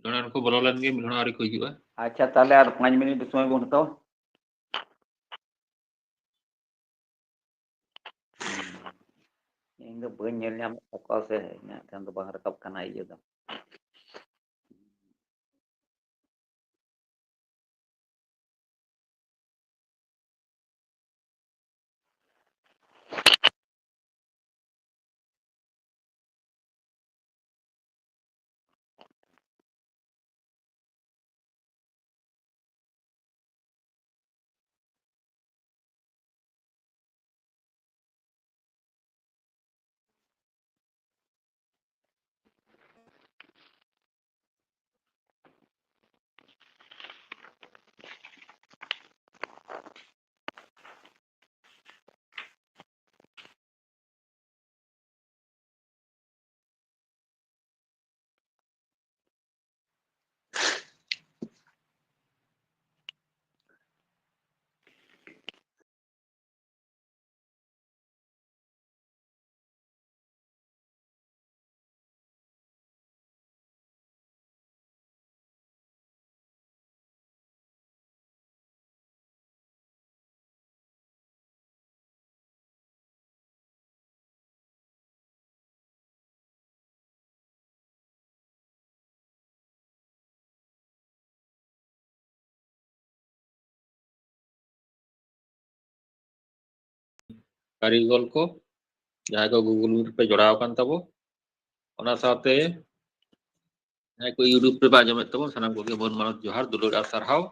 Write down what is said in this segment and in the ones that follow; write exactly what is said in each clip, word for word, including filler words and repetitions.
ᱢᱤᱫ ᱦᱚᱲ ᱠᱚ ᱵᱚᱞᱚ ᱞᱮᱱ ᱜᱮ, ᱢᱤᱫ ᱦᱚᱲ ᱟᱹᱣᱨᱤ ᱠᱚ ᱦᱤᱡᱩᱜᱼᱟ᱾ ᱟᱪᱪᱷᱟ, ᱛᱟᱦᱞᱮ ᱟᱨ ᱯᱟᱸᱪ ᱢᱤᱱᱤᱴ ᱥᱚᱢᱚᱭ ᱵᱚᱱ ᱦᱟᱛᱟᱣᱟ᱾ ᱤᱧ ᱫᱚ ᱵᱟᱹᱧ ᱧᱮᱞ ᱧᱟᱢᱮᱫ ᱛᱟᱠᱚᱣᱟ ᱥᱮ, ᱤᱧᱟᱹᱜ ᱴᱷᱮᱱ ᱫᱚ ᱵᱟᱝ ᱨᱟᱠᱟᱵ ᱠᱟᱱᱟ ᱤᱭᱟᱹ ᱫᱚ᱾ ᱠᱟᱹᱨᱤᱜᱚᱞ ᱠᱚ, ᱡᱟᱦᱟᱸᱭ ᱠᱚ Google Meet ᱯᱮ ᱡᱚᱲᱟᱣ ᱟᱠᱟᱱ ᱛᱟᱵᱚ, ᱚᱱᱟ ᱥᱟᱶᱛᱮ ᱡᱟᱦᱟᱸᱭ ᱠᱚ YouTube ᱨᱮᱯᱮ ᱟᱸᱡᱚᱢᱮᱫ ᱛᱟᱵᱚᱱ, ᱥᱟᱱᱟᱢ ᱠᱚᱜᱮ ᱢᱟᱹᱱ ᱢᱟᱱᱚᱛ ᱡᱚᱦᱟᱨ, ᱫᱩᱞᱟᱹᱲ ᱟᱨ ᱥᱟᱨᱦᱟᱣ᱾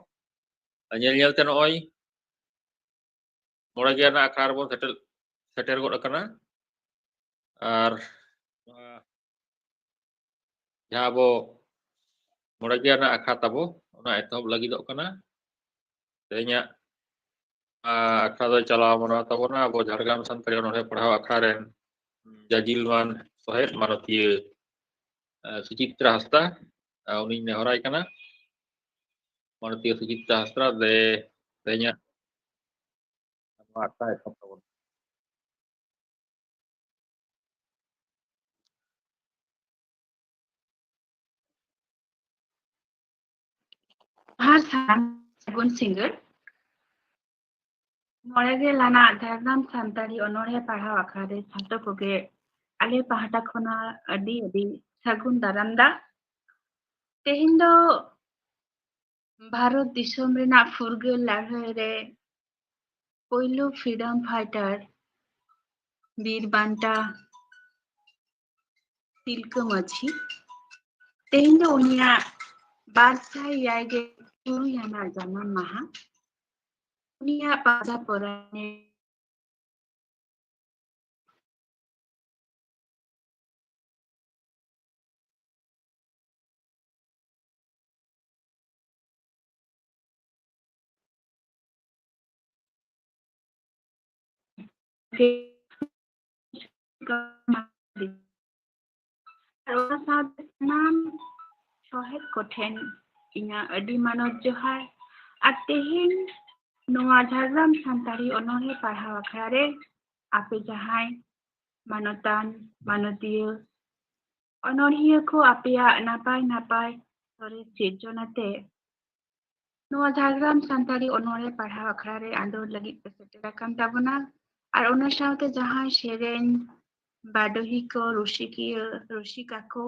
ᱟᱨ ᱧᱮᱞ ᱧᱮᱞ ᱛᱮ ᱱᱚᱜᱼᱚᱭ ᱢᱚᱬᱮ ᱜᱮᱞ ᱨᱮᱱᱟᱜ ᱟᱠᱷᱲᱟ ᱨᱮᱵᱚᱱ ᱥᱮᱴᱮᱨ, ᱥᱮᱴᱮᱨ ᱜᱚᱫ ᱟᱠᱟᱱᱟ᱾ ᱟᱨ ᱱᱚᱣᱟ ᱡᱟᱦᱟᱸ ᱟᱵᱚ ᱢᱚᱬᱮ ᱜᱮᱞ ᱨᱮᱱᱟᱜ ᱟᱠᱷᱲᱟ ᱛᱟᱵᱚ, ᱚᱱᱟ ᱮᱛᱚᱦᱚᱵ ᱞᱟᱹᱜᱤᱫᱚᱜ ᱠᱟᱱᱟ᱾ ᱛᱮᱦᱮᱧᱟᱜ, ᱟ, ᱟᱠᱷᱲᱟ ᱫᱚᱭ ᱪᱟᱞᱟᱣ ᱢᱟᱱᱟᱣ ᱛᱟᱵᱚᱱᱟ ᱟᱵᱚ ᱡᱷᱟᱲᱜᱨᱟᱢ ᱥᱟᱱᱛᱟᱲᱤ ᱚᱱᱚᱬᱦᱮ ᱯᱟᱲᱦᱟᱣ ᱟᱠᱷᱲᱟ ᱨᱮᱱ ᱡᱟᱡᱤᱞᱢᱟᱱ ᱥᱚᱦᱮᱫ ᱢᱟᱱᱚᱛᱤᱭᱟᱹ, ᱟ, ᱥᱩᱪᱤᱛᱨᱟ ᱦᱟᱸᱥᱫᱟ, ᱟ, ᱩᱱᱤᱧ ᱱᱮᱦᱚᱨᱟᱭ ᱠᱟᱱᱟ᱾ ᱢᱟᱱᱚᱛᱤᱭᱟᱹ ᱥᱩᱪᱤᱛᱨᱟ ᱦᱟᱸᱥᱫᱟ ᱫᱮ, ᱛᱮᱦᱮᱧᱟᱜ ᱱᱚᱣᱟ ᱟᱠᱷᱲᱟ ᱮᱛᱚᱦᱚᱵ ᱛᱟᱵᱚᱱ᱾ ᱡᱚᱦᱟᱨ ᱥᱟᱱᱟᱢ, ᱥᱟᱹᱜᱩᱱ ᱥᱤᱸᱜᱟᱹᱲ᱾ ᱢᱚᱬᱮ ᱜᱮᱞ ᱟᱱᱟᱜ ᱡᱷᱟᱲᱜᱨᱟᱢ ᱥᱟᱱᱛᱟᱲᱤ ᱚᱱᱚᱬᱦᱮ ᱯᱟᱲᱦᱟᱣ ᱟᱠᱷᱲᱟ ᱨᱮ ᱥᱟᱱᱛᱚ ᱠᱚᱜᱮ ᱟᱞᱮ ᱯᱟᱦᱴᱟ ᱠᱷᱚᱱᱟᱜ ᱟᱹᱰᱤ ᱟᱹᱰᱤ ᱥᱟᱹᱜᱩᱱ ᱫᱟᱨᱟᱢ ᱫᱟᱜ᱾ ᱛᱮᱦᱮᱧ ᱫᱚ ᱵᱷᱟᱨᱚᱛ ᱫᱤᱥᱚᱢ ᱨᱮᱱᱟᱜ ᱯᱷᱩᱨᱜᱟᱹᱞ ᱞᱟᱹᱲᱦᱟᱹᱭ ᱨᱮ ᱯᱳᱭᱞᱳ freedom fighter ᱵᱤᱨ ᱵᱟᱱᱴᱟ ᱛᱤᱞᱠᱟᱹ ᱢᱟᱹᱡᱷᱤ᱾ ᱛᱮᱦᱮᱧ ᱫᱚ ᱩᱱᱤᱭᱟᱜ ᱵᱟᱨ ᱥᱟᱭ ᱮᱭᱟᱭ ᱜᱮᱞ ᱛᱩᱨᱩᱭ ᱟᱱᱟᱜ ᱡᱟᱱᱟᱢ ᱢᱟᱦᱟ᱾ ᱩᱱᱤᱭᱟᱜ ᱯᱟᱸᱡᱟ ᱯᱚᱨᱟᱭ ᱟᱨ ᱚᱱᱟ ᱥᱟᱶᱛᱮ ᱥᱟᱱᱟᱢ ᱥᱚᱦᱮᱫ ᱠᱚᱴᱷᱮᱱ ᱤᱧᱟᱹᱜ ᱟᱹᱰᱤ ᱢᱟᱱᱚᱛ ᱡᱚᱦᱟᱨ᱾ ᱟᱨ ᱛᱮᱦᱮᱧ ᱱᱚᱣᱟ ᱡᱷᱟᱲᱜᱨᱟᱢ ᱥᱟᱱᱛᱟᱲᱤ ᱚᱱᱚᱬᱦᱮ ᱯᱟᱲᱦᱟᱣ ᱟᱠᱷᱲᱟ ᱨᱮ ᱟᱯᱮ ᱡᱟᱦᱟᱸᱭ ᱢᱟᱱᱚᱛᱟᱱ, ᱢᱟᱱᱚᱛᱤᱭᱟᱹ, ᱚᱱᱚᱬᱦᱤᱭᱟᱹ ᱠᱚ ᱟᱯᱮᱭᱟᱜ ᱱᱟᱯᱟᱭ ᱱᱟᱯᱟᱭ ᱥᱚᱨᱮᱥ ᱥᱤᱨᱡᱚᱱ ᱟᱛᱮ ᱱᱚᱣᱟ ᱡᱷᱟᱲᱜᱨᱟᱢ ᱥᱟᱱᱛᱟᱲᱤ ᱚᱱᱚᱬᱦᱮ ᱯᱟᱲᱦᱟᱣ ᱟᱠᱷᱲᱟ ᱨᱮ ᱟᱸᱫᱳᱲ ᱞᱟᱹᱜᱤᱫ ᱯᱮ ᱥᱮᱴᱮᱨ ᱟᱠᱟᱱ ᱛᱟᱵᱚᱱᱟ᱾ ᱟᱨ ᱚᱱᱟ ᱥᱟᱶᱛᱮ ᱡᱟᱦᱟᱸᱭ ᱥᱮᱨᱮᱧ ᱵᱟᱰᱚᱦᱤ ᱠᱚ, ᱨᱩᱥᱤᱠᱤᱭᱟᱹ, ᱨᱩᱥᱤᱠᱟ ᱠᱚ,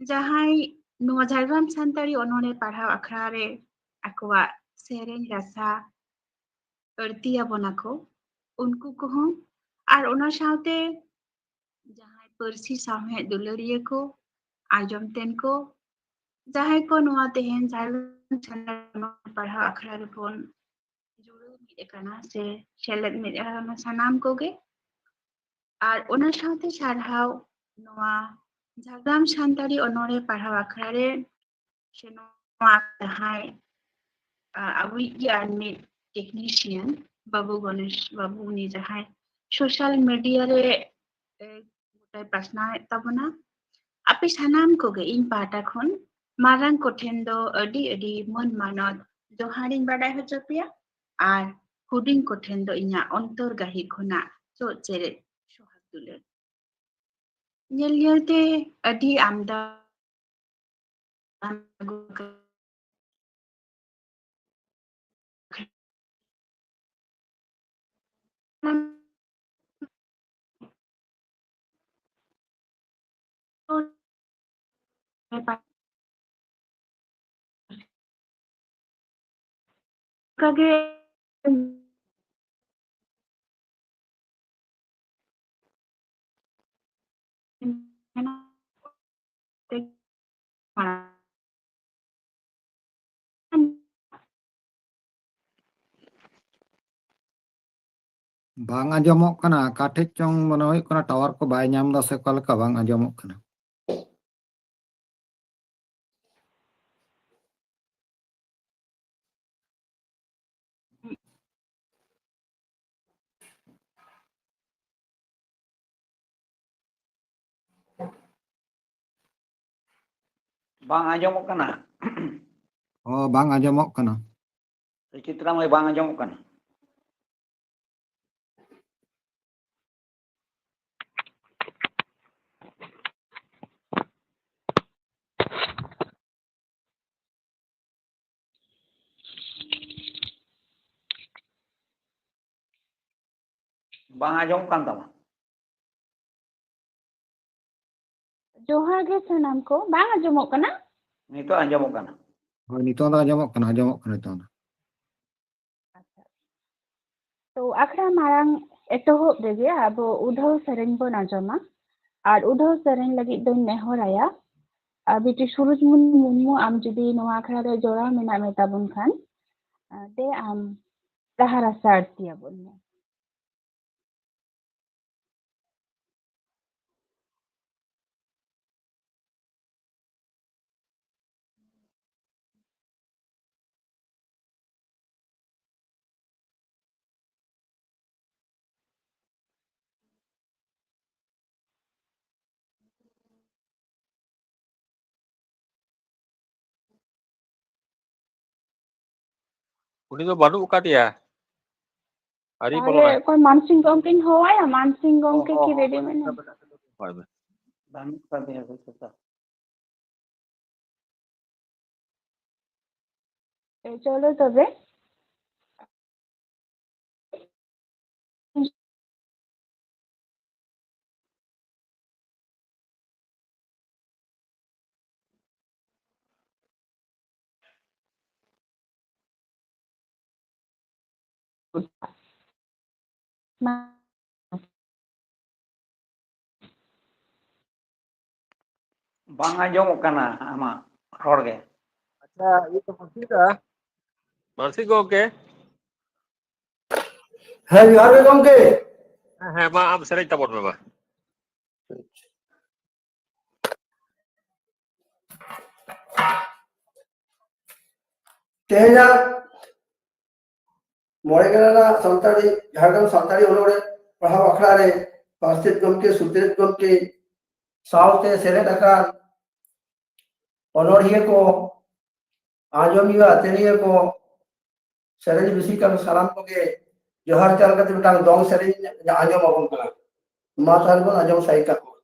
ᱡᱟᱦᱟᱸᱭ ᱱᱚᱣᱟ ᱡᱷᱟᱲᱜᱨᱟᱢ ᱥᱟᱱᱛᱟᱲᱤ ᱚᱱᱚᱬᱦᱮ ᱯᱟᱲᱦᱟᱣ ᱟᱠᱷᱲᱟ ᱨᱮ ᱟᱠᱚᱣᱟᱜ ᱥᱮᱨᱮᱧ ᱨᱟᱥᱟ ᱟᱹᱲᱛᱤᱭᱟᱵᱚᱱᱟ ᱠᱚ, ᱩᱱᱠᱩ ᱠᱚᱦᱚᱸ, ᱟᱨ ᱚᱱᱟ ᱥᱟᱶᱛᱮ ᱡᱟᱦᱟᱸᱭ ᱯᱟᱹᱨᱥᱤ ᱥᱟᱶᱦᱮᱫ ᱫᱩᱞᱟᱹᱲᱤᱭᱟᱹ ᱠᱚ, ᱟᱸᱡᱚᱢ ᱛᱮᱱ ᱠᱚ, ᱡᱟᱦᱟᱸᱭ ᱠᱚ ᱱᱚᱣᱟ ᱛᱮᱦᱮᱧ ᱡᱷᱟᱲᱜᱨᱟᱢ ᱥᱟᱱᱛᱟᱲᱤ ᱯᱟᱲᱦᱟᱣ ᱟᱠᱷᱲᱟ ᱨᱮᱵᱚᱱ ᱡᱩᱲᱟᱹᱣ ᱢᱤᱫ ᱟᱠᱟᱱᱟ ᱥᱮ ᱥᱮᱞᱮᱫ ᱢᱤᱫ ᱟᱠᱟᱱᱟ, ᱥᱟᱱᱟᱢ ᱠᱚᱜᱮ᱾ ᱟᱨ ᱚᱱᱟ ᱥᱟᱶᱛᱮ ᱥᱟᱨᱦᱟᱣ ᱱᱚᱣᱟ ᱡᱷᱟᱲᱜᱨᱟᱢ ᱥᱟᱱᱛᱟᱲᱤ ᱚᱱᱚᱬᱦᱮ ᱯᱟᱲᱦᱟᱣ ᱟᱠᱷᱲᱟ ᱨᱮ ᱥᱮ ᱱᱚᱣᱟ ᱡᱟᱦᱟᱸᱭ, ᱟ, ᱟᱵᱚᱭᱤᱡ ᱜᱮ ᱟᱨ ᱢᱤᱫ technician ᱵᱟᱹᱵᱩ ᱜᱚᱱᱮᱥ ᱵᱟᱹᱵᱩ, ᱩᱱᱤ ᱡᱟᱦᱟᱸᱭ social media ᱨᱮ, ᱮ, ᱜᱚᱴᱟᱭ ᱯᱟᱥᱱᱟᱣᱮᱫ ᱛᱟᱵᱚᱱᱟ, ᱟᱯᱮ ᱥᱟᱱᱟᱢ ᱠᱚᱜᱮ ᱤᱧ ᱯᱟᱦᱴᱟ ᱠᱷᱚᱱ ᱢᱟᱨᱟᱝ ᱠᱚᱴᱷᱮᱱ ᱫᱚ ᱟᱹᱰᱤ ᱟᱹᱰᱤ ᱢᱟᱹᱱ ᱢᱟᱱᱚᱛ ᱡᱚᱦᱟᱨᱤᱧ ᱵᱟᱰᱟᱭ ᱦᱚᱪᱚ ᱯᱮᱭᱟ᱾ ᱟᱨ ᱦᱩᱰᱤᱧ ᱠᱚᱴᱷᱮᱱ ᱫᱚ ᱤᱧᱟᱹᱜ ᱚᱱᱛᱚᱨ ᱜᱟᱹᱦᱤᱨ ᱠᱷᱚᱱᱟᱜ ᱪᱚᱜ ᱪᱮᱨᱮᱡ ᱥᱚᱦᱟᱜ ᱫᱩᱞᱟᱹᱲ᱾ ᱧᱮᱞ ᱧᱮᱞ ᱛᱮ ᱟᱹᱰᱤ ᱟᱢᱫᱟ ᱚᱱᱠᱟᱜᱮ ᱵᱟᱝ ᱟᱸᱡᱚᱢᱚᱜ ᱠᱟᱱᱟ, ᱚᱠᱟ ᱴᱷᱮᱡ ᱪᱚᱝ ᱢᱚᱱᱮ ᱦᱩᱭᱩᱜ ᱠᱟᱱᱟ ᱴᱟᱣᱟᱨ ᱠᱚ ᱵᱟᱭ ᱧᱟᱢ ᱮᱫᱟ ᱥᱮ ᱚᱠᱟ ᱞᱮᱠᱟ, ᱵᱟᱝ ᱟᱸᱡᱚᱢᱚᱜ ᱠᱟᱱᱟ᱾ ᱵᱟᱝ ᱟᱸᱡᱚᱢᱚᱜ ᱠᱟᱱᱟ᱾ ᱚ, ᱵᱟᱝ ᱟᱸᱡᱚᱢᱚᱜ ᱠᱟᱱᱟ᱾ ᱥᱩᱪᱤᱛᱨᱟ ᱢᱟᱹᱭ, ᱵᱟᱝ ᱟᱸᱡᱚᱢᱚᱜ ᱠᱟᱱᱟ᱾ ᱵᱟᱝ ᱟᱸᱡᱚᱢᱚᱜ ᱠᱟᱱ ᱛᱟᱢᱟ᱾ ᱡᱚᱦᱟᱨ ᱜᱮ ᱥᱟᱱᱟᱢ ᱠᱚ᱾ ᱵᱟᱝ ᱟᱸᱡᱚᱢᱚᱜ ᱠᱟᱱᱟ? ᱱᱤᱛᱚᱜ ᱟᱸᱡᱚᱢᱚᱜ ᱠᱟᱱᱟ᱾ ᱦᱳᱭ, ᱱᱤᱛᱚᱝ ᱫᱚ ᱟᱸᱡᱚᱢᱚᱜ ᱠᱟᱱᱟ, ᱟᱸᱡᱚᱢᱚᱜ ᱠᱟᱱᱟ ᱱᱤᱛᱚᱝ ᱫᱚ᱾ ᱟᱪᱪᱷᱟ᱾ ᱛᱚ, ᱟᱠᱷᱲᱟ ᱢᱟᱲᱟᱝ ᱮᱛᱚᱦᱚᱵ ᱨᱮᱜᱮ ᱟᱵᱚ ᱩᱰᱷᱟᱹᱣ ᱥᱮᱨᱮᱧ ᱵᱚᱱ ᱟᱸᱡᱚᱢᱟ᱾ ᱟᱨ ᱩᱰᱷᱟᱹᱣ ᱥᱮᱨᱮᱧ ᱞᱟᱹᱜᱤᱫ ᱫᱚᱧ ᱱᱮᱦᱚᱨᱟᱭᱟ, ᱟᱨ ᱵᱤᱴᱤ ᱥᱩᱨᱩᱡᱽᱢᱩᱱᱤ ᱢᱩᱨᱢᱩ, ᱟᱢ ᱡᱩᱫᱤ ᱱᱚᱣᱟ ᱟᱠᱷᱲᱟ ᱨᱮ ᱡᱚᱲᱟᱣ ᱢᱮᱱᱟᱜ ᱢᱮ ᱛᱟᱵᱚᱱ ᱠᱷᱟᱱ, ᱟᱨ ᱫᱮ ᱟᱢ ᱰᱟᱦᱟᱨ ᱨᱟᱥᱟ ᱟᱲᱛᱤ ᱟᱵᱚᱱ ᱢᱮ᱾ ᱩᱱᱤ ᱫᱚ ᱵᱟᱹᱱᱩᱜ ᱟᱠᱟᱫᱮᱭᱟ, ᱟᱹᱣᱨᱤ ᱛᱟᱦᱚᱞᱮ ᱵᱚᱞᱚᱱᱟᱭ᱾ ᱚᱠᱚᱭ ᱢᱟᱱᱥᱤᱝ ᱜᱚᱢᱠᱮᱧ ᱦᱚᱦᱚᱣᱟᱭᱟ? ᱢᱟᱱᱥᱤᱝ ᱜᱚᱢᱠᱮ ᱠᱤ ᱨᱮᱰᱤ ᱢᱮᱱᱟᱭᱟ? ᱦᱳᱭ, ᱦᱳᱭ᱾ ᱵᱟᱹᱱᱩᱜ ᱟᱠᱟᱫᱮᱭᱟ ᱦᱳᱭᱛᱳ᱾ ᱮ, ᱪᱚᱞᱚ ᱛᱚᱵᱮ᱾ ᱢᱟ᱾ ᱵᱟᱝ ᱟᱸᱡᱚᱢᱚᱜ ᱠᱟᱱᱟ ᱟᱢᱟᱜ ᱨᱚᱲ ᱜᱮ᱾ ᱟᱪᱪᱷᱟ, ᱤᱭᱟᱹ ᱠᱚ ᱯᱟᱹᱥᱤ ᱫᱟ᱾ ᱢᱟᱱᱥᱤ ᱜᱚᱢᱠᱮ᱾ ᱦᱮᱸ, ᱡᱚᱦᱟᱨ ᱜᱮ ᱜᱚᱢᱠᱮ᱾ ᱦᱮᱸ, ᱦᱮᱸ, ᱢᱟ ᱟᱢ ᱥᱮᱨᱮᱧ ᱛᱟᱵᱚᱱ ᱢᱮ ᱢᱟ᱾ ᱛᱮᱦᱮᱧᱟᱜ ᱢᱚᱬᱮ ᱜᱮᱞ ᱟᱱᱟᱜ ᱥᱟᱱᱛᱟᱲᱤ, ᱡᱷᱟᱲᱜᱨᱟᱢ ᱥᱟᱱᱛᱟᱲᱤ ᱚᱱᱚᱬᱦᱮ ᱯᱟᱲᱦᱟᱣ ᱟᱠᱷᱲᱟ ᱨᱮ ᱯᱟᱨᱥᱮᱛ ᱜᱚᱢᱠᱮ, ᱥᱩᱛᱨᱮᱛ ᱜᱚᱢᱠᱮ ᱥᱟᱶᱛᱮ ᱥᱮᱞᱮᱫ ᱟᱠᱟᱱ ᱚᱱᱚᱬᱦᱤᱭᱟᱹ ᱠᱚ, ᱟᱸᱡᱚᱢᱤᱭᱟᱹ, ᱟᱛᱮᱱᱤᱭᱟᱹ ᱠᱚ, ᱥᱮᱨᱮᱧ ᱨᱩᱥᱤᱠᱟ ᱠᱚ ᱥᱟᱱᱟᱢ ᱠᱚᱜᱮ ᱡᱚᱦᱟᱨ ᱪᱟᱞ ᱠᱟᱛᱮ ᱢᱤᱫᱴᱟᱝ ᱫᱚᱝ ᱥᱮᱨᱮᱧ ᱟᱸᱡᱚᱢ ᱟᱵᱚᱱ ᱠᱟᱱᱟ᱾ ᱢᱟ ᱛᱟᱦᱞᱮ ᱵᱚᱱ ᱟᱸᱡᱚᱢ ᱥᱟᱭ ᱠᱟᱜ ᱠᱚᱣᱟ᱾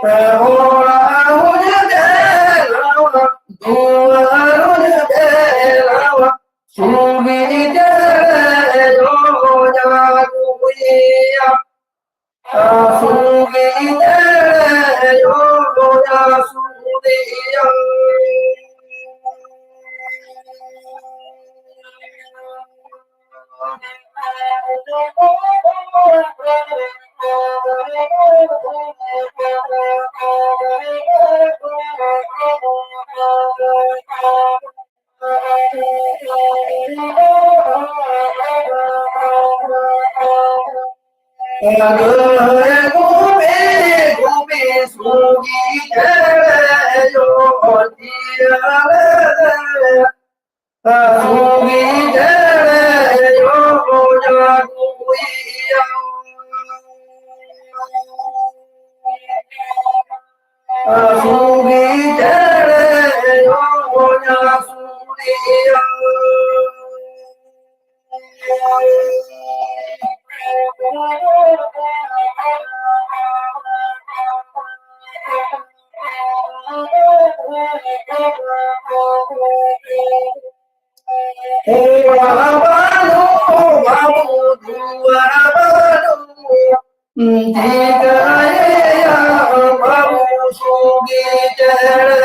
ᱚᱲᱟᱜ ᱦᱚᱸᱧ ᱵᱮᱱᱟᱣᱟ, ᱫᱩᱣᱟᱹᱨ ᱦᱚᱸᱧ ᱵᱮᱱᱟᱣᱟ, ᱥᱩᱜᱤ ᱪᱮᱬᱮ ᱡᱚᱢ ᱟᱹᱜᱩᱭᱮᱭᱟ᱾ ᱥᱩᱜᱤ ᱪᱮᱬᱮ ᱡᱚᱢ ᱟᱹᱜᱩᱭᱮᱭᱟ᱾ ᱜᱷᱩᱢᱤ ᱜᱷᱩᱢᱤ ᱥᱩᱜᱤ ᱪᱮᱬᱮ ᱡᱚᱢ ᱡᱤᱭᱟᱹᱲ ᱥᱩᱜᱤ ᱪᱮᱬᱮ ᱡᱚᱢ ᱟᱹᱜᱩᱭᱮᱭᱟ᱾ ᱥᱩᱜᱤ ᱪᱮᱬᱮ ᱡᱚᱢ ᱟᱹᱜᱩᱭᱮᱭᱟ᱾ ᱚᱲᱟᱜ ᱵᱟᱹᱱᱩᱜ ᱵᱟᱹᱵᱩ, ᱫᱩᱣᱟᱹᱨ ᱵᱟᱹᱱᱩᱜ, ᱪᱤᱠᱟᱹᱭᱮᱭᱟ ᱵᱟᱹᱵᱩ ᱥᱩᱜᱤ ᱪᱮᱬᱮ?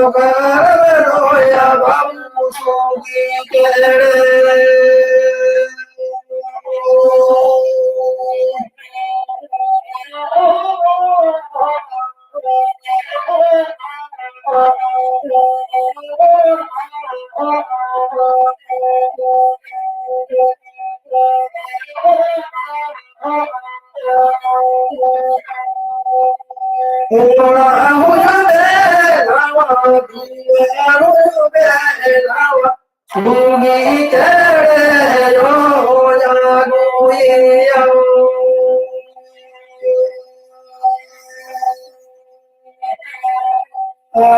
ᱚᱠᱟᱨᱮᱢ ᱫᱚᱦᱚᱭᱟ ᱵᱟᱹᱵᱩ ᱥᱩᱜᱤ ᱪᱮᱬᱮ? ᱚᱲᱟᱜ ᱦᱚᱸ ᱵᱮᱱᱟᱣᱟ, ᱫᱩᱣᱟᱹᱨ ᱦᱚᱸ ᱵᱮᱱᱟᱣᱟ, ᱥᱩᱜᱤ ᱪᱮᱬᱮ ᱡᱚᱢ ᱟᱹᱜᱩᱭᱮᱭᱟ᱾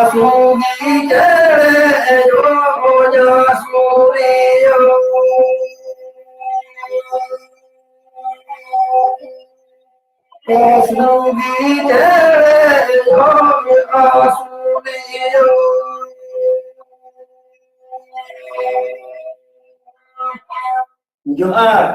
ᱥᱩᱜᱤ ᱪᱮᱬᱮ ᱡᱚᱢ ᱟᱹᱜᱩᱭᱮᱭᱟ᱾ ᱡᱚᱦᱟᱨ᱾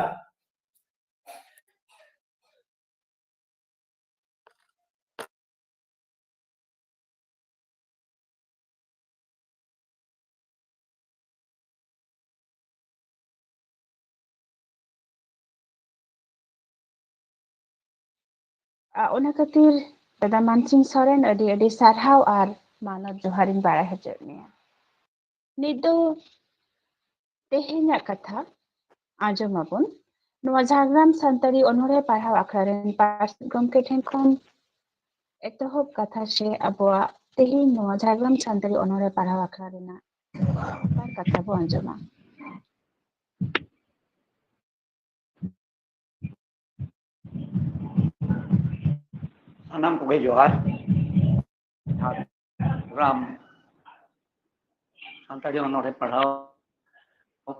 ᱟ, ᱚᱱᱟ ᱠᱷᱟᱹᱛᱤᱨ ᱫᱟᱫᱟ ᱢᱟᱱᱥᱤᱝ ᱥᱚᱨᱮᱱ ᱟᱹᱰᱤ ᱟᱹᱰᱤ ᱥᱟᱨᱦᱟᱣ ᱟᱨ ᱢᱟᱱᱚᱛ ᱡᱚᱦᱟᱨᱤᱧ ᱵᱟᱲᱟᱭ ᱦᱚᱪᱚᱭᱮᱫ ᱢᱮᱭᱟ᱾ ᱱᱤᱛ ᱫᱚ ᱛᱮᱦᱮᱧᱟᱜ ᱠᱟᱛᱷᱟ ᱟᱸᱡᱚᱢ ᱟᱵᱚᱱ᱾ ᱱᱚᱣᱟ ᱡᱷᱟᱲᱜᱨᱟᱢ ᱥᱟᱱᱛᱟᱲᱤ ᱚᱱᱚᱬᱦᱮ ᱯᱟᱲᱦᱟᱣ ᱟᱠᱷᱲᱟ ᱨᱮᱱ ᱯᱟᱨᱥᱮᱛ ᱜᱚᱢᱠᱮ ᱴᱷᱮᱱ ᱠᱷᱚᱱ ᱮᱛᱚᱦᱚᱵ ᱠᱟᱛᱷᱟ ᱥᱮ ᱟᱵᱚᱣᱟᱜ ᱛᱮᱦᱮᱧ ᱱᱚᱣᱟ ᱡᱷᱟᱲᱜᱨᱟᱢ ᱥᱟᱱᱛᱟᱲᱤ ᱚᱱᱚᱬᱦᱮ ᱯᱟᱲᱦᱟᱣ ᱟᱠᱷᱲᱟ ᱨᱮᱱᱟᱜ ᱵᱟᱨ ᱠᱟᱛᱷᱟ ᱵᱚ ᱟᱸᱡᱚᱢᱟ᱾ ᱥᱟᱱᱟᱢ ᱠᱚᱜᱮ ᱡᱚᱦᱟᱨ᱾ ᱡᱷᱟᱲᱜᱨᱟᱢ ᱥᱟᱱᱛᱟᱲᱤ ᱚᱱᱚᱬᱦᱮ ᱯᱟᱲᱦᱟᱣ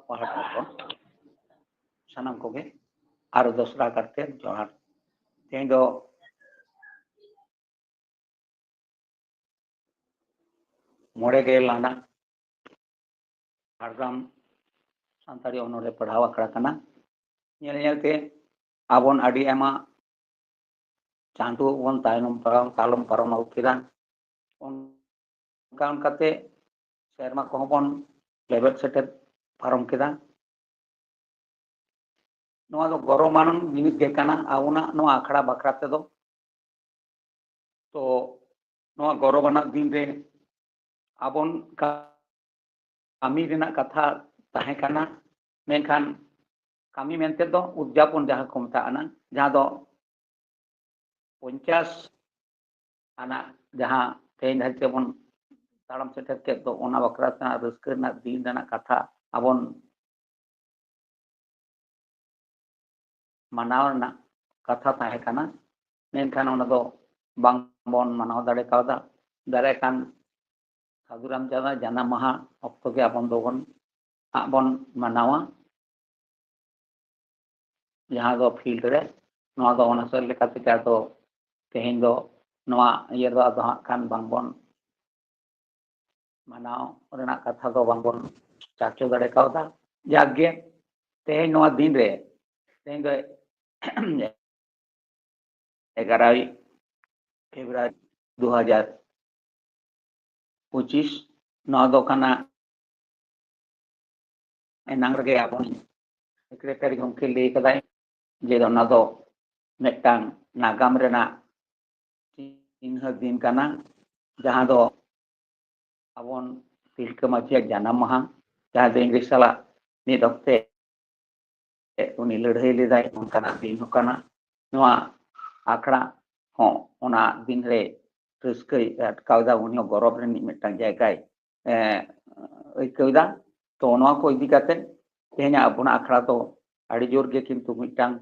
ᱯᱟᱦᱴᱟ ᱠᱷᱚᱱ ᱥᱟᱱᱟᱢ ᱠᱚᱜᱮ ᱟᱨ ᱫᱚᱥᱨᱟ ᱠᱟᱨᱛᱮ ᱡᱚᱦᱟᱨ᱾ ᱛᱮᱦᱮᱧ ᱫᱚ ᱢᱚᱬᱮ ᱜᱮᱞ ᱟᱱᱟᱜ ᱡᱷᱟᱲᱜᱨᱟᱢ ᱥᱟᱱᱛᱟᱲᱤ ᱚᱱᱚᱬᱦᱮ ᱯᱟᱲᱦᱟᱣ ᱟᱠᱷᱲᱟ ᱠᱟᱱᱟ᱾ ᱧᱮᱞ ᱧᱮᱞᱛᱮ ᱟᱵᱚᱱ ᱟᱹᱰᱤ ᱟᱭᱢᱟ ᱪᱟᱸᱫᱳ ᱵᱚᱱ ᱛᱟᱭᱱᱚᱢ ᱯᱟᱨᱚᱢ, ᱛᱟᱞᱚᱢ ᱯᱟᱨᱚᱢ ᱟᱹᱜᱩ ᱠᱮᱫᱟ᱾ ᱚᱱᱠᱟ ᱚᱱᱠᱟᱛᱮ ᱥᱮᱨᱢᱟ ᱠᱚᱦᱚᱸ ᱵᱚᱱ ᱞᱮᱵᱮᱫ ᱥᱮᱴᱮᱨ ᱯᱟᱨᱚᱢ ᱠᱮᱫᱟ᱾ ᱱᱚᱣᱟ ᱫᱚ ᱜᱚᱨᱚᱵᱟᱱ ᱡᱤᱱᱤᱥ ᱜᱮ ᱠᱟᱱᱟ ᱟᱵᱚᱱᱟᱜ ᱱᱚᱣᱟ ᱟᱠᱷᱲᱟ ᱵᱟᱠᱷᱨᱟ ᱛᱮᱫᱚ᱾ ᱛᱚ ᱱᱚᱣᱟ ᱜᱚᱨᱚᱵᱟᱱᱟᱜ ᱫᱤᱱ ᱨᱮ ᱟᱵᱚᱱ ᱠᱟᱹᱢᱤ ᱨᱮᱱᱟᱜ ᱠᱟᱛᱷᱟ ᱛᱟᱦᱮᱸ ᱠᱟᱱᱟ, ᱢᱮᱱᱠᱷᱟᱱ ᱠᱟᱹᱢᱤ ᱢᱮᱱᱛᱮ ᱫᱚ ᱩᱫᱽᱡᱟᱯᱚᱱ ᱡᱟᱦᱟᱸ ᱠᱚ ᱢᱮᱛᱟᱜ ᱠᱟᱱᱟ, ᱡᱟᱦᱟᱸ ᱫᱚ ᱯᱚᱧᱪᱟᱥ ᱟᱱᱟᱜ ᱡᱟᱦᱟᱸ ᱛᱮᱦᱮᱧ ᱫᱷᱟᱹᱨᱤᱡ ᱛᱮᱵᱚᱱ ᱛᱟᱲᱟᱢ ᱥᱮᱴᱮᱨ ᱠᱮᱫ ᱫᱚ, ᱚᱱᱟ ᱵᱟᱠᱷᱨᱟ ᱛᱮ ᱨᱟᱹᱥᱠᱟᱹ ᱨᱮᱱᱟᱜ ᱫᱤᱱ ᱨᱮᱱᱟᱜ ᱠᱟᱛᱷᱟ ᱟᱵᱚᱱ ᱢᱟᱱᱟᱣ ᱨᱮᱱᱟᱜ ᱠᱟᱛᱷᱟ ᱛᱟᱦᱮᱸ ᱠᱟᱱᱟ, ᱢᱮᱱᱠᱷᱟᱱ ᱚᱱᱟ ᱫᱚ ᱵᱟᱝ ᱵᱚᱱ ᱢᱟᱱᱟᱣ ᱫᱟᱲᱮ ᱠᱟᱣᱫᱟ᱾ ᱫᱟᱨᱟᱭ ᱠᱟᱱ ᱥᱟᱹᱫᱷᱩ ᱨᱟᱢᱪᱟᱸᱫᱽ ᱡᱟᱱᱟᱢ ᱢᱟᱦᱟ ᱚᱠᱛᱚ ᱜᱮ ᱟᱵᱚ ᱫᱚᱵᱚᱱ ᱦᱟᱸᱜ ᱵᱚᱱ ᱢᱟᱱᱟᱣᱟ, ᱡᱟᱦᱟᱸ ᱫᱚ ᱯᱷᱤᱞᱰ ᱨᱮ ᱱᱚᱣᱟ ᱫᱚ ᱚᱱᱟ ᱥᱮᱫ ᱞᱮᱠᱟ ᱛᱮᱜᱮ ᱟᱫᱚ ᱛᱮᱦᱮᱧ ᱫᱚ ᱱᱚᱣᱟ ᱤᱭᱟᱹ ᱫᱚ ᱟᱫᱚ ᱦᱟᱸᱜ ᱠᱷᱟᱱ ᱵᱟᱝᱵᱚᱱ ᱢᱟᱱᱟᱣ ᱨᱮᱱᱟᱜ ᱠᱟᱛᱷᱟ ᱫᱚ ᱵᱟᱝᱵᱚᱱ ᱪᱟᱨᱪᱟ ᱫᱟᱲᱮ ᱠᱟᱣᱫᱟ᱾ ᱡᱟᱠ ᱜᱮ, ᱛᱮᱦᱮᱧ ᱱᱚᱣᱟ ᱫᱤᱱ ᱨᱮ, ᱛᱮᱦᱮᱧ ᱫᱚ ᱮᱜᱟᱨᱚᱭ ᱯᱷᱮᱵᱽᱨᱩᱣᱟᱨᱤ ᱫᱩ ᱦᱟᱡᱟᱨ ᱯᱚᱸᱪᱤᱥ, ᱱᱚᱣᱟ ᱫᱚ ᱠᱟᱱᱟ ᱮᱱᱟᱝ ᱨᱮᱜᱮ ᱟᱵᱚ ᱥᱮᱠᱨᱮᱴᱟᱨᱤ ᱜᱚᱢᱠᱮ ᱞᱟᱹᱭ ᱠᱟᱫᱟᱭ ᱡᱮ ᱚᱱᱟ ᱫᱚ ᱢᱤᱫᱴᱟᱝ ᱱᱟᱜᱟᱢ ᱨᱮᱱᱟᱜ ᱪᱤᱱᱦᱟᱹ ᱫᱤᱱ ᱠᱟᱱᱟ, ᱡᱟᱦᱟᱸ ᱫᱚ ᱟᱵᱚᱱ ᱛᱤᱞᱠᱟᱹ ᱢᱟᱹᱡᱷᱤᱭᱟᱜ ᱡᱟᱱᱟᱢ ᱢᱟᱦᱟ, ᱡᱟᱦᱟᱸ ᱫᱚ ᱤᱝᱨᱮᱡᱽ ᱥᱟᱞᱟᱜ ᱢᱤᱫ ᱚᱠᱛᱮ ᱩᱱᱤ ᱞᱟᱹᱲᱦᱟᱹᱭ ᱞᱮᱫᱟᱭ, ᱚᱱᱠᱟᱱᱟᱜ ᱫᱤᱱ ᱦᱚᱸ ᱠᱟᱱᱟ᱾ ᱱᱚᱣᱟ ᱟᱠᱷᱲᱟ ᱦᱚᱸ ᱚᱱᱟ ᱫᱤᱱ ᱨᱮ ᱨᱟᱹᱥᱠᱟᱹᱭ ᱟᱴᱠᱟᱣ ᱮᱫᱟ, ᱩᱱᱤ ᱦᱚᱸ ᱜᱚᱨᱚᱵᱽ ᱨᱤᱱᱤᱡ ᱢᱤᱫᱴᱟᱝ ᱡᱟᱭᱜᱟᱭ, ᱮ, ᱟᱹᱭᱠᱟᱹᱣ ᱮᱫᱟ᱾ ᱛᱚ, ᱱᱚᱣᱟ ᱠᱚ ᱤᱫᱤ ᱠᱟᱛᱮ ᱛᱮᱦᱮᱧᱟᱜ ᱟᱵᱚᱱᱟᱜ ᱟᱠᱷᱲᱟ ᱫᱚ ᱟᱹᱰᱤ ᱡᱳᱨ ᱜᱮ ᱠᱤᱱᱛᱩ ᱢᱤᱫᱴᱟᱝ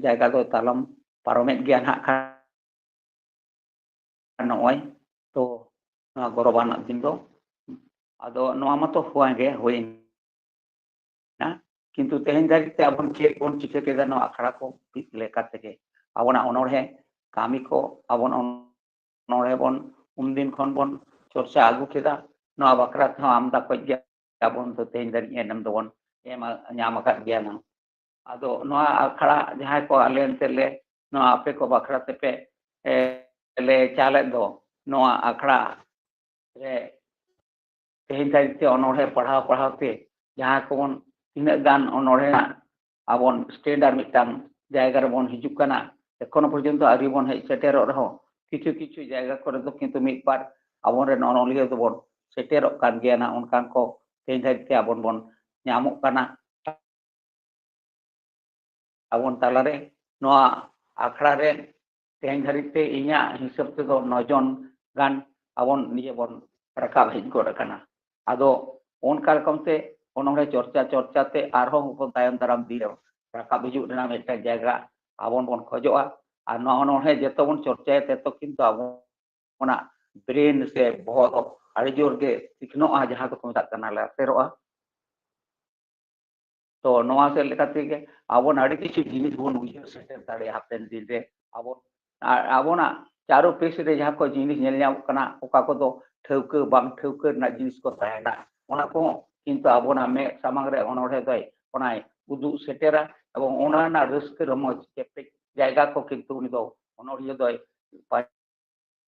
ᱡᱟᱭᱜᱟ ᱫᱚ ᱛᱟᱞᱚᱢ ᱯᱟᱨᱚᱢᱮᱫ ᱜᱮᱭᱟ ᱱᱟᱦᱟᱜ ᱠᱷᱟᱱ ᱱᱚᱜᱼᱚᱭ ᱛᱚ ᱱᱚᱣᱟ ᱜᱚᱨᱚᱵᱟᱱᱟᱜ ᱫᱤᱱ ᱫᱚ᱾ ᱟᱫᱚ ᱱᱚᱣᱟ ᱢᱟᱛᱚ ᱦᱩᱭᱮᱱ ᱜᱮ, ᱦᱩᱭᱮᱱᱟ, ᱠᱤᱱᱛᱩ ᱛᱮᱦᱮᱧ ᱫᱷᱟᱹᱨᱤᱡ ᱛᱮ ᱟᱵᱚᱱ ᱪᱮᱫ ᱵᱚᱱ ᱪᱤᱠᱟᱹ ᱠᱮᱫᱟ ᱱᱚᱣᱟ ᱟᱠᱷᱲᱟ ᱠᱚ ᱞᱮᱠᱟ ᱛᱮᱜᱮ? ᱟᱵᱚᱱᱟᱜ ᱚᱱᱚᱬᱦᱮ ᱠᱟᱹᱢᱤ ᱠᱚ ᱟᱵᱚᱱ ᱚᱱᱚᱬᱦᱮ ᱵᱚᱱ ᱩᱱᱫᱤᱱ ᱠᱷᱚᱱ ᱵᱚᱱ ᱪᱚᱨᱪᱟ ᱟᱹᱜᱩ ᱠᱮᱫᱟ᱾ ᱱᱚᱣᱟ ᱵᱟᱠᱷᱨᱟ ᱛᱮᱦᱚᱸ ᱟᱢᱫᱟ ᱠᱚᱡ ᱜᱮ ᱟᱵᱚᱱ ᱫᱚ ᱛᱮᱦᱮᱧ ᱫᱷᱟᱹᱨᱤᱡ ᱮᱱᱮᱢ ᱫᱚᱵᱚᱱ ᱮᱢ ᱟ-, ᱧᱟᱢ ᱟᱠᱟᱫ ᱜᱮᱭᱟ ᱱᱟᱝ᱾ ᱟᱫᱚ ᱱᱚᱣᱟ ᱟᱠᱷᱲᱟ ᱡᱟᱦᱟᱸᱭ ᱠᱚ ᱟᱞᱮ ᱮᱱᱛᱮ ᱞᱮ ᱱᱚᱣᱟ ᱟᱯᱮ ᱠᱚ ᱵᱟᱠᱷᱨᱟ ᱛᱮᱯᱮ, ᱮ, ᱞᱮ ᱪᱟᱞᱮᱫ ᱫᱚ, ᱱᱚᱣᱟ ᱟᱠᱷᱲᱟ ᱨᱮ ᱛᱮᱦᱮᱧ ᱫᱷᱟᱹᱨᱤᱡ ᱛᱮ ᱚᱱᱚᱬᱦᱮ ᱯᱟᱲᱦᱟᱣ ᱯᱟᱲᱦᱟᱣ ᱛᱮ ᱡᱟᱦᱟᱸ ᱠᱚᱵᱚᱱ ᱛᱤᱱᱟᱹᱜ ᱜᱟᱱ ᱚᱱᱚᱬᱦᱮ ᱟᱵᱚᱱ standard ᱢᱤᱫᱴᱟᱝ ᱡᱟᱭᱜᱟ ᱨᱮᱵᱚᱱ ᱦᱤᱡᱩᱜ ᱠᱟᱱᱟ, ᱮᱠᱷᱚᱱᱳ ᱯᱚᱨᱡᱚᱱᱛᱚ ᱟᱹᱣᱨᱤ ᱵᱚᱱ ᱦᱮᱡ ᱥᱮᱴᱮᱨᱚᱜ ᱨᱮᱦᱚᱸ ᱠᱤᱪᱷᱩ ᱠᱤᱪᱷᱩ ᱡᱟᱭᱜᱟ ᱠᱚᱨᱮ ᱫᱚ ᱠᱤᱱᱛᱩ ᱢᱤᱫ ᱵᱟᱨ ᱟᱵᱚᱨᱮᱱ ᱚᱱᱚᱞᱤᱭᱟᱹ ᱫᱚᱵᱚᱱ ᱥᱮᱴᱮᱨᱚᱜ ᱠᱟᱱ ᱜᱮᱭᱟ ᱱᱟᱜ, ᱚᱱᱠᱟᱱ ᱠᱚ ᱛᱮᱦᱮᱧ ᱫᱷᱟᱹᱨᱤᱡ ᱛᱮ ᱟᱵᱚᱱ ᱵᱚᱱ ᱧᱟᱢᱚᱜ ᱠᱟᱱᱟ᱾ ᱟᱵᱚᱱ ᱛᱟᱞᱟᱨᱮ ᱱᱚᱣᱟ ᱟᱠᱷᱲᱟ ᱨᱮ ᱛᱮᱦᱮᱧ ᱫᱷᱟᱹᱨᱤᱡ ᱛᱮ ᱤᱧᱟᱹᱜ ᱦᱤᱥᱟᱹᱵ ᱛᱮᱫᱚ ᱱᱚ ᱡᱚᱱ ᱜᱟᱱ ᱟᱵᱚᱱ ᱱᱤᱭᱟᱹ ᱵᱚᱱ ᱨᱟᱠᱟᱵ ᱦᱮᱡ ᱜᱚᱫ ᱟᱠᱟᱱᱟ᱾ ᱟᱫᱚ ᱚᱱᱠᱟ ᱨᱚᱠᱚᱢ ᱛᱮ ᱚᱱᱚᱬᱦᱮ ᱪᱚᱨᱪᱟ ᱪᱚᱨᱪᱟ ᱛᱮ ᱟᱨᱦᱚᱸ ᱵᱚᱱ ᱛᱟᱭᱚᱢ ᱫᱟᱨᱟᱢ ᱫᱤᱱ ᱨᱮ ᱨᱟᱠᱟᱵ ᱦᱤᱡᱩᱜ ᱨᱮᱱᱟᱜ ᱢᱤᱫᱴᱟᱝ ᱡᱟᱭᱜᱟ ᱟᱵᱚᱱ ᱵᱚᱱ ᱠᱷᱚᱡᱚᱜᱼᱟ᱾ ᱟᱨ ᱱᱚᱣᱟ ᱚᱱᱚᱬᱦᱮ ᱡᱚᱛᱚ ᱵᱚᱱ ᱪᱚᱨᱪᱟᱭᱟ, ᱛᱮᱛᱚ ᱠᱤᱱᱛᱩ ᱟᱵᱚᱱᱟᱜ brain ᱥᱮ ᱵᱚᱦᱚᱜ ᱫᱚ ᱟᱹᱰᱤ ᱡᱳᱨ ᱜᱮ ᱥᱤᱠᱷᱱᱟᱹᱜᱼᱟ, ᱡᱟᱦᱟᱸ ᱫᱚᱠᱚ ᱢᱮᱛᱟᱜ ᱠᱟᱱᱟ ᱞᱟᱥᱮᱨᱚᱜᱼᱟ᱾ ᱛᱚ ᱱᱚᱣᱟ ᱥᱮᱫ ᱞᱮᱠᱟ ᱛᱮᱜᱮ ᱟᱵᱚ ᱟᱹᱰᱤ ᱠᱤᱪᱷᱩ ᱡᱤᱱᱤᱥ ᱵᱚᱱ ᱩᱭᱦᱟᱹᱨ ᱥᱮᱴᱮᱨ ᱫᱟᱲᱮᱭᱟᱜᱼᱟ ᱦᱟᱯᱮᱱ ᱫᱤᱱ ᱨᱮ᱾ ᱟᱵᱚ ᱟᱨ ᱟᱵᱚᱱᱟᱜ ᱪᱟᱨᱚ ᱯᱟᱥᱮ ᱨᱮ ᱡᱟᱦᱟᱸ ᱠᱚ ᱡᱤᱱᱤᱥ ᱧᱮᱞ ᱧᱟᱢᱚᱜ ᱠᱟᱱᱟ, ᱚᱠᱟ ᱠᱚᱫᱚ ᱴᱷᱟᱹᱣᱠᱟᱹ ᱵᱟᱝ ᱴᱷᱟᱹᱣᱠᱟᱹ ᱨᱮᱱᱟᱜ ᱡᱤᱱᱤᱥ ᱠᱚ ᱛᱟᱦᱮᱱᱟ, ᱚᱱᱟ ᱠᱚᱦᱚᱸ ᱠᱤᱱᱛᱩ ᱟᱵᱚᱱᱟᱜ ᱢᱮᱫ ᱥᱟᱢᱟᱝ ᱨᱮ ᱚᱱᱚᱬᱦᱮ ᱫᱚᱭ ᱚᱱᱟᱭ ᱩᱫᱩᱜ ᱥᱮᱴᱮᱨᱟ᱾ ᱮᱵᱚᱝ ᱚᱱᱟ ᱨᱮᱱᱟᱜ ᱨᱟᱹᱥᱠᱟᱹ ᱨᱚᱢᱚᱡᱽ ᱪᱮᱯᱮᱡ ᱡᱟᱭᱜᱟ ᱠᱚ ᱠᱤᱱᱛᱩ ᱩᱱᱤ ᱫᱚ ᱚᱱᱚᱬᱦᱤᱭᱟᱹ ᱫᱚᱭ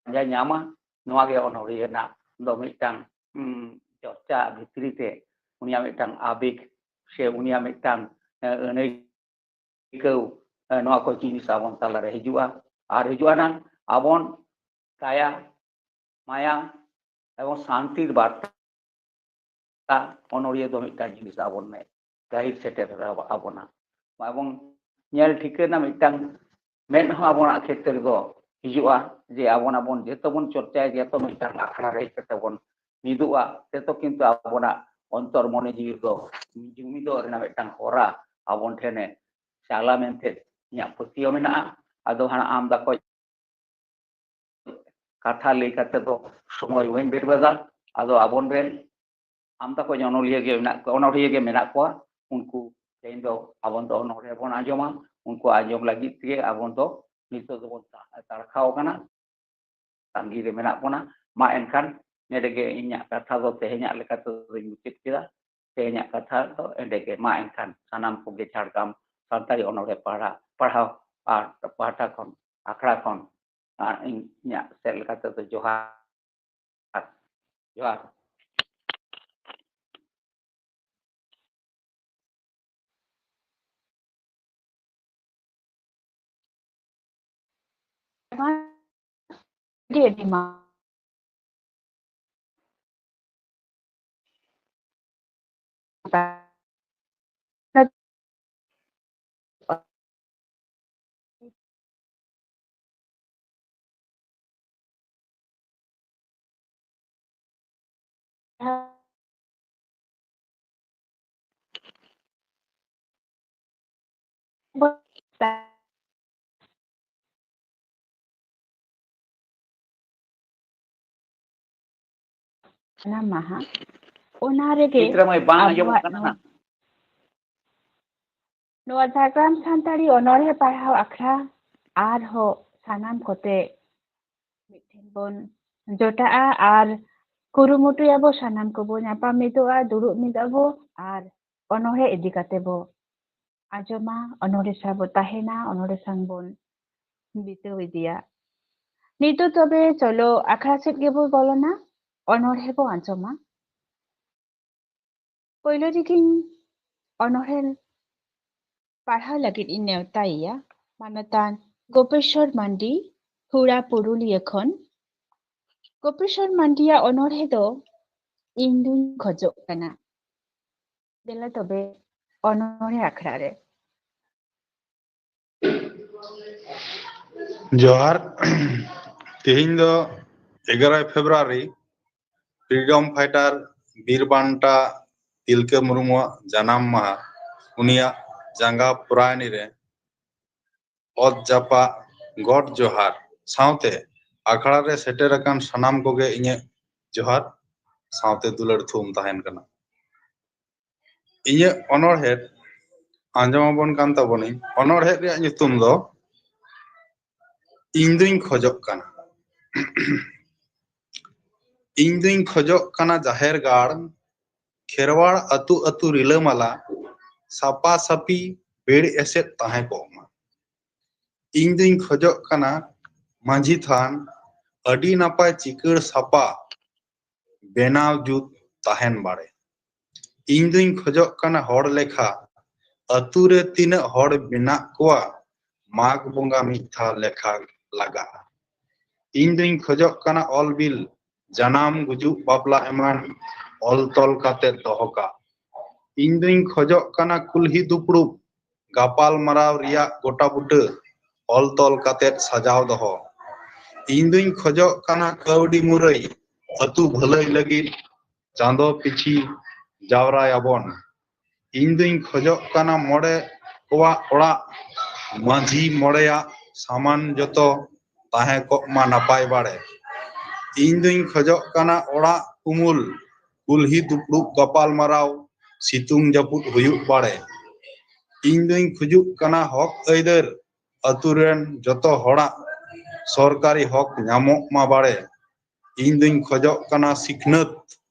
ᱯᱟᱸᱡᱟ ᱧᱟᱢᱟ᱾ ᱱᱚᱣᱟ ᱜᱮ ᱚᱱᱚᱬᱦᱤᱭᱟᱹ ᱨᱮᱱᱟᱜ ᱫᱚ ᱢᱤᱫᱴᱟᱝ, ᱩᱸ, ᱪᱚᱨᱪᱟ ᱵᱷᱤᱛᱨᱤ ᱛᱮ ᱩᱱᱤᱭᱟᱜ ᱢᱤᱫᱴᱟᱝ ᱟᱵᱮᱜᱽ ᱥᱮ ᱩᱱᱤᱭᱟᱜ ᱢᱤᱫᱴᱟᱝ, ᱮ, ᱟᱹᱱᱟᱹᱭᱠᱟᱹᱣ, ᱮ, ᱱᱚᱣᱟ ᱠᱚ ᱡᱤᱱᱤᱥ ᱟᱵᱚᱱ ᱛᱟᱞᱟᱨᱮ ᱦᱤᱡᱩᱜᱼᱟ᱾ ᱟᱨ ᱦᱤᱡᱩᱜᱼᱟ ᱱᱟᱝ ᱟᱵᱚᱱ ᱫᱟᱭᱟ, ᱢᱟᱭᱟ ᱮᱵᱚᱝ ᱥᱟᱱᱛᱤᱨ ᱵᱟᱨᱛᱟ ᱚᱱᱚᱬᱦᱤᱭᱟᱹ ᱫᱚ ᱢᱤᱫᱴᱟᱝ ᱡᱤᱱᱤᱥ ᱟᱵᱚᱱ ᱢᱮ ᱜᱟᱹᱦᱤᱨ ᱥᱮᱴᱮᱨ ᱟᱵᱚᱱᱟ᱾ ᱮᱵᱚᱝ ᱧᱮᱞ ᱴᱷᱤᱠᱟᱹ ᱨᱮᱱᱟᱜ ᱢᱤᱫᱴᱟᱝ ᱢᱮᱫ ᱦᱚᱸ ᱟᱵᱚᱱᱟᱜ ᱠᱷᱮᱛᱨᱮ ᱨᱮᱫᱚ ᱦᱤᱡᱩᱜᱼᱟ, ᱡᱮ ᱟᱵᱚᱱ ᱟᱵᱚᱱ ᱡᱚᱛᱚ ᱵᱚᱱ ᱪᱚᱨᱪᱟᱭᱟ, ᱡᱚᱛᱚ ᱢᱤᱫᱴᱟᱝ ᱟᱠᱷᱲᱟ ᱨᱮ ᱦᱮᱡ ᱠᱟᱛᱮ ᱵᱚᱱ ᱢᱤᱫᱚᱜᱼᱟ, ᱡᱚᱛᱚ ᱠᱤᱱᱛᱩ ᱟᱵᱚᱱᱟᱜ ᱚᱱᱛᱚᱨ ᱢᱚᱱᱮ ᱡᱤᱣᱤ ᱫᱚ ᱡᱩᱢᱤᱫᱚᱜ ᱨᱮᱱᱟᱜ ᱢᱤᱫᱴᱟᱝ ᱦᱚᱨᱟ ᱟᱵᱚᱱ ᱴᱷᱮᱱᱮ ᱪᱟᱞᱟ ᱢᱮᱱᱛᱮ ᱤᱧᱟᱹᱜ ᱯᱟᱹᱛᱭᱟᱹᱣ ᱢᱮᱱᱟᱜᱼᱟ᱾ ᱟᱫᱚ ᱦᱟᱸᱜ ᱟᱢ ᱫᱟᱠᱚ ᱠᱟᱛᱷᱟ ᱞᱟᱹᱭ ᱠᱟᱛᱮ ᱫᱚ ᱥᱚᱢᱚᱭ ᱵᱟᱹᱧ ᱵᱮᱨᱵᱟᱫᱟ᱾ ᱟᱫᱚ ᱟᱵᱚᱱ ᱨᱮᱱ ᱟᱢᱫᱟ ᱠᱚ ᱚᱱᱚᱞᱤᱭᱟᱹ ᱜᱮ ᱢᱮᱱᱟᱜ ᱠᱚᱣᱟ, ᱚᱱᱚᱲᱦᱤᱭᱟᱹ ᱜᱮ ᱢᱮᱱᱟᱜ ᱠᱚᱣᱟ᱾ ᱩᱱᱠᱩ ᱛᱮᱦᱮᱧ ᱫᱚ ᱟᱵᱚᱱ ᱫᱚ ᱚᱱᱚᱲᱦᱮ ᱵᱚᱱ ᱟᱸᱡᱚᱢᱟ᱾ ᱩᱱᱠᱩ ᱟᱸᱡᱚᱢ ᱞᱟᱹᱜᱤᱫ ᱛᱮᱜᱮ ᱟᱵᱚᱱ ᱫᱚ ᱱᱤᱛᱚᱜ ᱫᱚᱵᱚᱱ ᱛᱟ-, ᱛᱟᱲᱠᱷᱟᱣ ᱟᱠᱟᱱᱟ, ᱛᱟᱺᱜᱤ ᱨᱮ ᱢᱮᱱᱟᱜ ᱵᱚᱱᱟ᱾ ᱢᱟ ᱮᱱᱠᱷᱟᱱ ᱱᱚᱰᱮ ᱜᱮ ᱤᱧᱟᱹᱜ ᱠᱟᱛᱷᱟ ᱫᱚ ᱛᱮᱦᱮᱧᱟᱜ ᱞᱮᱠᱟ ᱛᱮᱫᱚᱧ ᱢᱩᱪᱟᱹᱫ ᱠᱮᱫᱟ᱾ ᱛᱮᱦᱮᱧᱟᱜ ᱠᱟᱛᱷᱟ ᱫᱚ ᱮᱸᱰᱮ ᱜᱮ᱾ ᱢᱟ ᱮᱱᱠᱷᱟᱱ ᱥᱟᱱᱟᱢ ᱠᱚᱜᱮ ᱡᱷᱟᱲᱜᱨᱟᱢ ᱥᱟᱱᱛᱟᱲᱤ ᱚᱱᱚᱲᱦᱮ ᱯᱟᱲᱦᱟᱣ, ᱯᱟᱲᱦᱟᱣ ᱟᱨ ᱯᱟᱦᱴᱟ ᱠᱷᱚᱱ, ᱟᱠᱷᱲᱟ ᱠᱷᱚᱱ, ᱟᱨ ᱤᱧᱟᱹᱜ ᱥᱮᱫ ᱞᱮᱠᱟ ᱛᱮᱫᱚ ᱡᱚᱦᱟᱨ᱾ ᱡᱚᱦᱟᱨ᱾ ᱟᱹᱰᱤ ᱟᱹᱰᱤ ᱢᱟ᱾ ᱚᱱᱟ ᱢᱟᱦᱟ, ᱚᱱᱟ ᱨᱮᱜᱮ ᱪᱤᱛᱨᱟ ᱢᱟᱹᱭ, ᱵᱟᱝ ᱟᱸᱡᱚᱢᱚᱜ ᱟᱵᱚᱣᱟᱜ ᱠᱟᱱᱟ ᱱᱚᱣᱟ ᱱᱟᱜ᱾ ᱱᱚᱣᱟ ᱡᱷᱟᱲᱜᱨᱟᱢ ᱥᱟᱱᱛᱟᱲᱤ ᱚᱱᱚᱬᱦᱮ ᱯᱟᱲᱦᱟᱣ ᱟᱠᱷᱲᱟ ᱟᱨᱦᱚᱸ ᱥᱟᱱᱟᱢ ᱠᱚᱛᱮ ᱢᱤᱫ ᱴᱷᱮᱱ ᱵᱚᱱ ᱡᱚᱴᱟᱜᱼᱟ ᱟᱨ ᱠᱩᱨᱩᱢᱩᱴᱩᱭᱟᱵᱚ ᱥᱟᱱᱟᱢ ᱠᱚᱵᱚ ᱧᱟᱯᱟᱢ ᱢᱤᱫᱚᱜᱼᱟ, ᱫᱩᱲᱩᱵ ᱢᱤᱫᱚᱜ ᱟᱵᱚ ᱟᱨ ᱚᱱᱚᱬᱦᱮ ᱤᱫᱤ ᱠᱟᱛᱮ ᱵᱚ ᱟᱸᱡᱚᱢᱟ, ᱚᱱᱚᱬᱦᱮ ᱥᱟᱶ ᱵᱚ ᱛᱟᱦᱮᱱᱟ, ᱚᱱᱚᱬᱦᱮ ᱥᱟᱶ ᱵᱚᱱ ᱵᱤᱛᱟᱹᱣ ᱤᱫᱤᱭᱟ᱾ ᱱᱤᱛᱚᱜ ᱛᱚᱵᱮ ᱪᱚᱞᱚ ᱟᱠᱷᱲᱟ ᱥᱮᱫ ᱜᱮᱵᱚ ᱵᱚᱞᱚᱱᱟ, ᱚᱱᱚᱬᱦᱮ ᱵᱚ ᱟᱸᱡᱚᱢᱟ᱾ ᱯᱳᱭᱞᱳ ᱨᱮᱜᱮᱧ ᱚᱱᱚᱬᱦᱮ ᱯᱟᱲᱦᱟᱣ ᱞᱟᱹᱜᱤᱫ ᱤᱧ ᱱᱮᱣᱛᱟᱭᱮᱭᱟ ᱢᱟᱱᱚᱛᱟᱱ ᱜᱳᱯᱮᱥᱣᱚᱨ ᱢᱟᱱᱰᱤ, ᱦᱩᱲᱟ ᱯᱩᱨᱩᱞᱤᱭᱟᱹ ᱠᱷᱚᱱ᱾ ᱜᱳᱯᱮᱥᱣᱚᱨ ᱢᱟᱱᱰᱤᱭᱟᱜ ᱚᱱᱚᱬᱦᱮ ᱫᱚ ᱤᱧ ᱫᱩᱧ ᱠᱷᱚᱡᱚᱜ ᱠᱟᱱᱟ᱾ ᱫᱮᱞᱟ ᱛᱚᱵᱮ ᱚᱱᱚᱬᱦᱮ ᱟᱠᱷᱲᱟ ᱨᱮ᱾ ᱡᱚᱦᱟᱨ᱾ ᱛᱮᱦᱮᱧ ᱫᱚ ᱮᱜᱟᱨᱚᱭ ᱯᱷᱮᱵᱨᱩᱣᱟᱨᱤ, ᱯᱷᱨᱤᱰᱚᱢ ᱯᱷᱟᱭᱴᱟᱨ ᱵᱤᱨ ᱵᱟᱱᱴᱟ ᱛᱤᱞᱠᱟᱹ ᱢᱩᱨᱢᱩᱣᱟᱜ ᱡᱟᱱᱟᱢ ᱢᱟᱦᱟ᱾ ᱩᱱᱤᱭᱟᱜ ᱡᱟᱸᱜᱟ ᱯᱚᱨᱟᱭᱱᱤ ᱨᱮ ᱚᱛ ᱡᱟᱯᱟᱜ ᱜᱚᱰ ᱡᱚᱦᱟᱨ ᱥᱟᱶᱛᱮ ᱟᱠᱷᱲᱟ ᱨᱮ ᱥᱮᱴᱮᱨ ᱟᱠᱟᱱ ᱥᱟᱱᱟᱢ ᱠᱚᱜᱮ ᱤᱧᱟᱹᱜ ᱡᱚᱦᱟᱨ ᱥᱟᱶᱛᱮ ᱫᱩᱞᱟᱹᱲ ᱛᱷᱩᱢ ᱛᱟᱦᱮᱱ ᱠᱟᱱᱟ᱾ ᱤᱧᱟᱹᱜ ᱚᱱᱚᱬᱦᱮ ᱟᱸᱡᱚᱢ ᱟᱵᱚᱱ ᱠᱟᱱ ᱛᱟᱵᱚᱱᱟᱹᱧ᱾ ᱚᱱᱚᱬᱦᱮ ᱨᱮᱭᱟᱜ ᱧᱩᱛᱩᱢ ᱫᱚ ᱤᱧ ᱫᱩᱧ ᱠᱷᱚᱡᱚᱜ ᱠᱟᱱᱟ᱾ ᱤᱧ ᱫᱩᱧ ᱠᱷᱚᱡᱚᱜ ᱠᱟᱱᱟ ᱡᱟᱦᱮᱨ ᱜᱟᱲ, ᱠᱷᱮᱨᱣᱟᱲ ᱟᱹᱛᱩ ᱟᱹᱛᱩ ᱨᱤᱞᱟᱹᱢᱟᱞᱟ, ᱥᱟᱯᱟ ᱥᱟᱯᱤ ᱵᱮᱲ ᱮᱥᱮᱫ ᱛᱟᱦᱮᱸ ᱠᱚᱜ ᱢᱟ᱾ ᱤᱧ ᱫᱩᱧ ᱠᱷᱚᱡᱚᱜ ᱠᱟᱱᱟ ᱢᱟᱹᱡᱷᱤ ᱛᱷᱟᱱ ᱟᱹᱰᱤ ᱱᱟᱯᱟᱭ ᱪᱤᱠᱟᱹᱲ ᱥᱟᱯᱟ ᱵᱮᱱᱟᱣ ᱡᱩᱛ ᱛᱟᱦᱮᱱ ᱵᱟᱲᱮ᱾ ᱤᱧ ᱫᱩᱧ ᱠᱷᱚᱡᱚᱜ ᱠᱟᱱᱟ ᱦᱚᱲ ᱞᱮᱠᱷᱟ, ᱟᱹᱛᱩ ᱨᱮ ᱛᱤᱱᱟᱹᱜ ᱦᱚᱲ ᱢᱮᱱᱟᱜ ᱠᱚᱣᱟ, ᱢᱟᱜᱽ ᱵᱚᱸᱜᱟ ᱢᱤᱫ ᱫᱷᱟᱣ ᱞᱮᱠᱷᱟ ᱞᱟᱜᱟᱜᱼᱟ᱾ ᱤᱧ ᱫᱩᱧ ᱠᱷᱚᱡᱚᱜ ᱠᱟᱱᱟ ᱚᱞ ᱵᱤᱞ, ᱡᱟᱱᱟᱢ, ᱜᱩᱡᱩᱜ, ᱵᱟᱯᱞᱟ ᱮᱢᱟᱱ ᱚᱞ ᱛᱚᱞ ᱠᱟᱛᱮ ᱫᱚᱦᱚ ᱠᱟᱜ᱾ ᱤᱧ ᱫᱩᱧ ᱠᱷᱚᱡᱚᱜ ᱠᱟᱱᱟ ᱠᱩᱞᱦᱤ ᱫᱩᱯᱲᱩᱵ, ᱜᱟᱯᱟᱞ ᱢᱟᱨᱟᱣ ᱨᱮᱭᱟᱜ ᱜᱚᱴᱟ ᱵᱩᱴᱟᱹ ᱚᱞ ᱛᱚᱞ ᱠᱟᱛᱮ ᱥᱟᱡᱟᱣ ᱫᱚᱦᱚ᱾ ᱤᱧ ᱫᱩᱧ ᱠᱷᱚᱡᱚᱜ ᱠᱟᱱᱟ ᱠᱟᱹᱣᱰᱤ ᱢᱩᱨᱟᱹᱭ, ᱟᱹᱛᱩ ᱵᱷᱟᱹᱞᱟᱹᱭ ᱞᱟᱹᱜᱤᱫ ᱪᱟᱸᱫᱚ ᱯᱤᱪᱷᱤ ᱡᱟᱣᱨᱟᱭᱟᱵᱚᱱ᱾ ᱤᱧ ᱫᱩᱧ ᱠᱷᱚᱡᱚᱜ ᱠᱟᱱᱟ ᱢᱚᱬᱮ ᱠᱚᱣᱟᱜ ᱚᱲᱟᱜ, ᱢᱟᱹᱡᱷᱤ ᱢᱚᱬᱮᱭᱟᱜ ᱥᱟᱢᱟᱱ ᱡᱚᱛᱚ ᱛᱟᱦᱮᱸ ᱠᱚᱜ ᱢᱟ ᱱᱟᱯᱟᱭ ᱵᱟᱲᱮ᱾ ᱤᱧ ᱫᱩᱧ ᱠᱷᱚᱡᱚᱜ ᱠᱟᱱᱟ ᱚᱲᱟᱜ ᱩᱢᱩᱞ, ᱠᱩᱞᱦᱤ ᱫᱩᱯᱲᱩᱵ ᱜᱟᱯᱟᱞ ᱢᱟᱨᱟᱣ, ᱥᱤᱛᱩᱝ ᱡᱟᱹᱯᱩᱫ ᱦᱩᱭᱩᱜ ᱵᱟᱲᱮ᱾ ᱤᱧ ᱫᱩᱧ ᱠᱷᱚᱡᱚᱜ ᱠᱟᱱᱟ ᱦᱚᱠ ᱟᱹᱭᱫᱟᱹᱨ, ᱟᱹᱛᱩ ᱨᱮᱱ ᱡᱚᱛᱚ ᱦᱚᱲᱟᱜ ᱥᱚᱨᱠᱟᱨᱤ ᱦᱚᱠ ᱧᱟᱢᱚᱜ ᱢᱟ ᱵᱟᱲᱮ᱾ ᱤᱧ ᱫᱩᱧ ᱠᱷᱚᱡᱚᱜ ᱠᱟᱱᱟ ᱥᱤᱠᱷᱱᱟᱹᱛ,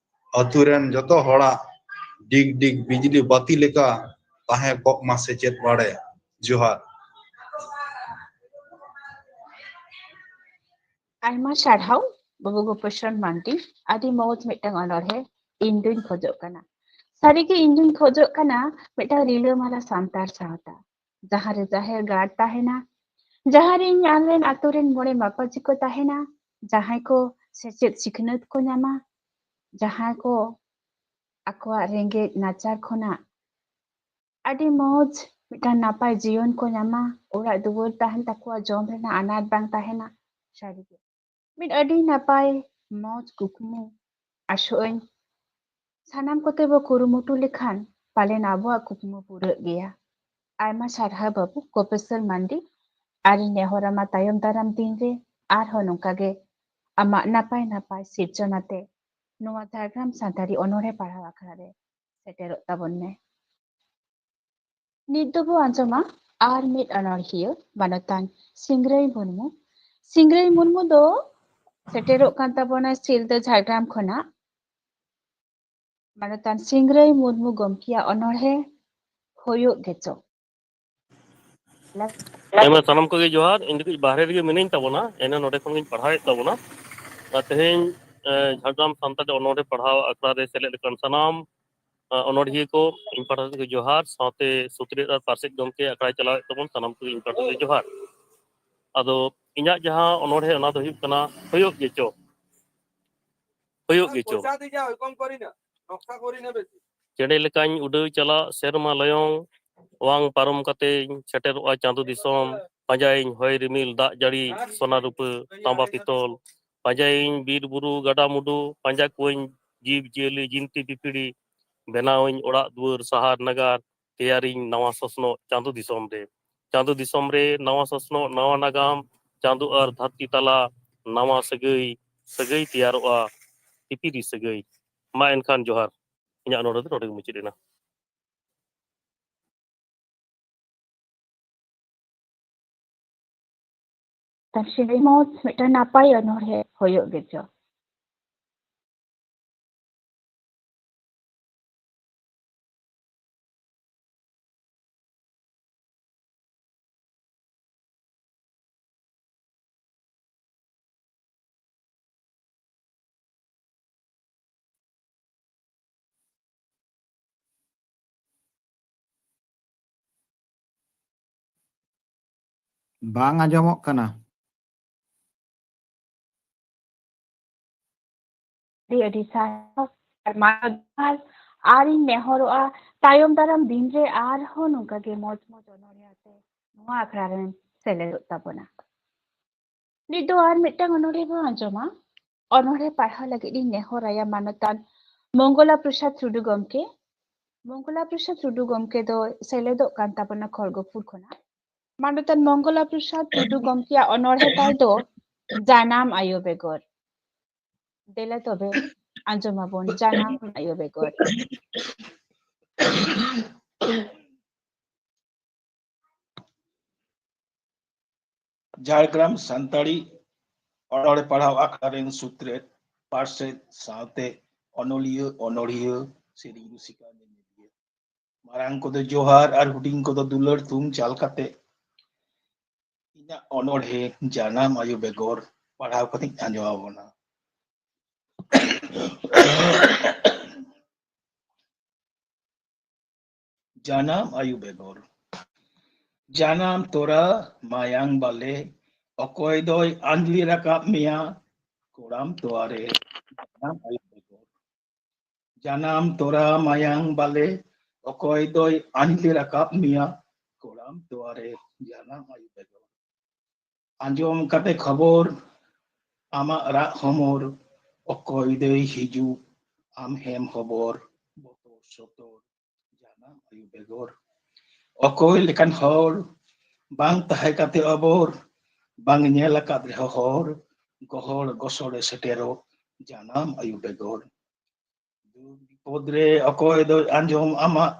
ᱟᱹᱛᱩ ᱨᱮᱱ ᱡᱚᱛᱚ ᱦᱚᱲᱟᱜ ᱰᱤᱜᱽ ᱰᱤᱜᱽ ᱵᱤᱡᱽᱞᱤ ᱵᱟᱹᱛᱤ ᱞᱮᱠᱟ ᱛᱟᱦᱮᱸ ᱠᱚᱜ ᱢᱟ ᱥᱮᱪᱮᱫ ᱵᱟᱲᱮ᱾ ᱡᱚᱦᱟᱨ᱾ ᱟᱭᱢᱟ ᱥᱟᱨᱦᱟᱣ ᱵᱟᱹᱵᱩ ᱜᱳᱯᱮᱥᱚᱨ ᱢᱟᱱᱰᱤ, ᱟᱹᱰᱤ ᱢᱚᱡᱽ ᱢᱤᱫᱴᱟᱝ ᱚᱱᱚᱬᱦᱮ ᱤᱧ ᱫᱩᱧ ᱠᱷᱚᱡᱚᱜ ᱠᱟᱱᱟ᱾ ᱥᱟᱹᱨᱤᱜᱮ ᱤᱧ ᱫᱩᱧ ᱠᱷᱚᱡᱚᱜ ᱠᱟᱱᱟ ᱢᱤᱫᱴᱟᱝ ᱨᱤᱞᱟᱹᱢᱟᱞᱟ ᱥᱟᱱᱛᱟᱲ ᱥᱟᱶᱛᱟ, ᱡᱟᱦᱟᱸ ᱨᱮ ᱡᱟᱦᱮᱨ ᱜᱟᱲ ᱛᱟᱦᱮᱱᱟ, ᱡᱟᱦᱟᱸ ᱨᱮ ᱤᱧ ᱟᱞᱮᱨᱮᱱ ᱟᱛᱳ ᱨᱮᱱ ᱢᱚᱬᱮ ᱢᱟᱯᱟᱡᱤ ᱠᱚ ᱛᱟᱦᱮᱱᱟ, ᱡᱟᱦᱟᱸᱭ ᱠᱚ ᱥᱮᱪᱮᱫ ᱥᱤᱠᱷᱱᱟᱹᱛ ᱠᱚ ᱧᱟᱢᱟ, ᱡᱟᱦᱟᱸᱭ ᱠᱚ ᱟᱠᱚᱣᱟᱜ ᱨᱮᱸᱜᱮᱡ ᱱᱟᱪᱟᱨ ᱠᱷᱚᱱᱟᱜ ᱟᱹᱰᱤ ᱢᱚᱡᱽ ᱢᱤᱫᱴᱟᱝ ᱱᱟᱯᱟᱭ ᱡᱤᱭᱚᱱ ᱠᱚ ᱧᱟᱢᱟ, ᱚᱲᱟᱜ ᱫᱩᱣᱟᱹᱨ ᱛᱟᱦᱮᱱ ᱛᱟᱠᱚᱣᱟ, ᱡᱚᱢ ᱨᱮᱱᱟᱜ ᱟᱱᱟᱴ ᱵᱟᱝ ᱛᱟᱦᱮᱱᱟ᱾ ᱥᱟᱹᱨᱤᱜᱮ ᱢᱤᱫ ᱟᱹᱰᱤ ᱱᱟᱯᱟᱭ ᱢᱚᱡᱽ ᱠᱩᱠᱢᱩ᱾ ᱟᱥᱚᱜ ᱟᱹᱧ ᱥᱟᱱᱟᱢ ᱠᱚᱛᱮ ᱵᱚ ᱠᱩᱨᱩᱢᱩᱴᱩ ᱞᱮᱠᱷᱟᱱ ᱯᱟᱞᱮᱱ ᱟᱵᱚᱣᱟᱜ ᱠᱩᱠᱢᱩ ᱯᱩᱨᱟᱹᱜ ᱜᱮᱭᱟ᱾ ᱟᱭᱢᱟ ᱥᱟᱨᱦᱟᱣ ᱵᱟᱹᱵᱩ ᱠᱚᱯᱮᱥᱚᱨ ᱢᱟᱱᱰᱤ, ᱟᱨ ᱤᱧ ᱱᱮᱦᱚᱨᱟᱢᱟ ᱛᱟᱭᱚᱢ ᱫᱟᱨᱟᱢ ᱫᱤᱱ ᱨᱮ ᱟᱨᱦᱚᱸ ᱱᱚᱝᱠᱟ ᱜᱮ ᱟᱢᱟᱜ ᱱᱟᱯᱟᱭ ᱱᱟᱯᱟᱭ ᱥᱤᱨᱡᱚᱱ ᱟᱛᱮ ᱱᱚᱣᱟ ᱡᱷᱟᱲᱜᱨᱟᱢ ᱥᱟᱱᱛᱟᱲᱤ ᱚᱱᱚᱬᱦᱮ ᱯᱟᱲᱦᱟᱣ ᱟᱠᱷᱲᱟ ᱨᱮ ᱥᱮᱴᱮᱨᱚᱜ ᱛᱟᱵᱚᱱ ᱢᱮ᱾ ᱱᱤᱛ ᱫᱚᱵᱚ ᱟᱸᱡᱚᱢᱟ ᱟᱨ ᱢᱤᱫ ᱚᱱᱚᱬᱦᱤᱭᱟᱹ ᱢᱟᱱᱚᱛᱟᱱ ᱥᱤᱝᱨᱟᱹᱭ ᱢᱩᱨᱢᱩ᱾ ᱥᱤᱝᱨᱟᱹᱭ ᱢᱩᱨᱢᱩ ᱫᱚ ᱥᱮᱴᱮᱨᱚᱜ ᱠᱟᱱ ᱛᱟᱵᱚᱱᱟ ᱥᱤᱞᱫᱟᱹ ᱡᱷᱟᱲᱜᱨᱟᱢ ᱠᱷᱚᱱᱟᱜ᱾ ᱢᱟᱱᱚᱛᱟᱱ ᱥᱤᱝᱨᱟᱹᱭ ᱢᱩᱨᱢᱩ ᱜᱚᱢᱠᱮᱭᱟᱜ ᱚᱱᱚᱬᱦᱮ ᱦᱩᱭᱩᱜ ᱜᱮᱪᱚ᱾ ᱟᱭᱢᱟ ᱥᱟᱱᱟᱢ ᱠᱚᱜᱮ ᱡᱚᱦᱟᱨ᱾ ᱤᱧ ᱫᱚ ᱠᱟᱹᱡ ᱵᱟᱦᱨᱮ ᱨᱮᱜᱮ ᱢᱤᱱᱟᱹᱧ ᱛᱟᱵᱚᱱᱟ, ᱮᱱᱟᱝ ᱱᱚᱰᱮ ᱠᱷᱚᱱ ᱜᱤᱧ ᱯᱟᱲᱦᱟᱣᱮᱫ ᱛᱟᱵᱚᱱᱟ᱾ ᱟᱨ ᱛᱮᱦᱮᱧ ᱮ, ᱡᱷᱟᱲᱜᱨᱟᱢ ᱥᱟᱱᱛᱟᱲᱤ ᱚᱱᱚᱬᱦᱮ ᱯᱟᱲᱦᱟᱣ ᱟᱠᱷᱲᱟ ᱨᱮ ᱥᱮᱞᱮᱫ ᱟᱠᱟᱱ ᱥᱟᱱᱟᱢ ᱮ, ᱚᱱᱚᱬᱦᱤᱭᱟᱹ ᱠᱚ ᱤᱧ ᱯᱟᱦᱴᱟ ᱥᱮᱫ ᱠᱷᱚᱱ ᱡᱚᱦᱟᱨ, ᱥᱟᱶᱛᱮ ᱥᱩᱛᱨᱮᱛ ᱟᱨ ᱯᱟᱨᱥᱮᱛ ᱜᱚᱢᱠᱮ ᱟᱠᱷᱲᱟᱭ ᱪᱟᱞᱟᱣᱮᱫ ᱛᱟᱵᱚᱱ ᱥᱟᱱᱟᱢ ᱠᱚᱜᱮ ᱤᱧ ᱯᱟᱦᱴᱟ ᱥᱮᱫ ᱠᱷᱚᱱ ᱡᱚᱦᱟᱨ᱾ ᱟᱫᱚ ᱤᱧᱟᱹᱜ ᱡᱟᱦᱟᱸ ᱚᱱᱚᱬᱦᱮ, ᱚᱱᱟ ᱫᱚ ᱦᱩᱭᱩᱜ ᱠᱟᱱᱟ ᱦᱩᱭᱩᱜ ᱜᱮᱪᱚ, ᱦᱩᱭᱩᱜ ᱜᱮᱪᱚ᱾ ᱪᱮᱬᱮ ᱞᱮᱠᱟᱧ ᱩᱰᱟᱹᱣ ᱪᱟᱞᱟᱜ ᱥᱮᱨᱢᱟ ᱞᱟᱭᱚᱝ, ᱚᱣᱟᱝ ᱯᱟᱨᱚᱢ ᱠᱟᱛᱮᱧ ᱥᱮᱴᱮᱨᱚᱜᱼᱟ ᱪᱟᱸᱫᱚ ᱫᱤᱥᱚᱢ᱾ ᱯᱟᱸᱡᱟᱭᱟᱹᱧ ᱦᱚᱭ ᱨᱤᱢᱤᱞ ᱫᱟᱜ ᱡᱟᱹᱲᱤ ᱥᱚᱱᱟ ᱨᱩᱯᱟᱹ ᱛᱟᱸᱵᱟ ᱯᱤᱛᱚᱞ, ᱯᱟᱸᱡᱟᱭᱟᱹᱧ ᱵᱤᱨ ᱵᱩᱨᱩ ᱜᱟᱰᱟ ᱢᱩᱰᱩ, ᱯᱟᱸᱡᱟ ᱠᱚᱣᱟᱹᱧ ᱡᱤᱵᱽ ᱡᱤᱭᱟᱹᱞᱤ ᱡᱤᱱᱛᱤ ᱯᱤᱯᱤᱲᱤ, ᱵᱮᱱᱟᱣᱟᱹᱧ ᱚᱲᱟᱜ ᱫᱩᱣᱟᱹᱨ ᱥᱟᱦᱟᱨ ᱱᱟᱜᱟᱨ, ᱛᱮᱭᱟᱨᱤᱧ ᱱᱟᱣᱟ ᱥᱚᱥᱱᱚᱜ ᱪᱟᱸᱫᱚ ᱫᱤᱥᱚᱢ ᱨᱮ᱾ ᱪᱟᱸᱫᱚ ᱫᱤᱥᱚᱢ ᱨᱮ ᱱᱟᱣᱟ ᱥᱚᱥᱱᱚᱜ ᱱᱟᱣᱟ ᱱᱟᱜᱟᱢ, ᱪᱟᱸᱫᱚ ᱟᱨ ᱫᱷᱟᱹᱨᱛᱤ ᱛᱟᱞᱟ ᱱᱟᱣᱟ ᱥᱟᱹᱜᱟᱹᱭ, ᱥᱟᱹᱜᱟᱹᱭ ᱛᱮᱭᱟᱨᱚᱜᱼᱟ ᱛᱤᱯᱤᱨᱤ ᱥᱟᱹᱜᱟᱹᱭ᱾ ᱢᱟ ᱮᱱᱠᱷᱟᱱ ᱡᱚᱦᱟᱨ, ᱤᱧᱟᱹᱜ ᱱᱚᱰᱮ ᱫᱚ ᱱᱚᱰᱮ ᱜᱮ ᱢᱩᱪᱟᱹᱫ ᱮᱱᱟ᱾ ᱛᱟᱦᱞᱮ ᱢᱚᱡᱽ ᱢᱤᱫᱴᱟᱝ ᱱᱟᱯᱟᱭ ᱚᱱᱚᱬᱦᱮ ᱦᱩᱭᱩᱜ ᱜᱮᱪᱚ᱾ ᱵᱟᱝ ᱟᱸᱡᱚᱢᱚᱜ ᱠᱟᱱᱟ᱾ ᱟᱹᱰᱤ ᱟᱹᱰᱤ ᱥᱟᱨᱦᱟᱣ᱾ ᱟᱨ ᱢᱟ ᱡᱚᱦᱟᱨ᱾ ᱟᱨᱤᱧ ᱱᱮᱦᱚᱨᱚᱜᱼᱟ, ᱛᱟᱭᱚᱢ ᱫᱟᱨᱟᱢ ᱫᱤᱱ ᱨᱮ ᱟᱨᱦᱚᱸ ᱱᱚᱝᱠᱟ ᱜᱮ ᱢᱚᱡᱽ ᱢᱚᱡᱽ ᱚᱱᱚᱬᱦᱮ ᱟᱛᱮ ᱱᱚᱣᱟ ᱟᱠᱷᱲᱟ ᱨᱮᱢ ᱥᱮᱞᱮᱫᱚᱜ ᱛᱟᱵᱚᱱᱟ᱾ ᱱᱤᱛ ᱫᱚ ᱟᱨ ᱢᱤᱫᱴᱟᱝ ᱚᱱᱚᱬᱦᱮ ᱵᱚᱱ ᱟᱸᱡᱚᱢᱟ᱾ ᱚᱱᱚᱬᱦᱮ ᱯᱟᱲᱦᱟᱣ ᱞᱟᱹᱜᱤᱫ ᱤᱧ ᱱᱮᱦᱚᱨ ᱟᱭᱟ ᱢᱟᱱᱚᱛᱟᱱ ᱢᱚᱝᱜᱚᱞᱟ ᱯᱨᱚᱥᱟᱫᱽ ᱴᱩᱰᱩ ᱜᱚᱢᱠᱮ᱾ ᱢᱚᱝᱜᱚᱞᱟ ᱯᱨᱚᱥᱟᱫᱽ ᱴᱩᱰᱩ ᱜᱚᱢᱠᱮ ᱫᱚ ᱥᱮᱞᱮᱫᱚᱜ ᱠᱟᱱ ᱛᱟᱵᱚᱱᱟ ᱠᱷᱚᱲᱜᱚᱯᱩᱨ ᱠᱷᱚᱱᱟᱜ᱾ ᱢᱟᱱᱚᱛᱟᱱ ᱢᱚᱝᱜᱚᱞᱟ ᱯᱨᱚᱥᱟᱫᱽ ᱴᱩᱰᱩ ᱜᱚᱢᱠᱮᱭᱟᱜ ᱚᱱᱚᱬᱦᱮ ᱛᱟᱭ ᱫᱚ ᱡᱟᱱᱟᱢ ᱟᱭᱳ ᱵᱮᱜᱚᱨ᱾ ᱫᱮᱞᱟ ᱛᱚᱵᱮ ᱟᱸᱡᱚᱢᱟᱵᱚᱱ ᱡᱟᱱᱟᱢ ᱟᱭᱳ ᱵᱮᱜᱚᱨ᱾ ᱡᱷᱟᱲᱜᱨᱟᱢ ᱥᱟᱱᱛᱟᱲᱤ ᱚᱱᱚᱬᱦᱮ ᱯᱟᱲᱦᱟᱣ ᱟᱠᱷᱲᱟ ᱨᱮᱱ ᱥᱩᱛᱨᱮᱛ, ᱯᱟᱨᱥᱮᱛ ᱥᱟᱶᱛᱮ ᱚᱱᱚᱞᱤᱭᱟᱹ, ᱚᱱᱚᱲᱦᱤᱭᱟᱹ, ᱥᱮᱨᱮᱧ ᱨᱩᱥᱤᱠᱟ, ᱧᱮᱧᱮᱞᱤᱭᱟᱹ᱾ ᱢᱟᱨᱟᱝ ᱠᱚᱫᱚ ᱡᱚᱦᱟᱨ ᱟᱨ ᱦᱩᱰᱤᱧ ᱠᱚᱫᱚ ᱫᱩᱞᱟᱹᱲ ᱛᱷᱩᱢ ᱪᱟᱞ ᱠᱟᱛᱮ ᱤᱧᱟᱹᱜ ᱚᱱᱚᱬᱦᱮ ᱡᱟᱱᱟᱢ ᱟᱭᱳ ᱵᱮᱜᱚᱨ ᱯᱟᱲᱦᱟᱣ ᱠᱟᱛᱮᱧ ᱟᱸᱡᱚᱢ ᱟᱵᱚᱱᱟ᱾ ᱡᱟᱱᱟᱢ ᱟᱭᱳ ᱵᱮᱜᱚᱨ᱾ ᱡᱟᱱᱟᱢ ᱛᱚᱨᱟ ᱢᱟᱭᱟᱝ ᱵᱟᱞᱮ, ᱚᱠᱚᱭ ᱫᱚᱭ ᱟᱸᱡᱽᱞᱮ ᱨᱟᱠᱟᱵ ᱢᱮᱭᱟ? ᱠᱚᱲᱟᱢ ᱛᱚᱣᱟ ᱨᱮ ᱡᱟᱱᱟᱢ ᱟᱭᱳ ᱵᱮᱜᱚᱨ᱾ ᱡᱟᱱᱟᱢ ᱛᱚᱨᱟ ᱢᱟᱭᱟᱝ ᱵᱟᱞᱮ, ᱚᱠᱚᱭ ᱫᱚᱭ ᱟᱸᱡᱽᱞᱮ ᱨᱟᱠᱟᱵ ᱢᱮᱭᱟ? ᱠᱚᱲᱟᱢ ᱛᱚᱣᱟ ᱨᱮ ᱡᱟᱱᱟᱢ ᱟᱭᱳ ᱵᱮᱜᱚᱨ᱾ ᱟᱸᱡᱚᱢ ᱠᱟᱛᱮ ᱠᱷᱚᱵᱚᱨ, ᱟᱢᱟᱜ ᱨᱟᱜ ᱦᱚᱢᱚᱨ, ᱚᱠᱚᱭ ᱫᱚᱭ ᱦᱤᱡᱩᱜ, ᱟᱢ ᱦᱮᱢ ᱦᱚᱵᱚᱨ, ᱵᱚᱛᱚᱨ ᱥᱚᱛᱚᱨ, ᱡᱟᱱᱟᱢ ᱟᱭᱳ ᱵᱮᱜᱚᱨ᱾ ᱚᱠᱚᱭ ᱞᱮᱠᱟᱱ ᱦᱚᱲ, ᱵᱟᱝ ᱛᱟᱦᱮᱸ ᱠᱟᱛᱮ ᱚᱵᱚᱨ, ᱵᱟᱝ ᱧᱮᱞ ᱟᱠᱟᱫ ᱨᱮᱦᱚᱸ ᱦᱚᱲ, ᱜᱚᱦᱚᱲ ᱜᱚᱥᱚᱲᱮ ᱥᱮᱴᱮᱨᱚᱜ, ᱡᱟᱱᱟᱢ ᱟᱭᱳ ᱵᱮᱜᱚᱨ᱾ ᱫᱩᱠ ᱵᱤᱯᱚᱫ ᱨᱮ ᱚᱠᱚᱭ ᱫᱚᱭ ᱟᱸᱡᱚᱢ ᱟᱢᱟᱜ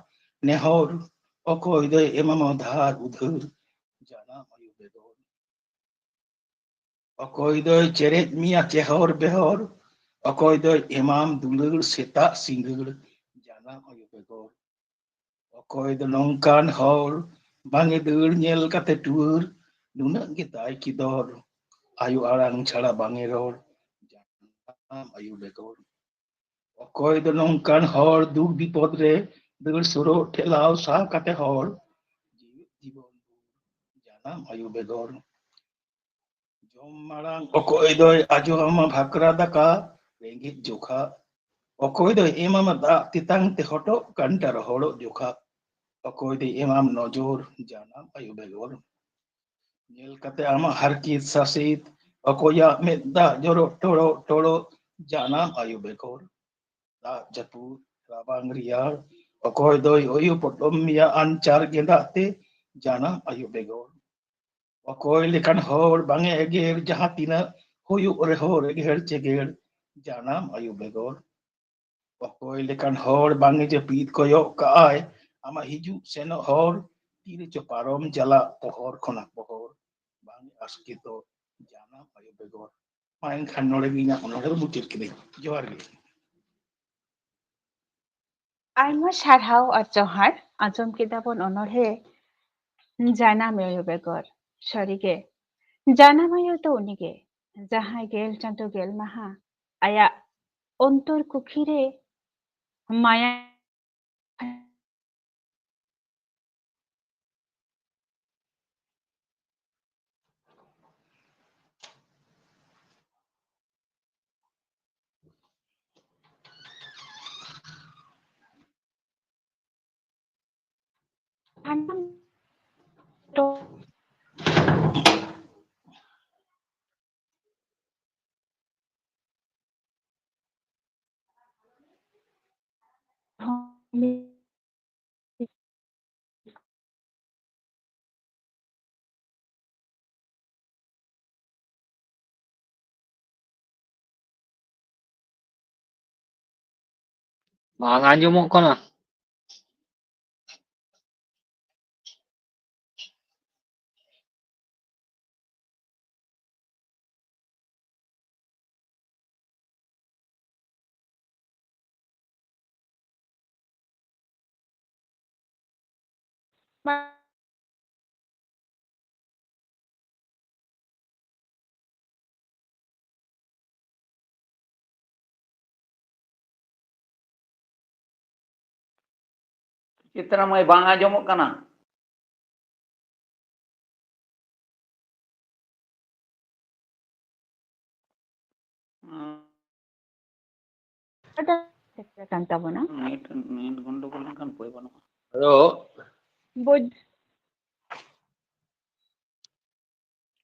ᱱᱮᱦᱚᱨ, ᱚᱠᱚᱭ ᱫᱚᱭ ᱮᱢᱟᱢᱟ ᱫᱷᱟᱨ ᱩᱫᱷᱟᱹᱨ, ᱡᱟᱱᱟᱢ ᱟᱭᱳ ᱵᱮᱜᱚᱨ᱾ ᱚᱠᱚᱭ ᱫᱚᱭ ᱪᱮᱨᱮᱡ ᱢᱮᱭᱟ ᱪᱮᱦᱚᱨ ᱵᱮᱦᱚᱨ, ᱚᱠᱚᱭ ᱫᱚᱭ ᱮᱢᱟᱢ ᱫᱩᱞᱟᱹᱲ ᱥᱮᱛᱟᱜ ᱥᱤᱸᱜᱟᱹᱲ, ᱡᱟᱱᱟᱢ ᱟᱭᱳ ᱵᱮᱜᱚᱨ᱾ ᱚᱠᱚᱭ ᱫᱚ ᱱᱚᱝᱠᱟᱱ ᱦᱚᱲ, ᱵᱟᱝᱮ ᱫᱟᱹᱲ ᱧᱮᱞ ᱠᱟᱛᱮ ᱴᱩᱣᱟᱹᱨ, ᱱᱩᱱᱟᱹᱜ ᱜᱮ ᱛᱟᱭ ᱠᱤ ᱫᱚᱨ, ᱟᱭᱳ ᱟᱲᱟᱝ ᱪᱷᱟᱲᱟ ᱵᱟᱝᱮ ᱨᱚᱲ, ᱡᱟᱱᱟᱢ ᱟᱭᱳ ᱵᱮᱜᱚᱨ᱾ ᱚᱠᱚᱭ ᱫᱚ ᱱᱚᱝᱠᱟᱱ ᱦᱚᱲ, ᱫᱩᱠ ᱵᱤᱯᱚᱫ ᱨᱮ ᱫᱟᱹᱲ ᱥᱩᱨᱚᱜ ᱴᱷᱮᱞᱟᱣ ᱥᱟᱦ ᱠᱟᱛᱮ ᱦᱚᱲ, ᱡᱤᱣᱤᱫ ᱡᱤᱵᱚᱱ ᱡᱟᱱᱟᱢ ᱟᱭᱳ ᱵᱮᱜᱚᱨ᱾ ᱡᱚᱢ ᱢᱟᱲᱟᱝ ᱚᱠᱚᱭ ᱫᱚᱭ ᱟᱡᱚᱢᱟᱢᱟ ᱵᱷᱟᱠᱨᱟ ᱫᱟᱠᱟ ᱨᱮᱸᱜᱮᱡ ᱡᱚᱠᱷᱟ? ᱚᱠᱚᱭ ᱫᱚᱭ ᱮᱢᱟᱢᱟ ᱫᱟᱜ ᱛᱮᱛᱟᱝ ᱛᱮ ᱦᱚᱴᱚᱜ ᱠᱟᱱᱴᱟ ᱨᱚᱦᱚᱲᱚᱜ ᱡᱚᱠᱷᱟ? ᱚᱠᱚᱭ ᱫᱚᱭ ᱮᱢᱟᱢ ᱱᱚᱡᱚᱨ ᱡᱟᱱᱟᱢ ᱟᱭᱳ ᱵᱮᱜᱚᱨ? ᱧᱮᱞ ᱠᱟᱛᱮ ᱟᱢᱟᱜ ᱦᱟᱨᱠᱮᱛ ᱥᱟᱥᱮᱛ, ᱚᱠᱚᱭᱟᱜ ᱢᱮᱫ ᱫᱟᱜ ᱡᱚᱨᱚᱜ ᱴᱚᱲᱚᱜ ᱴᱚᱲᱚᱜ ᱡᱟᱱᱟᱢ ᱟᱭᱳ ᱵᱮᱜᱚᱨ? ᱫᱟᱜ ᱡᱟᱹᱯᱩᱫ ᱨᱟᱵᱟᱝ ᱨᱮᱭᱟᱲ, ᱚᱠᱚᱭ ᱫᱚᱭ ᱚᱭᱩ ᱯᱚᱴᱚᱢ ᱢᱮᱭᱟ ᱟᱱᱪᱟᱨ ᱜᱮᱸᱫᱟᱜ ᱛᱮ ᱡᱟᱱᱟᱢ ᱟᱭᱳ ᱵᱮᱜᱚᱨ? ᱚᱠᱚᱭ ᱞᱮᱠᱟᱱ ᱦᱚᱲ ᱵᱟᱝᱮ ᱮᱜᱮᱨ ᱡᱟᱦᱟᱸ ᱛᱤᱱᱟᱹᱜ ᱦᱩᱭᱩᱜ ᱨᱮᱦᱚᱸ ᱨᱮᱜᱮᱲ ᱪᱮᱜᱮᱲ ᱡᱟᱱᱟᱢ ᱟᱭᱳ ᱵᱮᱜᱚᱨ? ᱚᱠᱚᱭ ᱞᱮᱠᱟᱱ ᱦᱚᱲ ᱵᱟᱝᱮ ᱡᱟᱹᱯᱤᱫ ᱠᱚᱭᱚᱜ ᱠᱟᱜᱼᱟᱭ ᱟᱢᱟᱜ ᱦᱤᱡᱩᱜ ᱥᱮᱱᱚᱜ ᱦᱚᱨ, ᱛᱤᱨᱮ ᱪᱚ ᱯᱟᱨᱚᱢ ᱪᱟᱞᱟᱜ ᱯᱚᱦᱚᱨ ᱠᱷᱚᱱᱟᱜ ᱯᱚᱦᱚᱨ, ᱵᱟᱝ ᱟᱥᱠᱮᱛᱚᱜ ᱡᱟᱱᱟᱢ ᱟᱭᱳ ᱵᱮᱜᱚᱨ᱾ ᱢᱟ ᱮᱱᱠᱷᱟᱱ ᱱᱚᱰᱮ ᱜᱮ ᱤᱧᱟᱹᱜ ᱚᱱᱚᱬᱦᱮ ᱫᱚ ᱢᱩᱪᱟᱹᱫ ᱠᱤᱫᱟᱹᱧ᱾ ᱡᱚᱦᱟᱨ ᱜᱮ᱾ ᱟᱭᱢᱟ ᱥᱟᱨᱦᱟᱣ ᱟᱨ ᱡᱚᱦᱟᱨ᱾ ᱟᱸᱡᱚᱢ ᱠᱮᱫᱟ ᱵᱚᱱ ᱚᱱᱚᱬᱦᱮ ᱡᱟᱱᱟᱢ ᱟᱭᱳ ᱵᱮᱜᱚᱨ᱾ ᱥᱟᱹᱨᱤᱜᱮ, ᱡᱟᱱᱟᱢ ᱟᱭᱳ ᱫᱚ ᱩᱱᱤᱜᱮ, ᱡᱟᱦᱟᱸᱭ ᱜᱮᱞ ᱪᱟᱸᱫᱳ ᱜᱮᱞ ᱢᱟᱦᱟ ᱟᱭᱟᱜ ᱚᱱᱛᱚᱨ ᱠᱩᱠᱷᱤ ᱨᱮ ᱢᱟᱭᱟ ᱵᱟᱝ ᱟᱸᱡᱚᱢᱚᱜ ᱠᱟᱱᱟ᱾ ᱢᱟ- ᱪᱤᱛᱨᱟ ᱢᱟᱹᱭ, ᱵᱟᱝ ᱟᱸᱡᱚᱢᱚᱜ ᱠᱟᱱᱟ᱾ ᱦᱩᱸ᱾ ᱚᱠᱟᱴᱟᱜ ᱥᱮᱴᱮᱨ ᱟᱠᱟᱱ ᱛᱟᱵᱚᱱᱟ? ᱱᱮᱴ, ᱱᱮᱴ ᱜᱚᱱᱰᱚᱜᱳᱞ ᱞᱮᱱᱠᱷᱟᱱ ᱩᱯᱟᱹᱭ ᱵᱟᱹᱱᱩᱜᱼᱟ᱾ ᱦᱮᱞᱳ᱾ ᱵᱩᱡᱽ᱾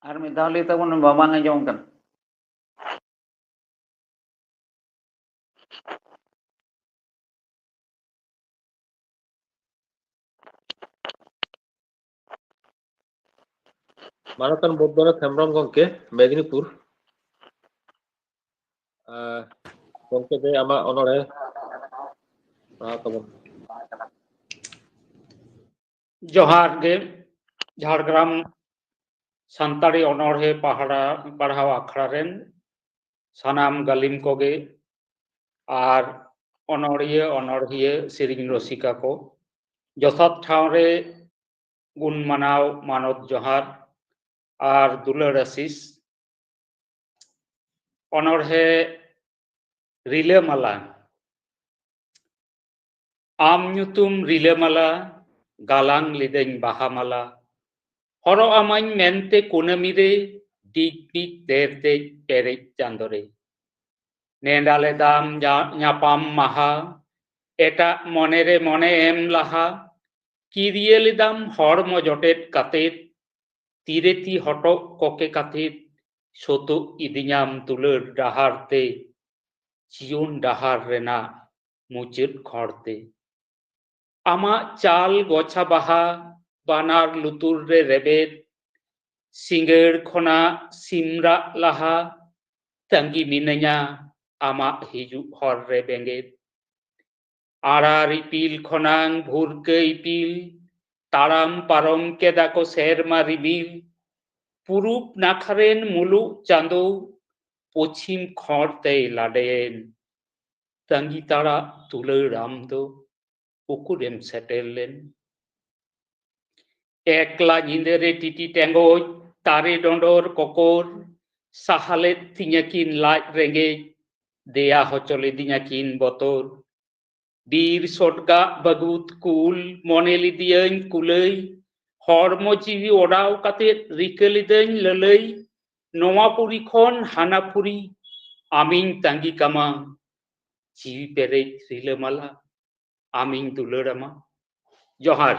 ᱟᱨ ᱢᱤᱫ ᱫᱷᱟᱣ ᱞᱟᱹᱭ ᱛᱟᱵᱚᱱ ᱢᱮ, ᱵᱟᱝ ᱟᱸᱡᱚᱢ ᱠᱟᱱᱟ᱾ ᱢᱟᱱᱚᱛᱟᱱ ᱵᱳᱫᱷᱵᱚᱨᱚᱛ ᱦᱮᱢᱵᱨᱚᱢ ᱜᱚᱢᱠᱮ, ᱢᱮᱫᱽᱱᱤᱯᱩᱨ᱾ ᱟᱨ ᱜᱚᱢᱠᱮ ᱫᱮ, ᱟᱢᱟᱜ ᱚᱱᱚᱬᱦᱮ ᱯᱟᱲᱦᱟᱣ ᱛᱟᱵᱚᱱ ᱢᱮ᱾ ᱡᱚᱦᱟᱨ ᱜᱮ, ᱡᱷᱟᱲᱜᱨᱟᱢ ᱥᱟᱱᱛᱟᱲᱤ ᱚᱱᱚᱬᱦᱮ ᱯᱟᱦᱲᱟ, ᱯᱟᱲᱦᱟᱣ ᱟᱠᱷᱲᱟ ᱨᱮᱱ ᱥᱟᱱᱟᱢ ᱜᱟᱹᱞᱤᱢ ᱠᱚᱜᱮ ᱟᱨ ᱚᱱᱚᱲᱤᱭᱟᱹ, ᱚᱱᱚᱲᱦᱤᱭᱟᱹ, ᱥᱮᱨᱮᱧ ᱨᱩᱥᱤᱠᱟ ᱠᱚ ᱡᱚᱛᱷᱟᱛ ᱴᱷᱟᱶ ᱨᱮ ᱜᱩᱱ ᱢᱟᱱᱟᱣ ᱢᱟᱱᱚᱛ ᱡᱚᱦᱟᱨ ᱟᱨ ᱫᱩᱞᱟᱹᱲ ᱟᱥᱤᱥ᱾ ᱚᱱᱚᱲᱦᱮ ᱨᱤᱞᱟᱹᱢᱟᱞᱟ᱾ ᱟᱢ ᱧᱩᱛᱩᱢ ᱨᱤᱞᱟᱹᱢᱟᱞᱟ, ᱜᱟᱞᱟᱝ ᱞᱤᱫᱟᱹᱧ ᱵᱟᱦᱟ ᱢᱟᱞᱟ᱾ ᱦᱚᱨᱚᱜ ᱟᱢᱟᱹᱧ ᱢᱮᱱᱛᱮ ᱠᱩᱱᱟᱹᱢᱤ ᱨᱮ, ᱰᱤᱜᱽ ᱰᱤᱜᱽ ᱰᱮᱨ ᱫᱮᱡ ᱯᱮᱨᱮᱡ ᱪᱟᱸᱫᱚ ᱨᱮ᱾ ᱱᱮᱰᱟ ᱞᱮᱫᱟᱢ ᱧᱟ-, ᱧᱟᱯᱟᱢ ᱢᱟᱦᱟ, ᱮᱴᱟᱜ ᱢᱚᱱᱮ ᱨᱮ ᱢᱚᱱᱮ ᱮᱢ ᱞᱟᱦᱟ᱾ ᱠᱤᱨᱤᱭᱟᱹ ᱞᱮᱫᱟᱢ ᱦᱚᱲᱢᱚ ᱡᱚᱴᱮᱫ ᱠᱟᱛᱮᱫ, ᱛᱤᱨᱮ ᱛᱤ ᱦᱚᱴᱚᱜ ᱠᱚᱠᱮ ᱠᱟᱛᱮᱫ, ᱥᱳᱛᱳᱜ ᱤᱫᱤᱧᱟᱢ ᱫᱩᱞᱟᱹᱲ ᱰᱟᱦᱟᱨ ᱛᱮ, ᱡᱤᱭᱚᱱ ᱰᱟᱦᱟᱨ ᱨᱮᱱᱟᱜ ᱢᱩᱪᱟᱹᱫ ᱠᱷᱚᱸᱰ ᱛᱮ᱾ ᱟᱢᱟᱜ ᱪᱟᱞ ᱜᱚᱪᱷᱟ ᱵᱟᱦᱟ, ᱵᱟᱱᱟᱨ ᱞᱩᱛᱩᱨ ᱨᱮ ᱨᱮᱵᱮᱫ, ᱥᱤᱸᱜᱟᱹᱲ ᱠᱷᱚᱱᱟᱜ ᱥᱤᱢ ᱨᱟᱜ ᱞᱟᱦᱟ, ᱛᱟᱺᱜᱤ ᱢᱤᱱᱟᱹᱧᱟ ᱟᱢᱟᱜ ᱦᱤᱡᱩᱜ ᱦᱚᱨ ᱨᱮ ᱵᱮᱸᱜᱮᱫ᱾ ᱟᱲᱟᱨ ᱤᱯᱤᱞ ᱠᱷᱚᱱᱟᱝ ᱵᱷᱩᱨᱠᱟᱹ ᱤᱯᱤᱞ, ᱛᱟᱲᱟᱢ ᱯᱟᱨᱚᱢ ᱠᱮᱫᱟ ᱠᱚ ᱥᱮᱨᱢᱟ ᱨᱤᱢᱤᱞ᱾ ᱯᱩᱨᱩᱵ ᱱᱟᱠᱷᱟ ᱨᱮᱱ ᱢᱩᱞᱩᱜ ᱪᱟᱸᱫᱚ, ᱯᱚᱪᱷᱤᱢ ᱠᱷᱚᱸᱰ ᱛᱮᱭ ᱞᱟᱰᱮᱭᱮᱱ᱾ ᱛᱟᱺᱜᱤ ᱛᱟᱲᱟᱜ ᱫᱩᱞᱟᱹᱲ ᱟᱢ ᱫᱚ, ᱩᱠᱩᱨᱮᱢ ᱥᱮᱴᱮᱨ ᱞᱮᱱ? ᱮᱠᱞᱟ ᱧᱤᱫᱟᱹ ᱨᱮ ᱴᱤᱴᱤ ᱴᱮᱸᱜᱚᱡ, ᱛᱟᱨᱮ ᱰᱚᱸᱰᱚᱨ ᱠᱚᱠᱚᱨ, ᱥᱟᱦᱟ ᱞᱮᱫ ᱛᱤᱧᱟᱹ ᱠᱤᱱ ᱞᱟᱡ ᱨᱮᱸᱜᱮᱡ, ᱫᱮᱭᱟ ᱦᱚᱪᱚ ᱞᱤᱫᱤᱧᱟ ᱠᱤᱱ ᱵᱚᱛᱚᱨ᱾ ᱵᱤᱨ ᱥᱚᱰᱜᱟᱜ ᱵᱟᱹᱜᱩᱫ ᱠᱩᱞ, ᱢᱚᱱᱮ ᱞᱤᱫᱤᱭᱟᱹᱧ ᱠᱩᱞᱟᱹᱭ, ᱦᱚᱲᱢᱚ ᱡᱤᱣᱤ ᱚᱰᱟᱣ ᱠᱟᱛᱮ ᱨᱤᱠᱟᱹ ᱞᱤᱫᱟᱹᱧ ᱞᱟᱹᱞᱟᱹᱭ, ᱱᱚᱣᱟ ᱯᱩᱨᱤ ᱠᱷᱚᱱ ᱦᱟᱱᱟ ᱯᱩᱨᱤ ᱟᱢᱤᱧ ᱛᱟᱺᱜᱤ ᱠᱟᱢᱟ, ᱡᱤᱣᱤ ᱯᱮᱨᱮᱡ ᱨᱤᱞᱟᱹᱢᱟᱞᱟ ᱟᱢᱤᱧ ᱫᱩᱞᱟᱹᱲ ᱟᱢᱟ᱾ ᱡᱚᱦᱟᱨ᱾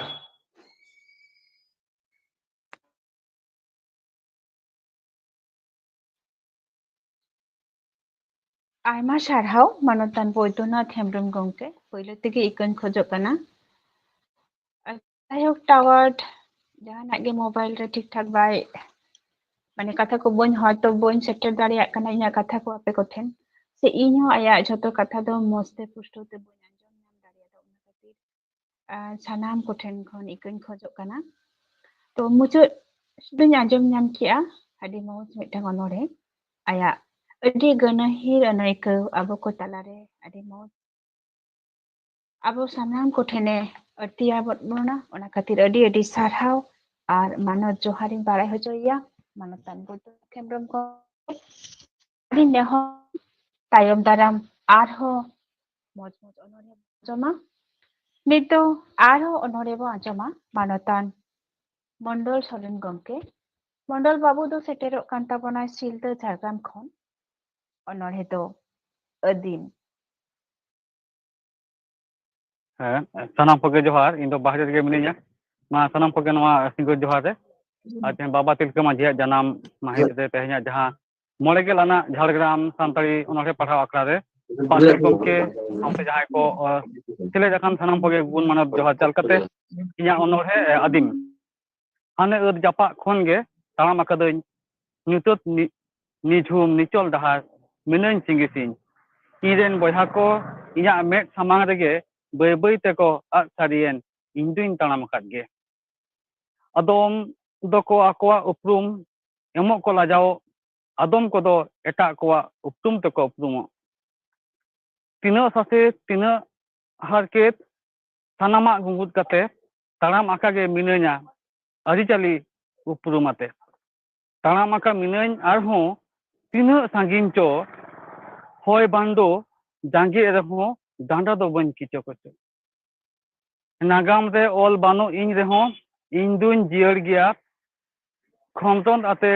ᱟᱭᱢᱟ ᱥᱟᱨᱦᱟᱣ ᱢᱟᱱᱚᱛᱟᱱ ᱵᱳᱭᱫᱚᱱᱟᱛᱷ ᱦᱮᱢᱵᱨᱚᱢ ᱜᱚᱢᱠᱮ᱾ ᱯᱳᱭᱞᱳ ᱛᱮᱜᱮ ᱤᱠᱟᱹᱧ ᱠᱷᱚᱡᱚᱜ ᱠᱟᱱᱟ᱾ ᱟᱨ ᱡᱟᱭᱦᱳᱠ, ᱴᱟᱣᱟᱨ ᱡᱟᱦᱟᱱᱟᱜ ᱜᱮ ᱢᱳᱵᱟᱭᱤᱞ ᱨᱮ ᱴᱷᱤᱠ ᱴᱷᱟᱠ ᱵᱟᱭ, ᱢᱟᱱᱮ, ᱠᱟᱛᱷᱟ ᱠᱚ ᱵᱟᱹᱧ, ᱦᱚᱭᱛᱚ ᱵᱟᱹᱧ ᱥᱮᱴᱮᱨ ᱫᱟᱲᱮᱭᱟᱜ ᱠᱟᱱᱟ ᱤᱧᱟᱹᱜ ᱠᱟᱛᱷᱟ ᱠᱚ ᱟᱯᱮ ᱠᱚᱴᱷᱮᱱ, ᱥᱮ ᱤᱧ ᱦᱚᱸ ᱟᱭᱟᱜ ᱡᱷᱚᱛᱚ ᱠᱟᱛᱷᱟ ᱫᱚ ᱢᱚᱸᱡᱽ ᱛᱮ ᱯᱩᱥᱴᱟᱹᱣ ᱛᱮ ᱵᱟᱹᱧ ᱟᱸᱡᱚᱢ ᱧᱟᱢ ᱫᱟᱲᱮᱭᱟᱫᱟ᱾ ᱚᱱᱟ ᱠᱷᱟᱹᱛᱤᱨ ᱟᱨ ᱥᱟᱱᱟᱢ ᱠᱚᱴᱷᱮᱱ ᱠᱷᱚᱱ ᱤᱠᱟᱹᱧ ᱠᱷᱚᱡᱚᱜ ᱠᱟᱱᱟ᱾ ᱛᱚ, ᱢᱩᱪᱟᱹᱫ ᱫᱚᱧ ᱟᱸᱡᱚᱢ ᱧᱟᱢ ᱠᱮᱜᱼᱟ ᱟᱹᱰᱤ ᱢᱚᱡᱽ ᱢᱤᱫᱴᱟᱝ ᱚᱱᱚᱬᱦᱮ, ᱟᱭᱟᱜ ᱟᱹᱰᱤ ᱜᱟᱹᱱᱟᱹᱦᱤᱨ ᱟᱹᱱᱟᱹᱭᱠᱟᱹᱣ ᱟᱵᱚ ᱠᱚ ᱛᱟᱞᱟᱨᱮ ᱟᱹᱰᱤ ᱢᱚᱡᱽ ᱟᱵᱚ ᱥᱟᱱᱟᱢ ᱠᱚᱴᱷᱮᱱᱮ ᱟᱹᱲᱛᱤᱭᱟᱵᱚᱱ ᱵᱚᱱᱟ᱾ ᱚᱱᱟ ᱠᱷᱟᱹᱛᱤᱨ ᱟᱹᱰᱤ ᱟᱹᱰᱤ ᱥᱟᱨᱦᱟᱣ ᱟᱨ ᱢᱟᱱᱚᱛ ᱡᱚᱦᱟᱨᱤᱧ ᱵᱟᱲᱟᱭ ᱦᱚᱪᱚᱭᱮᱭᱟ ᱢᱟᱱᱚᱛᱟᱱ ᱵᱩᱫᱷ ᱦᱮᱢᱵᱨᱚᱢ ᱠᱚ᱾ ᱟᱹᱰᱤ ᱱᱮᱦᱚᱨ, ᱛᱟᱭᱚᱢ ᱫᱟᱨᱟᱢ ᱟᱨᱦᱚᱸ ᱢᱚᱡᱽ ᱢᱚᱡᱽ ᱚᱱᱚᱬᱦᱮ ᱵᱚᱱ ᱟᱸᱡᱚᱢᱟ᱾ ᱱᱤᱛ ᱫᱚ ᱟᱨᱦᱚᱸ ᱚᱱᱚᱬᱦᱮ ᱵᱚᱱ ᱟᱸᱡᱚᱢᱟ ᱢᱟᱱᱚᱛᱟᱱ ᱢᱚᱱᱰᱚᱞ ᱥᱚᱨᱮᱱ ᱜᱚᱢᱠᱮ᱾ ᱢᱚᱱᱰᱚᱞ ᱵᱟᱹᱵᱩ ᱫᱚ ᱥᱮᱴᱮᱨᱚᱜ ᱠᱟᱱ ᱛᱟᱵᱚᱱᱟᱭ ᱥᱤᱞᱫᱟᱹ ᱡᱷᱟᱲᱜᱨᱟᱢ ᱠᱷᱚᱱ᱾ ᱚᱱᱚᱬᱦᱮ ᱫᱚ ᱟᱹᱫᱤᱢ᱾ ᱦᱮᱸ, ᱥᱟᱱᱟᱢ ᱠᱚᱜᱮ ᱡᱚᱦᱟᱨ᱾ ᱤᱧ ᱫᱚ ᱵᱟᱦᱨᱮ ᱨᱮᱜᱮ ᱢᱤᱱᱟᱹᱧᱟ᱾ ᱢᱟ ᱥᱟᱱᱟᱢ ᱠᱚᱜᱮ ᱱᱚᱣᱟ ᱥᱤᱸᱜᱟᱹᱲ ᱡᱚᱦᱟᱨ ᱨᱮ᱾ ᱟᱨ ᱛᱮᱦᱮᱧ ᱵᱟᱵᱟ ᱛᱤᱞᱠᱟᱹ ᱢᱟᱹᱡᱷᱤᱭᱟᱜ ᱡᱟᱱᱟᱢ ᱢᱟᱹᱦᱤᱛ ᱨᱮ ᱛᱮᱦᱮᱧᱟᱜ ᱡᱟᱦᱟᱸ ᱢᱚᱬᱮ ᱜᱮᱞ ᱟᱱᱟᱜ ᱡᱷᱟᱲᱜᱨᱟᱢ ᱥᱟᱱᱛᱟᱲᱤ ᱚᱱᱚᱬᱦᱮ ᱯᱟᱲᱦᱟᱣ ᱟᱠᱷᱲᱟ ᱨᱮ ᱯᱟᱪᱮᱫ ᱜᱚᱢᱠᱮ ᱥᱟᱶᱛᱮ ᱡᱟᱦᱟᱸᱭ ᱠᱚ, ᱟᱸ, ᱥᱮᱞᱮᱫ ᱟᱠᱟᱱ ᱥᱟᱱᱟᱢ ᱠᱚᱜᱮ ᱜᱩᱱ ᱢᱟᱱᱚᱛ ᱡᱚᱦᱟᱨ ᱪᱟᱞ ᱠᱟᱛᱮ ᱤᱧᱟᱹᱜ ᱚᱱᱚᱬᱦᱮ, ᱟᱸ, ᱟᱹᱫᱤᱢ᱾ ᱦᱟᱱᱮ ᱟᱹᱛ ᱡᱟᱯᱟᱜ ᱠᱷᱚᱱ ᱜᱮ ᱛᱟᱲᱟᱢ ᱟᱠᱟᱫᱟᱹᱧ ᱧᱩᱛᱟᱹᱛ ᱱᱤ-, ᱱᱤᱡᱷᱩᱢ ᱱᱤᱪᱚᱞ ᱰᱟᱦᱟᱨ ᱢᱤᱱᱟᱹᱧ ᱥᱤᱸᱜᱤ ᱥᱤᱧ᱾ ᱤᱧ ᱨᱮᱱ ᱵᱚᱭᱦᱟ ᱠᱚ ᱤᱧᱟᱹᱜ ᱢᱮᱫ ᱥᱟᱢᱟᱝ ᱨᱮᱜᱮ ᱵᱟᱹᱭ ᱵᱟᱹᱭ ᱛᱮᱠᱚ ᱟᱫ ᱥᱟᱹᱨᱤᱭᱮᱱ, ᱤᱧ ᱫᱩᱧ ᱛᱟᱲᱟᱢ ᱟᱠᱟᱫ ᱜᱮ᱾ ᱟᱫᱚᱢ ᱫᱚᱠᱚ ᱟᱠᱚᱣᱟᱜ ᱩᱯᱨᱩᱢ ᱮᱢᱚᱜ ᱠᱚ ᱞᱟᱡᱟᱣᱚᱜ, ᱟᱫᱚᱢ ᱠᱚᱫᱚ ᱮᱴᱟᱜ ᱠᱚᱣᱟᱜ ᱩᱯᱨᱩᱢ ᱛᱮᱠᱚ ᱩᱯᱨᱩᱢᱚᱜ᱾ ᱛᱤᱱᱟᱹᱜ ᱥᱟᱥᱮᱛ, ᱛᱤᱱᱟᱹᱜ ᱦᱟᱨᱠᱮᱛ, ᱥᱟᱱᱟᱢᱟᱜ ᱜᱩᱸᱜᱩᱫ ᱠᱟᱛᱮ ᱛᱟᱲᱟᱢ ᱟᱠᱟ ᱜᱮ ᱢᱤᱱᱟᱹᱧᱟ᱾ ᱟᱹᱨᱤᱪᱟᱹᱞᱤ ᱩᱯᱨᱩᱢ ᱟᱛᱮ᱾ ᱛᱟᱲᱟᱢ ᱟᱠᱟ ᱢᱤᱱᱟᱹᱧ ᱟᱨᱦᱚᱸ ᱛᱤᱱᱟᱹᱜ ᱥᱟᱺᱜᱤᱧ ᱪᱚ, ᱦᱚᱭ ᱵᱟᱱᱰᱳ ᱡᱟᱸᱜᱮᱜ ᱨᱮᱦᱚᱸ ᱰᱟᱸᱰᱟ ᱫᱚ ᱵᱟᱹᱧ ᱠᱤᱪᱚ ᱠᱚᱪᱚ᱾ ᱱᱟᱜᱟᱢ ᱨᱮ ᱚᱞ ᱵᱟᱹᱱᱩᱜ ᱤᱧ ᱨᱮᱦᱚᱸ ᱤᱧ ᱫᱩᱧ ᱡᱤᱭᱟᱹᱲ ᱜᱮᱭᱟ᱾ ᱠᱷᱚᱸᱫᱽᱨᱚᱸᱫᱽ ᱟᱛᱮ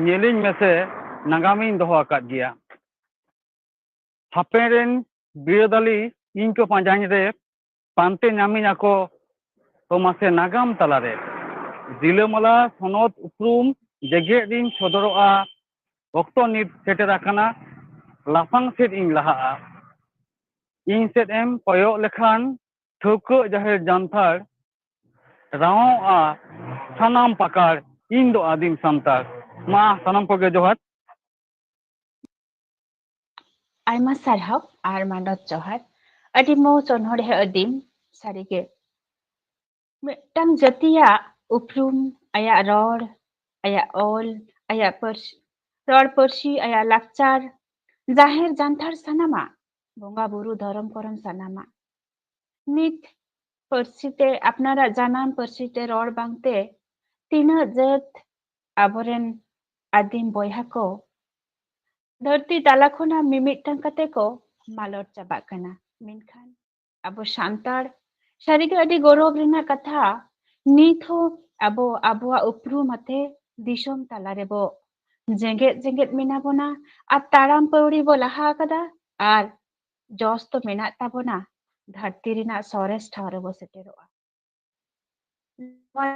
ᱧᱮᱞᱤᱧ ᱢᱮᱥᱮ, ᱱᱟᱜᱟᱢᱤᱧ ᱫᱚᱦᱚ ᱟᱠᱟᱫ ᱜᱮᱭᱟ᱾ ᱦᱟᱯᱮᱱ ᱨᱮᱱ ᱵᱤᱨᱟᱹᱫᱟᱹᱞᱤ ᱤᱧ ᱠᱚ ᱯᱟᱸᱡᱟᱧ ᱨᱮ, ᱯᱟᱱᱛᱮ ᱧᱟᱢᱤᱧ ᱟᱠᱚ ᱛᱚ ᱢᱟᱥᱮ ᱱᱟᱜᱟᱢ ᱛᱟᱞᱟᱨᱮ᱾ ᱨᱤᱞᱟᱹᱢᱟᱞᱟ ᱥᱚᱱᱚᱛ ᱩᱯᱨᱩᱢ ᱡᱮᱜᱮᱛ ᱨᱤᱧ ᱥᱚᱫᱚᱨᱚᱜᱼᱟ᱾ ᱚᱠᱛᱚ ᱱᱤᱛ ᱥᱮᱴᱮᱨ ᱟᱠᱟᱱᱟ, ᱞᱟᱯᱷᱟᱝ ᱥᱮᱫ ᱤᱧ ᱞᱟᱦᱟᱜᱼᱟ᱾ ᱤᱧ ᱥᱮᱫ ᱮᱢ ᱠᱚᱭᱚᱜ ᱞᱮᱠᱷᱟᱱ ᱴᱷᱟᱹᱣᱠᱟᱹ ᱡᱟᱦᱮᱨ ᱡᱟᱱᱛᱷᱟᱲ, ᱨᱟᱣᱟᱣᱜᱼᱟ ᱥᱟᱱᱟᱢ ᱯᱟᱠᱟᱲ, ᱤᱧ ᱫᱚ ᱟᱹᱫᱤᱢ ᱥᱟᱱᱛᱟᱲ᱾ ᱢᱟ ᱥᱟᱱᱟᱢ ᱠᱚᱜᱮ ᱡᱚᱦᱟᱨ᱾ ᱟᱭᱢᱟ ᱥᱟᱨᱦᱟᱣ ᱟᱨ ᱢᱟᱱᱚᱛ ᱡᱚᱦᱟᱨ᱾ ᱟᱹᱰᱤ ᱢᱚᱡᱽ ᱚᱱᱚᱬᱦᱮ ᱟᱹᱫᱤᱢ, ᱥᱟᱹᱨᱤᱜᱮ᱾ ᱢᱤᱫᱴᱟᱝ ᱡᱟᱹᱛᱤᱭᱟᱜ ᱩᱯᱨᱩᱢ, ᱟᱭᱟᱜ ᱨᱚᱲ, ᱟᱭᱟᱜ ᱚᱞ, ᱟᱭᱟᱜ ᱯᱟᱹᱨᱥᱤ, ᱨᱚᱲ ᱯᱟᱹᱨᱥᱤ, ᱟᱭᱟᱜ ᱞᱟᱠᱪᱟᱨ, ᱡᱟᱦᱮᱨ ᱡᱟᱱᱛᱷᱟᱲ ᱥᱟᱱᱟᱢᱟᱜ, ᱵᱚᱸᱜᱟ ᱵᱩᱨᱩ ᱫᱷᱚᱨᱚᱢ ᱠᱚᱨᱚᱢ ᱥᱟᱱᱟᱢᱟᱜ᱾ ᱱᱤᱛ ᱯᱟᱹᱨᱥᱤ ᱛᱮ, ᱟᱯᱱᱟᱨᱟᱜ ᱡᱟᱱᱟᱢ ᱯᱟᱹᱨᱥᱤ ᱛᱮ ᱨᱚᱲ ᱵᱟᱝᱛᱮ ᱛᱤᱱᱟᱹᱜ ᱡᱟᱹᱛ ᱟᱵᱚᱨᱮᱱ ᱟᱹᱫᱤᱢ ᱵᱚᱭᱦᱟ ᱠᱚ ᱫᱷᱟᱹᱨᱛᱤ ᱛᱟᱞᱟ ᱠᱷᱚᱱᱟᱜ ᱢᱤᱢᱤᱫᱴᱟᱝ ᱠᱟᱛᱮ ᱠᱚ ᱢᱟᱞᱚᱴ ᱪᱟᱵᱟᱜ ᱠᱟᱱᱟ᱾ ᱢᱮᱱᱠᱷᱟᱱ ᱟᱵᱚ ᱥᱟᱱᱛᱟᱲ, ᱥᱟᱹᱨᱤᱜᱮ ᱟᱹᱰᱤ ᱜᱚᱨᱚᱵᱽ ᱨᱮᱱᱟᱜ ᱠᱟᱛᱷᱟ, ᱱᱤᱛ ᱦᱚᱸ ᱟᱵᱚ ᱟᱵᱚᱣᱟᱜ ᱩᱯᱨᱩᱢ ᱟᱛᱮ ᱫᱤᱥᱚᱢ ᱛᱟᱞᱟ ᱨᱮᱵᱚ ᱡᱮᱜᱮᱫ ᱡᱮᱜᱮᱫ ᱢᱮᱱᱟᱜ ᱵᱚᱱᱟ ᱟᱨ ᱛᱟᱲᱟᱢ ᱯᱟᱹᱣᱲᱤ ᱵᱚ ᱞᱟᱦᱟ ᱟᱠᱟᱫᱟ ᱟᱨ ᱡᱚᱥ ᱫᱚ ᱢᱮᱱᱟᱜ ᱛᱟᱵᱚᱱᱟ, ᱫᱷᱟᱹᱨᱛᱤ ᱨᱮᱱᱟᱜ ᱥᱚᱨᱮᱥ ᱴᱷᱟᱶ ᱨᱮᱵᱚ ᱥᱮᱴᱮᱨᱚᱜᱼᱟ᱾ ᱱᱚᱣᱟ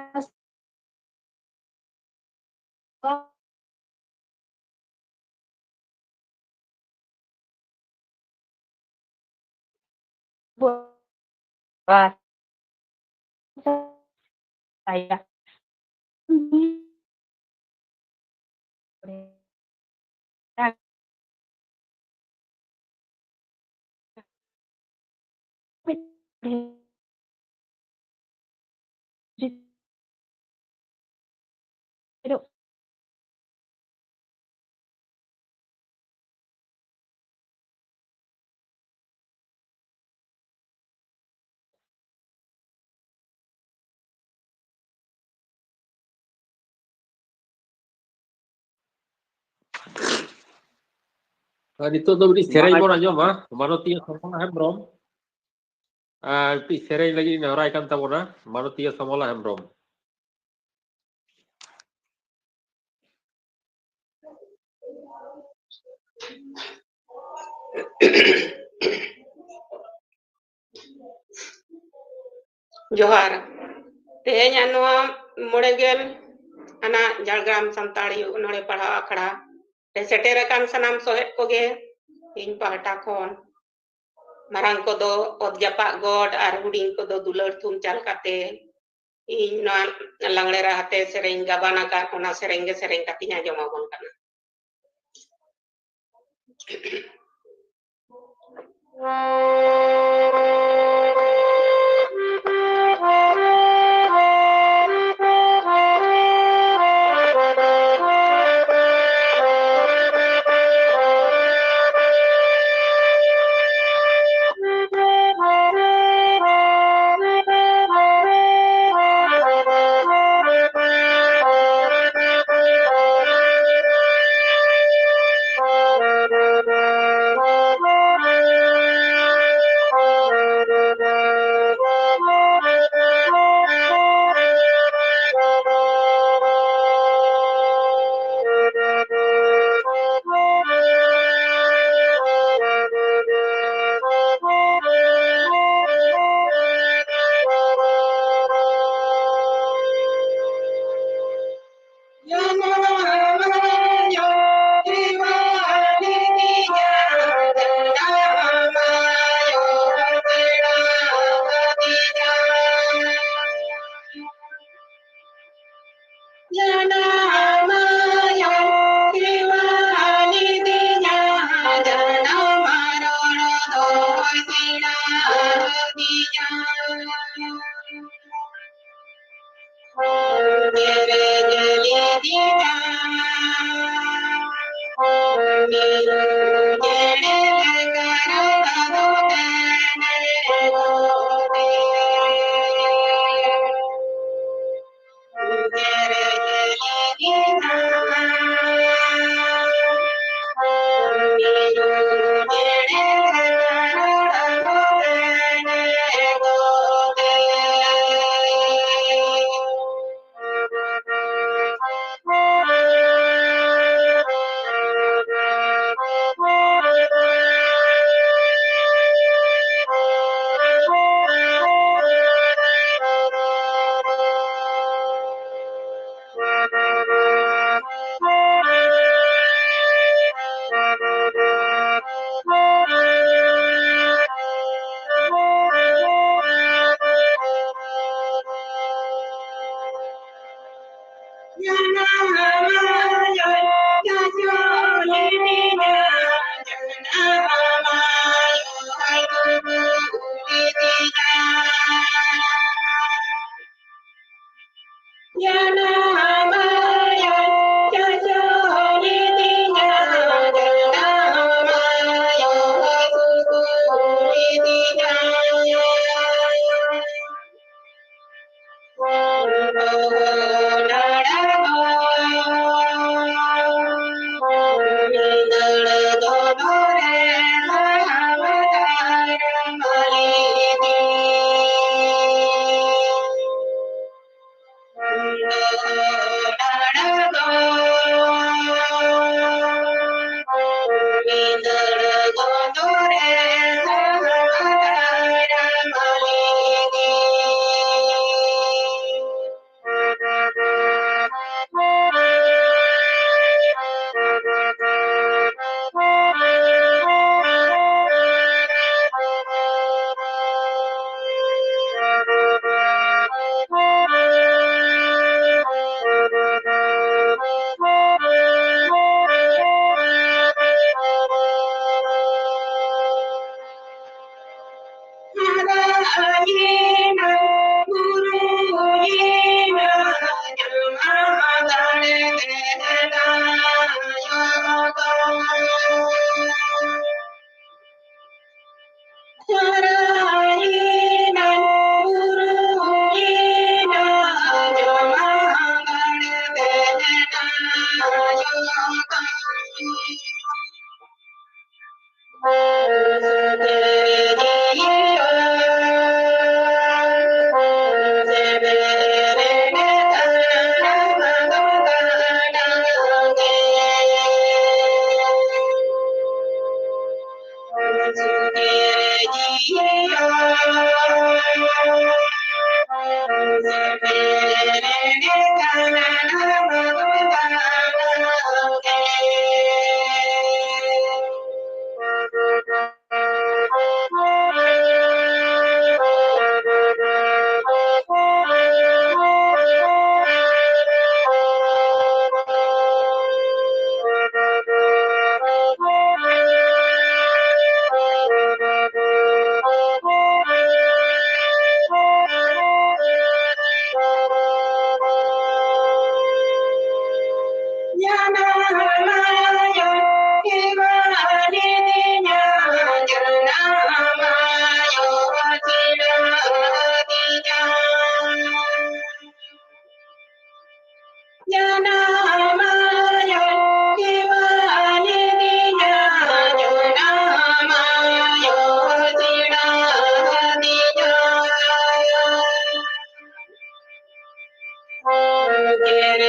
ᱟᱨ ᱱᱤᱛᱚᱜ ᱫᱚ ᱢᱤᱫᱴᱤᱡ ᱥᱮᱨᱮᱧ ᱵᱚᱱ ᱟᱸᱡᱚᱢᱟ, ᱢᱟᱱᱚᱛᱤᱭᱟᱹ ᱥᱚᱢᱚᱞᱟ ᱦᱮᱢᱵᱨᱚᱢ᱾ ᱟᱨ ᱢᱤᱫᱴᱤᱡ ᱥᱮᱨᱮᱧ ᱞᱟᱹᱜᱤᱫ ᱱᱮᱦᱚᱨᱟᱭ ᱠᱟᱱ ᱛᱟᱵᱚᱱᱟ ᱢᱟᱱᱚᱛᱤᱭᱟᱹ ᱥᱚᱢᱚᱞᱟ ᱦᱮᱢᱵᱨᱚᱢ᱾ ᱡᱚᱦᱟᱨ᱾ ᱛᱮᱦᱮᱧᱟᱜ ᱱᱚᱣᱟ ᱢᱚᱬᱮ ᱜᱮᱞ ᱟᱱᱟᱜ ᱡᱷᱟᱲᱜᱨᱟᱢ ᱥᱟᱱᱛᱟᱲᱤ ᱚᱱᱚᱬᱦᱮ ᱯᱟᱲᱦᱟᱣ ᱟᱠᱷᱲᱟ ᱨᱮ ᱥᱮᱴᱮᱨ ᱟᱠᱟᱱ ᱥᱟᱱᱟᱢ ᱥᱚᱦᱮᱫ ᱠᱚᱜᱮ ᱤᱧ ᱯᱟᱦᱴᱟ ᱠᱷᱚᱱ, ᱢᱟᱨᱟᱝ ᱠᱚᱫᱚ ᱚᱛ ᱡᱟᱯᱟᱜ ᱜᱚᱰ ᱟᱨ ᱦᱩᱰᱤᱧ ᱠᱚᱫᱚ ᱫᱩᱞᱟᱹᱲ ᱛᱷᱩᱢ ᱪᱟᱞ ᱠᱟᱛᱮ, ᱤᱧ ᱱᱚᱣᱟ ᱞᱟᱜᱽᱬᱮ ᱨᱟᱦᱟᱛᱮ ᱥᱮᱨᱮᱧ ᱜᱟᱵᱟᱱ ᱟᱠᱟᱫ, ᱚᱱᱟ ᱥᱮᱨᱮᱧ ᱜᱮ ᱥᱮᱨᱮᱧ ᱠᱟᱛᱮᱧ ᱟᱸᱡᱚᱢ ᱟᱵᱚᱱ ᱠᱟᱱᱟ᱾ ᱡᱚᱦᱟᱨ᱾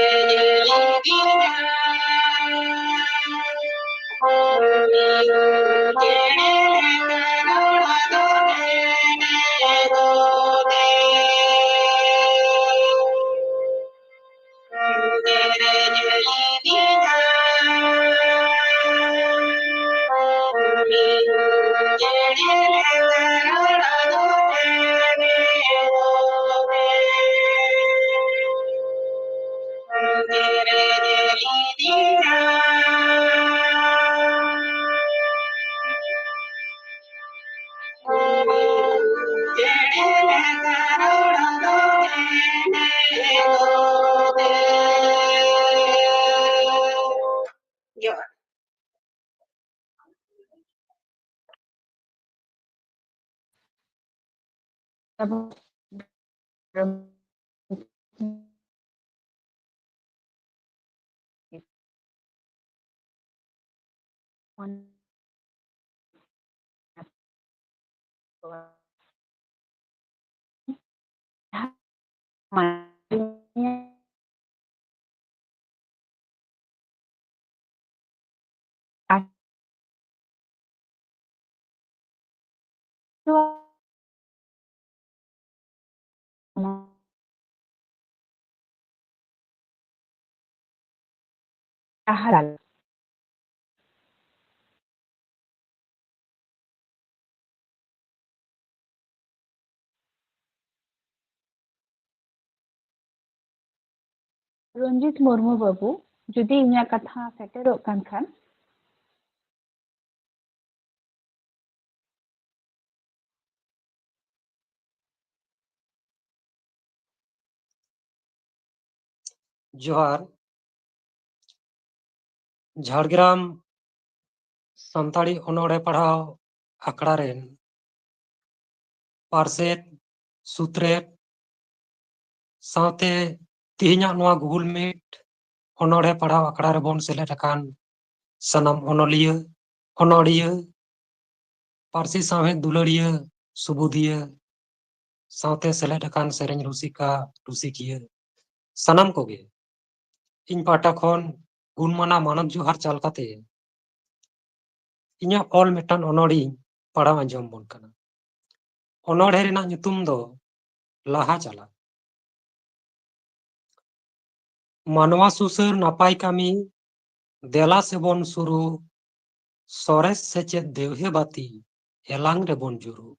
ᱨᱚᱧᱡᱤᱛ ᱢᱩᱨᱢᱩ ᱵᱟᱹᱵᱩ, ᱡᱩᱫᱤ ᱤᱧᱟᱹᱜ ᱠᱟᱛᱷᱟ ᱥᱮᱴᱮᱨᱚᱜ ᱠᱟᱱ ᱠᱷᱟᱱ᱾ ᱡᱚᱦᱟᱨ᱾ ᱡᱷᱟᱲᱜᱨᱟᱢ ᱥᱟᱱᱛᱟᱲᱤ ᱚᱱᱚᱬᱦᱮ ᱯᱟᱲᱦᱟᱣ ᱟᱠᱷᱲᱟ ᱨᱮᱱ ᱯᱟᱨᱥᱮᱛ, ᱥᱩᱛᱨᱮᱛ, ᱥᱟᱶᱛᱮ ᱛᱮᱦᱮᱧᱟᱜ ᱱᱚᱣᱟ Google Meet ᱚᱱᱚᱬᱦᱮ ᱯᱟᱲᱦᱟᱣ ᱟᱠᱷᱲᱟ ᱨᱮᱵᱚᱱ ᱥᱮᱞᱮᱫ ᱟᱠᱟᱱ ᱥᱟᱱᱟᱢ ᱚᱱᱚᱞᱤᱭᱟᱹ, ᱚᱱᱚᱲᱦᱤᱭᱟᱹ, ᱯᱟᱹᱨᱥᱤ ᱥᱟᱶᱦᱮᱫ ᱫᱩᱞᱟᱹᱲᱤᱭᱟᱹ, ᱥᱩᱵᱩᱫᱤᱭᱟᱹ, ᱥᱟᱶᱛᱮ ᱥᱮᱞᱮᱫ ᱟᱠᱟᱱ ᱥᱮᱨᱮᱧ ᱨᱩᱥᱤᱠᱟ, ᱨᱩᱥᱤᱠᱤᱭᱟᱹ, ᱥᱟᱱᱟᱢ ᱠᱚᱜᱮ ᱤᱧ ᱯᱟᱦᱴᱟ ᱠᱷᱚᱱ ᱜᱩᱱᱢᱟᱱᱟᱣ ᱢᱟᱱᱚᱛ ᱡᱚᱦᱟᱨ ᱪᱟᱞ ᱠᱟᱛᱮ ᱤᱧᱟᱹᱜ ᱚᱞ ᱢᱤᱫᱴᱟᱝ ᱚᱱᱚᱬᱦᱮᱧ ᱯᱟᱲᱦᱟᱣ ᱟᱸᱡᱚᱢ ᱵᱚᱱ ᱠᱟᱱᱟ᱾ ᱚᱱᱚᱬᱦᱮ ᱨᱮᱱᱟᱜ ᱧᱩᱛᱩᱢ ᱫᱚ ᱞᱟᱦᱟ ᱪᱟᱞᱟᱜ᱾ ᱢᱟᱱᱣᱟ ᱥᱩᱥᱟᱹᱨ ᱱᱟᱯᱟᱭ ᱠᱟᱹᱢᱤ, ᱫᱮᱞᱟ ᱥᱮᱵᱚᱱ ᱥᱩᱨᱩ, ᱥᱚᱨᱮᱥ ᱥᱮᱪᱮᱫ ᱫᱮᱣᱦᱮ ᱵᱟᱹᱛᱤ ᱮᱞᱟᱝ ᱨᱮᱵᱚᱱ ᱡᱩᱨᱩ᱾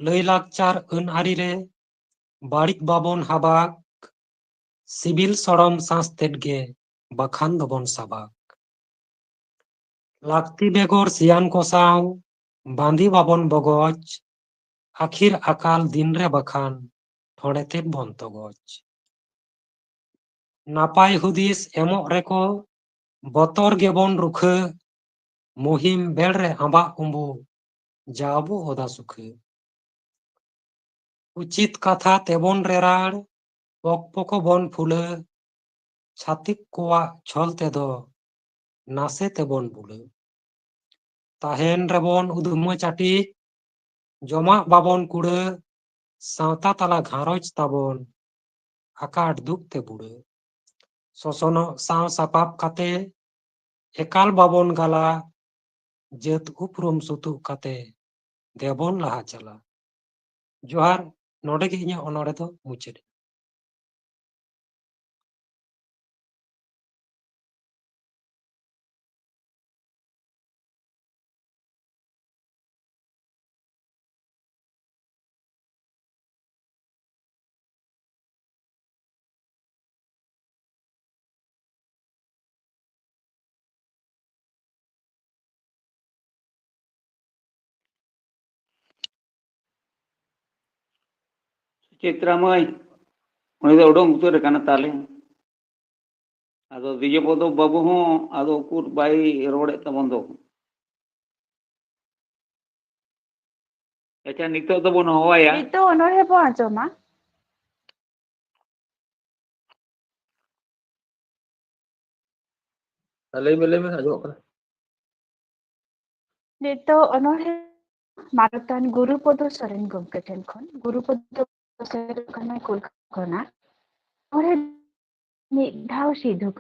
ᱞᱟᱹᱭ ᱞᱟᱠᱪᱟᱨ ᱟᱹᱱ ᱟᱹᱨᱤ ᱨᱮ ᱵᱟᱹᱲᱤᱡ ᱵᱟᱵᱚᱱ ᱦᱟᱵᱟᱠ, ᱥᱤᱵᱤᱞ ᱥᱚᱲᱚᱢ ᱥᱟᱸᱥ ᱛᱮᱫ ᱜᱮ ᱵᱟᱠᱷᱟᱱ ᱫᱚᱵᱚᱱ ᱥᱟᱵᱟᱠ᱾ ᱞᱟᱹᱠᱛᱤ ᱵᱮᱜᱚᱨ ᱥᱤᱭᱟᱱ ᱠᱚ ᱥᱟᱶ ᱵᱟᱸᱫᱤ ᱵᱟᱵᱚᱱ ᱵᱚᱜᱚᱡ, ᱟᱹᱠᱷᱤᱨ ᱟᱠᱟᱞ ᱫᱤᱱ ᱨᱮ ᱵᱟᱠᱷᱟᱱ ᱴᱷᱚᱸᱰᱮ ᱛᱮᱫ ᱵᱚᱱ ᱛᱚᱜᱚᱡ᱾ ᱱᱟᱯᱟᱭ ᱦᱩᱫᱤᱥ ᱮᱢᱚᱜ ᱨᱮᱠᱚ ᱵᱚᱛᱚᱨ ᱜᱮᱵᱚᱱ ᱨᱩᱠᱷᱟᱹ, ᱢᱩᱦᱤᱢ ᱵᱮᱲ ᱨᱮ ᱟᱸᱵᱟᱜ ᱩᱸᱵᱩ ᱡᱟᱣᱵᱚ ᱚᱫᱟ ᱥᱩᱠᱷᱟᱹ᱾ ᱩᱪᱤᱛ ᱠᱟᱛᱷᱟ ᱛᱮᱵᱚᱱ ᱨᱮᱨᱟᱲ, ᱯᱚᱠ ᱯᱚᱠᱚ ᱵᱚᱱ ᱯᱷᱩᱞᱟᱹ, ᱪᱷᱟᱹᱛᱤᱠ ᱠᱚᱣᱟᱜ ᱪᱷᱚᱞ ᱛᱮᱫᱚ ᱱᱟᱥᱮ ᱛᱮᱵᱚᱱ ᱵᱩᱞᱟᱹ᱾ ᱛᱟᱦᱮᱱ ᱨᱮᱵᱚᱱ ᱩᱫᱷᱢᱟᱹ ᱪᱟᱹᱴᱤᱡ, ᱡᱚᱢᱟᱜ ᱵᱟᱵᱚᱱ ᱠᱩᱲᱟᱹ, ᱥᱟᱶᱛᱟ ᱛᱟᱞᱟ ᱜᱷᱟᱨᱚᱸᱡᱽ ᱛᱟᱵᱚᱱ ᱟᱠᱟᱴ ᱫᱩᱠ ᱛᱮ ᱵᱩᱲᱟᱹ᱾ ᱥᱚᱥᱚᱱᱚᱜ ᱥᱟᱶ ᱥᱟᱯᱟᱵ ᱠᱟᱛᱮ, ᱮᱠᱟᱞ ᱵᱟᱵᱚᱱ ᱜᱟᱞᱟ, ᱡᱟᱹᱛ ᱩᱯᱨᱩᱢ ᱥᱩᱛᱩᱜ ᱠᱟᱛᱮ ᱫᱮᱵᱚᱱ ᱞᱟᱦᱟ ᱪᱟᱞᱟ᱾ ᱡᱚᱦᱟᱨ, ᱱᱚᱰᱮ ᱜᱮ ᱤᱧᱟᱹᱜ ᱚᱱᱚᱬᱦᱮ ᱫᱚ ᱢᱩᱪᱟᱹᱫ ᱮᱱᱟ᱾ ᱪᱤᱛᱨᱟ ᱢᱟᱹᱭ, ᱩᱱᱤ ᱫᱚ ᱩᱰᱩᱝ ᱩᱛᱟᱹᱨ ᱟᱠᱟᱱᱟ ᱛᱟᱞᱮ᱾ ᱟᱫᱚ ᱵᱤᱡᱚᱭᱯᱚᱫᱚ ᱵᱟᱹᱵᱩ ᱦᱚᱸ ᱟᱫᱚ ᱩᱠᱩᱨ ᱵᱟᱭ ᱨᱚᱲᱮᱫ ᱛᱟᱵᱚᱱ ᱫᱚ᱾ ᱟᱪᱪᱷᱟ, ᱱᱤᱛᱚᱜ ᱫᱚᱵᱚᱱ ᱦᱚᱦᱚᱣᱟᱭᱟ᱾ ᱱᱤᱛᱚᱜ ᱚᱱᱚᱬᱦᱮ ᱵᱚᱱ ᱟᱸᱡᱚᱢᱟ᱾ ᱞᱟᱹᱭ ᱢᱮ, ᱞᱟᱹᱭ ᱢᱮ, ᱟᱸᱡᱚᱢᱚᱜ ᱠᱟᱱᱟ᱾ ᱱᱤᱛᱚᱜ ᱚᱱᱚᱬᱦᱮ ᱢᱟᱱᱚᱛᱟᱱ ᱜᱩᱨᱩᱯᱚᱫᱚ ᱥᱚᱨᱮᱱ ᱜᱚᱢᱠᱮ ᱴᱷᱮᱱ ᱠᱷᱚᱱ᱾ ᱜᱩᱨᱩᱯᱚᱫᱚ ᱥᱮᱴᱮᱨ ᱠᱟᱱᱟᱭ ᱠᱳᱞᱠᱟᱛᱟ ᱠᱷᱚᱱᱟᱜ᱾ ᱚᱱᱚᱬᱦᱮ ᱢᱤᱫ ᱫᱷᱟᱣ ᱥᱤᱫᱷᱩ᱾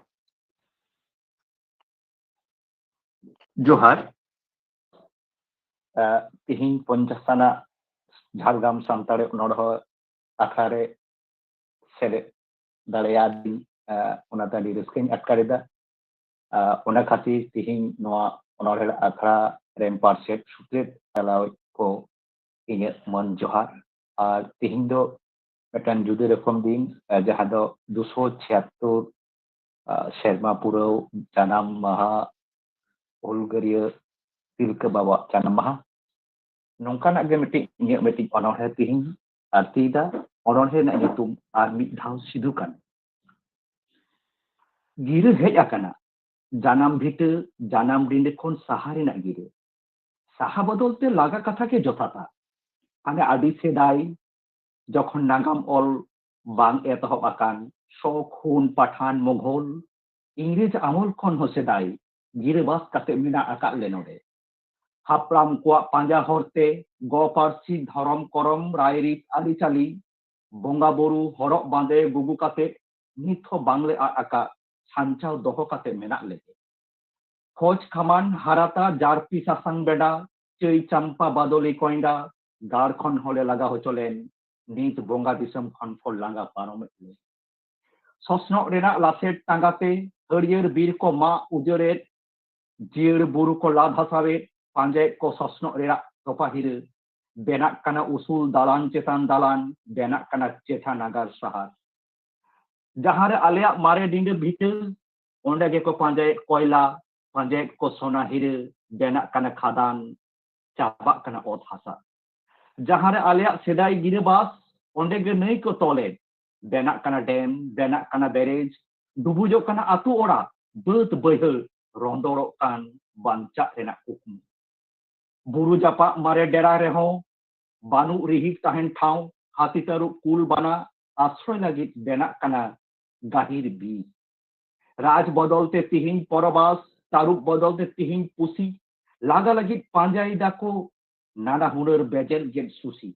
ᱡᱚᱦᱟᱨ᱾ ᱟᱸ, ᱛᱤᱦᱤᱧ ᱯᱚᱧᱪᱟᱥ ᱟᱱᱟᱜ ᱡᱷᱟᱲᱜᱨᱟᱢ ᱥᱟᱱᱛᱟᱲᱤ ᱚᱱᱚᱬᱦᱮ ᱟᱠᱷᱲᱟ ᱨᱮ ᱥᱮᱞᱮᱫ ᱫᱟᱲᱮᱭᱟᱫᱤᱧ, ᱟᱸ, ᱚᱱᱟᱛᱮ ᱟᱹᱰᱤ ᱨᱟᱹᱥᱠᱟᱹᱧ ᱟᱴᱠᱟᱨ ᱮᱫᱟ᱾ ᱟᱸ, ᱚᱱᱟ ᱠᱷᱟᱹᱛᱤᱨ ᱛᱤᱦᱤᱧ ᱱᱚᱣᱟ ᱚᱱᱚᱬᱦᱮ ᱟᱠᱷᱲᱟ ᱨᱮᱱ ᱯᱟᱨᱥᱮᱛ ᱥᱩᱛᱨᱮᱛ ᱪᱟᱞᱟᱣᱤᱡ ᱠᱚ ᱤᱧᱟᱹᱜ ᱢᱟᱹᱱ ᱡᱚᱦᱟᱨ᱾ ᱟᱨ ᱛᱤᱦᱤᱧ ᱫᱚ ᱢᱤᱫᱴᱟᱝ ᱡᱩᱫᱟᱹ ᱨᱚᱠᱚᱢ ᱫᱤᱱ, ᱟᱸ, ᱡᱟᱦᱟᱸ ᱫᱚ ᱫᱩᱥᱚ ᱪᱷᱤᱭᱟᱛᱛᱳᱨ, ᱟᱸ, ᱥᱮᱨᱢᱟ ᱯᱩᱨᱟᱹᱣ ᱡᱟᱱᱟᱢ ᱢᱟᱦᱟ ᱦᱩᱞᱜᱟᱹᱨᱤᱭᱟᱹ ᱛᱤᱞᱠᱟᱹ ᱵᱟᱵᱟᱣᱟᱜ ᱡᱟᱱᱟᱢ ᱢᱟᱦᱟ᱾ ᱱᱚᱝᱠᱟᱱᱟᱜ ᱜᱮ ᱢᱤᱫᱴᱤᱡ ᱤᱧᱟᱹᱜ ᱢᱤᱫᱴᱤᱡ ᱚᱱᱚᱬᱦᱮ ᱛᱤᱦᱤᱧ ᱟᱨᱛᱤᱭᱮᱫᱟ᱾ ᱚᱱᱚᱬᱦᱮ ᱨᱮᱱᱟᱜ ᱧᱩᱛᱩᱢ ᱟᱨ ᱢᱤᱫ ᱫᱷᱟᱣ ᱥᱤᱫᱷᱩ ᱠᱟᱹᱱᱦᱩ᱾ ᱜᱤᱨᱟᱹ ᱦᱮᱡ ᱟᱠᱟᱱᱟ, ᱡᱟᱱᱟᱢ ᱵᱷᱤᱴᱟᱹ, ᱡᱟᱱᱟᱢ ᱰᱤᱸᱰᱟᱹ ᱠᱷᱚᱱ ᱥᱟᱦᱟ ᱨᱮᱱᱟᱜ ᱜᱤᱨᱟᱹ᱾ ᱥᱟᱦᱟ ᱵᱚᱫᱚᱞ ᱛᱮ ᱞᱟᱜᱟ ᱠᱟᱛᱷᱟ ᱜᱮ ᱡᱚᱛᱷᱟᱛᱟ᱾ ᱦᱟᱱᱮ ᱟᱹᱰᱤ ᱥᱮᱫᱟᱭ ᱡᱚᱠᱷᱚᱱ ᱱᱟᱜᱟᱢ ᱚᱞ ᱵᱟᱝ ᱮᱛᱚᱦᱚᱵ ᱟᱠᱟᱱ ᱥᱚᱠ, ᱦᱩᱱ, ᱯᱟᱴᱷᱟᱱ, ᱢᱳᱜᱷᱚᱞ, ᱤᱝᱨᱮᱡᱽ ᱟᱢᱚᱞ ᱠᱷᱚᱱ ᱦᱚᱸ ᱥᱮᱫᱟᱭ ᱜᱤᱨᱟᱹᱵᱟᱥ ᱠᱟᱛᱮ ᱢᱮᱱᱟᱜ ᱟᱠᱟᱫ ᱞᱮ ᱱᱚᱰᱮ᱾ ᱦᱟᱯᱲᱟᱢ ᱠᱚᱣᱟᱜ ᱯᱟᱸᱡᱟ ᱦᱚᱨᱛᱮ ᱜᱚ ᱯᱟᱹᱨᱥᱤ, ᱫᱷᱚᱨᱚᱢ ᱠᱚᱨᱚᱢ, ᱨᱟᱭᱨᱤᱛ ᱟᱹᱨᱤᱪᱟᱹᱞᱤ, ᱵᱚᱸᱜᱟ ᱵᱩᱨᱩ, ᱦᱚᱨᱚᱜ ᱵᱟᱸᱫᱮ, ᱜᱩᱜᱩ ᱠᱟᱛᱮ ᱱᱤᱛ ᱦᱚᱸ ᱵᱟᱝᱞᱮ ᱟᱫ ᱟᱠᱟᱫ, ᱥᱟᱧᱪᱟᱣ ᱫᱚᱦᱚ ᱠᱟᱛᱮ ᱢᱮᱱᱟᱜ ᱞᱮᱜᱮ᱾ ᱠᱷᱚᱡᱽ ᱠᱷᱟᱢᱟᱱ, ᱦᱟᱨᱟᱛᱟ, ᱡᱟᱨᱯᱤ, ᱥᱟᱥᱟᱝ ᱵᱮᱰᱟ, ᱪᱟᱹᱭ ᱪᱟᱢᱯᱟ, ᱵᱟᱫᱚᱞᱤ ᱠᱚᱭᱰᱟ, ᱜᱟᱲ ᱠᱷᱚᱱ ᱦᱚᱸᱞᱮ ᱞᱟᱜᱟ ᱦᱚᱪᱚ ᱞᱮᱱ, ᱱᱤᱛ ᱵᱚᱸᱜᱟ ᱫᱤᱥᱚᱢ ᱠᱷᱚᱱ ᱠᱚ ᱞᱟᱸᱜᱟ ᱯᱟᱨᱚᱢᱮᱫ ᱞᱮ᱾ ᱥᱚᱥᱱᱚᱜ ᱨᱮᱱᱟᱜ ᱞᱟᱥᱮᱨ ᱴᱟᱸᱜᱟᱛᱮ ᱦᱟᱹᱨᱭᱟᱹᱲ ᱵᱤᱨ ᱠᱚ ᱢᱟᱜ ᱩᱡᱟᱹᱲᱮᱫ, ᱡᱤᱭᱟᱹᱲ ᱵᱩᱨᱩ ᱠᱚ ᱞᱟ ᱫᱷᱟᱥᱟᱣᱮᱫ, ᱯᱟᱸᱡᱟᱭᱮᱫ ᱠᱚ ᱥᱚᱥᱱᱚᱜ ᱨᱮᱱᱟᱜ ᱛᱚᱯᱟ ᱦᱤᱨᱟᱹ᱾ ᱵᱮᱱᱟᱜ ᱠᱟᱱᱟ ᱩᱥᱩᱞ ᱫᱟᱞᱟᱱ ᱪᱮᱛᱟᱱ ᱫᱟᱞᱟᱱ, ᱵᱮᱱᱟᱜ ᱠᱟᱱᱟ ᱪᱮᱴᱷᱟ ᱱᱟᱜᱟᱨ ᱥᱟᱦᱟᱨ᱾ ᱡᱟᱦᱟᱸ ᱨᱮ ᱟᱞᱮᱭᱟᱜ ᱢᱟᱨᱮ ᱰᱤᱸᱰᱟᱹ ᱵᱷᱤᱴᱟᱹ, ᱚᱸᱰᱮ ᱜᱮᱠᱚ ᱯᱟᱸᱡᱟᱭᱮᱫ ᱠᱚᱭᱞᱟ, ᱯᱟᱸᱡᱟᱭᱮᱫ ᱠᱚ ᱥᱚᱱᱟ ᱦᱤᱨᱟᱹ, ᱵᱮᱱᱟᱜ ᱠᱟᱱᱟ ᱠᱷᱟᱫᱟᱱ, ᱪᱟᱵᱟᱜ ᱠᱟᱱᱟ ᱚᱛ ᱦᱟᱥᱟ᱾ ᱡᱟᱦᱟᱸ ᱨᱮ ᱟᱞᱮᱭᱟᱜ ᱥᱮᱫᱟᱭ ᱜᱤᱨᱟᱹᱵᱟᱥ, ᱚᱸᱰᱮ ᱜᱮ ᱱᱟᱹᱭ ᱠᱚ ᱛᱚᱞᱮᱫ, ᱵᱮᱱᱟᱜ ᱠᱟᱱᱟ ᱰᱮᱢ, ᱵᱮᱱᱟᱜ ᱠᱟᱱᱟ ᱵᱮᱨᱮᱡᱽ, ᱰᱩᱵᱩᱡᱚᱜ ᱠᱟᱱᱟ ᱟᱹᱛᱩ ᱚᱲᱟᱜ, ᱵᱟᱹᱫᱽ ᱵᱟᱹᱭᱦᱟᱹᱲ ᱨᱚᱸᱫᱚᱲᱚᱜ ᱠᱟᱱ ᱵᱟᱧᱪᱟᱜ ᱨᱮᱱᱟᱜ ᱠᱩᱠᱢᱩ᱾ ᱵᱩᱨᱩ ᱡᱟᱯᱟᱜ ᱢᱟᱨᱮ ᱰᱮᱨᱟ ᱨᱮᱦᱚᱸ ᱵᱟᱹᱱᱩᱜ ᱨᱤᱦᱤᱴ ᱛᱟᱦᱮᱱ ᱴᱷᱟᱶ, ᱦᱟᱹᱛᱤ ᱛᱟᱹᱨᱩᱵ ᱠᱩᱞ ᱵᱟᱱᱟ ᱟᱥᱨᱚᱭ ᱞᱟᱹᱜᱤᱫ ᱵᱮᱱᱟᱜ ᱠᱟᱱᱟ ᱜᱟᱹᱦᱤᱨ ᱵᱤᱨ᱾ ᱨᱟᱡᱽ ᱵᱚᱫᱚᱞ ᱛᱮ ᱛᱤᱦᱤᱧ ᱯᱚᱨᱚᱵᱟᱥ, ᱛᱟᱹᱨᱩᱵ ᱵᱚᱫᱚᱞ ᱛᱮ ᱛᱤᱦᱤᱧ ᱯᱩᱥᱤ, ᱞᱟᱜᱟ ᱞᱟᱹᱜᱤᱫ ᱯᱟᱸᱡᱟᱭ ᱫᱟᱠᱚ ᱱᱟᱱᱟ ᱦᱩᱱᱟᱹᱨ ᱵᱮᱡᱮᱞ ᱜᱮᱫ ᱥᱩᱥᱤ᱾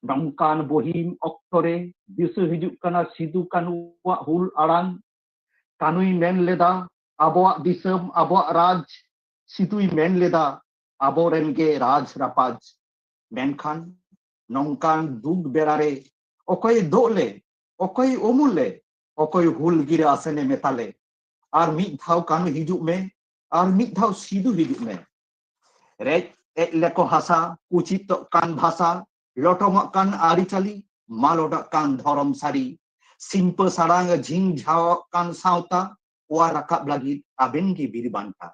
ᱱᱚᱝᱠᱟᱱ ᱵᱚᱦᱤᱢ ᱚᱠᱛᱚ ᱚᱠᱛᱚ ᱨᱮ ᱫᱤᱥᱟᱹ ᱦᱤᱡᱩᱜ ᱠᱟᱱᱟ ᱥᱤᱫᱩ ᱠᱟᱹᱱᱩᱣᱟᱜ ᱦᱩᱞ ᱟᱲᱟᱝ᱾ ᱠᱟᱹᱱᱩᱭ ᱢᱮᱱ ᱞᱮᱫᱟ, "ᱟᱵᱚᱣᱟᱜ ᱫᱤᱥᱚᱢ, ᱟᱵᱚᱣᱟᱜ ᱨᱟᱡᱽ᱾" ᱥᱤᱫᱩᱭ ᱢᱮᱱ ᱞᱮᱫᱟ, "ᱟᱵᱚᱨᱮᱱ ᱜᱮ ᱨᱟᱡᱽ ᱨᱟᱯᱟᱡᱽ᱾" ᱢᱮᱱᱠᱷᱟᱱ ᱱᱚᱝᱠᱟᱱ ᱫᱩᱠ ᱵᱮᱲᱟ ᱨᱮ ᱚᱠᱚᱭ ᱫᱳᱜ ᱞᱮ, ᱚᱠᱚᱭ ᱩᱢᱩᱞ ᱞᱮ, ᱚᱠᱚᱭ ᱦᱩᱞ ᱜᱤᱨᱟᱹ ᱟᱥᱮᱱᱮ ᱢᱮᱛᱟ ᱞᱮ? ᱟᱨ ᱢᱤᱫ ᱫᱷᱟᱣ ᱠᱟᱹᱱᱩ ᱦᱤᱡᱩᱜ ᱢᱮ, ᱟᱨ ᱢᱤᱫ ᱫᱷᱟᱣ ᱥᱤᱫᱩ ᱦᱤᱡᱩᱜ ᱢᱮ᱾ ᱨᱮᱡ ᱮᱫ ᱞᱮᱠᱚ ᱦᱟᱥᱟ, ᱠᱩᱪᱤᱛᱚᱜ ᱠᱟᱱ ᱵᱷᱟᱥᱟ, ᱞᱚᱴᱚᱢᱚᱜ ᱠᱟᱱ ᱟᱹᱨᱤᱪᱟᱹᱞᱤ, ᱢᱟᱞᱚᱴᱚᱜ ᱠᱟᱱ ᱫᱷᱚᱨᱚᱢ ᱥᱟᱹᱨᱤ, ᱥᱤᱢᱯᱟᱹ ᱥᱟᱲᱟᱝ ᱡᱷᱤᱝ ᱡᱷᱟᱣᱚᱜ ᱠᱟᱱ ᱥᱟᱶᱛᱟ, ᱚᱣᱟᱨ ᱨᱟᱠᱟᱵ ᱞᱟᱹᱜᱤᱫ ᱟᱵᱮᱱ ᱜᱮ ᱵᱤᱨ ᱵᱟᱱᱴᱟ᱾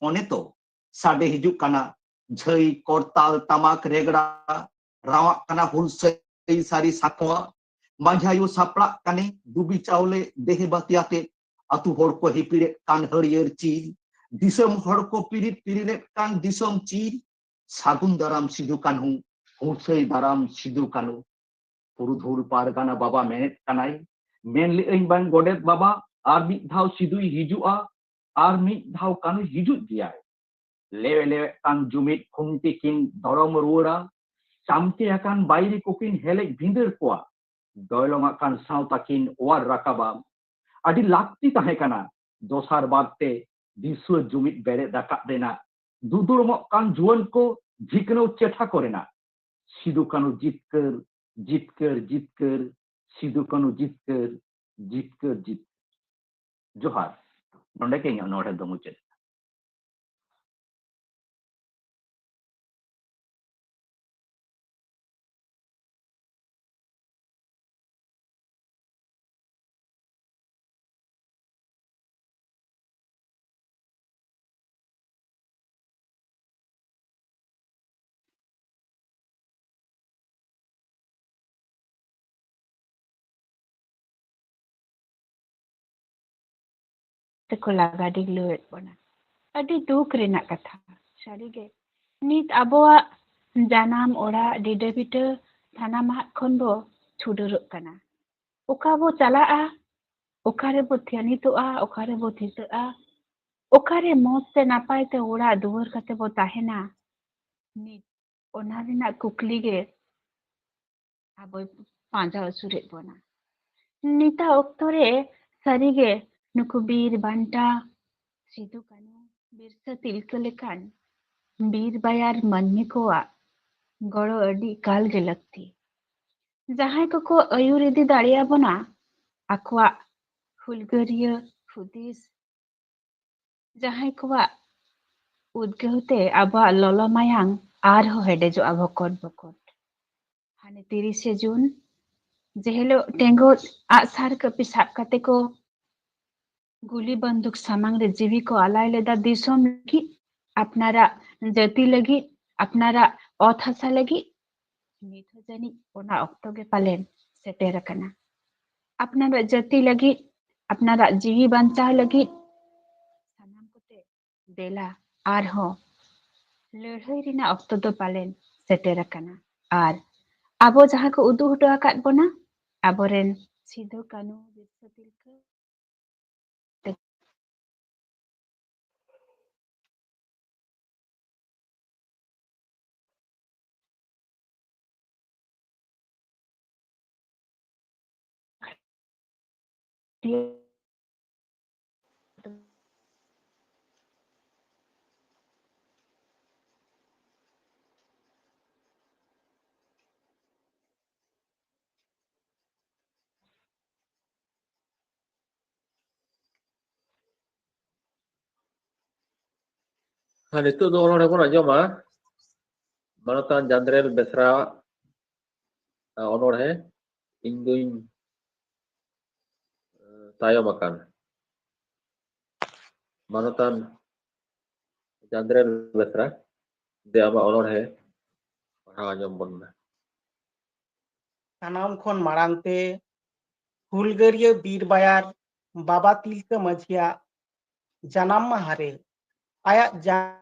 ᱚᱱᱮ ᱛᱚ ᱥᱟᱰᱮ ᱦᱤᱡᱩᱜ ᱠᱟᱱᱟ ᱡᱷᱟᱹᱭ, ᱠᱚᱨᱛᱟᱞ, ᱴᱟᱢᱟᱠ, ᱨᱮᱜᱽᱲᱟ, ᱨᱟᱣᱟᱜ ᱠᱟᱱᱟ ᱦᱩᱞᱥᱟᱹᱭ ᱥᱟᱹᱨᱤ ᱥᱟᱠᱣᱟ᱾ ᱢᱟᱹᱡᱷᱤ ᱟᱭᱳ ᱥᱟᱯᱲᱟᱜ ᱠᱟᱱᱮ ᱰᱩᱵᱤ ᱪᱟᱣᱞᱮ ᱫᱮᱦᱮ ᱵᱟᱹᱛᱤ ᱟᱛᱮ, ᱟᱹᱛᱩ ᱦᱚᱲ ᱠᱚ ᱦᱤᱯᱤᱲᱮᱫ ᱠᱟᱱ ᱦᱟᱹᱨᱭᱟᱹᱲ ᱪᱤᱨ, ᱫᱤᱥᱚᱢ ᱦᱚᱲ ᱠᱚ ᱯᱤᱨᱤᱫ ᱯᱤᱨᱤᱞᱮᱫ ᱠᱟᱱ ᱫᱤᱥᱚᱢ ᱪᱤᱨ᱾ ᱥᱟᱹᱜᱩᱱ ᱫᱟᱨᱟᱢ ᱥᱤᱫᱩ ᱠᱟᱹᱱᱦᱩ, ᱦᱩᱞᱥᱟᱹᱭ ᱫᱟᱨᱟᱢ ᱥᱤᱫᱩ ᱠᱟᱹᱱᱦᱩ᱾ ᱯᱩᱨᱩᱫᱷᱩᱞ ᱯᱟᱨᱜᱟᱱᱟ ᱵᱟᱵᱟ ᱢᱮᱱᱮᱫ ᱠᱟᱱᱟᱭ, ᱢᱮᱱ ᱞᱮᱜ ᱟᱹᱧ ᱵᱟᱝ ᱜᱚᱰᱮᱛ ᱵᱟᱵᱟ, ᱟᱨ ᱢᱤᱫ ᱫᱷᱟᱣ ᱥᱤᱫᱩᱭ ᱦᱤᱡᱩᱜᱼᱟ, ᱟᱨ ᱢᱤᱫ ᱫᱷᱟᱣ ᱠᱟᱹᱱᱩᱭ ᱦᱤᱡᱩᱜ ᱜᱮᱭᱟᱭ᱾ ᱞᱮᱣᱮ ᱞᱮᱣᱮᱜ ᱠᱟᱱ ᱡᱩᱢᱤᱫ ᱠᱷᱩᱱᱴᱤ ᱠᱤᱱ ᱫᱚᱨᱚᱢ ᱨᱩᱣᱟᱹᱲᱟ, ᱪᱟᱢᱴᱮ ᱟᱠᱟᱱ ᱵᱟᱹᱭᱨᱤ ᱠᱚᱠᱤᱱ ᱦᱮᱞᱮᱡ ᱵᱷᱤᱸᱫᱟᱹᱲ ᱠᱚᱣᱟ, ᱰᱚᱭᱞᱚᱝ ᱟᱠᱟᱱ ᱥᱟᱶᱛᱟ ᱠᱤᱱ ᱚᱣᱟᱨ ᱨᱟᱠᱟᱵᱟ᱾ ᱟᱹᱰᱤ ᱞᱟᱹᱠᱛᱤ ᱛᱟᱦᱮᱸ ᱠᱟᱱᱟ ᱫᱚᱥᱟᱨ ᱵᱟᱨ ᱛᱮ ᱫᱤᱥᱩᱣᱟᱹ ᱡᱩᱢᱤᱫ ᱵᱮᱨᱮᱫ ᱨᱟᱠᱟᱵ ᱨᱮᱱᱟᱜ, ᱫᱩᱫᱩᱲᱩᱢᱚᱜ ᱠᱟᱱ ᱡᱩᱣᱟᱹᱱ ᱠᱚ ᱡᱷᱤᱠᱱᱟᱹᱣ ᱪᱮᱴᱷᱟ ᱠᱚ ᱨᱮᱱᱟᱜ᱾ ᱥᱤᱫᱩ ᱠᱟᱹᱱᱩ ᱡᱤᱛᱠᱟᱹᱨ, ᱡᱤᱛᱠᱟᱹᱨ, ᱡᱤᱛᱠᱟᱹᱨ, ᱥᱤᱫᱩ ᱠᱟᱹᱱᱩ ᱡᱤᱛᱠᱟᱹᱨ, ᱡᱤᱛᱠᱟᱹᱨ, ᱡᱤᱛᱠᱟᱹᱨ᱾ ᱡᱚᱦᱟᱨ᱾ ᱱᱚᱰᱮ ᱜᱮ ᱤᱧᱟᱹᱜ ᱱᱚᱰᱮ ᱫᱚ ᱢᱩᱪᱟᱹᱫ᱾ ᱛᱮᱠᱚ ᱞᱟᱜᱟ ᱰᱤᱜᱽᱞᱟᱹᱣᱮᱫ ᱵᱚᱱᱟ᱾ ᱟᱹᱰᱤ ᱫᱩᱠ ᱨᱮᱱᱟᱜ ᱠᱟᱛᱷᱟ᱾ ᱥᱟᱹᱨᱤᱜᱮ, ᱱᱤᱛ ᱟᱵᱚᱣᱟᱜ ᱡᱟᱱᱟᱢ ᱚᱲᱟᱜ, ᱰᱤᱰᱟᱹ ᱵᱤᱴᱟᱹ, ᱥᱟᱱᱟᱢᱟᱜ ᱠᱷᱚᱱ ᱵᱚ ᱪᱷᱩᱰᱟᱹᱨᱚᱜ ᱠᱟᱱᱟ᱾ ᱚᱠᱟ ᱵᱚ ᱪᱟᱞᱟᱜᱼᱟ, ᱚᱠᱟ ᱨᱮᱵᱚ ᱛᱷᱟᱹᱱᱤᱛᱚᱜᱼᱟ, ᱚᱠᱟ ᱨᱮᱵᱚ ᱛᱷᱤᱛᱟᱹᱜᱼᱟ, ᱚᱠᱟᱨᱮ ᱢᱚᱡᱽ ᱛᱮ ᱱᱟᱯᱟᱭ ᱛᱮ ᱚᱲᱟᱜ ᱫᱩᱣᱟᱹᱨ ᱠᱟᱛᱮ ᱵᱚ ᱛᱟᱦᱮᱱᱟ, ᱱᱤᱛ ᱚᱱᱟ ᱨᱮᱱᱟᱜ ᱠᱩᱠᱞᱤ ᱜᱮ ᱟᱵᱚᱭ ᱯᱟᱸᱡᱟ ᱟᱹᱪᱩᱨᱮᱫ ᱵᱚᱱᱟ᱾ ᱱᱤᱛᱟᱜ ᱚᱠᱛᱚ ᱨᱮ ᱥᱟᱹᱨᱤᱜᱮ ᱱᱩᱠᱩ ᱵᱤᱨ ᱵᱟᱱᱴᱟ, ᱥᱤᱫᱩ ᱠᱟᱹᱱᱩ, ᱵᱤᱨᱥᱟᱹ ᱛᱤᱞᱠᱟᱹ ᱞᱮᱠᱟᱱ ᱵᱤᱨ ᱵᱟᱭᱟᱨ ᱢᱟᱹᱱᱢᱤ ᱠᱚᱣᱟᱜ ᱜᱚᱲᱚ ᱟᱹᱰᱤ ᱮᱠᱟᱞ ᱜᱮ ᱞᱟᱹᱠᱛᱤ᱾ ᱡᱟᱦᱟᱸᱭ ᱠᱚᱠᱚ ᱟᱹᱭᱩᱨ ᱤᱫᱤ ᱫᱟᱲᱮᱭᱟᱵᱚᱱᱟ, ᱟᱠᱚᱣᱟᱜ ᱦᱩᱞᱜᱟᱹᱨᱤᱭᱟᱹ ᱦᱩᱫᱤᱥ, ᱡᱟᱦᱟᱸᱭ ᱠᱚᱣᱟᱜ ᱩᱫᱽᱜᱟᱹᱣ ᱛᱮ ᱟᱵᱚᱣᱟᱜ ᱞᱚᱞᱚ ᱢᱟᱭᱟᱝ ᱟᱨᱦᱚᱸ ᱦᱮᱰᱮᱡᱚᱜᱼᱟ ᱵᱷᱚᱠᱚᱴ ᱵᱷᱚᱠᱚᱴ᱾ ᱦᱟᱱᱮ ᱛᱤᱨᱤᱥᱮ ᱡᱩᱱ, ᱡᱮ ᱦᱤᱞᱳᱜ ᱴᱮᱸᱜᱚᱡ ᱟᱜᱼᱥᱟᱨ ᱠᱟᱹᱯᱤ ᱥᱟᱵ ᱠᱟᱛᱮ ᱠᱚ ᱜᱩᱞᱤ ᱵᱟᱱᱫᱩᱠ ᱥᱟᱢᱟᱝ ᱨᱮ ᱡᱤᱣᱤ ᱠᱚ ᱟᱞᱟᱭ ᱞᱮᱫᱟ ᱫᱤᱥᱚᱢ ᱞᱟᱹᱜᱤᱫ, ᱟᱯᱱᱟᱨᱟᱜ ᱡᱟᱹᱛᱤ ᱞᱟᱹᱜᱤᱫ, ᱟᱯᱱᱟᱨᱟᱜ ᱚᱛ ᱦᱟᱥᱟ ᱞᱟᱹᱜᱤᱫ, ᱱᱤᱛ ᱦᱚᱸ ᱡᱟᱹᱱᱤᱡ ᱚᱱᱟ ᱚᱠᱛᱚ ᱜᱮ ᱯᱟᱞᱮᱱ ᱥᱮᱴᱮᱨ ᱟᱠᱟᱱᱟ᱾ ᱟᱯᱱᱟᱨᱟᱜ ᱡᱟᱹᱛᱤ ᱞᱟᱹᱜᱤᱫ, ᱟᱯᱱᱟᱨᱟᱜ ᱡᱤᱣᱤ ᱵᱟᱧᱪᱟᱣ ᱞᱟᱹᱜᱤᱫ ᱥᱟᱱᱟᱢ ᱠᱚᱛᱮ ᱫᱮᱞᱟ ᱟᱨᱦᱚᱸ ᱞᱟᱹᱲᱦᱟᱹᱭ ᱨᱮᱱᱟᱜ ᱚᱠᱛᱚ ᱫᱚ ᱯᱟᱞᱮᱱ ᱥᱮᱴᱮᱨ ᱟᱠᱟᱱᱟ᱾ ᱟᱨ ᱟᱵᱚ ᱡᱟᱦᱟᱸ ᱠᱚ ᱩᱫᱩᱜ ᱦᱚᱴᱚ ᱟᱠᱟᱫ ᱵᱚᱱᱟ, ᱟᱵᱚᱨᱮᱱ ᱥᱤᱫᱩ, ᱠᱟᱹᱱᱩ, ᱵᱤᱨᱥᱟᱹ ᱛᱤᱞᱠᱟᱹ, ᱦᱮᱸ, ᱱᱤᱛᱚᱜ ᱫᱚ ᱚᱱᱚᱬᱦᱮ ᱵᱚᱱ ᱟᱸᱡᱚᱢᱟ ᱢᱟᱱᱚᱛᱟᱱ ᱪᱟᱸᱫᱽᱨᱮᱞ ᱵᱮᱥᱨᱟ ᱚᱱᱚᱬᱦᱮ, ᱤᱧ ᱫᱩᱧ ᱛᱟᱭᱚᱢ ᱟᱠᱟᱱ᱾ ᱢᱟᱱᱚᱛᱟᱱ ᱪᱟᱸᱫᱽᱨᱮᱞ ᱵᱮᱥᱨᱟ, ᱫᱮ ᱟᱢᱟᱜ ᱚᱱᱚᱬᱦᱮ ᱯᱟᱲᱦᱟᱣ ᱟᱸᱡᱚᱢ ᱵᱚᱱ ᱢᱮ᱾ ᱥᱟᱱᱟᱢ ᱠᱷᱚᱱ ᱢᱟᱲᱟᱝ ᱛᱮ ᱦᱩᱞᱜᱟᱹᱨᱤᱭᱟᱹ ᱵᱤᱨ ᱵᱟᱭᱟᱨ ᱵᱟᱵᱟ ᱛᱤᱞᱠᱟᱹ ᱢᱟᱹᱡᱷᱤᱭᱟᱜ ᱡᱟᱱᱟᱢ ᱢᱟᱦᱟ ᱨᱮ ᱟᱭᱟᱜ ᱡᱟ-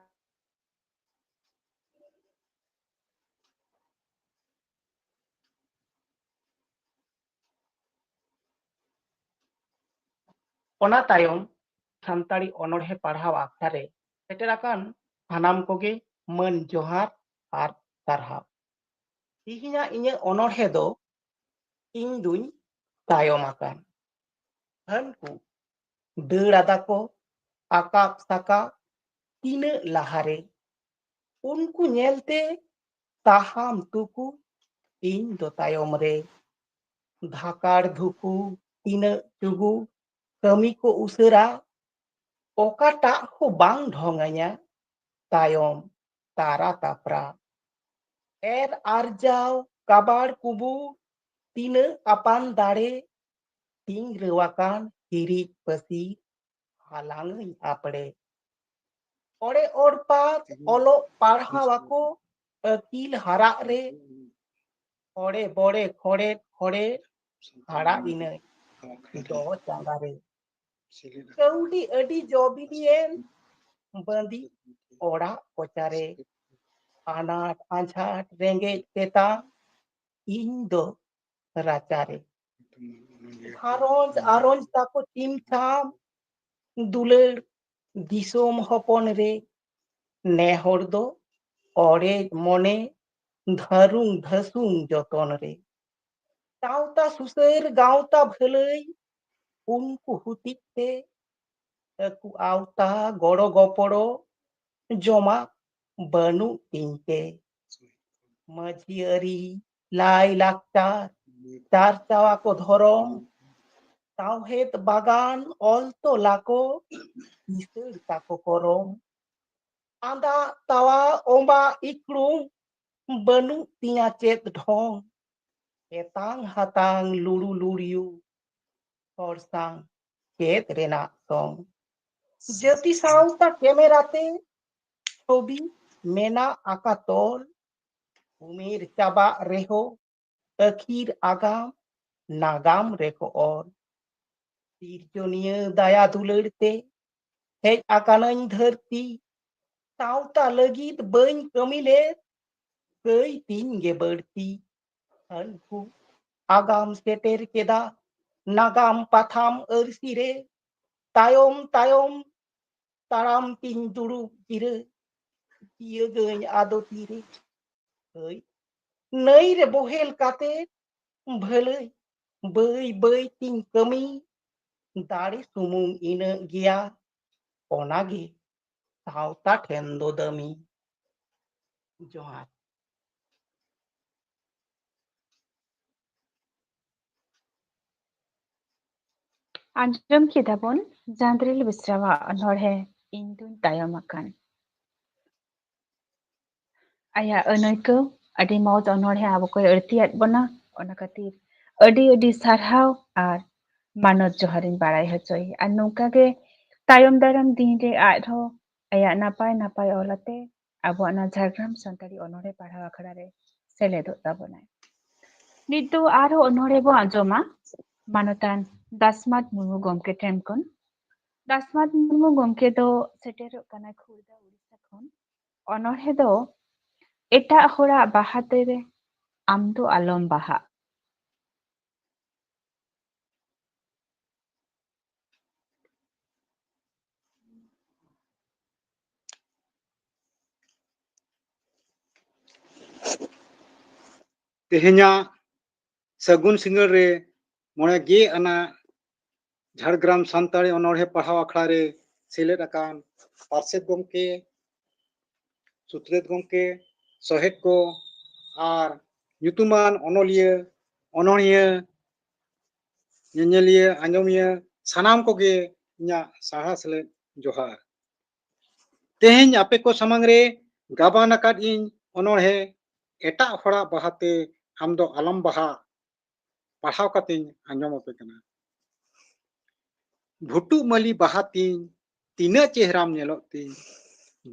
ᱚᱱᱟ ᱛᱟᱭᱚᱢ ᱥᱟᱱᱛᱟᱲᱤ ᱚᱱᱚᱬᱦᱮ ᱯᱟᱲᱦᱟᱣ ᱟᱠᱷᱲᱟ ᱨᱮ ᱥᱮᱴᱮᱨ ᱟᱠᱟᱱ ᱥᱟᱱᱟᱢ ᱠᱚᱜᱮ ᱢᱟᱹᱱ ᱡᱚᱦᱟᱨ ᱟᱨ ᱥᱟᱨᱦᱟᱣ᱾ ᱛᱤᱦᱤᱧᱟᱜ ᱤᱧᱟᱹᱜ ᱚᱱᱚᱬᱦᱮ ᱫᱚ ᱤᱧ ᱫᱩᱧ ᱛᱟᱭᱚᱢ ᱟᱠᱟᱱ᱾ ᱦᱟᱹᱱᱠᱩ ᱫᱟᱹᱲ ᱟᱫᱟ ᱠᱚ ᱟᱠᱟᱵ ᱥᱟᱠᱟᱵ ᱛᱤᱱᱟᱹᱜ ᱞᱟᱦᱟᱨᱮ᱾ ᱩᱱᱠᱩ ᱧᱮᱞᱛᱮ ᱛᱟᱦᱟᱢ ᱛᱩᱠᱩ ᱤᱧ ᱫᱚ ᱛᱟᱭᱚᱢ ᱨᱮ᱾ ᱫᱷᱟᱠᱟᱲ ᱫᱷᱩᱠᱩ ᱛᱤᱱᱟᱹᱜ ᱪᱩᱜᱩ ᱠᱟᱹᱢᱤ ᱠᱚ ᱩᱥᱟᱹᱨᱟ᱾ ᱚᱠᱟᱴᱟᱜ ᱦᱚᱸ ᱵᱟᱝ ᱰᱷᱚᱝ ᱟᱹᱧᱟ ᱛᱟᱭᱚᱢ ᱛᱟᱨᱟ ᱛᱟᱯᱨᱟ᱾ ᱮᱨ ᱟᱨᱡᱟᱣ ᱠᱟᱵᱟᱲ ᱠᱩᱵᱩ ᱛᱤᱱᱟᱹᱜ ᱟᱯᱟᱱ ᱫᱟᱲᱮ᱾ ᱛᱤᱧ ᱨᱟᱹᱣᱟᱠᱟᱱ ᱦᱤᱨᱤᱡ ᱯᱟᱹᱥᱤ ᱦᱟᱞᱟᱝᱟᱹᱧ ᱟᱯᱲᱮ᱾ ᱚᱲᱮ ᱚᱲᱯᱟᱛ ᱚᱞᱚᱜ ᱯᱟᱲᱦᱟᱣ ᱟᱠᱚ ᱟᱹᱠᱤᱞ ᱦᱟᱨᱟᱜ ᱨᱮ᱾ ᱚᱲᱮ ᱵᱚᱲᱮ ᱠᱷᱚᱲᱮ ᱠᱷᱚᱲᱮ ᱦᱟᱲᱟᱜ ᱤᱱᱟᱹᱧ ᱫᱚ ᱪᱟᱸᱜᱟ ᱨᱮ᱾ ᱠᱟᱹᱣᱰᱤ ᱟᱹᱰᱤ ᱡᱚᱵᱤᱞᱤᱭᱮᱱ ᱵᱟᱸᱫᱤ ᱚᱲᱟᱜ ᱠᱚᱪᱟᱨᱮ᱾ ᱟᱱᱟᱴ ᱟᱸᱡᱷᱟᱴ ᱨᱮᱸᱜᱮᱡ ᱛᱮᱛᱟᱝ ᱤᱧ ᱫᱚ ᱨᱟᱪᱟᱨᱮ᱾ ᱜᱷᱟᱨᱚᱸᱡᱽ ᱟᱨᱚᱸᱡᱽ ᱛᱟᱠᱚ ᱪᱤᱢ ᱪᱟᱢ ᱫᱩᱞᱟᱹᱲ ᱫᱤᱥᱚᱢ ᱦᱚᱯᱚᱱ ᱨᱮ᱾ ᱱᱮ ᱦᱚᱲ ᱫᱚ ᱚᱲᱮᱡ ᱢᱚᱱᱮ ᱫᱷᱟᱹᱨᱩᱝ ᱫᱷᱟᱹᱥᱩᱝ ᱡᱚᱛᱚᱱ ᱨᱮ᱾ ᱥᱟᱶᱛᱟ ᱥᱩᱥᱟᱹᱨ ᱜᱟᱶᱛᱟ ᱵᱷᱟᱹᱞᱟᱹᱭ ᱩᱱᱠᱩ ᱦᱩᱛᱤᱡ ᱛᱮ᱾ ᱟᱹᱠᱩ ᱟᱣᱛᱟ ᱜᱚᱲᱚ ᱜᱚᱯᱚᱲᱚ ᱡᱚᱢᱟᱜ ᱵᱟᱹᱱᱩᱜ ᱛᱤᱧ ᱛᱮ᱾ ᱢᱟᱹᱡᱷᱤ ᱟᱹᱨᱤ ᱞᱟᱭ ᱞᱟᱠᱪᱟᱨ ᱪᱟᱨᱪᱟᱣ ᱟᱠᱚ ᱫᱷᱚᱨᱚᱢ᱾ ᱥᱟᱶᱦᱮᱫ ᱵᱟᱜᱟᱱ ᱚᱞ ᱛᱚᱞᱟ ᱠᱚ ᱠᱤᱥᱟᱹᱬ ᱛᱟᱠᱚ ᱠᱚᱨᱚᱢ᱾ ᱟᱸᱫᱟᱜ ᱛᱟᱣᱟ ᱚᱸᱵᱟ ᱤᱠᱲᱩᱢ ᱵᱟᱹᱱᱩᱜ ᱛᱤᱧᱟ ᱪᱮᱫ ᱰᱷᱚᱝ᱾ ᱮᱛᱟᱝ ᱦᱟᱛᱟᱝ ᱞᱩᱲᱩ ᱞᱩᱲᱤᱭᱩ ᱦᱚᱲ ᱥᱟᱝ ᱪᱮᱫ ᱨᱮᱱᱟᱜ ᱥᱚᱝ᱾ ᱡᱟᱹᱛᱤ ᱥᱟᱶᱛᱟ ᱠᱮᱢᱮᱨᱟ ᱛᱮ ᱪᱷᱚᱵᱤ ᱢᱮᱱᱟᱜ ᱟᱠᱟ ᱛᱚᱞ᱾ ᱩᱢᱮᱨ ᱪᱟᱵᱟᱜ ᱨᱮᱦᱚᱸ ᱟᱹᱠᱷᱤᱨ ᱟᱜᱟᱢ ᱱᱟᱜᱟᱢ ᱨᱮᱠᱚ ᱚᱞ᱾ ᱥᱤᱨᱡᱚᱱᱤᱭᱟᱹ ᱫᱟᱭᱟ ᱫᱩᱞᱟᱹᱲ ᱛᱮ ᱦᱮᱡ ᱟᱠᱟᱱᱟᱹᱧ ᱫᱷᱟᱹᱨᱛᱤ᱾ ᱥᱟᱶᱛᱟ ᱞᱟᱹᱜᱤᱫ ᱵᱟᱹᱧ ᱠᱟᱹᱢᱤ ᱞᱮᱫ ᱠᱟᱹᱭ ᱛᱤᱧ ᱜᱮ ᱵᱟᱹᱲᱛᱤ᱾ ᱦᱟᱹᱱᱠᱩ ᱟᱜᱟᱢ ᱥᱮᱴᱮᱨ ᱠᱮᱫᱟ ᱱᱟᱜᱟᱢ ᱯᱟᱛᱷᱟᱢ ᱟᱹᱨᱥᱤ ᱨᱮ᱾ ᱛᱟᱭᱚᱢ ᱛᱟᱭᱚᱢ ᱛᱟᱲᱟᱢ ᱛᱤᱧ ᱫᱩᱲᱩᱵ ᱡᱤᱨᱟᱹ᱾ ᱠᱤᱭᱟᱹᱜᱟᱹᱧ ᱟᱫᱚ ᱛᱤᱨᱮ ᱦᱟᱹᱭ ᱱᱟᱹᱭ ᱨᱮ ᱵᱚᱦᱮᱞ ᱠᱟᱛᱮ ᱵᱷᱟᱹᱞᱟᱹᱭ ᱵᱟᱹᱭ ᱵᱟᱹᱭ ᱛᱤᱧ ᱠᱟᱹᱢᱤ, ᱫᱟᱲᱮ ᱥᱩᱢᱩᱝ ᱤᱱᱟᱹᱜ ᱜᱮᱭᱟ, ᱚᱱᱟᱜᱮ ᱥᱟᱶᱛᱟ ᱴᱷᱮᱱ ᱫᱚ ᱫᱟᱹᱢᱤ᱾ ᱡᱚᱦᱟᱨ᱾ ᱟᱸᱡᱚᱢ ᱠᱮᱫᱟ ᱵᱚᱱ ᱪᱟᱸᱫᱽᱨᱤᱞ ᱵᱮᱥᱨᱟᱣᱟᱜ ᱚᱱᱚᱬᱦᱮ ᱤᱧ ᱫᱩᱧ ᱛᱟᱭᱚᱢ ᱟᱠᱟᱱ᱾ ᱟᱭᱟᱜ ᱟᱹᱱᱟᱹᱭᱠᱟᱹᱣ ᱟᱹᱰᱤ ᱢᱚᱡᱽ ᱚᱱᱚᱬᱦᱮ ᱟᱵᱚ ᱠᱚᱭ ᱟᱹᱲᱛᱤᱭᱟᱫ ᱵᱚᱱᱟ, ᱚᱱᱟ ᱠᱷᱟᱹᱛᱤᱨ ᱟᱹᱰᱤ ᱟᱹᱰᱤ ᱥᱟᱨᱦᱟᱣ ᱟᱨ ᱢᱟᱱᱚᱛ ᱡᱚᱦᱟᱨᱤᱧ ᱵᱟᱲᱟᱭ ᱦᱚᱪᱚᱭ᱾ ᱟᱨ ᱱᱚᱝᱠᱟ ᱜᱮ ᱛᱟᱭᱚᱢ ᱫᱟᱨᱟᱢ ᱫᱤᱱ ᱨᱮ ᱟᱡᱦᱚᱸ ᱟᱭᱟᱜ ᱱᱟᱯᱟᱭ ᱱᱟᱯᱟᱭ ᱚᱞ ᱟᱛᱮ ᱟᱵᱚᱣᱟᱜ ᱱᱚᱣᱟ ᱡᱷᱟᱲᱜᱨᱟᱢ ᱥᱟᱱᱛᱟᱲᱤ ᱚᱱᱚᱬᱦᱮ ᱯᱟᱲᱦᱟᱣ ᱟᱠᱷᱲᱟ ᱨᱮ ᱥᱮᱞᱮᱫᱚᱜ ᱛᱟᱵᱚᱱᱟᱭ᱾ ᱱᱤᱛ ᱫᱚ ᱟᱨᱦᱚᱸ ᱚᱱᱚᱬᱦᱮ ᱵᱚ ᱟᱸᱡᱚᱢᱟ ᱢᱟᱱᱚᱛᱟᱱ ᱫᱟᱥᱢᱟᱛ ᱢᱩᱨᱢᱩ ᱜᱚᱢᱠᱮ ᱴᱷᱮᱱ ᱠᱷᱚᱱ᱾ ᱫᱟᱥᱢᱟᱛ ᱢᱩᱨᱢᱩ ᱜᱚᱢᱠᱮ ᱫᱚ ᱥᱮᱴᱮᱨᱚᱜ ᱠᱟᱱᱟᱭ ᱠᱷᱩᱨᱫᱟ, ᱩᱲᱤᱥᱥᱟ ᱠᱷᱚᱱ᱾ ᱚᱱᱚᱬᱦᱮ ᱫᱚ ᱮᱴᱟᱜ ᱦᱚᱲᱟᱜ ᱵᱟᱦᱟ ᱛᱮᱨᱮ, ᱟᱢ ᱫᱚ ᱟᱞᱚᱢ ᱵᱟᱦᱟᱜ᱾ ᱛᱮᱦᱮᱧᱟᱜ ᱥᱟᱹᱜᱩᱱ ᱥᱤᱸᱜᱟᱹᱲ ᱨᱮ ᱢᱚᱬᱮ ᱜᱮ ᱟᱱᱟᱜ ᱡᱷᱟᱲᱜᱨᱟᱢ ᱥᱟᱱᱛᱟᱲᱤ ᱚᱱᱚᱬᱦᱮ ᱯᱟᱲᱦᱟᱣ ᱟᱠᱷᱲᱟ ᱨᱮ ᱥᱮᱞᱮᱫ ᱟᱠᱟᱱ ᱯᱟᱨᱥᱮᱛ ᱜᱚᱢᱠᱮ, ᱥᱩᱛᱨᱮᱛ ᱜᱚᱢᱠᱮ, ᱥᱚᱦᱮᱫ ᱠᱚ ᱟᱨ ᱧᱩᱛᱩᱢᱟᱱ ᱚᱱᱚᱞᱤᱭᱟᱹ, ᱚᱱᱚᱬᱦᱤᱭᱟᱹ, ᱧᱮᱧᱮᱞᱤᱭᱟᱹ, ᱟᱸᱡᱚᱢᱤᱭᱟᱹ ᱥᱟᱱᱟᱢ ᱠᱚᱜᱮ ᱤᱧᱟᱹᱜ ᱥᱟᱨᱦᱟᱣ ᱥᱮᱞᱮᱫ ᱡᱚᱦᱟᱨ᱾ ᱛᱮᱦᱮᱧ ᱟᱯᱮ ᱠᱚ ᱥᱟᱢᱟᱝ ᱨᱮ ᱜᱟᱵᱟᱱ ᱟᱠᱟᱫ ᱤᱧ ᱚᱱᱚᱬᱦᱮ ᱮᱴᱟᱜ ᱦᱚᱲᱟᱜ ᱵᱟᱦᱟᱛᱮ ᱟᱢ ᱫᱚ ᱟᱞᱚᱢ ᱵᱟᱦᱟ ᱯᱟᱲᱦᱟᱣ ᱠᱟᱛᱮᱧ ᱟᱸᱡᱚᱢ ᱟᱯᱮ ᱠᱟᱱᱟ᱾ ᱵᱷᱩᱴᱩᱜ ᱢᱟᱹᱞᱤ ᱵᱟᱦᱟ ᱛᱤᱧ, ᱛᱤᱱᱟᱹᱜ ᱪᱮᱦᱨᱟᱢ ᱧᱮᱞᱚᱜ ᱛᱤᱧ,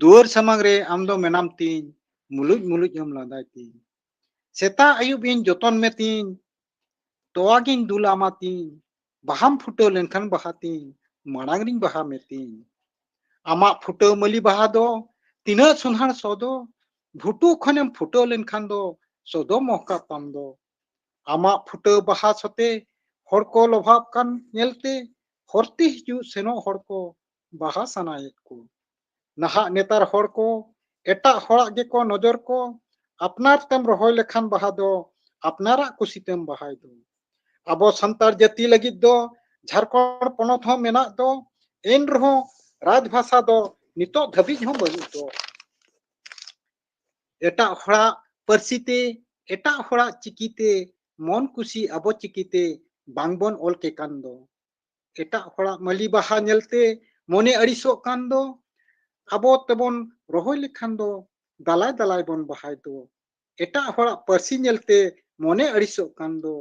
ᱫᱩᱣᱟᱹᱨ ᱥᱟᱢᱟᱝ ᱨᱮ ᱟᱢ ᱫᱚ ᱢᱮᱱᱟᱢ ᱛᱤᱧ, ᱢᱩᱞᱩᱡ ᱢᱩᱞᱩᱡ ᱮᱢ ᱞᱟᱸᱫᱟᱭ ᱛᱤᱧ᱾ ᱥᱮᱛᱟᱜ ᱟᱹᱭᱩᱵ ᱤᱧ ᱡᱚᱛᱚᱱ ᱢᱮ ᱛᱤᱧ, ᱛᱚᱣᱟ ᱜᱤᱧ ᱫᱩᱞ ᱟᱢᱟ ᱛᱤᱧ, ᱵᱟᱦᱟᱢ ᱯᱷᱩᱴᱟᱹᱣ ᱞᱮᱱᱠᱷᱟᱱ ᱵᱟᱦᱟ ᱛᱤᱧ, ᱢᱟᱲᱟᱝ ᱨᱤᱧ ᱵᱟᱦᱟ ᱢᱮ ᱛᱤᱧ᱾ ᱟᱢᱟᱜ ᱯᱷᱩᱴᱟᱹᱣ ᱢᱟᱹᱞᱤ ᱵᱟᱦᱟ ᱫᱚ ᱛᱤᱱᱟᱹᱜ ᱥᱚᱸᱫᱷᱟᱲ ᱥᱚ ᱫᱚ, ᱵᱷᱩᱴᱩ ᱠᱷᱚᱱᱮᱢ ᱯᱷᱩᱴᱟᱹᱣ ᱞᱮᱱᱠᱷᱟᱱ ᱫᱚ ᱥᱚ ᱫᱚ ᱢᱚᱦᱠᱟᱜ ᱛᱟᱢ ᱫᱚ᱾ ᱟᱢᱟᱜ ᱯᱷᱩᱴᱟᱹᱣ ᱵᱟᱦᱟ ᱥᱚᱛᱮ ᱦᱚᱲ ᱠᱚ ᱞᱚᱵᱷᱟᱜ ᱠᱟᱱ ᱧᱮᱞᱛᱮ, ᱦᱚᱨᱛᱮ ᱦᱤᱡᱩᱜ ᱥᱮᱱᱚᱜ ᱦᱚᱲ ᱠᱚ ᱵᱟᱦᱟ ᱥᱟᱱᱟᱭᱮᱫ ᱠᱚ᱾ ᱱᱟᱦᱟᱜ ᱱᱮᱛᱟᱨ ᱦᱚᱲ ᱠᱚ ᱮᱴᱟᱜ ᱦᱚᱲᱟᱜ ᱜᱮᱠᱚ ᱱᱚᱡᱚᱨ ᱠᱚ, ᱟᱯᱱᱟᱨ ᱛᱮᱢ ᱨᱚᱦᱚᱭ ᱞᱮᱠᱷᱟᱱ ᱵᱟᱦᱟ ᱫᱚ ᱟᱯᱱᱟᱨᱟᱜ ᱠᱩᱥᱤ ᱛᱮᱢ ᱵᱟᱦᱟᱭ ᱫᱚ᱾ ᱟᱵᱚ ᱥᱟᱱᱛᱟᱲ ᱡᱟᱹᱛᱤ ᱞᱟᱹᱜᱤᱫ ᱫᱚ ᱡᱷᱟᱲᱠᱷᱚᱸᱰ ᱯᱚᱱᱚᱛ ᱦᱚᱸ ᱢᱮᱱᱟᱜ ᱫᱚ, ᱮᱱ ᱨᱮᱦᱚᱸ ᱨᱟᱡᱽ ᱵᱷᱟᱥᱟ ᱫᱚ ᱱᱤᱛᱚᱜ ᱫᱷᱟᱹᱵᱤᱡ ᱦᱚᱸ ᱵᱟᱹᱱᱩᱜ ᱫᱚ᱾ ᱮᱴᱟᱜ ᱦᱚᱲᱟᱜ ᱯᱟᱹᱨᱥᱤ ᱛᱮ, ᱮᱴᱟᱜ ᱦᱚᱲᱟᱜ ᱪᱤᱠᱤ ᱛᱮ, ᱢᱚᱱ ᱠᱩᱥᱤ ᱟᱵᱚ ᱪᱤᱠᱤ ᱛᱮ ᱵᱟᱝ ᱵᱚᱱ ᱚᱞ ᱠᱮ ᱠᱟᱱ ᱫᱚ᱾ ᱮᱴᱟᱜ ᱦᱚᱲᱟᱜ ᱢᱟᱹᱞᱤ ᱵᱟᱦᱟ ᱧᱮᱞᱛᱮ ᱢᱚᱱᱮ ᱟᱹᱲᱤᱥᱚᱜ ᱠᱟᱱ ᱫᱚ᱾ ᱟᱵᱚ ᱛᱮᱵᱚᱱ ᱨᱚᱦᱚᱭ ᱞᱮᱠᱷᱟᱱ ᱫᱚ ᱫᱟᱞᱟᱭ ᱫᱟᱞᱟᱭ ᱵᱚᱱ ᱵᱟᱦᱟᱭ ᱫᱚ᱾ ᱮᱴᱟᱜ ᱦᱚᱲᱟᱜ ᱯᱟᱹᱨᱥᱤ ᱧᱮᱞᱛᱮ ᱢᱚᱱᱮ ᱟᱹᱲᱤᱥᱚᱜ ᱠᱟᱱ ᱫᱚ᱾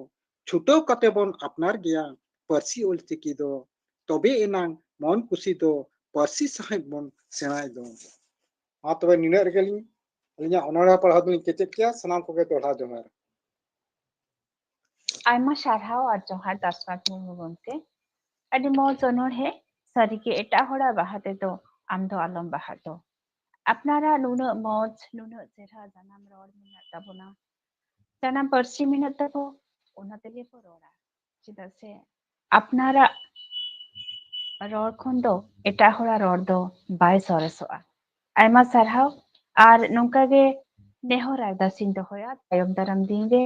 ᱪᱷᱩᱴᱟᱹᱣ ᱠᱟᱛᱮ ᱵᱚᱱ ᱟᱯᱱᱟᱨ ᱜᱮᱭᱟ ᱯᱟᱹᱨᱥᱤ ᱚᱞᱪᱤᱠᱤ ᱫᱚ᱾ ᱛᱚᱵᱮ ᱮᱱᱟᱝ ᱢᱚᱱ ᱠᱩᱥᱤ ᱫᱚ ᱯᱟᱹᱨᱥᱤ ᱥᱟᱶᱦᱮᱫ ᱵᱚᱱ ᱥᱮᱬᱟᱭ ᱫᱚ᱾ ᱢᱟ ᱛᱚᱵᱮ ᱱᱤᱱᱟᱹᱜ ᱨᱮᱜᱮ ᱞᱤᱧ ᱟᱹᱞᱤᱧᱟᱜ ᱚᱱᱚᱬᱦᱮ ᱯᱟᱲᱦᱟᱣ ᱫᱚᱞᱤᱧ ᱠᱮᱪᱮᱫ ᱠᱮᱭᱟ᱾ ᱥᱟᱱᱟᱢ ᱠᱚᱜᱮ ᱫᱚᱦᱲᱟ ᱡᱚᱦᱟᱨ᱾ ᱟᱭᱢᱟ ᱥᱟᱨᱦᱟᱣ ᱟᱨ ᱡᱚᱦᱟᱨ ᱫᱟᱥᱨᱟᱡᱽ ᱢᱩᱨᱢᱩ ᱜᱚᱢᱠᱮ᱾ ᱟᱹᱰᱤ ᱢᱚᱡᱽ ᱚᱱᱚᱬᱦᱮ᱾ ᱥᱟᱹᱨᱤᱜᱮ ᱮᱴᱟᱜ ᱦᱚᱲᱟᱜ ᱵᱟᱦᱟ ᱛᱮᱫᱚ ᱟᱢ ᱫᱚ ᱟᱞᱚᱢ ᱵᱟᱦᱟᱜ ᱫᱚ᱾ ᱟᱯᱱᱟᱨᱟᱜ ᱱᱩᱱᱟᱹᱜ ᱢᱚᱡᱽ, ᱱᱩᱱᱟᱹᱜ ᱪᱮᱦᱨᱟ ᱡᱟᱱᱟᱢ ᱨᱚᱲ ᱢᱮᱱᱟᱜ ᱛᱟᱵᱚᱱᱟ, ᱡᱟᱱᱟᱢ ᱯᱟᱹᱨᱥᱤ ᱢᱮᱱᱟᱜ ᱛᱟᱵᱚ, ᱚᱱᱟ ᱛᱮᱜᱮ ᱵᱚ ᱨᱚᱲᱟ᱾ ᱪᱮᱫᱟᱜ ᱥᱮ ᱟᱯᱱᱟᱨᱟᱜ ᱨᱚᱲ ᱠᱷᱚᱱ ᱫᱚ ᱮᱴᱟᱜ ᱦᱚᱲᱟᱜ ᱨᱚᱲ ᱫᱚ ᱵᱟᱭ ᱥᱚᱨᱮᱥᱚᱜᱼᱟ᱾ ᱟᱭᱢᱟ ᱥᱟᱨᱦᱟᱣ᱾ ᱟᱨ ᱱᱚᱝᱠᱟ ᱜᱮ ᱱᱮᱦᱚᱨ ᱟᱨᱫᱟᱥ ᱤᱧ ᱫᱚᱦᱚᱭᱟ, ᱛᱟᱭᱚᱢ ᱫᱟᱨᱟᱢ ᱫᱤᱱ ᱨᱮ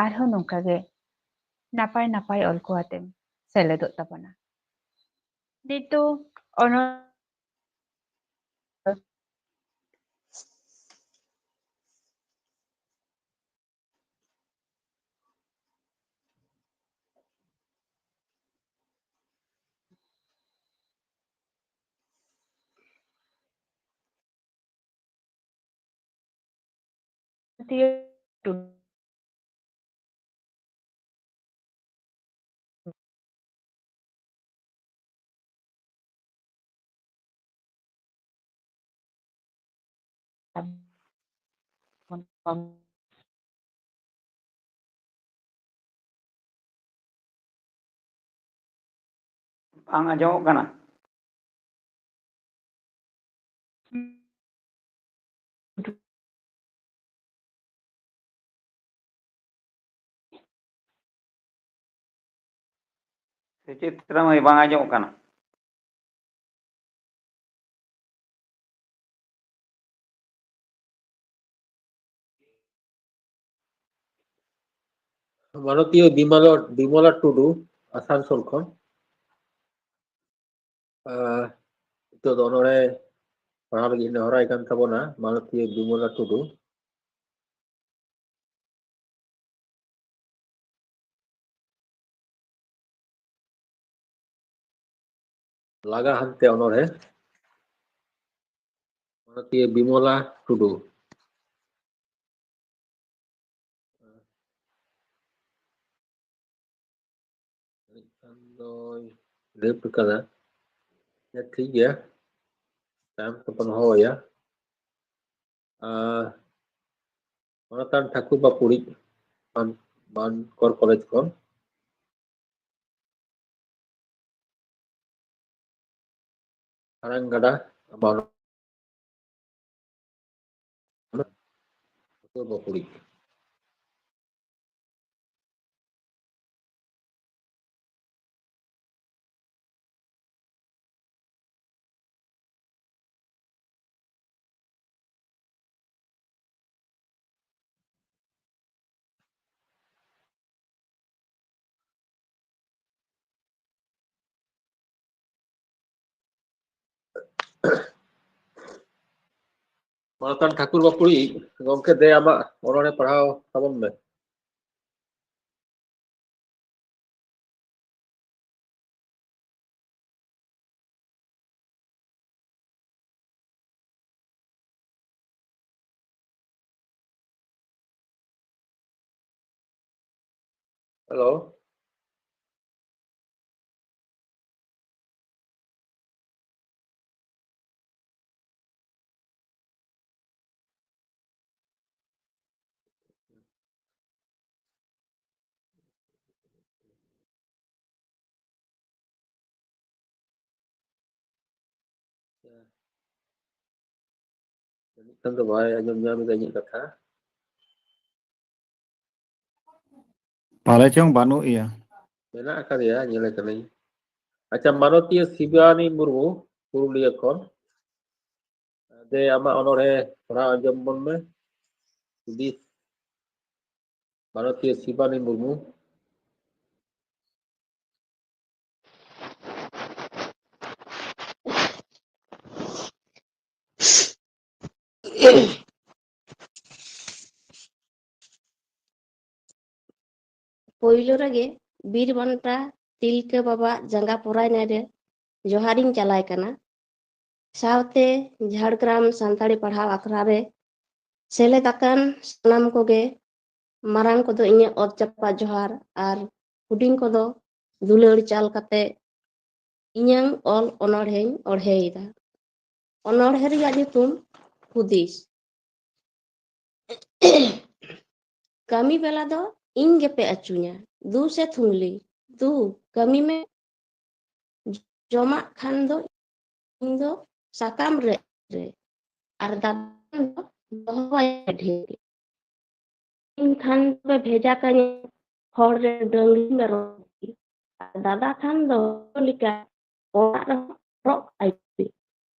ᱟᱨᱦᱚᱸ ᱱᱚᱝᱠᱟ ᱜᱮ ᱱᱟᱯᱟᱭ ᱱᱟᱯᱟᱭ ᱚᱞ ᱠᱚ ᱟᱛᱮᱢ ᱥᱮᱞᱮᱫᱚᱜ ᱛᱟᱵᱚᱱᱟ᱾ ᱱᱤᱛᱚᱜ ᱚᱱᱚ ᱵᱟᱝ ᱟᱸᱡᱚᱢᱚᱜ ᱠᱟᱱᱟ᱾ ᱥᱩᱪᱤᱛᱨᱟ ᱢᱟᱹᱭ, ᱵᱟᱝ ᱟᱸᱡᱚᱢᱚᱜ ᱠᱟᱱᱟ᱾ ᱢᱟᱱᱚᱛᱤᱭᱟᱹ ᱵᱤᱢᱚᱞᱟ, ᱵᱤᱢᱚᱞᱟ ᱴᱩᱰᱩ, ᱟᱥᱟᱱᱥᱳᱞ ᱠᱷᱚᱱ᱾ ᱟᱨ ᱱᱤᱛᱚᱜ ᱫᱚ ᱚᱱᱚᱬᱦᱮ ᱯᱟᱲᱦᱟᱣ ᱞᱟᱹᱜᱤᱫ ᱱᱮᱦᱚᱨᱟᱭ ᱠᱟᱱ ᱛᱟᱵᱚᱱᱟ ᱢᱟᱱᱚᱛᱤᱭᱟᱹ ᱵᱤᱢᱚᱞᱟ ᱴᱩᱰᱩ᱾ ᱞᱟᱜᱟ ᱦᱟᱱᱛᱮ ᱚᱱᱚᱬᱦᱮ, ᱢᱟᱱᱚᱛᱤᱭᱟᱹ ᱵᱤᱢᱚᱞᱟ ᱴᱩᱰᱩ᱾ ᱡᱟᱹᱱᱤᱡ ᱠᱷᱟᱱ ᱫᱚᱭ left ᱠᱟᱫᱟ᱾ ᱟᱪᱪᱷᱟ, ᱴᱷᱤᱠ ᱜᱮᱭᱟ, ᱛᱟᱭᱚᱢ ᱛᱮᱵᱚᱱ ᱦᱚᱦᱚᱣᱟᱭᱟ᱾ ᱟᱨ ᱢᱟᱱᱚᱛᱟᱱ ᱴᱷᱟᱹᱠᱩᱨ ᱵᱟᱯᱩᱲᱤᱡ, ᱢᱟᱱ-, ᱢᱟᱱᱠᱚᱨ ᱠᱚᱞᱮᱡᱽ ᱠᱷᱚᱱ᱾ ᱦᱟᱲᱟᱝ ᱜᱟᱰᱟ, ᱟᱢᱟᱜ ᱴᱷᱟᱹᱠᱩᱨ ᱵᱟᱯᱩᱲᱤᱡ᱾ ᱢᱟᱱᱚᱛᱟᱱ ᱴᱷᱟᱹᱠᱩᱨ ᱵᱟᱯᱩᱲᱤᱡ, ᱜᱚᱢᱠᱮ, ᱫᱮ ᱟᱢᱟᱜ ᱚᱱᱚᱬᱦᱮ ᱯᱟᱲᱦᱟᱣ ᱛᱟᱵᱚᱱ ᱢᱮ᱾ Hello. ᱡᱟᱹᱱᱤᱡ ᱠᱷᱟᱱ ᱫᱚ ᱵᱟᱭ ᱟᱸᱡᱚᱢ ᱧᱟᱢ ᱮᱫᱟ ᱤᱧᱟᱹᱜ ᱠᱟᱛᱷᱟ᱾ ᱯᱟᱞᱮ ᱪᱚᱝ ᱵᱟᱹᱱᱩᱜ ᱮᱭᱟ᱾ ᱢᱮᱱᱟᱜ ᱟᱠᱟᱫᱮᱭᱟ, ᱧᱮᱞᱮ ᱠᱟᱹᱱᱟᱹᱧ᱾ ᱟᱪᱪᱷᱟ, ᱢᱟᱱᱚᱛᱤᱭᱟᱹ ᱥᱤᱵᱟᱱᱤ ᱢᱩᱨᱢᱩ, ᱯᱩᱨᱩᱞᱤᱭᱟᱹ ᱠᱷᱚᱱ᱾ ᱫᱮ, ᱟᱢᱟᱜ ᱚᱱᱚᱬᱦᱮ ᱯᱟᱲᱦᱟᱣ ᱟᱸᱡᱚᱢ ᱵᱚᱱ ᱢᱮ᱾ ᱦᱩᱫᱤᱥ ᱢᱟᱱᱚᱛᱤᱭᱟᱹ ᱥᱤᱵᱟᱱᱤ ᱢᱩᱨᱢᱩ᱾ ᱯᱳᱭᱞᱳ ᱨᱮᱜᱮ ᱵᱤᱨ ᱵᱟᱱᱴᱟ ᱛᱤᱞᱠᱟᱹ ᱵᱟᱵᱟᱣᱟᱜ ᱡᱟᱸᱜᱟ ᱯᱚᱨᱟᱭᱱᱟ ᱨᱮ ᱡᱚᱦᱟᱨᱤᱧ ᱪᱟᱞᱟᱭ ᱠᱟᱱᱟ᱾ ᱥᱟᱶᱛᱮ ᱡᱷᱟᱲᱜᱨᱟᱢ ᱥᱟᱱᱛᱟᱲᱤ ᱯᱟᱲᱦᱟᱣ ᱟᱠᱷᱲᱟ ᱨᱮ ᱥᱮᱞᱮᱫ ᱟᱠᱟᱱ ᱥᱟᱱᱟᱢ ᱠᱚᱜᱮ, ᱢᱟᱨᱟᱝ ᱠᱚᱫᱚ ᱤᱧᱟᱹᱜ ᱚᱛ ᱡᱟᱯᱟᱜ ᱡᱚᱦᱟᱨ ᱟᱨ ᱦᱩᱰᱤᱧ ᱠᱚᱫᱚ ᱫᱩᱞᱟᱹᱲ ᱪᱟᱞ ᱠᱟᱛᱮ ᱤᱧᱟᱹᱝ ᱚᱞ ᱚᱱᱚᱬᱦᱮᱧ ᱚᱬᱦᱮᱭᱮᱫᱟ᱾ ᱚᱱᱚᱬᱦᱮ ᱨᱮᱭᱟᱜ ᱧᱩᱛᱩᱢ ᱦᱩᱫᱤᱥ᱾ ᱠᱟᱹᱢᱤ ᱵᱮᱞᱟ ᱫᱚ ᱤᱧ ᱜᱮᱯᱮ ᱟᱹᱪᱩᱧᱟ, ᱫᱩ ᱥᱮ ᱛᱷᱩᱝᱞᱤ, ᱫᱩ ᱠᱟᱹᱢᱤ ᱢᱮ᱾ ᱡᱚᱢᱟᱜ ᱠᱷᱟᱱ ᱫᱚ ᱤᱧ ᱫᱚ ᱥᱟᱠᱟᱢ ᱨᱮ, ᱨᱮ, ᱟᱨ ᱫᱟᱫᱟ ᱠᱷᱟᱱ ᱫᱚ ᱫᱚᱦᱚ ᱟᱭ ᱰᱷᱮᱨ᱾ ᱤᱧ ᱠᱷᱟᱱ ᱫᱚ ᱵᱷᱮᱡᱟ ᱠᱟᱹᱧ ᱦᱚᱲ ᱨᱮ ᱰᱟᱹᱝᱨᱤ ᱢᱮᱨᱚᱢ ᱜᱩᱯᱤ, ᱟᱨ ᱫᱟᱫᱟ ᱠᱷᱟᱱ ᱫᱚ ᱞᱮᱠᱟ ᱚᱲᱟᱜ ᱨᱮᱦᱚᱸ ᱨᱚᱜ ᱟᱭ ᱯᱮ᱾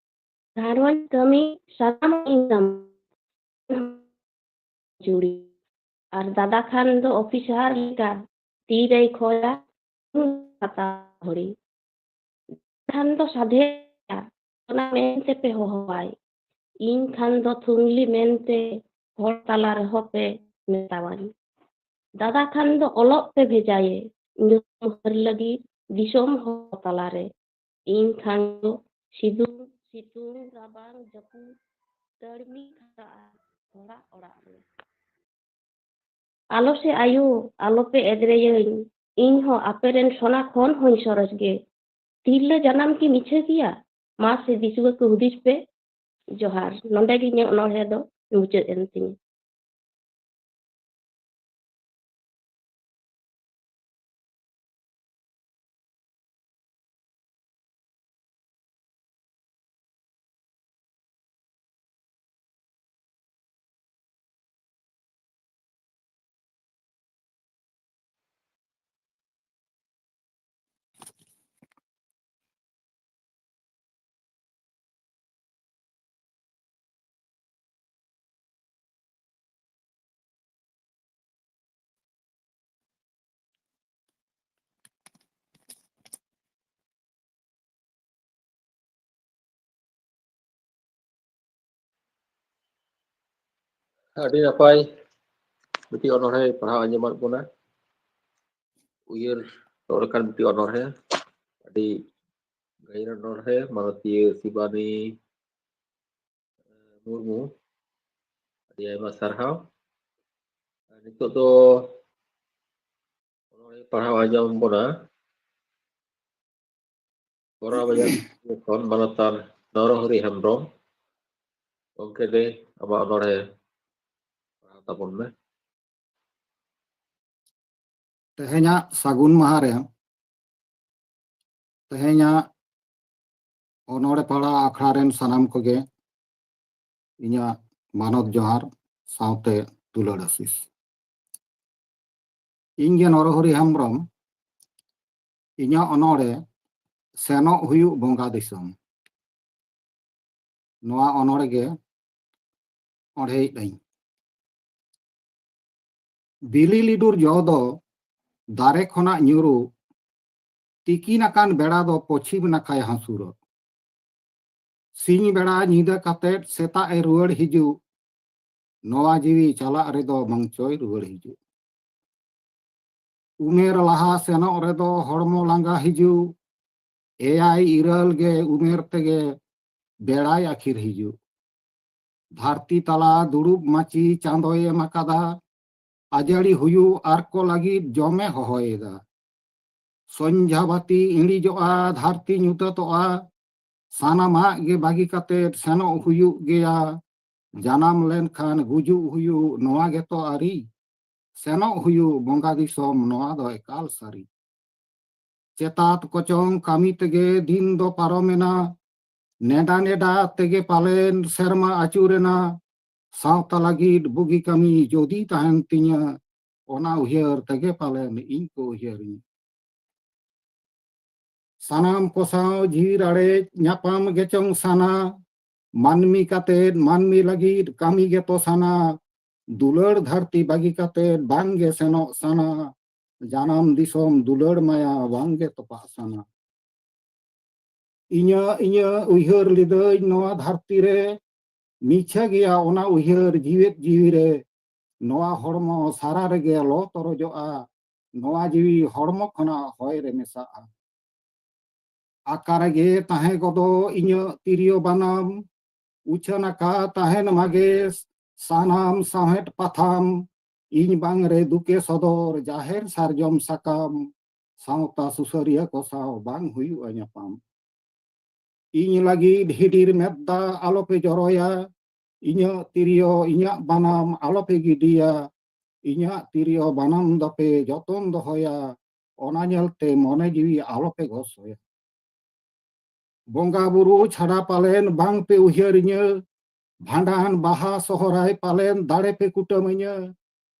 ᱜᱷᱟᱨᱚᱸᱡᱽ ᱠᱟᱹᱢᱤ ᱥᱟᱱᱟᱢ ᱤᱧ ᱠᱟᱹᱢᱤ᱾ ᱡᱩᱲᱤ᱾ ᱟᱨ ᱫᱟᱫᱟ ᱠᱷᱟᱱ ᱫᱚ ᱚᱯᱷᱤᱥᱟᱨ ᱞᱮᱠᱟ ᱛᱤ ᱨᱮᱭ ᱠᱷᱚᱭᱟ ᱦᱟᱛᱟᱣ ᱜᱷᱚᱲᱤ᱾ ᱠᱷᱟᱱ ᱫᱚ ᱥᱟᱫᱷᱮᱭᱟ, ᱚᱱᱟ ᱢᱮᱱᱛᱮ ᱯᱮ ᱦᱚᱦᱚᱣᱟᱭ᱾ ᱤᱧ ᱠᱷᱟᱱ ᱫᱚ ᱛᱷᱩᱝᱞᱤ ᱢᱮᱱᱛᱮ ᱦᱚᱲ ᱛᱟᱞᱟ ᱨᱮᱦᱚᱸ ᱯᱮ ᱢᱮᱛᱟᱣᱟᱹᱧ᱾ ᱫᱟᱫᱟ ᱠᱷᱟᱱ ᱫᱚ ᱚᱞᱚᱜ ᱛᱮ ᱵᱷᱮᱡᱟᱭᱮ, ᱧᱩᱛᱩᱢ ᱦᱟᱹᱨ ᱞᱟᱹᱜᱤᱫ ᱫᱤᱥᱚᱢ ᱦᱚᱲ ᱛᱟᱞᱟᱨᱮ᱾ ᱤᱧ ᱠᱷᱟᱱ ᱫᱚ ᱥᱤᱫᱩ, ᱥᱤᱛᱩᱝ, ᱨᱟᱵᱟᱝ, ᱡᱟᱹᱯᱩᱫ, ᱛᱟᱹᱲᱢᱤ ᱠᱷᱟᱴᱟᱜᱼᱟ ᱦᱚᱲᱟᱜ ᱚᱲᱟᱜ ᱨᱮ᱾ ᱟᱞᱚ ᱥᱮ ᱟᱭᱳ, ᱟᱞᱚ ᱯᱮ ᱮᱫᱽᱨᱮᱭᱟᱹᱧ, ᱤᱧ ᱦᱚᱸ ᱟᱯᱮ ᱨᱮᱱ ᱥᱚᱱᱟ ᱠᱷᱚᱱ ᱦᱚᱸᱧ ᱥᱚᱨᱮᱥ ᱜᱮ᱾ ᱛᱤᱨᱞᱟᱹ ᱡᱟᱱᱟᱢ ᱠᱤ ᱢᱤᱪᱷᱟᱹ ᱜᱮᱭᱟ? ᱢᱟ ᱥᱮ ᱫᱤᱥᱩᱣᱟᱹ ᱠᱚ ᱦᱩᱫᱤᱥ ᱯᱮ᱾ ᱡᱚᱦᱟᱨ᱾ ᱱᱚᱰᱮ ᱜᱮ ᱤᱧᱟᱹᱜ ᱚᱱᱚᱬᱦᱮ ᱫᱚ ᱢᱩᱪᱟᱹᱫ ᱮᱱ ᱛᱤᱧᱟ᱾ ᱟᱹᱰᱤ ᱱᱟᱯᱟᱭ ᱢᱤᱫᱴᱤᱡ ᱚᱱᱚᱬᱦᱮ ᱯᱟᱲᱦᱟᱣ ᱟᱸᱡᱚᱢᱟᱫ ᱵᱚᱱᱟ᱾ ᱩᱭᱦᱟᱹᱨ ᱞᱮᱠᱟᱱ ᱢᱤᱫᱴᱤᱡ ᱚᱱᱚᱬᱦᱮ, ᱟᱹᱰᱤ ᱜᱟᱹᱦᱤᱨ ᱚᱱᱚᱬᱦᱮ, ᱢᱟᱱᱚᱛᱤᱭᱟᱹ ᱥᱤᱵᱟᱱᱤ ᱢᱩᱨᱢᱩ, ᱟᱹᱰᱤ ᱟᱭᱢᱟ ᱥᱟᱨᱦᱟᱣ᱾ ᱱᱤᱛᱚᱜ ᱫᱚ ᱚᱱᱚᱬᱦᱮ ᱯᱟᱲᱦᱟᱣ ᱟᱸᱡᱚᱢ ᱵᱚᱱᱟ ᱵᱚᱨᱟ ᱵᱟᱡᱟᱨ ᱠᱷᱚᱱ ᱢᱟᱱᱚᱛᱟᱱ ᱱᱚᱨᱚᱦᱚᱨᱤ ᱦᱮᱢᱵᱨᱚᱢ᱾ ᱜᱚᱢᱠᱮ, ᱫᱮ, ᱟᱢᱟᱜ ᱚᱱᱚᱬᱦᱮ ᱯᱟᱲᱦᱟᱣ ᱛᱟᱵᱚᱱ ᱢᱮ᱾ ᱛᱮᱦᱮᱧᱟᱜ ᱥᱟᱹᱜᱩᱱ ᱢᱟᱦᱟ ᱨᱮ ᱛᱮᱦᱮᱧᱟᱜ ᱚᱱᱚᱬᱦᱮ ᱯᱟᱲᱦᱟᱣ ᱟᱠᱷᱲᱟ ᱨᱮᱱ ᱥᱟᱱᱟᱢ ᱠᱚᱜᱮ ᱤᱧᱟᱹᱜ ᱢᱟᱱᱚᱛ ᱡᱚᱦᱟᱨ ᱥᱟᱶᱛᱮ ᱫᱩᱞᱟᱹᱲ ᱟᱥᱤᱥ᱾ ᱤᱧ ᱜᱮ ᱱᱚᱨᱚᱦᱚᱨᱤ ᱦᱮᱢᱵᱨᱚᱢ, ᱤᱧᱟᱹᱜ ᱚᱱᱚᱬᱦᱮ ᱥᱮᱱᱚᱜ ᱦᱩᱭᱩᱜ ᱵᱚᱸᱜᱟ ᱫᱤᱥᱚᱢ᱾ ᱱᱚᱣᱟ ᱚᱱᱚᱬᱦᱮ ᱜᱮ ᱚᱬᱦᱮᱭᱮᱫ ᱟᱹᱧ᱾ ᱵᱤᱞᱤ ᱞᱤᱰᱩᱨ ᱡᱚ ᱫᱚ ᱫᱟᱨᱮ ᱠᱷᱚᱱᱟᱜ ᱧᱩᱨᱩ, ᱛᱤᱠᱤᱱ ᱟᱠᱟᱱ ᱵᱮᱲᱟ ᱫᱚ ᱯᱚᱪᱷᱤᱢ ᱱᱟᱠᱷᱟᱭ ᱦᱟᱹᱥᱩᱨᱚᱜ᱾ ᱥᱤᱧ ᱵᱮᱲᱟ ᱧᱤᱫᱟᱹ ᱠᱟᱛᱮᱫ ᱥᱮᱛᱟᱜ ᱮ ᱨᱩᱣᱟᱹᱲ ᱦᱤᱡᱩᱜ, ᱱᱚᱣᱟ ᱡᱤᱣᱤ ᱪᱟᱞᱟᱜ ᱨᱮᱫᱚ ᱵᱟᱝ ᱪᱚᱭ ᱨᱩᱣᱟᱹᱲ ᱦᱤᱡᱩᱜ᱾ ᱩᱢᱮᱨ ᱞᱟᱦᱟ ᱥᱮᱱᱚᱜ ᱨᱮᱫᱚ ᱦᱚᱲᱢᱚ ᱞᱟᱸᱜᱟ ᱦᱤᱡᱩᱜ, ᱮᱭᱟᱭ ᱤᱨᱟᱹᱞ ᱜᱮ ᱩᱢᱮᱨ ᱛᱮᱜᱮ ᱵᱮᱲᱟᱭ ᱟᱹᱠᱷᱤᱨ ᱦᱤᱡᱩᱜ᱾ ᱫᱷᱟᱹᱨᱛᱤ ᱛᱟᱞᱟ ᱫᱩᱲᱩᱵ ᱢᱟᱹᱪᱤ ᱪᱟᱸᱫᱚᱭ ᱮᱢ ᱟᱠᱟᱫᱟ, ᱟᱡᱟᱹᱲᱤ ᱦᱩᱭᱩᱜ ᱟᱨ ᱠᱚ ᱞᱟᱹᱜᱤᱫ ᱡᱚᱢᱮ ᱦᱚᱦᱚᱭᱮᱫᱟ᱾ ᱥᱚᱧᱡᱷᱟ ᱵᱟᱹᱛᱤ ᱤᱬᱤᱡᱚᱜᱼᱟ, ᱫᱷᱟᱹᱨᱛᱤ ᱧᱩᱛᱟᱹᱛᱚᱜᱼᱟ, ᱥᱟᱱᱟᱢᱟᱜ ᱜᱮ ᱵᱟᱹᱜᱤ ᱠᱟᱛᱮ ᱥᱮᱱᱚᱜ ᱦᱩᱭᱩᱜ ᱜᱮᱭᱟ᱾ ᱡᱟᱱᱟᱢ ᱞᱮᱱᱠᱷᱟᱱ ᱜᱩᱡᱩᱜ ᱦᱩᱭᱩᱜ, ᱱᱚᱣᱟ ᱜᱮᱛᱚ ᱟᱹᱨᱤ᱾ ᱥᱮᱱᱚᱜ ᱦᱩᱭᱩᱜ ᱵᱚᱸᱜᱟ ᱫᱤᱥᱚᱢ, ᱱᱚᱣᱟ ᱫᱚ ᱮᱠᱟᱞ ᱥᱟᱹᱨᱤ᱾ ᱪᱮᱛᱟᱛ ᱠᱚᱪᱚᱝ ᱠᱟᱹᱢᱤ ᱛᱮᱜᱮ ᱫᱤᱱ ᱫᱚ ᱯᱟᱨᱚᱢᱮᱱᱟ, ᱱᱮᱰᱟ ᱱᱮᱰᱟ ᱛᱮᱜᱮ ᱯᱟᱞᱮᱱ ᱥᱮᱨᱢᱟ ᱟᱹᱪᱩᱨᱮᱱᱟ᱾ ᱥᱟᱶᱛᱟ ᱞᱟᱹᱜᱤᱫ ᱵᱩᱜᱤ ᱠᱟᱹᱢᱤ ᱡᱩᱫᱤ ᱛᱟᱦᱮᱱ ᱛᱤᱧᱟ, ᱚᱱᱟ ᱩᱭᱦᱟᱹᱨ ᱛᱮᱜᱮ ᱯᱟᱞᱮᱱ ᱤᱧ ᱠᱚ ᱩᱭᱦᱟᱹᱨᱤᱧ᱾ ᱥᱟᱱᱟᱢ ᱠᱚ ᱥᱟᱶ ᱡᱤᱣᱤ ᱨᱟᱲᱮᱡ ᱧᱟᱯᱟᱢ ᱜᱮᱪᱚᱝ ᱥᱟᱱᱟ, ᱢᱟᱹᱱᱢᱤ ᱠᱟᱛᱮᱫ ᱢᱟᱹᱱᱢᱤ ᱞᱟᱹᱜᱤᱫ ᱠᱟᱹᱢᱤ ᱜᱮᱛᱚ ᱥᱟᱱᱟ, ᱫᱩᱞᱟᱹᱲ ᱫᱷᱟᱹᱨᱛᱤ ᱵᱟᱹᱜᱤ ᱠᱟᱛᱮᱫ ᱵᱟᱝ ᱜᱮ ᱥᱮᱱᱚᱜ ᱥᱟᱱᱟ, ᱡᱟᱱᱟᱢ ᱫᱤᱥᱚᱢ ᱫᱩᱞᱟᱹᱲ ᱢᱟᱭᱟ ᱵᱟᱝ ᱜᱮ ᱛᱚᱯᱟᱜ ᱥᱟᱱᱟ᱾ ᱤᱧᱟᱹᱜ, ᱤᱧᱟᱹᱜ ᱩᱭᱦᱟᱹᱨ ᱞᱤᱫᱟᱹᱧ ᱱᱚᱣᱟ ᱫᱷᱟᱹᱨᱛᱤ ᱨᱮ, ᱢᱤᱪᱷᱟᱹ ᱜᱮᱭᱟ ᱚᱱᱟ ᱩᱭᱦᱟᱹᱨ ᱡᱤᱣᱮᱫ ᱡᱤᱣᱤ ᱨᱮ᱾ ᱱᱚᱣᱟ ᱦᱚᱲᱢᱚ ᱥᱟᱨᱟ ᱨᱮᱜᱮ ᱞᱚ ᱛᱚᱨᱚᱡᱚᱜᱼᱟ, ᱱᱚᱣᱟ ᱡᱤᱣᱤ ᱦᱚᱲᱢᱚ ᱠᱷᱚᱱᱟᱜ ᱦᱚᱭ ᱨᱮ ᱢᱮᱥᱟᱜᱼᱟ᱾ ᱟᱠᱟ ᱨᱮᱜᱮ ᱛᱟᱦᱮᱸ ᱜᱚᱫᱚᱜ ᱤᱧᱟᱹᱜ ᱛᱤᱨᱭᱳ ᱵᱟᱱᱟᱢ, ᱩᱪᱷᱟᱹᱱ ᱟᱠᱟ ᱛᱟᱦᱮᱱ ᱢᱟᱜᱮ ᱥᱟᱱᱟᱢ ᱥᱟᱶᱦᱮᱫ ᱯᱟᱛᱷᱟᱢ᱾ ᱤᱧ ᱵᱟᱝ ᱨᱮ ᱫᱩᱠᱮ ᱥᱚᱫᱚᱨ ᱡᱟᱦᱮᱨ ᱥᱟᱨᱡᱚᱢ ᱥᱟᱠᱟᱢ, ᱥᱟᱶᱛᱟ ᱥᱩᱥᱟᱹᱨᱤᱭᱟᱹ ᱠᱚ ᱥᱟᱶ ᱵᱟᱝ ᱦᱩᱭᱩᱜᱼᱟ ᱧᱟᱯᱟᱢ᱾ ᱤᱧ ᱞᱟᱹᱜᱤᱫ ᱦᱤᱰᱤᱨ ᱢᱮᱫ ᱫᱟᱜ ᱟᱞᱚᱯᱮ ᱡᱚᱨᱚᱭᱟ, ᱤᱧᱟᱹᱜ ᱛᱤᱨᱭᱳ ᱤᱧᱟᱹᱜ ᱵᱟᱱᱟᱢ ᱟᱞᱚᱯᱮ ᱜᱤᱰᱤᱭᱟ, ᱤᱧᱟᱹᱜ ᱛᱤᱨᱭᱳ ᱵᱟᱱᱟᱢ ᱫᱚᱯᱮ ᱡᱚᱛᱚᱱ ᱫᱚᱦᱚᱭᱟ, ᱚᱱᱟ ᱧᱮᱞᱛᱮ ᱢᱚᱱᱮ ᱡᱤᱣᱤ ᱟᱞᱚᱯᱮ ᱜᱚᱥᱚᱭᱟ᱾ ᱵᱚᱸᱜᱟ ᱵᱩᱨᱩ ᱪᱷᱟᱰᱟ ᱯᱟᱞᱮᱱ ᱵᱟᱝ ᱯᱮ ᱩᱭᱦᱟᱹᱨᱤᱧᱟᱹ, ᱵᱷᱟᱸᱰᱟᱱ ᱵᱟᱦᱟ ᱥᱚᱦᱨᱟᱭ ᱯᱟᱞᱮᱱ ᱫᱟᱲᱮ ᱯᱮ ᱠᱩᱴᱟᱹᱢᱟᱹᱧᱟᱹ,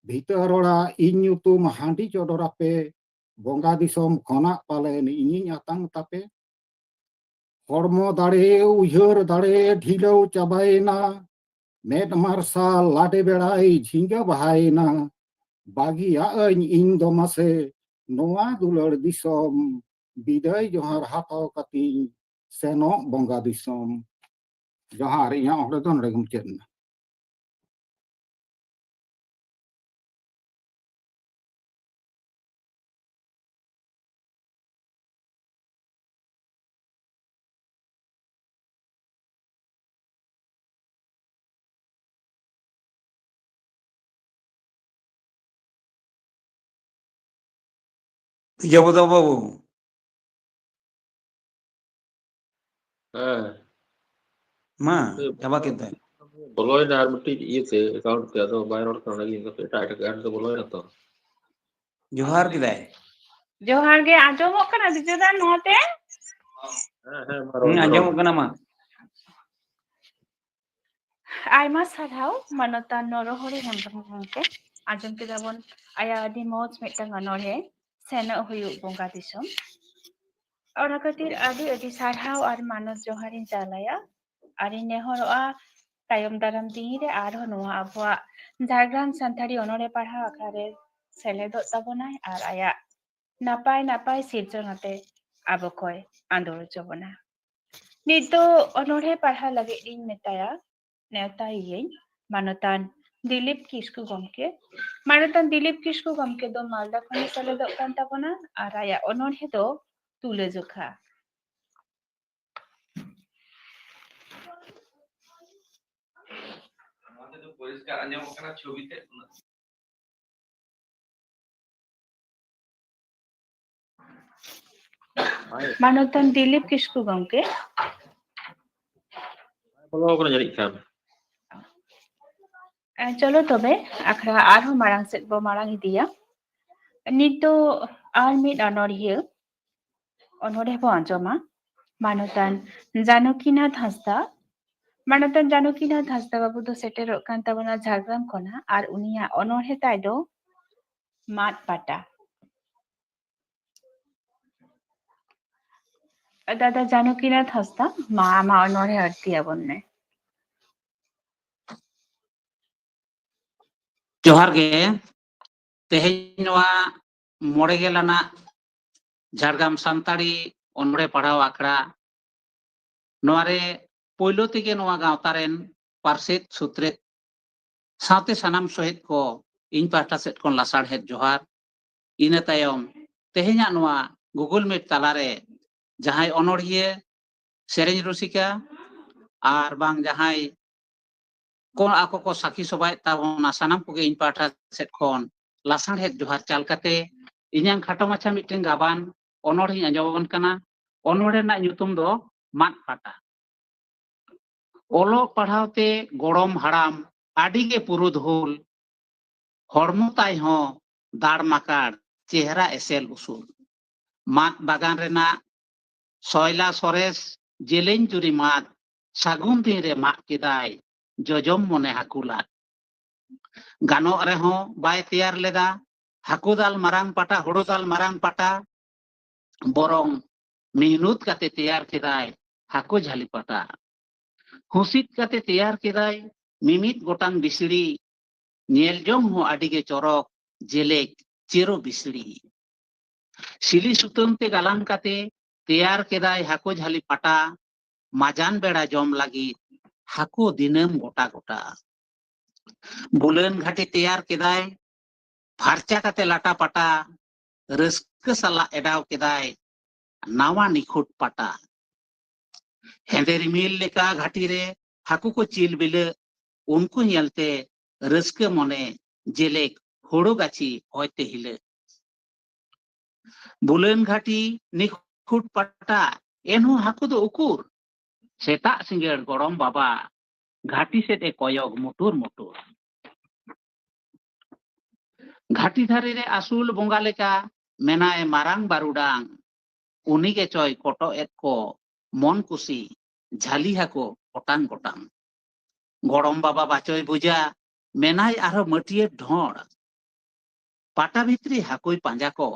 ᱵᱷᱤᱛᱟᱹᱨ ᱚᱲᱟᱜ ᱤᱧ ᱧᱩᱛᱩᱢ ᱦᱟᱺᱰᱤ ᱪᱚᱰᱚᱨᱟᱯᱮ, ᱵᱚᱸᱜᱟ ᱫᱤᱥᱚᱢ ᱠᱷᱚᱱᱟᱜ ᱯᱟᱞᱮᱱ ᱤᱧᱤᱧ ᱟᱛᱟᱝ ᱛᱟᱯᱮ᱾ ᱦᱚᱲᱢᱚ ᱫᱟᱲᱮ ᱩᱭᱦᱟᱹᱨ ᱫᱟᱲᱮ ᱰᱷᱤᱞᱟᱹᱣ ᱪᱟᱵᱟᱭᱮᱱᱟ, ᱢᱮᱫ ᱢᱟᱨᱥᱟᱞ ᱞᱟᱰᱮ ᱵᱮᱲᱟᱭ ᱡᱷᱤᱸᱜᱟᱹ ᱵᱟᱦᱟᱭᱮᱱᱟ᱾ ᱵᱟᱹᱜᱤᱭᱟᱜ ᱟᱹᱧ ᱤᱧ ᱫᱚ ᱢᱟᱥᱮ ᱱᱚᱣᱟ ᱫᱩᱞᱟᱹᱲ ᱫᱤᱥᱚᱢ, ᱵᱤᱫᱟᱹᱭ ᱡᱚᱦᱟᱨ ᱦᱟᱛᱟᱣ ᱠᱟᱛᱮᱧ ᱥᱮᱱᱚᱜ ᱵᱚᱸᱜᱟ ᱫᱤᱥᱚᱢ᱾ ᱡᱚᱦᱟᱨ, ᱤᱧᱟᱹᱜ ᱚᱸᱰᱮ ᱫᱚ ᱱᱚᱰᱮ ᱜᱮ ᱢᱩᱪᱟᱹᱫ ᱮᱱᱟ᱾ ᱡᱚᱵᱚᱫᱚ ᱵᱟᱹᱵᱩ᱾ ᱦᱮᱸ᱾ ᱢᱟ, ᱦᱮᱸ, ᱪᱟᱵᱟ ᱠᱮᱫ ᱫᱚᱭ᱾ ᱵᱚᱞᱚᱭᱮᱱᱟ ᱟᱨ ᱢᱤᱫᱴᱤᱡ ᱤᱭᱟᱹᱛᱮ, account ᱛᱮ, ᱟᱫᱚ ᱵᱟᱭ ᱨᱚᱲ ᱠᱟᱱᱟ, ᱚᱱᱟᱜᱮ ᱤᱧ ᱫᱚ ᱮᱴᱟᱜ, ᱮᱴᱟᱜ account ᱛᱮ ᱵᱚᱞᱚᱭᱮᱱᱟ ᱛᱚ᱾ ᱡᱚᱦᱟᱨ ᱠᱮᱫᱟᱭ᱾ ᱡᱚᱦᱟᱨ ᱜᱮ, ᱟᱸᱡᱚᱢᱚᱜ ᱠᱟᱱᱟ ᱵᱤᱡᱚᱭ ᱫᱟ ᱱᱚᱣᱟ ᱛᱮ? ᱦᱮᱸ, ᱦᱮᱸ, ᱢᱟ ᱨᱚᱲ ᱦᱩᱸ, ᱢᱮ, ᱨᱚᱲ ᱟᱸᱡᱚᱢᱚᱜ ᱢᱮ᱾ ᱠᱟᱱᱟ, ᱢᱟ᱾ ᱟᱭᱢᱟ ᱥᱟᱨᱦᱟᱣ ᱢᱟᱱᱚᱛᱟᱱ ᱱᱚᱨᱚᱦᱚᱨᱤ ᱦᱮᱢᱵᱨᱚᱢ ᱜᱚᱢᱠᱮ᱾ ᱟᱸᱡᱚᱢ ᱠᱮᱫᱟ ᱵᱚᱱ ᱟᱭᱟᱜ ᱟᱹᱰᱤ ᱢᱚᱡᱽ ᱢᱤᱫᱴᱟᱝ ᱚᱱᱚᱬᱦᱮ, ᱥᱮᱱᱚᱜ ᱦᱩᱭᱩᱜ ᱵᱚᱸᱜᱟ ᱫᱤᱥᱚᱢ᱾ ᱚᱱᱟ ᱠᱷᱟᱹᱛᱤᱨ ᱟᱹᱰᱤ ᱟᱹᱰᱤ ᱥᱟᱨᱦᱟᱣ ᱟᱨ ᱢᱟᱱᱚᱛ ᱡᱚᱦᱟᱨᱤᱧ ᱪᱟᱞ ᱟᱭᱟ᱾ ᱟᱨᱤᱧ ᱱᱮᱦᱚᱨᱚᱜᱼᱟ, ᱛᱟᱭᱚᱢ ᱫᱟᱨᱟᱢ ᱫᱤᱱ ᱨᱮ ᱟᱨᱦᱚᱸ ᱱᱚᱣᱟ ᱟᱵᱚᱣᱟᱜ ᱡᱷᱟᱲᱜᱨᱟᱢ ᱥᱟᱱᱛᱟᱲᱤ ᱚᱱᱚᱬᱦᱮ ᱯᱟᱲᱦᱟᱣ ᱟᱠᱷᱲᱟ ᱨᱮ ᱥᱮᱞᱮᱫᱚᱜ ᱛᱟᱵᱚᱱᱟᱭ ᱟᱨ ᱟᱭᱟᱜ ᱱᱟᱯᱟᱭ ᱱᱟᱯᱟᱭ ᱥᱤᱨᱡᱚᱱ ᱟᱛᱮ ᱟᱵᱚ ᱠᱚᱭ ᱟᱸᱫᱳᱲ ᱦᱚᱪᱚ ᱵᱚᱱᱟ᱾ ᱱᱤᱛ ᱫᱚ ᱚᱱᱚᱬᱦᱮ ᱯᱟᱲᱦᱟᱣ ᱞᱟᱹᱜᱤᱫ ᱤᱧ ᱢᱮᱛᱟᱭᱟ ᱱᱮᱣᱛᱟᱭᱮᱭᱟᱹᱧ ᱢᱟᱱᱚᱛᱟᱱ ᱫᱤᱞᱤᱯ ᱠᱤᱥᱠᱩ ᱜᱚᱢᱠᱮ᱾ ᱢᱟᱱᱚᱛᱟᱱ ᱫᱤᱞᱤᱯ ᱠᱤᱥᱠᱩ ᱜᱚᱢᱠᱮ ᱫᱚ ᱢᱟᱞᱫᱟ ᱠᱷᱚᱱᱮ ᱥᱮᱞᱮᱫᱚᱜ ᱠᱟᱱ ᱛᱟᱵᱚᱱᱟ ᱟᱨ ᱟᱭᱟᱜ ᱚᱱᱚᱬᱦᱮ ᱫᱚ ᱛᱩᱞᱟᱹᱡᱚᱠᱷᱟ᱾ ᱱᱚᱣᱟ ᱛᱮᱫᱚ ᱯᱚᱨᱤᱥᱠᱟᱨ ᱟᱸᱡᱚᱢᱚᱜ ᱠᱟᱱᱟ ᱪᱷᱚᱵᱤ ᱛᱮ? ᱢᱟᱱᱚᱛᱟᱱ ᱫᱤᱞᱤᱯ ᱠᱤᱥᱠᱩ ᱜᱚᱢᱠᱮ᱾ ᱵᱚᱞᱚ ᱠᱟᱱᱟ ᱡᱟᱹᱱᱤᱡ ᱠᱷᱟᱱ᱾ ᱮ, ᱪᱚᱞᱚ ᱛᱚᱵᱮ ᱟᱠᱷᱲᱟ ᱟᱨᱦᱚᱸ ᱢᱟᱲᱟᱝ ᱥᱮᱫ ᱵᱚ ᱢᱟᱲᱟᱝ ᱤᱫᱤᱭᱟ᱾ ᱱᱤᱛ ᱫᱚ ᱟᱨ ᱢᱤᱫ ᱚᱱᱚᱬᱦᱤᱭᱟᱹ ᱚᱱᱚᱬᱦᱮ ᱵᱚ ᱟᱸᱡᱚᱢᱟ, ᱢᱟᱱᱚᱛᱟᱱ ᱡᱟᱱᱚᱠᱤᱱᱟᱛᱷ ᱦᱟᱸᱥᱫᱟ᱾ ᱢᱟᱱᱚᱛᱟᱱ ᱡᱟᱱᱚᱠᱤᱱᱟᱛᱷ ᱦᱟᱸᱥᱫᱟ ᱵᱟᱹᱵᱩ ᱫᱚ ᱥᱮᱴᱮᱨᱚᱜ ᱠᱟᱱ ᱛᱟᱵᱚᱱᱟ ᱡᱷᱟᱲᱜᱨᱟᱢ ᱠᱷᱚᱱᱟᱜ, ᱟᱨ ᱩᱱᱤᱭᱟᱜ ᱚᱱᱚᱬᱦᱮ ᱛᱟᱭ ᱫᱚ ᱢᱟᱫ ᱯᱟᱴᱟ᱾ ᱫᱟᱫᱟ ᱡᱟᱱᱚᱠᱤᱱᱟᱛᱷ ᱦᱟᱸᱥᱫᱟ, ᱢᱟ ᱟᱢᱟᱜ ᱚᱱᱚᱬᱦᱮ ᱟᱹᱲᱛᱤ ᱟᱵᱚᱱ ᱢᱮ᱾ ᱡᱚᱦᱟᱨ ᱜᱮ᱾ ᱛᱮᱦᱮᱧ ᱱᱚᱣᱟ ᱢᱚᱬᱮ ᱜᱮᱞ ᱟᱱᱟᱜ ᱡᱷᱟᱲᱜᱨᱟᱢ ᱥᱟᱱᱛᱟᱲᱤ ᱚᱱᱚᱬᱦᱮ ᱯᱟᱲᱦᱟᱣ ᱟᱠᱷᱲᱟ, ᱱᱚᱣᱟ ᱨᱮ ᱯᱳᱭᱞᱳ ᱛᱮᱜᱮ ᱱᱚᱣᱟ ᱜᱟᱶᱛᱟ ᱨᱮᱱ ᱯᱟᱨᱥᱮᱛ ᱥᱩᱛᱨᱮᱛ ᱥᱟᱶᱛᱮ ᱥᱟᱱᱟᱢ ᱥᱚᱦᱮᱫ ᱠᱚ ᱤᱧ ᱯᱟᱦᱴᱟ ᱥᱮᱫ ᱠᱷᱚᱱ ᱞᱟᱥᱟᱲᱦᱮᱫ ᱡᱚᱦᱟᱨ᱾ ᱤᱱᱟᱹ ᱛᱟᱭᱚᱢ ᱛᱮᱦᱮᱧᱟᱜ ᱱᱚᱣᱟ Google Meet ᱛᱟᱞᱟᱨᱮ ᱡᱟᱦᱟᱸᱭ ᱚᱱᱚᱬᱦᱤᱭᱟᱹ, ᱥᱮᱨᱮᱧ ᱨᱩᱥᱤᱠᱟ ᱟᱨ ᱵᱟᱝ ᱡᱟᱦᱟᱸᱭ ᱠᱚ ᱟᱠᱚ ᱠᱚ ᱥᱟᱹᱠᱷᱤ ᱥᱚᱵᱷᱟᱭᱮᱫ ᱛᱟᱵᱚᱱᱟ, ᱥᱟᱱᱟᱢ ᱠᱚᱜᱮ ᱤᱧ ᱯᱟᱦᱴᱟ ᱥᱮᱫ ᱠᱷᱚᱱ ᱞᱟᱥᱟᱲᱦᱮᱫ ᱡᱚᱦᱟᱨ ᱪᱟᱞ ᱠᱟᱛᱮ ᱤᱧᱟᱹᱝ ᱠᱷᱟᱴᱚ ᱢᱟᱪᱷᱟ ᱢᱤᱫᱴᱮᱱ ᱜᱟᱵᱟᱱ ᱚᱱᱚᱬᱦᱮᱧ ᱟᱸᱡᱚᱢ ᱟᱵᱚᱱ ᱠᱟᱱᱟ᱾ ᱚᱱᱚᱬᱦᱮ ᱨᱮᱱᱟᱜ ᱧᱩᱛᱩᱢ ᱫᱚ ᱢᱟᱫ ᱯᱟᱴᱟ᱾ ᱚᱞᱚᱜ ᱯᱟᱲᱦᱟᱣ ᱛᱮ ᱜᱚᱲᱚᱢ ᱦᱟᱲᱟᱢ ᱟᱹᱰᱤ ᱜᱮ ᱯᱩᱨᱩᱫᱷᱩᱞ, ᱦᱚᱲᱢᱚ ᱛᱟᱭ ᱦᱚᱸ ᱫᱟᱲ ᱢᱟᱠᱟᱲ, ᱪᱮᱦᱨᱟ ᱮᱥᱮᱞ ᱩᱥᱩᱞ᱾ ᱢᱟᱫ ᱵᱟᱜᱟᱱ ᱨᱮᱱᱟᱜ ᱥᱚᱭᱞᱟ ᱥᱚᱨᱮᱥ, ᱡᱮᱞᱮᱧ ᱡᱩᱨᱤ ᱢᱟᱫ, ᱥᱟᱹᱜᱩᱱ ᱫᱤᱱ ᱨᱮ ᱢᱟᱜ ᱠᱮᱫᱟᱭ, ᱡᱚᱡᱚᱢ ᱢᱚᱱᱮ ᱦᱟᱹᱠᱩ ᱞᱟᱫ᱾ ᱜᱟᱱᱚᱜ ᱨᱮᱦᱚᱸ ᱵᱟᱭ ᱛᱮᱭᱟᱨ ᱞᱮᱫᱟ ᱦᱟᱹᱠᱩ ᱫᱟᱞ ᱢᱟᱨᱟᱝ ᱯᱟᱴᱟ, ᱦᱳᱲᱳ ᱫᱟᱞ ᱢᱟᱨᱟᱝ ᱯᱟᱴᱟ, ᱵᱚᱨᱚᱝ ᱢᱤᱦᱱᱩᱛ ᱠᱟᱛᱮ ᱛᱮᱭᱟᱨ ᱠᱮᱫᱟᱭ ᱦᱟᱹᱠᱩ ᱡᱷᱟᱹᱞᱤ ᱯᱟᱴᱟ᱾ ᱦᱩᱥᱤᱫ ᱠᱟᱛᱮ ᱛᱮᱭᱟᱨ ᱠᱮᱫᱟᱭ ᱢᱤᱢᱤᱫ ᱜᱚᱴᱟᱝ ᱵᱤᱥᱲᱤ, ᱧᱮᱞ ᱡᱚᱝ ᱦᱚᱸ ᱟᱹᱰᱤ ᱜᱮ ᱪᱚᱨᱚᱠ, ᱡᱮᱞᱮᱠ ᱪᱮᱨᱚ ᱵᱤᱥᱲᱤ᱾ ᱥᱤᱞᱤ ᱥᱩᱛᱟᱹᱢ ᱛᱮ ᱜᱟᱞᱟᱝ ᱠᱟᱛᱮ ᱛᱮᱭᱟᱨ ᱠᱮᱫᱟᱭ ᱦᱟᱹᱠᱩ ᱡᱷᱟᱹᱞᱤ ᱯᱟᱴᱟ, ᱢᱟᱡᱟᱱ ᱵᱮᱲᱟ ᱡᱚᱢ ᱞᱟᱹᱜᱤᱫ ᱦᱟᱹᱠᱩ ᱫᱤᱱᱟᱹᱢ ᱜᱚᱴᱟ ᱜᱚᱴᱟ᱾ ᱵᱩᱞᱟᱹᱱ ᱜᱷᱟᱴᱤ ᱛᱮᱭᱟᱨ ᱠᱮᱫᱟᱭ ᱯᱷᱟᱨᱪᱟ ᱠᱟᱛᱮ ᱞᱟᱴᱟ ᱯᱟᱴᱟ, ᱨᱟᱹᱥᱠᱟᱹ ᱥᱟᱞᱟᱜ ᱮᱰᱟᱣ ᱠᱮᱫᱟᱭ ᱱᱟᱣᱟ ᱱᱤᱠᱷᱩᱴ ᱯᱟᱴᱟ᱾ ᱦᱮᱸᱫᱮ ᱨᱤᱢᱤᱞ ᱞᱮᱠᱟ ᱜᱷᱟᱴᱤ ᱨᱮ ᱦᱟᱹᱠᱩ ᱠᱚ ᱪᱤᱞ ᱵᱤᱞᱟᱹᱜ, ᱩᱱᱠᱩ ᱧᱮᱞᱛᱮ ᱨᱟᱹᱥᱠᱟᱹ ᱢᱚᱱᱮ ᱡᱮᱞᱮᱠ ᱦᱳᱲᱳ ᱜᱟᱹᱪᱷᱤ ᱦᱚᱭᱛᱮ ᱦᱤᱞᱟᱹᱜ᱾ ᱵᱩᱞᱟᱹᱱ ᱜᱷᱟᱴᱤ ᱱᱤᱠᱷᱩᱴ ᱯᱟᱴᱟ, ᱮᱱᱦᱚᱸ ᱦᱟᱹᱠᱩ ᱫᱚ ᱩᱠᱩᱨ? ᱥᱮᱛᱟᱜ ᱥᱤᱸᱜᱟᱹᱲ ᱜᱚᱲᱚᱢ ᱵᱟᱵᱟ ᱜᱷᱟᱴᱤ ᱥᱮᱫ ᱮ ᱠᱚᱭᱚᱜ ᱢᱩᱴᱩᱨ ᱢᱩᱴᱩᱨ᱾ ᱜᱷᱟᱴᱤ ᱫᱷᱟᱨᱮ ᱨᱮ ᱟᱹᱥᱩᱞ ᱵᱚᱸᱜᱟ ᱞᱮᱠᱟ ᱢᱮᱱᱟᱭ ᱢᱟᱨᱟᱝ ᱵᱟᱹᱨᱩᱰᱟᱝ᱾ ᱩᱱᱤ ᱜᱮᱪᱚᱭ ᱠᱚᱴᱚᱜ ᱮᱫ ᱠᱚ ᱢᱚᱱ ᱠᱩᱥᱤ ᱡᱷᱟᱹᱞᱤ ᱦᱟᱹᱠᱩ ᱜᱚᱴᱟᱝ ᱜᱚᱴᱟᱝ᱾ ᱜᱚᱲᱚᱢ ᱵᱟᱵᱟ ᱵᱟᱪᱚᱭ ᱵᱩᱡᱟ, ᱢᱮᱱᱟᱭ ᱟᱨᱦᱚᱸ ᱢᱟᱹᱴᱭᱟᱹᱨ ᱰᱷᱚᱸᱲ᱾ ᱯᱟᱴᱟ ᱵᱷᱤᱛᱨᱤ ᱦᱟᱹᱠᱩᱭ ᱯᱟᱸᱡᱟ ᱠᱚ,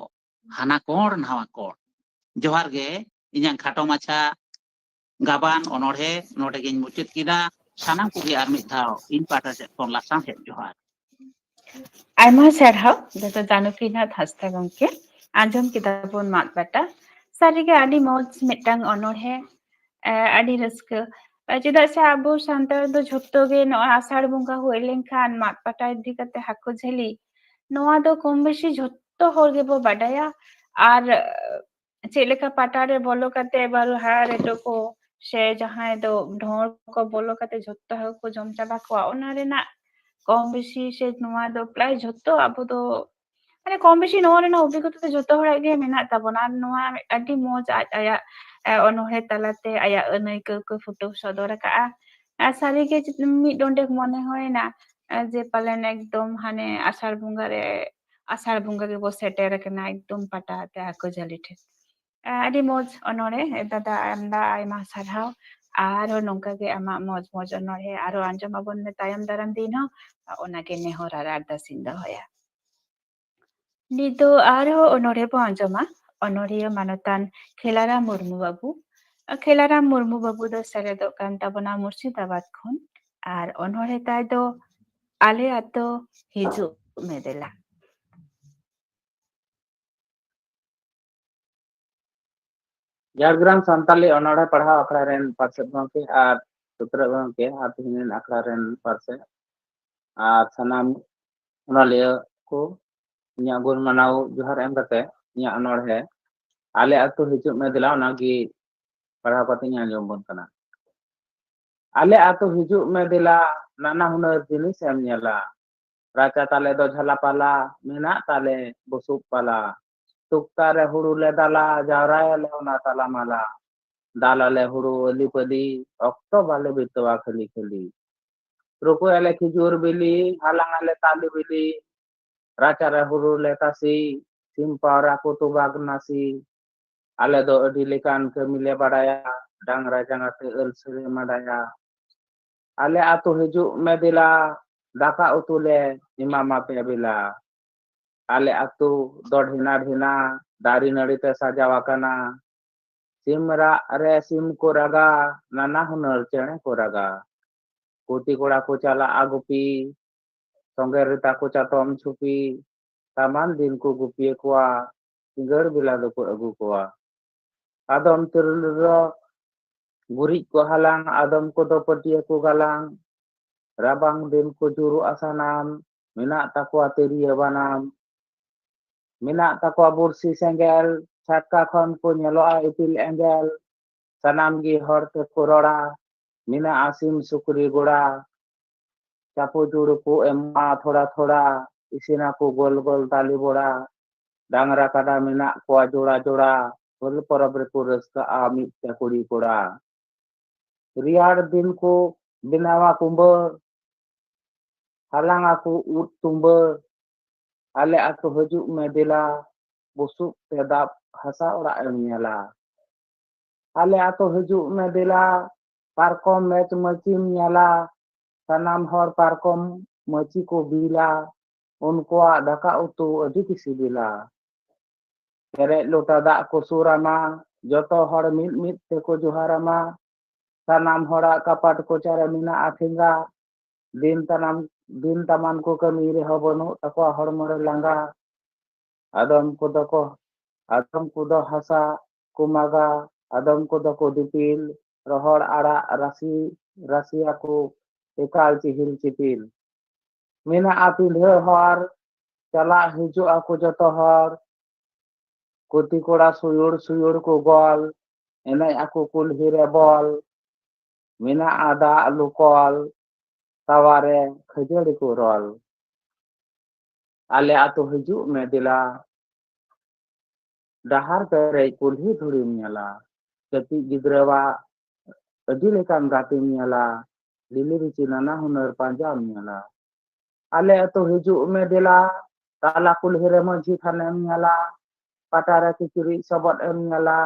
ᱦᱟᱱᱟ ᱠᱚᱬ ᱱᱟᱣᱟ ᱠᱚᱬ᱾ ᱡᱚᱦᱟᱨ ᱜᱮ, ᱤᱧᱟᱹᱜ ᱠᱷᱟᱴᱚ ᱢᱟᱪᱷᱟ ᱜᱟᱵᱟᱱ ᱚᱱᱚᱬᱦᱮ ᱱᱚᱰᱮ ᱜᱤᱧ ᱢᱩᱪᱟᱹᱫ ᱠᱮᱫᱟ᱾ ᱥᱟᱱᱟᱢ ᱠᱚᱜᱮ ᱟᱨ ᱢᱤᱫ ᱫᱷᱟᱣ ᱤᱧ ᱯᱟᱦᱴᱟ ᱥᱮᱫ ᱠᱷᱚᱱ ᱞᱟᱥᱟᱲ ᱦᱮᱫ ᱡᱚᱦᱟᱨ᱾ ᱟᱭᱢᱟ ᱥᱟᱨᱦᱟᱣ ᱫᱟᱫᱟ ᱡᱟᱱᱚᱠᱤᱱᱟᱛᱷ ᱦᱟᱸᱥᱫᱟ ᱜᱚᱢᱠᱮ᱾ ᱟᱸᱡᱚᱢ ᱠᱮᱫᱟ ᱵᱚᱱ ᱢᱟᱫ ᱯᱟᱴᱟ᱾ ᱥᱟᱹᱨᱤᱜᱮ ᱟᱹᱰᱤ ᱢᱚᱡᱽ ᱢᱤᱫᱴᱟᱝ ᱚᱱᱚᱬᱦᱮ, ᱮ, ᱟᱹᱰᱤ ᱨᱟᱹᱥᱠᱟᱹ᱾ ᱮ, ᱪᱮᱫᱟᱜ ᱥᱮ ᱟᱵᱚ ᱥᱟᱱᱛᱟᱲ ᱫᱚ ᱡᱷᱚᱛᱚ ᱜᱮ ᱱᱚᱜᱼᱚᱭ ᱟᱥᱟᱲ ᱵᱚᱸᱜᱟ ᱦᱩᱭ ᱞᱮᱱᱠᱷᱟᱱ ᱢᱟᱫ ᱯᱟᱴᱟ ᱤᱫᱤ ᱠᱟᱛᱮ ᱦᱟᱹᱠᱩ ᱡᱷᱟᱹᱞᱤ, ᱱᱚᱣᱟ ᱫᱚ ᱠᱚᱢ ᱵᱮᱥᱤ ᱡᱷᱚᱛᱚ ᱦᱚᱲ ᱜᱮᱵᱚ ᱵᱟᱰᱟᱭᱟ᱾ ᱟᱨ ᱪᱮᱫ ᱞᱮᱠᱟ ᱯᱟᱴᱟ ᱨᱮ ᱵᱚᱞᱚ ᱠᱟᱛᱮ ᱵᱟᱹᱨᱩ ᱦᱟᱲ ᱨᱮᱴᱚ ᱠᱚ ᱥᱮ ᱡᱟᱦᱟᱸᱭ ᱫᱚ ᱰᱷᱚᱸᱲ ᱠᱚ ᱵᱚᱞᱚ ᱠᱟᱛᱮ ᱡᱷᱚᱛᱚ ᱦᱟᱹᱠᱩ ᱠᱚ ᱡᱚᱢ ᱪᱟᱵᱟ ᱠᱚᱣᱟ, ᱚᱱᱟ ᱨᱮᱱᱟᱜ ᱠᱚᱢ ᱵᱮᱥᱤ ᱥᱮ ᱱᱚᱣᱟ ᱫᱚ ᱯᱨᱟᱭ ᱡᱷᱚᱛᱚ ᱟᱵᱚ ᱫᱚ, ᱢᱟᱱᱮ, ᱠᱚᱢ ᱵᱮᱥᱤ ᱱᱚᱣᱟ ᱨᱮᱱᱟᱜ ᱚᱵᱷᱤᱜᱽᱜᱚᱛᱟ ᱫᱚ ᱡᱷᱚᱛᱚ ᱦᱚᱲᱟᱜ ᱜᱮ ᱢᱮᱱᱟᱜ ᱛᱟᱵᱚᱱᱟ᱾ ᱟᱨ ᱱᱚᱣᱟ ᱟᱹᱰᱤ ᱢᱚᱡᱽ ᱟᱡ ᱟᱭᱟᱜ, ᱮ, ᱚᱱᱚᱬᱦᱮ ᱛᱟᱞᱟᱛᱮ ᱟᱭᱟᱜ ᱟᱹᱱᱟᱹᱭᱠᱟᱹᱣ ᱠᱚ ᱯᱷᱩᱴᱟᱹᱣ ᱥᱚᱫᱚᱨ ᱟᱠᱟᱫᱼᱟ᱾ ᱟᱨ ᱥᱟᱹᱨᱤᱜᱮ ᱢᱤᱫ ᱰᱚᱸᱰᱮᱠ ᱢᱚᱱᱮ ᱦᱩᱭᱱᱟ, ᱮ, ᱡᱮ ᱯᱟᱞᱮᱱ ᱮᱠᱫᱚᱢ ᱦᱟᱱᱮ ᱟᱥᱟᱲ ᱵᱚᱸᱜᱟ ᱨᱮ, ᱟᱥᱟᱲ ᱵᱚᱸᱜᱟ ᱜᱮᱵᱚ ᱥᱮᱴᱮᱨ ᱟᱠᱟᱱᱟ ᱮᱠᱫᱚᱢ ᱯᱟᱴᱟ ᱟᱛᱮ ᱦᱟᱹᱠᱩ ᱡᱷᱟᱹᱞᱤ ᱴᱷᱮᱱ᱾ ᱮ, ᱟᱹᱰᱤ ᱢᱚᱡᱽ ᱚᱱᱚᱬᱦᱮ, ᱮ, ᱫᱟᱫᱟ, ᱟᱢᱫᱟ ᱟᱭᱢᱟ ᱥᱟᱨᱦᱟᱣ᱾ ᱟᱨᱦᱚᱸ ᱱᱚᱝᱠᱟ ᱜᱮ ᱟᱢᱟᱜ ᱢᱚᱡᱽ ᱢᱚᱡᱽ ᱚᱱᱚᱬᱦᱮ ᱟᱨᱦᱚᱸ ᱟᱸᱡᱚᱢ ᱟᱵᱚᱱ ᱢᱮ ᱛᱟᱭᱚᱢ ᱫᱟᱨᱟᱢ ᱫᱤᱱ ᱦᱚᱸ, ᱚᱱᱟᱜᱮ ᱱᱮᱦᱚᱨ ᱟᱨ ᱟᱨᱫᱟᱥ ᱤᱧ ᱫᱚᱦᱚᱭᱟ᱾ ᱱᱤᱛ ᱫᱚ ᱟᱨᱦᱚᱸ ᱚᱱᱚᱬᱦᱮ ᱵᱚ ᱟᱸᱡᱚᱢᱟ᱾ ᱚᱱᱚᱬᱦᱤᱭᱟᱹ ᱢᱟᱱᱚᱛᱟᱱ ᱠᱷᱮᱞᱟᱨᱟᱢ ᱢᱩᱨᱢᱩ ᱵᱟᱹᱵᱩ᱾ ᱠᱷᱮᱞᱟᱨᱟᱢ ᱢᱩᱨᱢᱩ ᱵᱟᱹᱵᱩ ᱫᱚ ᱥᱮᱞᱮᱫᱚᱜ ᱠᱟᱱ ᱛᱟᱵᱚᱱᱟ ᱢᱩᱨᱥᱤᱫᱟᱵᱟᱫᱽ ᱠᱷᱚᱱ᱾ ᱟᱨ ᱚᱱᱚᱬᱦᱮ ᱛᱟᱭ ᱫᱚ ᱟᱞᱮ ᱟᱛᱳ ᱦᱤᱡᱩᱜ ᱢᱮ ᱫᱮᱞᱟ᱾ ᱡᱷᱟᱲᱜᱨᱟᱢ ᱥᱟᱱᱛᱟᱞᱤ ᱚᱱᱚᱬᱦᱮ ᱯᱟᱲᱦᱟᱣ ᱟᱠᱷᱲᱟ ᱨᱮᱱ ᱯᱟᱨᱥᱮᱛ ᱜᱚᱢᱠᱮ ᱟᱨ ᱥᱩᱛᱨᱮᱛ ᱜᱚᱢᱠᱮ ᱟᱨ ᱛᱮᱦᱮᱧ ᱨᱮᱱ ᱟᱠᱷᱲᱟ ᱨᱮᱱ ᱯᱟᱨᱥᱮᱛ ᱟᱨ ᱥᱟᱱᱟᱢ ᱚᱱᱚᱞᱤᱭᱟᱹ ᱠᱚ ᱤᱧᱟᱹᱜ ᱜᱩᱱ ᱢᱟᱱᱟᱣ ᱡᱚᱦᱟᱨ ᱮᱢ ᱠᱟᱛᱮ ᱤᱧᱟᱹᱜ ᱚᱱᱚᱬᱦᱮ ᱟᱞᱮ ᱟᱹᱛᱩ ᱦᱤᱡᱩᱜ ᱢᱮ ᱫᱮᱞᱟ ᱚᱱᱟᱜᱮ ᱯᱟᱲᱦᱟᱣ ᱠᱟᱛᱮ ᱤᱧ ᱟᱸᱡᱚᱢ ᱟᱵᱚᱱ ᱠᱟᱱᱟ᱾ ᱟᱞᱮ ᱟᱹᱛᱩ ᱦᱤᱡᱩᱜ ᱢᱮ ᱫᱮᱞᱟ, ᱱᱟᱱᱟ ᱦᱩᱱᱟᱹᱨ ᱡᱤᱱᱤᱥ ᱮᱢ ᱧᱮᱞᱟ᱾ ᱨᱟᱪᱟ ᱛᱟᱞᱮ ᱫᱚ ᱡᱷᱟᱞᱟ ᱯᱟᱞᱟ, ᱢᱮᱱᱟᱜ ᱛᱟᱞᱮ ᱵᱩᱥᱩᱵ ᱯᱟᱞᱟ᱾ ᱛᱩᱠᱛᱟ ᱨᱮ ᱦᱩᱲᱩ ᱞᱮ ᱫᱟᱞᱟ, ᱡᱟᱣᱨᱟᱭᱟᱞᱮ ᱚᱱᱟ ᱛᱟᱞᱟ ᱢᱟᱞᱟ᱾ ᱫᱟᱞᱟᱞᱮ ᱦᱩᱲᱩ ᱟᱹᱞᱤ ᱯᱟᱹᱞᱤ, ᱚᱠᱛᱚ ᱵᱟᱞᱮ ᱵᱤᱛᱟᱹᱣᱟ ᱠᱷᱟᱹᱞᱤ ᱠᱷᱟᱹᱞᱤ᱾ ᱨᱩᱠᱩᱭᱟᱞᱮ ᱠᱷᱤᱡᱩᱨ ᱵᱤᱞᱤ, ᱦᱟᱞᱟᱝᱟᱞᱮ ᱛᱟᱞᱮ ᱵᱤᱞᱤ᱾ ᱨᱟᱪᱟᱨᱮ ᱦᱩᱲᱩ ᱞᱮ ᱛᱟᱥᱮ, ᱥᱤᱢ ᱯᱟᱣᱨᱟ ᱠᱚ ᱛᱩᱵᱟᱜ ᱱᱟᱥᱮ᱾ ᱟᱞᱮ ᱫᱚ ᱟᱹᱰᱤ ᱞᱮᱠᱟᱱ ᱠᱟᱹᱢᱤ ᱞᱮ ᱵᱟᱰᱟᱭᱟ, ᱰᱟᱝᱨᱟ ᱡᱟᱸᱜᱟ ᱛᱮ ᱟᱹᱞ ᱥᱟᱹᱨᱮ ᱢᱟᱰᱟᱭᱟ᱾ ᱟᱞᱮ ᱟᱹᱛᱩ ᱦᱤᱡᱩᱜ ᱢᱮ ᱫᱮᱞᱟ, ᱫᱟᱠᱟ ᱩᱛᱩ ᱞᱮ ᱮᱢᱟᱢᱟ ᱯᱮ ᱵᱮᱞᱟ᱾ ᱟᱞᱮ ᱟᱹᱛᱩ ᱫᱚ ᱰᱷᱮᱱᱟ ᱰᱷᱮᱱᱟ, ᱫᱟᱨᱮ ᱱᱟᱹᱲᱤ ᱛᱮ ᱥᱟᱡᱟᱣ ᱟᱠᱟᱱᱟ᱾ ᱥᱤᱢ ᱨᱟᱜ ᱨᱮ ᱥᱤᱢ ᱠᱚ ᱨᱟᱜᱟ, ᱱᱟᱱᱟ ᱦᱩᱱᱟᱹᱨ ᱪᱮᱬᱮ ᱠᱚ ᱨᱟᱜᱟ᱾ ᱠᱩᱛᱤ ᱠᱚᱲᱟ ᱠᱚ ᱪᱟᱞᱟᱜᱼᱟ ᱜᱩᱯᱤ, ᱥᱚᱸᱜᱮ ᱨᱮ ᱛᱟᱠᱚ ᱪᱟᱛᱚᱢ ᱪᱷᱩᱯᱤ᱾ ᱥᱟᱢᱟᱱ ᱫᱤᱱ ᱠᱚ ᱜᱩᱯᱤᱭᱮ ᱠᱚᱣᱟ, ᱥᱤᱸᱜᱟᱹᱲ ᱵᱮᱞᱟ ᱫᱚᱠᱚ ᱟᱹᱜᱩ ᱠᱚᱣᱟ᱾ ᱟᱫᱚᱢ ᱛᱤᱨᱞᱟᱹ ᱫᱚ ᱜᱩᱨᱤᱡ ᱠᱚ ᱦᱟᱞᱟᱝ, ᱟᱫᱚᱢ ᱠᱚᱫᱚ ᱯᱟᱹᱴᱭᱟᱹ ᱠᱚ ᱜᱟᱞᱟᱝ᱾ ᱨᱟᱵᱟᱝ ᱫᱤᱱ ᱠᱚ ᱡᱩᱨᱩᱜᱼᱟ ᱥᱟᱱᱟᱢ, ᱢᱮᱱᱟᱜ ᱛᱟᱠᱚᱣᱟ ᱛᱤᱨᱭᱳ ᱵᱟᱱᱟᱢ᱾ ᱢᱮᱱᱟᱜ ᱛᱟᱠᱚᱣᱟ ᱵᱩᱨᱥᱤ ᱥᱮᱸᱜᱮᱞ, ᱪᱷᱟᱴᱠᱟ ᱠᱷᱚᱱ ᱠᱚ ᱧᱮᱞᱚᱜᱼᱟ ᱤᱯᱤᱞ ᱮᱸᱜᱮᱞ᱾ ᱥᱟᱱᱟᱢ ᱜᱮ ᱦᱚᱲ ᱛᱮᱠᱚ ᱨᱚᱲᱟ, ᱢᱮᱱᱟᱜᱼᱟ ᱥᱤᱢ ᱥᱩᱠᱨᱤ ᱜᱚᱲᱟ᱾ ᱪᱟᱯᱚ ᱡᱩᱲᱩ ᱠᱚ ᱮᱢᱚᱜᱼᱟ ᱛᱷᱚᱲᱟ ᱛᱷᱚᱲᱟ, ᱤᱥᱤᱱᱟᱠᱚ ᱜᱳᱞ ᱜᱳᱞ ᱛᱟᱞᱮ ᱵᱚᱲᱟ᱾ ᱰᱟᱝᱨᱟ ᱠᱟᱰᱟ ᱢᱮᱱᱟᱜ ᱠᱚᱣᱟ ᱡᱚᱲᱟ ᱡᱚᱲᱟ, ᱦᱳᱞ ᱯᱚᱨᱚᱵᱽ ᱨᱮᱠᱚ ᱨᱟᱹᱥᱠᱟᱹᱜᱼᱟ ᱢᱤᱫ ᱛᱮ ᱠᱩᱲᱤ ᱠᱚᱲᱟ᱾ ᱨᱮᱭᱟᱲ ᱫᱤᱱ ᱠᱚ ᱵᱮᱱᱟᱣᱟ ᱠᱩᱢᱵᱟᱹ, ᱦᱟᱞᱟᱝ ᱟᱠᱚ ᱩᱫ ᱛᱩᱢᱵᱟᱹ᱾ ᱟᱞᱮ ᱟᱹᱛᱩ ᱦᱤᱡᱩᱜ ᱢᱮ ᱫᱮᱞᱟ, ᱵᱩᱥᱩᱵ ᱛᱮ ᱫᱟᱵ ᱦᱟᱥᱟ ᱚᱲᱟᱜ ᱮᱢ ᱧᱮᱞᱟ᱾ ᱟᱞᱮ ᱟᱹᱛᱩ ᱦᱤᱡᱩᱜ ᱢᱮ ᱫᱮᱞᱟ, ᱯᱟᱨᱠᱚᱢ ᱢᱮᱪ ᱢᱟᱹᱪᱤᱢ ᱧᱮᱞᱟ᱾ ᱥᱟᱱᱟᱢ ᱦᱚᱲ ᱯᱟᱨᱠᱚᱢ ᱢᱟᱹᱪᱤ ᱠᱚ ᱵᱤᱞᱟ, ᱩᱱᱠᱩᱣᱟᱜ ᱫᱟᱠᱟ ᱩᱛᱩ ᱟᱹᱰᱤ ᱜᱮ ᱥᱤᱵᱤᱞᱟ᱾ ᱯᱮᱨᱮᱡ ᱞᱚᱴᱟ ᱫᱟᱜ ᱠᱚ ᱥᱩᱨ ᱟᱢᱟ, ᱡᱚᱛᱚ ᱦᱚᱲ ᱢᱤᱫ ᱢᱤᱫ ᱛᱮᱠᱚ ᱡᱚᱦᱟᱨ ᱟᱢᱟ᱾ ᱥᱟᱱᱟᱢ ᱦᱚᱲᱟᱜ ᱠᱟᱯᱟᱴ ᱠᱚᱪᱟᱨᱮ ᱢᱮᱱᱟᱜᱼᱟ ᱴᱷᱮᱸᱜᱟ᱾ ᱫᱤᱱ ᱛᱟᱱᱟᱢ, ᱫᱤᱱ ᱛᱟᱢᱟᱱ ᱠᱚ ᱠᱟᱹᱢᱤ ᱨᱮᱦᱚᱸ ᱵᱟᱹᱱᱩᱜ ᱛᱟᱠᱚᱣᱟ ᱦᱚᱲᱢᱚ ᱨᱮ ᱞᱟᱸᱜᱟ᱾ ᱟᱫᱚᱢ ᱠᱚᱫᱚ ᱠᱚ, ᱟᱫᱚᱢ ᱠᱚᱫᱚ ᱦᱟᱥᱟ ᱠᱚ ᱢᱟᱜᱟ, ᱟᱫᱚᱢ ᱠᱚᱫᱚ ᱠᱚ ᱫᱤᱯᱤᱞ, ᱨᱚᱦᱚᱲ ᱟᱲᱟᱜ ᱨᱟᱥᱮ ᱨᱟᱥᱤᱭᱟ ᱠᱚ ᱮᱠᱟᱞ ᱪᱤᱦᱤᱞ ᱪᱤᱯᱤᱞ᱾ ᱢᱮᱱᱟᱜᱼᱟ ᱯᱤᱸᱰᱷᱟᱹ ᱦᱚᱨ, ᱪᱟᱞᱟᱜ ᱦᱤᱡᱩᱜ ᱟᱠᱚ ᱡᱚᱛᱚ ᱦᱚᱲ᱾ ᱠᱩᱛᱤ ᱠᱚᱲᱟ ᱥᱩᱭᱩᱲ ᱥᱩᱭᱩᱲ ᱠᱚ ᱜᱚᱞ, ᱮᱱᱮᱡ ᱟᱠᱚ ᱠᱩᱞᱦᱤ ᱨᱮ ᱵᱚᱞ᱾ ᱢᱮᱱᱟᱜᱼᱟ ᱫᱟᱜ ᱞᱩ ᱠᱚᱞ, ᱛᱟᱣᱟᱨᱮ ᱠᱷᱟᱹᱡᱟᱹᱲᱤ ᱠᱚ ᱨᱚᱞ᱾ ᱟᱞᱮ ᱟᱹᱛᱩ ᱦᱤᱡᱩᱜ ᱢᱮ ᱫᱮᱞᱟ, ᱰᱟᱦᱟᱨ ᱯᱮᱨᱮᱡ ᱠᱩᱞᱦᱤ ᱫᱷᱩᱲᱤᱢ ᱧᱮᱞᱟ᱾ ᱠᱟᱹᱴᱤᱡ ᱜᱤᱫᱽᱨᱟᱹᱣᱟᱜ ᱟᱹᱰᱤ ᱞᱮᱠᱟᱱ ᱜᱟᱛᱮᱢ ᱧᱮᱞᱟ, ᱞᱤᱞᱤ ᱵᱤᱪᱤ ᱱᱟᱱᱟ ᱦᱩᱱᱟᱹᱨ ᱯᱟᱸᱡᱟᱢ ᱧᱮᱞᱟ᱾ ᱟᱞᱮ ᱟᱹᱛᱩ ᱦᱤᱡᱩᱜ ᱢᱮ ᱫᱮᱞᱟ, ᱛᱟᱞᱟ ᱠᱩᱞᱦᱤ ᱨᱮ ᱢᱟᱹᱡᱷᱤ ᱛᱷᱟᱱᱮᱢ ᱧᱮᱞᱟ, ᱯᱟᱴᱟ ᱨᱮ ᱠᱤᱪᱨᱤᱡ ᱥᱚᱵᱚᱫ ᱮᱢ ᱧᱮᱞᱟ,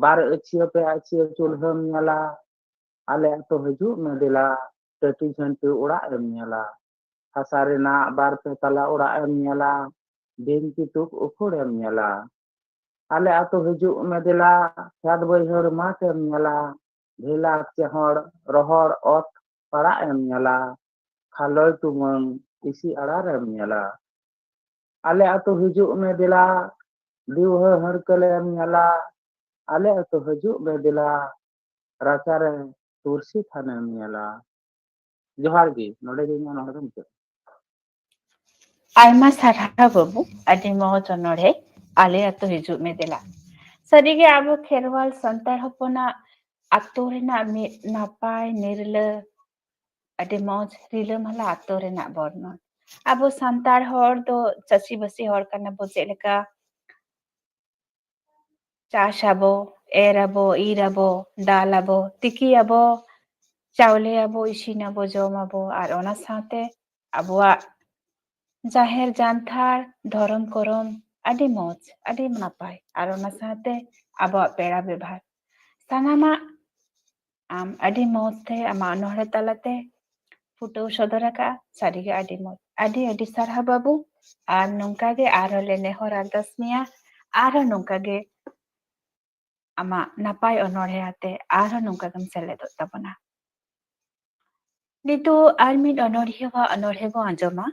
ᱵᱟᱨ ᱟᱹᱪᱷᱭᱟᱹ ᱯᱮ ᱟᱹᱪᱷᱭᱟᱹ ᱪᱩᱞᱦᱟᱹᱢ ᱧᱮᱞᱟ᱾ ᱟᱞᱮ ᱟᱹᱛᱩ ᱦᱤᱡᱩᱜ ᱢᱮ ᱫᱮᱞᱟ, ᱴᱟᱹᱴᱤ ᱡᱷᱟᱹᱱᱴᱤ ᱚᱲᱟᱜ ᱮᱢ ᱧᱮᱞᱟ᱾ ᱦᱟᱥᱟ ᱨᱮᱱᱟᱜ ᱵᱟᱨ ᱯᱮ ᱛᱟᱞᱟ ᱚᱲᱟᱜ ᱮᱢ ᱧᱮᱞᱟ, ᱵᱤᱧ ᱠᱤᱛᱩᱠ ᱩᱠᱷᱩᱲ ᱮᱢ ᱧᱮᱞᱟ᱾ ᱟᱞᱮ ᱟᱹᱛᱩ ᱦᱤᱡᱩᱜ ᱢᱮ ᱫᱮᱞᱟ, ᱠᱷᱮᱛ ᱵᱟᱹᱭᱦᱟᱹᱲ ᱢᱟᱴᱷ ᱮᱢ ᱧᱮᱞᱟ, ᱰᱷᱮᱞᱟᱠ ᱪᱮᱦᱚᱲ ᱨᱚᱦᱚᱲ ᱚᱛ ᱯᱟᱲᱟᱜ ᱮᱢ ᱧᱮᱞᱟ, ᱠᱷᱟᱞᱚᱭ ᱴᱩᱢᱟᱹᱝ ᱤᱥᱤ ᱟᱲᱟᱨ ᱮᱢ ᱧᱮᱞᱟ᱾ ᱟᱞᱮ ᱟᱹᱛᱩ ᱦᱤᱡᱩᱜ ᱢᱮ ᱫᱮᱞᱟ, ᱫᱤᱣᱦᱟᱹ ᱦᱟᱹᱲᱠᱟᱹᱞ ᱮᱢ ᱧᱮᱞᱟ, ᱟᱞᱮ ᱟᱹᱛᱩ ᱦᱤᱡᱩᱜ ᱢᱮ ᱫᱮᱞᱟ, ᱨᱟᱪᱟᱨᱮ ᱛᱩᱨᱥᱤ ᱛᱷᱟᱱᱮᱢ ᱧᱮᱞᱟ᱾ ᱡᱚᱦᱟᱨ ᱜᱮ, ᱱᱚᱰᱮ ᱜᱮ ᱤᱧᱟᱹᱜ ᱚᱱᱚᱬᱦᱮ ᱫᱚ ᱢᱩᱪᱟᱹᱫ᱾ ᱟᱭᱢᱟ ᱥᱟᱨᱦᱟᱣ ᱵᱟᱹᱵᱩ, ᱟᱹᱰᱤ ᱢᱚᱡᱽ ᱚᱱᱚᱬᱦᱮ, ᱟᱞᱮ ᱟᱹᱛᱩ ᱦᱤᱡᱩᱜ ᱢᱮ ᱫᱮᱞᱟ᱾ ᱥᱟᱹᱨᱤᱜᱮ ᱟᱵᱚ ᱠᱷᱮᱨᱣᱟᱞ ᱥᱟᱱᱛᱟᱲ ᱦᱚᱯᱚᱱᱟᱜ ᱟᱹᱛᱩ ᱨᱮᱱᱟᱜ ᱢᱤᱫ ᱱᱟᱯᱟᱭ ᱱᱤᱨᱞᱟᱹ, ᱟᱹᱰᱤ ᱢᱚᱡᱽ ᱨᱤᱞᱟᱹᱢᱟᱞᱟ ᱟᱹᱛᱩ ᱨᱮᱱᱟᱜ ᱵᱚᱨᱱᱚᱱ᱾ ᱟᱵᱚ ᱥᱟᱱᱛᱟᱲ ᱦᱚᱲ ᱫᱚ ᱪᱟᱹᱥᱤᱵᱟᱹᱥᱤ ᱦᱚᱲ ᱠᱟᱱᱟ ᱵᱚ, ᱪᱮᱫ ᱞᱮᱠᱟ ᱪᱟᱥ ᱟᱵᱚ, ᱮᱨ ᱟᱵᱚ, ᱤᱨ ᱟᱵᱚ, ᱫᱟᱞ ᱟᱵᱚ, ᱛᱤᱠᱤ ᱟᱵᱚ, ᱪᱟᱣᱞᱮ ᱟᱵᱚ, ᱤᱥᱤᱱ ᱟᱵᱚ, ᱡᱚᱢ ᱟᱵᱚ, ᱟᱨ ᱚᱱᱟ ᱥᱟᱶᱛᱮ ᱟᱵᱚᱣᱟᱜ ᱡᱟᱦᱮᱨ ᱡᱟᱱᱛᱷᱟᱲ, ᱫᱷᱚᱨᱚᱢ ᱠᱚᱨᱚᱢ, ᱟᱹᱰᱤ ᱢᱚᱡᱽ, ᱟᱹᱰᱤ ᱱᱟᱯᱟᱭ, ᱟᱨ ᱚᱱᱟ ᱥᱟᱶᱛᱮ ᱟᱵᱚᱣᱟᱜ ᱯᱮᱲᱟ ᱵᱮᱵᱷᱟᱨ, ᱥᱟᱱᱟᱢᱟᱜ ᱟᱢ ᱟᱹᱰᱤ ᱢᱚᱡᱽ ᱛᱮ ᱟᱢᱟᱜ ᱚᱱᱚᱬᱦᱮ ᱛᱟᱞᱟᱛᱮ ᱯᱷᱩᱴᱟᱹᱣ ᱥᱚᱫᱚᱨ ᱟᱠᱟᱫᱼᱟ᱾ ᱥᱟᱹᱨᱤᱜᱮ ᱟᱹᱰᱤ ᱢᱚᱡᱽ, ᱟᱹᱰᱤ ᱟᱹᱰᱤ ᱥᱟᱨᱦᱟᱣ ᱵᱟᱹᱵᱩ᱾ ᱟᱨ ᱱᱚᱝᱠᱟ ᱜᱮ ᱟᱨᱦᱚᱸ ᱞᱮ ᱱᱮᱦᱚᱨ ᱟᱨᱫᱟᱥ ᱢᱮᱭᱟ, ᱟᱨᱦᱚᱸ ᱱᱚᱝᱠᱟ ᱜᱮ ᱟᱢᱟᱜ ᱱᱟᱯᱟᱭ ᱚᱱᱚᱬᱦᱮ ᱟᱛᱮ ᱟᱨᱦᱚᱸ ᱱᱚᱝᱠᱟ ᱜᱮᱢ ᱥᱮᱞᱮᱫᱚᱜ ᱛᱟᱵᱚᱱᱟ᱾ ᱱᱤᱛᱚᱜ ᱟᱨ ᱢᱤᱫ ᱚᱱᱚᱬᱦᱤᱭᱟᱹᱣᱟᱜ ᱚᱱᱚᱬᱦᱮ ᱵᱚ ᱟᱸᱡᱚᱢᱟ,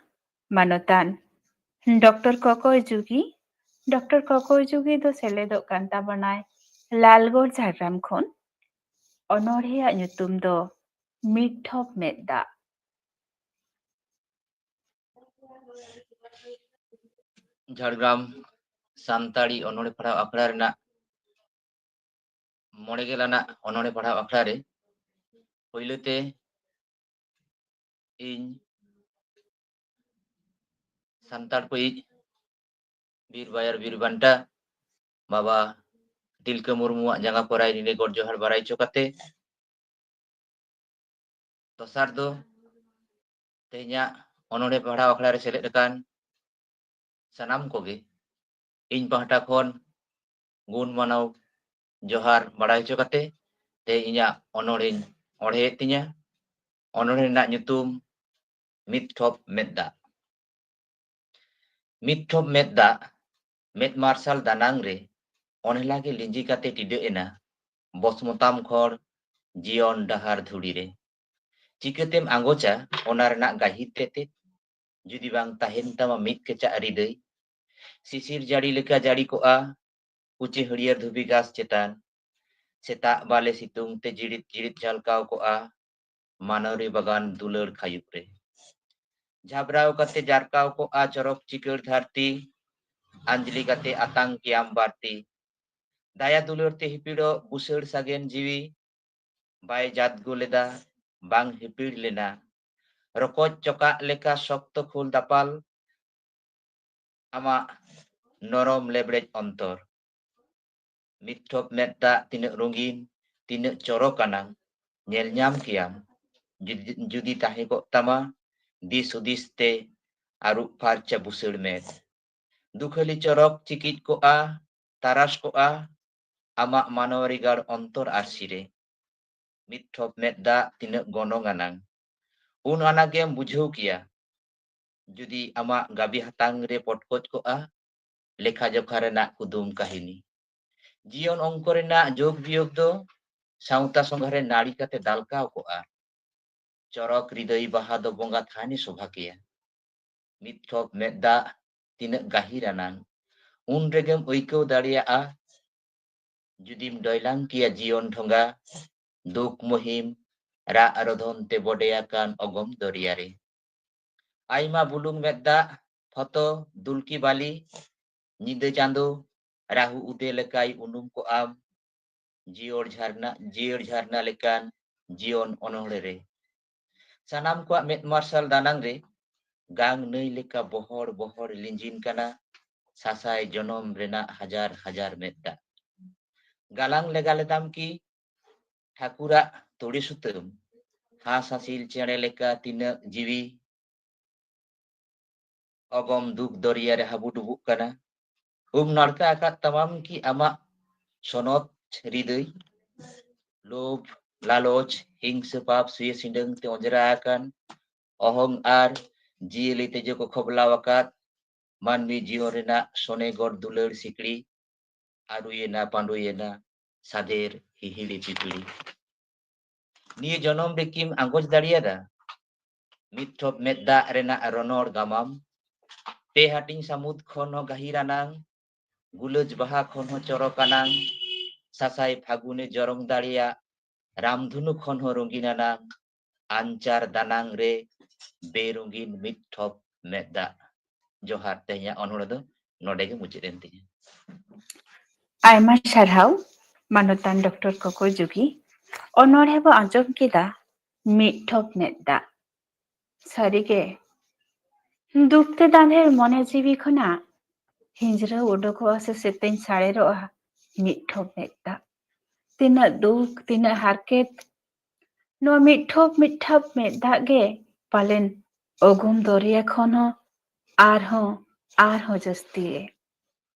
ᱢᱟᱱᱚᱛᱟᱱ ᱰᱚᱠᱴᱚᱨ ᱠᱚᱠᱚᱭ ᱡᱩᱜᱤ᱾ ᱰᱚᱠᱴᱚᱨ ᱠᱚᱠᱚᱭ ᱡᱩᱜᱤ ᱫᱚ ᱥᱮᱞᱮᱫᱚᱜ ᱠᱟᱱ ᱛᱟᱵᱚᱱᱟᱭ ᱞᱟᱞᱜᱚᱲ ᱡᱷᱟᱲᱜᱨᱟᱢ ᱠᱷᱚᱱ᱾ ᱚᱱᱚᱬᱦᱮᱭᱟᱜ ᱧᱩᱛᱩᱢ ᱫᱚ ᱢᱤᱫ ᱴᱷᱚᱯ ᱢᱮᱫ ᱫᱟᱜ᱾ ᱡᱷᱟᱲᱜᱨᱟᱢ ᱥᱟᱱᱛᱟᱲᱤ ᱚᱱᱚᱬᱦᱮ ᱯᱟᱲᱦᱟᱣ ᱟᱠᱷᱲᱟ ᱨᱮᱱᱟᱜ ᱢᱚᱬᱮ ᱜᱮᱞ ᱟᱱᱟᱜ ᱚᱱᱚᱬᱦᱮ ᱯᱟᱲᱦᱟᱣ ᱟᱠᱷᱲᱟ ᱨᱮ ᱯᱳᱭᱞᱳ ᱛᱮ ᱤᱧ ᱥᱟᱱᱛᱟᱲ ᱠᱚᱭᱤᱡ ᱵᱤᱨ ᱵᱟᱭᱟᱨ ᱵᱤᱨ ᱵᱟᱱᱴᱟ ᱵᱟᱵᱟ ᱛᱤᱞᱠᱟᱹ ᱢᱩᱨᱢᱩᱣᱟᱜ ᱡᱟᱸᱜᱟ ᱠᱚᱨᱟᱭ ᱨᱤᱱᱮ ᱜᱚᱰ ᱡᱚᱦᱟᱨ ᱵᱟᱲᱟᱭ ᱦᱚᱪᱚ ᱠᱟᱛᱮ, ᱫᱚᱥᱟᱨ ᱫᱚ ᱛᱮᱦᱮᱧᱟᱜ ᱚᱱᱚᱬᱦᱮ ᱯᱟᱲᱦᱟᱣ ᱟᱠᱷᱲᱟ ᱨᱮ ᱥᱮᱞᱮᱫ ᱟᱠᱟᱱ ᱥᱟᱱᱟᱢ ᱠᱚᱜᱮ ᱤᱧ ᱯᱟᱦᱴᱟ ᱠᱷᱚᱱ ᱜᱩᱱ ᱢᱟᱱᱟᱣ ᱡᱚᱦᱟᱨ ᱵᱟᱲᱟᱭ ᱦᱚᱪᱚ ᱠᱟᱛᱮ ᱛᱮᱦᱮᱧ ᱤᱧᱟᱹᱜ ᱚᱱᱚᱬᱦᱮᱧ ᱚᱬᱦᱮᱭᱮᱫ ᱛᱤᱧᱟᱹ᱾ ᱚᱱᱚᱬᱦᱮ ᱨᱮᱱᱟᱜ ᱧᱩᱛᱩᱢ ᱢᱤᱫ ᱴᱷᱚᱯ ᱢᱮᱫ ᱫᱟᱜ᱾ ᱢᱤᱫ ᱴᱷᱚᱯ ᱢᱮᱫ ᱫᱟᱜ, ᱢᱮᱫ ᱢᱟᱨᱥᱟᱞ ᱫᱟᱱᱟᱝ ᱨᱮ ᱚᱱᱦᱮᱞᱟ ᱜᱮ ᱞᱤᱸᱡᱤ ᱠᱟᱛᱮ ᱴᱤᱰᱟᱹᱜ ᱮᱱᱟ ᱵᱚᱥᱢᱚᱛᱟᱢ ᱠᱷᱚᱲ ᱡᱤᱭᱚᱱ ᱰᱟᱦᱟᱨ ᱫᱷᱩᱲᱤ ᱨᱮ᱾ ᱪᱤᱠᱟᱹᱛᱮᱢ ᱟᱸᱜᱚᱪᱟ ᱚᱱᱟ ᱨᱮᱱᱟᱜ ᱜᱟᱹᱦᱤᱨ ᱛᱮᱛᱮᱫ, ᱡᱩᱫᱤ ᱵᱟᱝ ᱛᱟᱦᱮᱱ ᱛᱟᱢᱟ ᱢᱤᱫ ᱠᱮᱪᱟᱜ ᱨᱤᱫᱟᱹᱭ? ᱥᱤᱥᱤᱨ ᱡᱟᱹᱲᱤ ᱞᱮᱠᱟ ᱡᱟᱹᱲᱤ ᱠᱚᱜᱼᱟ ᱠᱩᱪᱤ ᱦᱟᱹᱨᱭᱟᱹᱲ ᱫᱷᱩᱵᱤ ᱜᱷᱟᱥ ᱪᱮᱛᱟᱱ᱾ ᱥᱮᱛᱟᱜ ᱵᱟᱞᱮ ᱥᱤᱛᱩᱝ ᱛᱮ ᱡᱤᱲᱤᱫ ᱡᱤᱲᱤᱫ ᱡᱷᱟᱞᱠᱟᱣ ᱠᱚᱜᱼᱟ ᱢᱟᱱᱚᱨᱤ ᱵᱟᱜᱟᱱ ᱫᱩᱞᱟᱹᱲ ᱠᱷᱟᱹᱭᱩᱜ ᱨᱮ᱾ ᱡᱷᱟᱵᱽᱨᱟᱣ ᱠᱟᱛᱮ ᱡᱟᱨᱠᱟᱣ ᱠᱚᱜᱼᱟ ᱪᱚᱨᱚᱠ ᱪᱤᱠᱟᱹᱲ ᱫᱷᱟᱹᱨᱛᱤ᱾ ᱟᱸᱡᱽᱞᱤ ᱠᱟᱛᱮ ᱟᱛᱟᱝ ᱠᱮᱭᱟᱢ ᱵᱟᱹᱲᱛᱤ᱾ ᱫᱟᱭᱟ ᱫᱩᱞᱟᱹᱲ ᱛᱮ ᱦᱤᱯᱤᱲᱚᱜ ᱵᱩᱥᱟᱹᱲ ᱥᱟᱜᱮᱱ ᱡᱤᱣᱤ᱾ ᱵᱟᱭ ᱡᱟᱫᱽᱜᱚ ᱞᱮᱫᱟ, ᱵᱟᱝ ᱦᱤᱯᱤᱲ ᱞᱮᱱᱟ᱾ ᱨᱚᱠᱚᱡ ᱪᱚᱠᱟᱜ ᱞᱮᱠᱟ ᱥᱚᱠᱛᱚ ᱠᱷᱩᱞ ᱫᱟᱯᱟᱞ ᱟᱢᱟᱜ ᱱᱚᱨᱚᱢ ᱞᱮᱵᱲᱮᱡ ᱚᱱᱛᱚᱨ᱾ ᱢᱤᱫ ᱴᱷᱚᱯ ᱢᱮᱫ ᱫᱟᱜ ᱛᱤᱱᱟᱹᱜ ᱨᱚᱸᱜᱤᱱ, ᱛᱤᱱᱟᱹᱜ ᱪᱚᱨᱚᱠ ᱟᱱᱟᱝ, ᱧᱮᱞ ᱧᱟᱢ ᱠᱮᱭᱟᱢ ᱡᱩᱫᱤ, ᱡᱩᱫᱤ ᱛᱟᱦᱮᱸ ᱠᱚᱜ ᱛᱟᱢᱟ ᱫᱤᱥ ᱦᱩᱫᱤᱥ ᱛᱮ ᱟᱹᱨᱩᱵ ᱯᱷᱟᱨᱪᱟ ᱵᱩᱥᱟᱹᱲ ᱢᱮᱫ᱾ ᱫᱩᱠᱷᱟᱹᱞᱤ ᱪᱚᱨᱚᱠ ᱪᱤᱠᱤᱡ ᱠᱚᱜᱼᱟ, ᱛᱟᱨᱟᱥ ᱠᱚᱜᱼᱟ ᱟᱢᱟᱜ ᱢᱟᱱᱣᱟᱨᱤ ᱜᱟᱲ ᱚᱱᱛᱚᱨ ᱟᱨᱥᱤ ᱨᱮ᱾ ᱢᱤᱫ ᱴᱷᱚᱯ ᱢᱮᱫ ᱫᱟᱜ ᱛᱤᱱᱟᱹᱜ ᱜᱚᱱᱚᱝ ᱟᱱᱟᱝ, ᱩᱱ ᱟᱱᱟᱜᱮᱢ ᱵᱩᱡᱷᱟᱹᱣ ᱠᱮᱭᱟ ᱡᱩᱫᱤ ᱟᱢᱟᱜ ᱜᱟᱵᱤ ᱦᱟᱛᱟᱝ ᱨᱮ ᱯᱚᱴᱠᱚᱡ ᱠᱚᱜᱼᱟ ᱞᱮᱠᱷᱟ ᱡᱚᱠᱷᱟ ᱨᱮᱱᱟᱜ ᱠᱩᱫᱩᱢ ᱠᱟᱹᱦᱤᱱᱤ᱾ ᱡᱤᱭᱚᱱ ᱚᱝᱠᱚ ᱨᱮᱱᱟᱜ ᱡᱳᱜᱽ ᱵᱤᱭᱳᱜᱽ ᱫᱚ ᱥᱟᱶᱛᱟ ᱥᱚᱸᱜᱷᱟ ᱨᱮ ᱱᱟᱹᱲᱤ ᱠᱟᱛᱮ ᱫᱟᱞᱠᱟᱣ ᱠᱚᱜᱼᱟ᱾ ᱪᱚᱨᱚᱠ ᱨᱤᱫᱟᱹᱭ ᱵᱟᱦᱟ ᱫᱚ ᱵᱚᱸᱜᱟ ᱛᱷᱟᱱᱮ ᱥᱚᱵᱷᱟ ᱠᱮᱭᱟ᱾ ᱢᱤᱫ ᱴᱷᱚᱯ ᱢᱮᱫ ᱫᱟᱜ ᱛᱤᱱᱟᱹᱜ ᱜᱟᱹᱦᱤᱨ ᱟᱱᱟᱝ, ᱩᱱ ᱨᱮᱜᱮᱢ ᱟᱹᱭᱠᱟᱹᱣ ᱫᱟᱲᱮᱭᱟᱜᱼᱟ ᱡᱩᱫᱤᱢ ᱰᱚᱭᱞᱟᱝ ᱠᱮᱭᱟ ᱡᱤᱭᱚᱱ ᱰᱷᱚᱸᱜᱟ, ᱫᱩᱠ ᱢᱩᱦᱤᱢ, ᱨᱟᱜ ᱨᱚᱫᱷᱚᱱ ᱛᱮ ᱵᱚᱰᱮ ᱟᱠᱟᱱ ᱚᱜᱚᱢ ᱫᱚᱨᱭᱟ ᱨᱮ᱾ ᱟᱭᱢᱟ ᱵᱩᱞᱩᱝ ᱢᱮᱫ ᱫᱟᱜ, ᱯᱷᱚᱛᱚ, ᱫᱩᱞᱠᱤ ᱵᱟᱞᱤ, ᱧᱤᱫᱟᱹ ᱪᱟᱸᱫᱚ, ᱨᱟᱦᱩ ᱩᱫᱮ ᱞᱮᱠᱟᱭ ᱩᱱᱩᱢ ᱠᱚᱜ ᱟᱢ, ᱡᱤᱭᱚᱲ ᱡᱷᱟᱨᱱᱟ, ᱡᱤᱭᱟᱹᱲ ᱡᱷᱟᱨᱱᱟ ᱞᱮᱠᱟᱱ ᱡᱤᱭᱚᱱ ᱚᱱᱚᱬᱦᱮ ᱨᱮ᱾ ᱥᱟᱱᱟᱢ ᱠᱚᱣᱟᱜ ᱢᱮᱫ ᱢᱟᱨᱥᱟᱞ ᱫᱟᱱᱟᱝ ᱨᱮ, ᱜᱟᱝ ᱱᱟᱹᱭ ᱞᱮᱠᱟ ᱵᱚᱦᱚᱲ ᱵᱚᱦᱚᱲ ᱞᱤᱸᱡᱤᱱ ᱠᱟᱱᱟ, ᱥᱟᱥᱟᱭ ᱡᱚᱱᱚᱢ ᱨᱮᱱᱟᱜ ᱦᱟᱡᱟᱨ ᱦᱟᱡᱟᱨ ᱢᱮᱫ ᱫᱟᱜ᱾ ᱜᱟᱞᱟᱝ ᱞᱮᱜᱟ ᱞᱮᱫᱟᱢ ᱠᱤ ᱴᱷᱟᱹᱠᱩᱨᱟᱜ ᱛᱩᱲᱤ ᱥᱩᱛᱟᱹᱢ? ᱦᱟᱸᱥ ᱦᱟᱸᱥᱤᱞ ᱪᱮᱬᱮ ᱞᱮᱠᱟ ᱛᱤᱱᱟᱹᱜ ᱡᱤᱣᱤ ᱚᱜᱚᱢ ᱫᱩᱠ ᱫᱚᱨᱭᱟ ᱨᱮ ᱦᱟᱹᱵᱩᱰᱩᱵᱩᱜ ᱠᱟᱱᱟ᱾ ᱩᱢ ᱱᱟᱲᱠᱟ ᱟᱠᱟᱫ ᱛᱟᱢᱟᱢ ᱠᱤ ᱟᱢᱟᱜ ᱥᱚᱱᱚᱛ ᱦᱨᱤᱫᱟᱹᱭ? ᱞᱳᱵᱷ, ᱞᱟᱞᱚᱪ, ᱦᱤᱝᱥᱟᱹ ᱯᱟᱯ ᱥᱩᱭᱟᱹ ᱥᱤᱸᱰᱟᱹᱝ ᱛᱮ ᱚᱸᱡᱽᱨᱟ ᱟᱠᱟᱱ ᱚᱦᱚᱝ ᱟᱨ ᱡᱤᱭᱟᱹᱞᱤ ᱛᱮᱡᱚ ᱠᱚ ᱠᱷᱚᱵᱞᱟᱣ ᱟᱠᱟᱫ ᱢᱟᱹᱱᱢᱤ ᱡᱤᱭᱚᱱ ᱨᱮᱱᱟᱜ ᱥᱚᱱᱮ ᱜᱚᱲ ᱫᱩᱞᱟᱹᱲ ᱥᱤᱠᱲᱤ ᱟᱹᱨᱩᱭᱮᱱᱟ ᱯᱟᱺᱰᱩᱭᱮᱱᱟ ᱥᱟᱫᱮᱨ ᱦᱤᱦᱤᱲᱤ ᱯᱤᱯᱤᱲᱤ᱾ ᱱᱤᱭᱟᱹ ᱡᱚᱱᱚᱢ ᱨᱮᱠᱤᱢ ᱟᱸᱜᱚᱪ ᱫᱟᱲᱮᱭᱟᱫᱟ ᱢᱤᱫ ᱴᱷᱚᱯ ᱢᱮᱫ ᱫᱟᱜ ᱨᱮᱱᱟᱜ ᱨᱚᱱᱚᱲ ᱜᱟᱢᱟᱢ? ᱯᱮ ᱦᱟᱹᱴᱤᱧ ᱥᱟᱹᱢᱩᱫ ᱠᱷᱚᱱ ᱦᱚᱸ ᱜᱟᱹᱦᱤᱨ ᱟᱱᱟᱝ, ᱜᱩᱞᱟᱹᱡ ᱵᱟᱦᱟ ᱠᱷᱚᱱ ᱦᱚᱸ ᱪᱚᱨᱚᱠ ᱟᱱᱟᱝ, ᱥᱟᱥᱟᱭ ᱯᱷᱟᱹᱜᱩᱱᱮ ᱡᱚᱨᱚᱝ ᱫᱟᱲᱮᱭᱟᱜ ᱨᱟᱢᱫᱷᱩᱱᱩ ᱠᱷᱚᱱ ᱦᱚᱸ ᱨᱚᱝᱜᱤᱱ ᱟᱱᱟᱝ, ᱟᱧᱪᱟᱨ ᱫᱟᱱᱟᱝ ᱨᱮ ᱵᱮᱨᱚᱝᱜᱤᱱ ᱢᱤᱫ ᱴᱷᱚᱯ ᱢᱮᱫ ᱫᱟᱜ᱾ ᱡᱚᱦᱟᱨ, ᱛᱮᱦᱮᱧᱟᱜ ᱚᱱᱚᱬᱦᱮ ᱫᱚ ᱱᱚᱰᱮ ᱜᱮ ᱢᱩᱪᱟᱹᱫ ᱮᱱ ᱛᱤᱧᱟ᱾ ᱟᱭᱢᱟ ᱥᱟᱨᱦᱟᱣ ᱢᱟᱱᱚᱛᱟᱱ ᱰᱚᱠᱴᱚᱨ ᱠᱚᱠᱚ ᱡᱩᱜᱤ᱾ ᱚᱱᱚᱬᱦᱮ ᱵᱚ ᱟᱸᱡᱚᱢ ᱠᱮᱫᱟ ᱢᱤᱫ ᱴᱷᱚᱯ ᱢᱮᱫ ᱫᱟᱜ᱾ ᱥᱟᱹᱨᱤᱜᱮ ᱫᱩᱠ ᱛᱮ ᱫᱟᱸᱫᱷᱮᱨ ᱢᱚᱱᱮ ᱡᱤᱣᱤ ᱠᱷᱚᱱᱟᱜ ᱦᱤᱸᱡᱽᱨᱟᱹᱣ ᱩᱰᱩᱠᱚᱜᱼᱟ ᱥᱮ ᱥᱮᱛᱮᱧ ᱥᱟᱲᱮᱨᱚᱜᱼᱟ ᱢᱤᱫ ᱴᱷᱚᱯ ᱢᱮᱫ ᱫᱟᱜ᱾ ᱛᱤᱱᱟᱹᱜ ᱫᱩᱠ, ᱛᱤᱱᱟᱹᱜ ᱦᱟᱨᱠᱮᱛ, ᱱᱚᱣᱟ ᱢᱤᱫ ᱴᱷᱚᱯ ᱢᱤᱫ ᱴᱷᱚᱯ ᱢᱮᱫ ᱫᱟᱜ ᱜᱮ ᱯᱟᱞᱮᱱ ᱚᱜᱩᱢ ᱫᱚᱨᱭᱟ ᱠᱷᱚᱱ ᱦᱚᱸ ᱟᱨᱦᱚᱸ, ᱟᱨᱦᱚᱸ ᱡᱟᱹᱥᱛᱤᱭᱮ᱾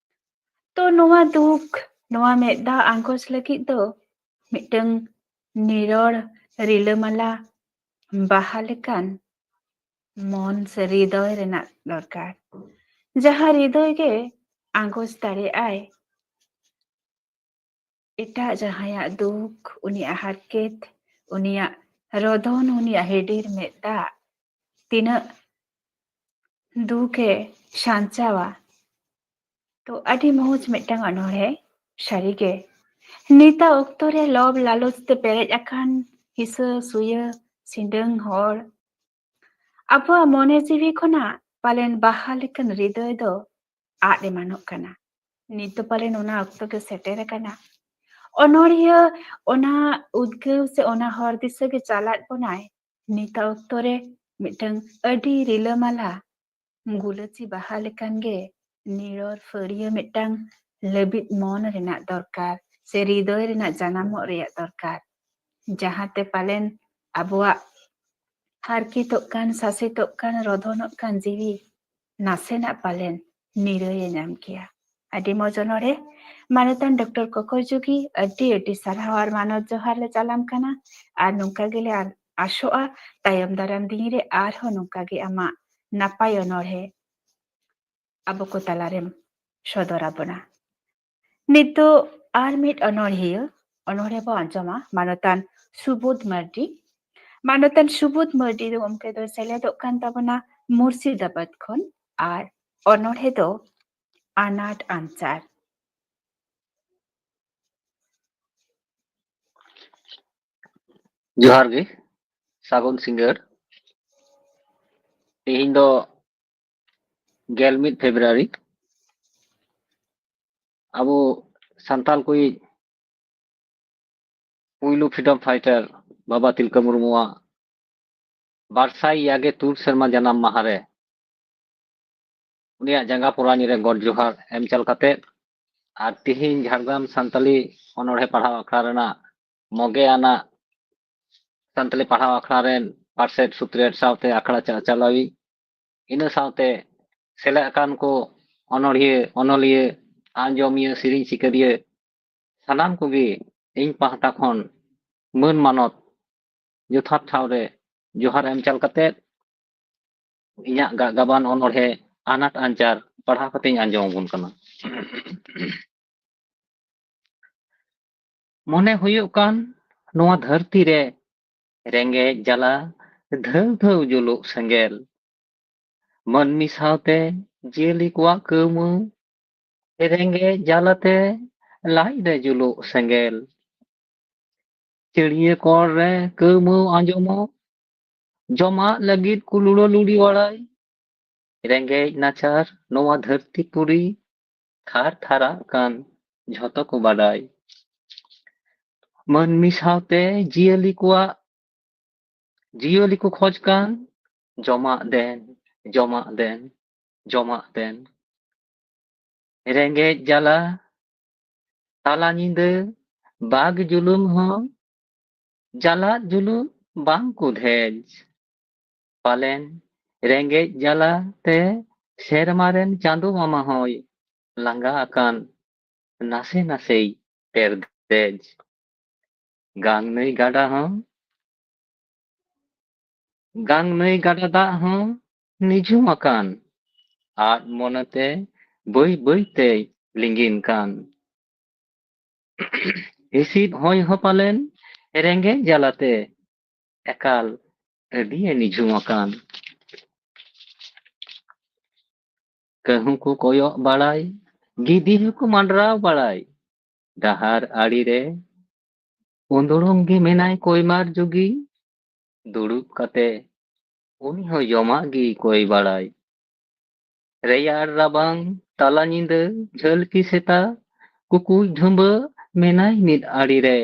ᱛᱚ ᱱᱚᱣᱟ ᱫᱩᱠ, ᱱᱚᱣᱟ ᱢᱮᱫ ᱫᱟᱜ ᱟᱸᱜᱚᱪ ᱞᱟᱹᱜᱤᱫ ᱫᱚ ᱢᱤᱫᱴᱟᱝ ᱱᱤᱨᱚᱲ ᱨᱤᱞᱟᱹᱢᱟᱞᱟ ᱵᱟᱦᱟ ᱞᱮᱠᱟᱱ ᱢᱚᱱ ᱥᱮ ᱦᱨᱤᱫᱚᱭ ᱨᱮᱱᱟᱜ ᱫᱚᱨᱠᱟᱨ, ᱡᱟᱦᱟᱸ ᱦᱨᱤᱫᱚᱭ ᱜᱮ ᱟᱸᱜᱚᱪ ᱫᱟᱲᱮᱭᱟᱜᱼᱟᱭ ᱮᱴᱟᱜ ᱡᱟᱦᱟᱸᱭᱟᱜ ᱫᱩᱠ, ᱩᱱᱤᱭᱟᱜ ᱦᱟᱨᱠᱮᱛ, ᱩᱱᱤᱭᱟᱜ ᱨᱚᱫᱚᱱ, ᱩᱱᱤᱭᱟᱜ ᱦᱤᱰᱤᱨ ᱢᱮᱫ ᱫᱟᱜ ᱛᱤᱱᱟᱹᱜ ᱫᱩᱠᱮ ᱥᱟᱧᱪᱟᱣᱟ᱾ ᱛᱚ ᱟᱹᱰᱤ ᱢᱚᱡᱽ ᱢᱤᱫᱴᱟᱝ ᱚᱱᱚᱬᱦᱮ, ᱥᱟᱹᱨᱤᱜᱮ᱾ ᱱᱤᱛᱟᱜ ᱚᱠᱛᱚ ᱨᱮ ᱞᱚᱵᱷ ᱞᱟᱞᱚᱪ ᱛᱮ ᱯᱮᱨᱮᱡ ᱟᱠᱟᱱ ᱦᱤᱥᱟᱹ ᱥᱩᱭᱟᱹ ᱥᱤᱸᱰᱟᱹᱝ ᱦᱚᱲ᱾ ᱟᱵᱚᱣᱟᱜ ᱢᱚᱱᱮ ᱡᱤᱣᱤ ᱠᱷᱚᱱᱟᱜ ᱯᱟᱞᱮᱱ ᱵᱟᱦᱟ ᱞᱮᱠᱟᱱ ᱦᱨᱤᱫᱚᱭ ᱫᱚ ᱟᱫ ᱮᱢᱟᱱᱚᱜ ᱠᱟᱱᱟ᱾ ᱱᱤᱛ ᱫᱚ ᱯᱟᱞᱮᱱ ᱚᱱᱟ ᱚᱠᱛᱚ ᱜᱮ ᱥᱮᱴᱮᱨ ᱟᱠᱟᱱᱟ᱾ ᱚᱱᱚᱬᱦᱤᱭᱟᱹ ᱚᱱᱟ ᱩᱫᱽᱜᱟᱹᱣ ᱥᱮ ᱚᱱᱟ ᱦᱚᱨ ᱫᱤᱥᱟᱹ ᱜᱮ ᱪᱟᱞᱟᱫ ᱵᱚᱱᱟᱭ᱾ ᱱᱤᱛᱟᱜ ᱚᱠᱛᱚ ᱨᱮ ᱢᱤᱫᱴᱟᱝ ᱟᱹᱰᱤ ᱨᱤᱞᱟᱹᱢᱟᱞᱟ ᱜᱩᱞᱟᱹᱪᱤ ᱵᱟᱦᱟ ᱞᱮᱠᱟᱱ ᱜᱮ ᱱᱤᱨᱚᱲ ᱯᱷᱟᱹᱨᱭᱟᱹ ᱢᱤᱫᱴᱟᱝ ᱞᱟᱹᱵᱤᱫ ᱢᱚᱱ ᱨᱮᱱᱟᱜ ᱫᱚᱨᱠᱟᱨ ᱥᱮ ᱦᱨᱤᱫᱚᱭ ᱨᱮᱱᱟᱜ ᱡᱟᱱᱟᱢᱚᱜ ᱨᱮᱭᱟᱜ ᱫᱚᱨᱠᱟᱨ, ᱡᱟᱦᱟᱸᱛᱮ ᱯᱟᱞᱮᱱ ᱟᱵᱚᱣᱟᱜ ᱦᱟᱨᱠᱮᱛᱚᱜ ᱠᱟᱱ, ᱥᱟᱥᱮᱛᱚᱜ ᱠᱟᱱ, ᱨᱚᱫᱷᱚᱱᱚᱜ ᱠᱟᱱ ᱡᱤᱣᱤ ᱱᱟᱥᱮᱱᱟᱜ ᱯᱟᱞᱮᱱ ᱱᱤᱨᱟᱹᱭᱮ ᱧᱟᱢ ᱠᱮᱭᱟ᱾ ᱟᱹᱰᱤ ᱢᱚᱡᱽ ᱚᱱᱚᱬᱦᱮ᱾ ᱢᱟᱱᱚᱛᱟᱱ ᱰᱚᱠᱴᱚᱨ ᱠᱚᱠᱚᱭ ᱡᱩᱜᱤ, ᱟᱹᱰᱤ ᱟᱹᱰᱤ ᱥᱟᱨᱦᱟᱣ ᱟᱨ ᱢᱟᱱᱚᱛ ᱡᱚᱦᱟᱨ ᱞᱮ ᱪᱟᱞᱟᱢ ᱠᱟᱱᱟ᱾ ᱟᱨ ᱱᱚᱝᱠᱟ ᱜᱮᱞᱮ ᱟᱨ ᱟᱥᱚᱜᱼᱟ, ᱛᱟᱭᱚᱢ ᱫᱟᱨᱟᱢ ᱫᱤᱱ ᱨᱮ ᱟᱨᱦᱚᱸ ᱱᱚᱝᱠᱟ ᱜᱮ ᱟᱢᱟᱜ ᱱᱟᱯᱟᱭ ᱚᱱᱚᱬᱦᱮ ᱟᱵᱚ ᱠᱚ ᱛᱟᱞᱟᱨᱮᱢ ᱥᱚᱫᱚᱨ ᱟᱵᱚᱱᱟ᱾ ᱱᱤᱛᱚᱜ ᱟᱨ ᱢᱤᱫ ᱚᱱᱚᱬᱦᱤᱭᱟᱹ ᱚᱱᱚᱬᱦᱮ ᱵᱚ ᱟᱸᱡᱚᱢᱟ, ᱢᱟᱱᱚᱛᱟᱱ ᱥᱩᱵᱳᱫᱷ ᱢᱟᱨᱰᱤ᱾ ᱢᱟᱱᱚᱛᱟᱱ ᱥᱩᱵᱳᱫᱷ ᱢᱟᱨᱰᱤ ᱫᱚ ᱜᱚᱢᱠᱮ ᱫᱚ ᱥᱮᱞᱮᱫᱚᱜ ᱠᱟᱱ ᱛᱟᱵᱚᱱᱟ ᱢᱩᱨᱥᱤᱫᱟᱵᱟᱫ ᱠᱷᱚᱱ, ᱟᱨ ᱚᱱᱚᱬᱦᱮ ᱫᱚ ᱟᱱᱟᱴ ᱟᱧᱪᱟᱨ᱾ ᱡᱚᱦᱟᱨ ᱜᱮ, ᱥᱟᱹᱜᱩᱱ ᱥᱤᱸᱜᱟᱹᱲ᱾ ᱛᱮᱦᱮᱧ ᱫᱚ ᱜᱮᱞ ᱢᱤᱫ ᱯᱷᱮᱵᱽᱨᱩᱣᱟᱨᱤ᱾ ᱟᱵᱚ ᱥᱟᱱᱛᱟᱞ ᱠᱚᱭᱤᱡ ᱯᱩᱭᱞᱩ freedom fighter ᱵᱟᱵᱟ ᱛᱤᱞᱠᱟᱹ ᱢᱩᱨᱢᱩᱣᱟᱜ ᱵᱟᱨ ᱥᱟᱭ ᱮᱭᱟᱭ ᱜᱮᱞ ᱛᱩᱨ ᱥᱮᱨᱢᱟ ᱡᱟᱱᱟᱢ ᱢᱟᱦᱟ ᱨᱮ ᱩᱱᱤᱭᱟᱜ ᱡᱟᱸᱜᱟ ᱯᱚᱨᱟᱱᱤ ᱨᱮ ᱜᱚᱰ ᱡᱚᱦᱟᱨ ᱮᱢ ᱪᱟᱞ ᱠᱟᱛᱮ, ᱟᱨ ᱛᱤᱦᱤᱧ ᱡᱷᱟᱲᱜᱨᱟᱢ ᱥᱟᱱᱛᱟᱞᱤ ᱚᱱᱚᱬᱦᱮ ᱯᱟᱲᱦᱟᱣ ᱟᱠᱷᱲᱟ ᱨᱮᱱᱟᱜ ᱢᱚᱜᱮ ᱟᱱᱟᱜ ᱥᱟᱱᱛᱟᱞᱤ ᱯᱟᱲᱦᱟᱣ ᱟᱠᱷᱲᱟ ᱨᱮᱱ ᱯᱟᱨᱥᱮᱛ ᱥᱩᱛᱨᱮᱛ ᱥᱟᱶᱛᱮ ᱟᱠᱷᱲᱟ ᱪᱟᱪᱟᱞᱟᱣᱤᱡ, ᱤᱱᱟᱹ ᱥᱟᱶᱛᱮ ᱥᱮᱞᱮᱫ ᱟᱠᱟᱱ ᱠᱚ ᱚᱱᱚᱬᱦᱤᱭᱟᱹ, ᱚᱱᱚᱞᱤᱭᱟᱹ, ᱟᱸᱡᱚᱢᱤᱭᱟᱹ, ᱥᱮᱨᱮᱧ ᱥᱤᱠᱟᱹᱨᱤᱭᱟᱹ, ᱥᱟᱱᱟᱢ ᱠᱚᱜᱮ ᱤᱧ ᱯᱟᱦᱴᱟ ᱠᱷᱚᱱ ᱢᱟᱹᱱ ᱢᱟᱱᱚᱛ ᱡᱚᱛᱷᱟᱛ ᱴᱷᱟᱶ ᱨᱮ ᱡᱚᱦᱟᱨ ᱮᱢ ᱪᱟᱞ ᱠᱟᱛᱮ, ᱤᱧᱟᱹᱜ ᱜᱟ-, ᱜᱟᱵᱟᱱ ᱚᱱᱚᱬᱦᱮ ᱟᱱᱟᱴ ᱟᱧᱪᱟᱨ ᱯᱟᱲᱦᱟᱣ ᱠᱟᱛᱮᱧ ᱟᱸᱡᱚᱢ ᱟᱵᱚᱱ ᱠᱟᱱᱟ᱾ ᱢᱚᱱᱮ ᱦᱩᱭᱩᱜ ᱠᱟᱱ ᱱᱚᱣᱟ ᱫᱷᱟᱹᱨᱛᱤ ᱨᱮ ᱨᱮᱸᱜᱮᱡ ᱡᱟᱞᱟ ᱫᱷᱟᱹᱣ ᱫᱷᱟᱹᱣ ᱡᱩᱞᱩᱜ ᱥᱮᱸᱜᱮᱞ᱾ ᱢᱟᱹᱱᱢᱤ ᱥᱟᱶᱛᱮ ᱡᱤᱭᱟᱹᱞᱤ ᱠᱚᱣᱟᱜ ᱠᱟᱹᱣᱢᱟᱹᱣ, ᱨᱮᱸᱜᱮᱡ ᱡᱟᱞᱟᱛᱮ ᱞᱟᱡ ᱨᱮ ᱡᱩᱞᱩᱜ ᱥᱮᱸᱜᱮᱞ᱾ ᱪᱟᱹᱲᱭᱟᱹ ᱠᱚᱲ ᱨᱮ ᱠᱟᱹᱣᱢᱟᱹᱣ ᱟᱸᱡᱚᱢᱚᱜ, ᱡᱚᱢᱟᱜ ᱞᱟᱹᱜᱤᱫ ᱠᱚ ᱞᱩᱲᱟᱹ ᱞᱩᱲᱤ ᱵᱟᱲᱟᱭ᱾ ᱨᱮᱸᱜᱮᱡ ᱱᱟᱪᱟᱨ ᱱᱚᱣᱟ ᱫᱷᱟᱹᱨᱛᱤ ᱯᱩᱨᱤ, ᱛᱷᱟᱨ ᱛᱷᱟᱨᱟᱜ ᱠᱟᱱ ᱡᱷᱚᱛᱚ ᱠᱚ ᱵᱟᱰᱟᱭ᱾ ᱢᱟᱹᱱᱢᱤ ᱥᱟᱶᱛᱮ ᱡᱤᱭᱟᱹᱞᱤ ᱠᱚᱣᱟᱜ, ᱡᱤᱭᱟᱹᱞᱤ ᱠᱚ ᱠᱷᱚᱡ ᱠᱟᱱ ᱡᱚᱢᱟᱜ ᱫᱮᱱ, ᱡᱚᱢᱟᱜ ᱫᱮᱱ, ᱡᱚᱢᱟᱜ ᱫᱮᱱ᱾ ᱨᱮᱸᱜᱮᱡ ᱡᱟᱞᱟ ᱛᱟᱞᱟ ᱧᱤᱫᱟᱹ ᱵᱟᱜᱽ ᱡᱩᱞᱩᱢ ᱦᱚᱸ, ᱡᱟᱞᱟᱫ ᱡᱩᱞᱩᱢ ᱵᱟᱝ ᱠᱚ ᱫᱷᱮᱡ᱾ ᱯᱟᱞᱮᱱ ᱨᱮᱸᱜᱮᱡ ᱡᱟᱞᱟ ᱛᱮ ᱥᱮᱨᱢᱟ ᱨᱮᱱ ᱪᱟᱸᱫᱚ ᱢᱟᱢᱟ ᱦᱚᱸᱭ ᱞᱟᱸᱜᱟ ᱟᱠᱟᱱ, ᱱᱟᱥᱮ ᱱᱟᱥᱮᱭ ᱯᱮᱨᱫᱮᱡ᱾ ᱜᱟᱝ ᱱᱟᱹᱭ ᱜᱟᱰᱟ ᱦᱚᱸ, ᱜᱟᱝ ᱱᱟᱹᱭ ᱜᱟᱰᱟ ᱫᱟᱜ ᱦᱚᱸ ᱱᱤᱡᱷᱩᱢ ᱟᱠᱟᱱ, ᱟᱡ ᱢᱚᱱᱮᱛᱮ ᱵᱟᱹᱭ ᱵᱟᱹᱭ ᱛᱮᱭ ᱞᱤᱸᱜᱤᱱ ᱠᱟᱱ᱾ ᱦᱤᱥᱤᱫ ᱦᱚᱭ ᱦᱚᱸ ᱯᱟᱞᱮᱱ ᱨᱮᱸᱜᱮᱡ ᱡᱟᱞᱟᱛᱮ ᱮᱠᱟᱞ ᱟᱹᱰᱤᱭᱮ ᱱᱤᱡᱷᱩᱢ ᱟᱠᱟᱱ᱾ ᱠᱟᱹᱦᱩ ᱠᱚ ᱠᱚᱭᱚᱜ ᱵᱟᱲᱟᱭ, ᱜᱤᱫᱤ ᱦᱚᱸᱠᱚ ᱢᱟᱸᱰᱨᱟᱣ ᱵᱟᱲᱟᱭ᱾ ᱰᱟᱦᱟᱨ ᱟᱲᱮ ᱨᱮ ᱩᱸᱫᱲᱩᱢ ᱜᱮ ᱢᱮᱱᱟᱭ ᱠᱚᱭᱢᱟᱨ ᱡᱩᱜᱤ᱾ ᱫᱩᱲᱩᱵ ᱠᱟᱛᱮ ᱩᱱᱤ ᱦᱚᱸ ᱡᱚᱢᱟᱜ ᱜᱮᱭ ᱠᱚᱭ ᱵᱟᱲᱟᱭ᱾ ᱨᱮᱭᱟᱲ ᱨᱟᱵᱟᱝ ᱛᱟᱞᱟ ᱧᱤᱫᱟᱹ ᱡᱷᱟᱹᱞ ᱠᱤ ᱥᱮᱛᱟ, ᱠᱩᱠᱩᱡ ᱰᱷᱩᱸᱵᱟᱹ ᱢᱮᱱᱟᱭ ᱢᱤᱫ ᱟᱲᱮ ᱨᱮ᱾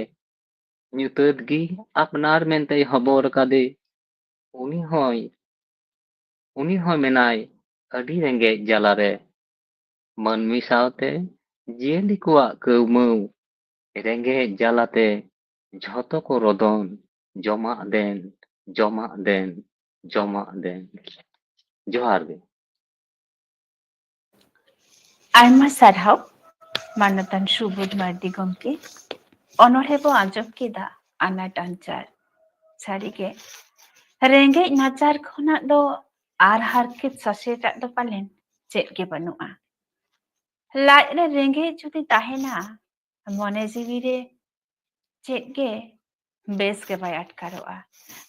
ᱧᱩᱛᱟᱹᱛ ᱜᱮ ᱟᱯᱱᱟᱨ ᱢᱮᱱᱛᱮᱭ ᱦᱚᱵᱚᱨ ᱠᱟᱫᱮ᱾ ᱩᱱᱤ ᱦᱚᱸᱭ, ᱩᱱᱤ ᱦᱚᱸ ᱢᱮᱱᱟᱭ ᱟᱹᱰᱤ ᱨᱮᱸᱜᱮᱡ ᱡᱟᱞᱟ ᱨᱮ᱾ ᱢᱟᱹᱱᱢᱤ ᱥᱟᱶᱛᱮ ᱡᱤᱭᱟᱹᱞᱤ ᱠᱚᱣᱟᱜ ᱠᱟᱹᱣᱢᱟᱹᱣ, ᱨᱮᱸᱜᱮᱡ ᱡᱟᱞᱟᱛᱮ ᱡᱷᱚᱛᱚ ᱠᱚ ᱨᱚᱫᱚᱱ, ᱡᱚᱢᱟᱜ ᱫᱮᱱ, ᱡᱚᱢᱟᱜ ᱫᱮᱱ, ᱡᱚᱢᱟᱜ ᱫᱮᱱ᱾ ᱡᱚᱦᱟᱨ ᱜᱮ᱾ ᱟᱭᱢᱟ ᱥᱟᱨᱦᱟᱣ ᱢᱟᱱᱚᱛᱟᱱ ᱥᱩᱵᱳᱫᱷ ᱢᱟᱨᱰᱤ ᱜᱚᱢᱠᱮ᱾ ᱚᱱᱚᱬᱦᱮ ᱵᱚ ᱟᱸᱡᱚᱢ ᱠᱮᱫᱟ ᱟᱱᱟᱴ ᱟᱧᱪᱟᱨ᱾ ᱥᱟᱹᱨᱤᱜᱮ ᱨᱮᱸᱜᱮᱡ ᱱᱟᱪᱟᱨ ᱠᱷᱚᱱᱟᱜ ᱫᱚ ᱟᱨ ᱦᱟᱨᱠᱮᱛ ᱥᱟᱥᱮᱛᱟᱜ ᱫᱚ ᱯᱟᱞᱮᱱ ᱪᱮᱫ ᱜᱮ ᱵᱟᱹᱱᱩᱜᱼᱟ᱾ ᱞᱟᱡ ᱨᱮ ᱨᱮᱸᱜᱮᱡ ᱡᱩᱫᱤ ᱛᱟᱦᱮᱱᱟ, ᱢᱚᱱᱮ ᱡᱤᱣᱤ ᱨᱮ ᱪᱮᱫ ᱜᱮ ᱵᱮᱥ ᱜᱮ ᱵᱟᱭ ᱟᱴᱠᱟᱨᱚᱜᱼᱟ᱾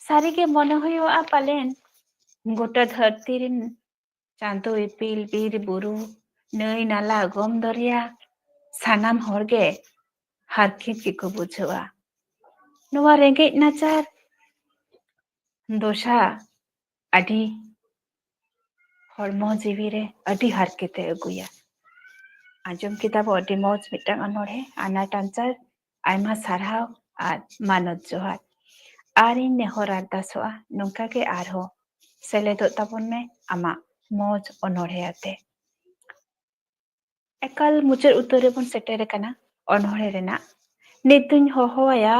ᱥᱟᱹᱨᱤᱜᱮ ᱢᱚᱱᱮ ᱦᱩᱭᱩᱜᱼᱟ ᱯᱟᱞᱮᱱ ᱜᱚᱴᱟ ᱫᱷᱟᱹᱨᱛᱤ ᱨᱮᱱ ᱪᱟᱸᱫᱚ ᱤᱯᱤᱞ, ᱵᱤᱨ ᱵᱩᱨᱩ, ᱱᱟᱹᱭ ᱱᱟᱞᱟ, ᱚᱜᱚᱢ ᱫᱚᱨᱭᱟ, ᱥᱟᱱᱟᱢ ᱦᱚᱲ ᱜᱮ ᱦᱟᱨᱠᱮᱛ ᱜᱮᱠᱚ ᱵᱩᱡᱷᱟᱹᱣᱟ᱾ ᱱᱚᱣᱟ ᱨᱮᱸᱜᱮᱡ ᱱᱟᱪᱟᱨ ᱫᱚᱥᱟ ᱟᱹᱰᱤ ᱦᱚᱲᱢᱚ ᱡᱤᱣᱤ ᱨᱮ ᱟᱹᱰᱤ ᱦᱟᱨᱠᱮᱛᱮ ᱟᱹᱜᱩᱭᱟ᱾ ᱟᱸᱡᱚᱢ ᱠᱮᱫᱟ ᱵᱚ ᱟᱹᱰᱤ ᱢᱚᱡᱽ ᱢᱤᱫᱴᱟᱝ ᱚᱱᱚᱬᱦᱮ ᱟᱱᱟᱴ ᱟᱧᱪᱟᱨ᱾ ᱟᱭᱢᱟ ᱥᱟᱨᱦᱟᱣ ᱟᱨ ᱢᱟᱱᱚᱛ ᱡᱚᱦᱟᱨ᱾ ᱟᱨ ᱤᱧ ᱱᱮᱦᱚᱨ ᱟᱨᱫᱟᱥᱚᱜᱼᱟ, ᱱᱚᱝᱠᱟ ᱜᱮ ᱟᱨᱦᱚᱸ ᱥᱮᱞᱮᱫᱚᱜ ᱛᱟᱵᱚᱱ ᱢᱮ ᱟᱢᱟᱜ ᱢᱚᱡᱽ ᱚᱱᱚᱬᱦᱮ ᱟᱛᱮ᱾ ᱮᱠᱟᱞ ᱢᱩᱪᱟᱹᱫ ᱩᱛᱟᱹᱨ ᱨᱮᱵᱚᱱ ᱥᱮᱴᱮᱨ ᱟᱠᱟᱱᱟ ᱚᱱᱚᱬᱦᱮ ᱨᱮᱱᱟᱜ᱾ ᱱᱤᱛ ᱫᱩᱧ ᱦᱚᱦᱚᱣᱟᱭᱟ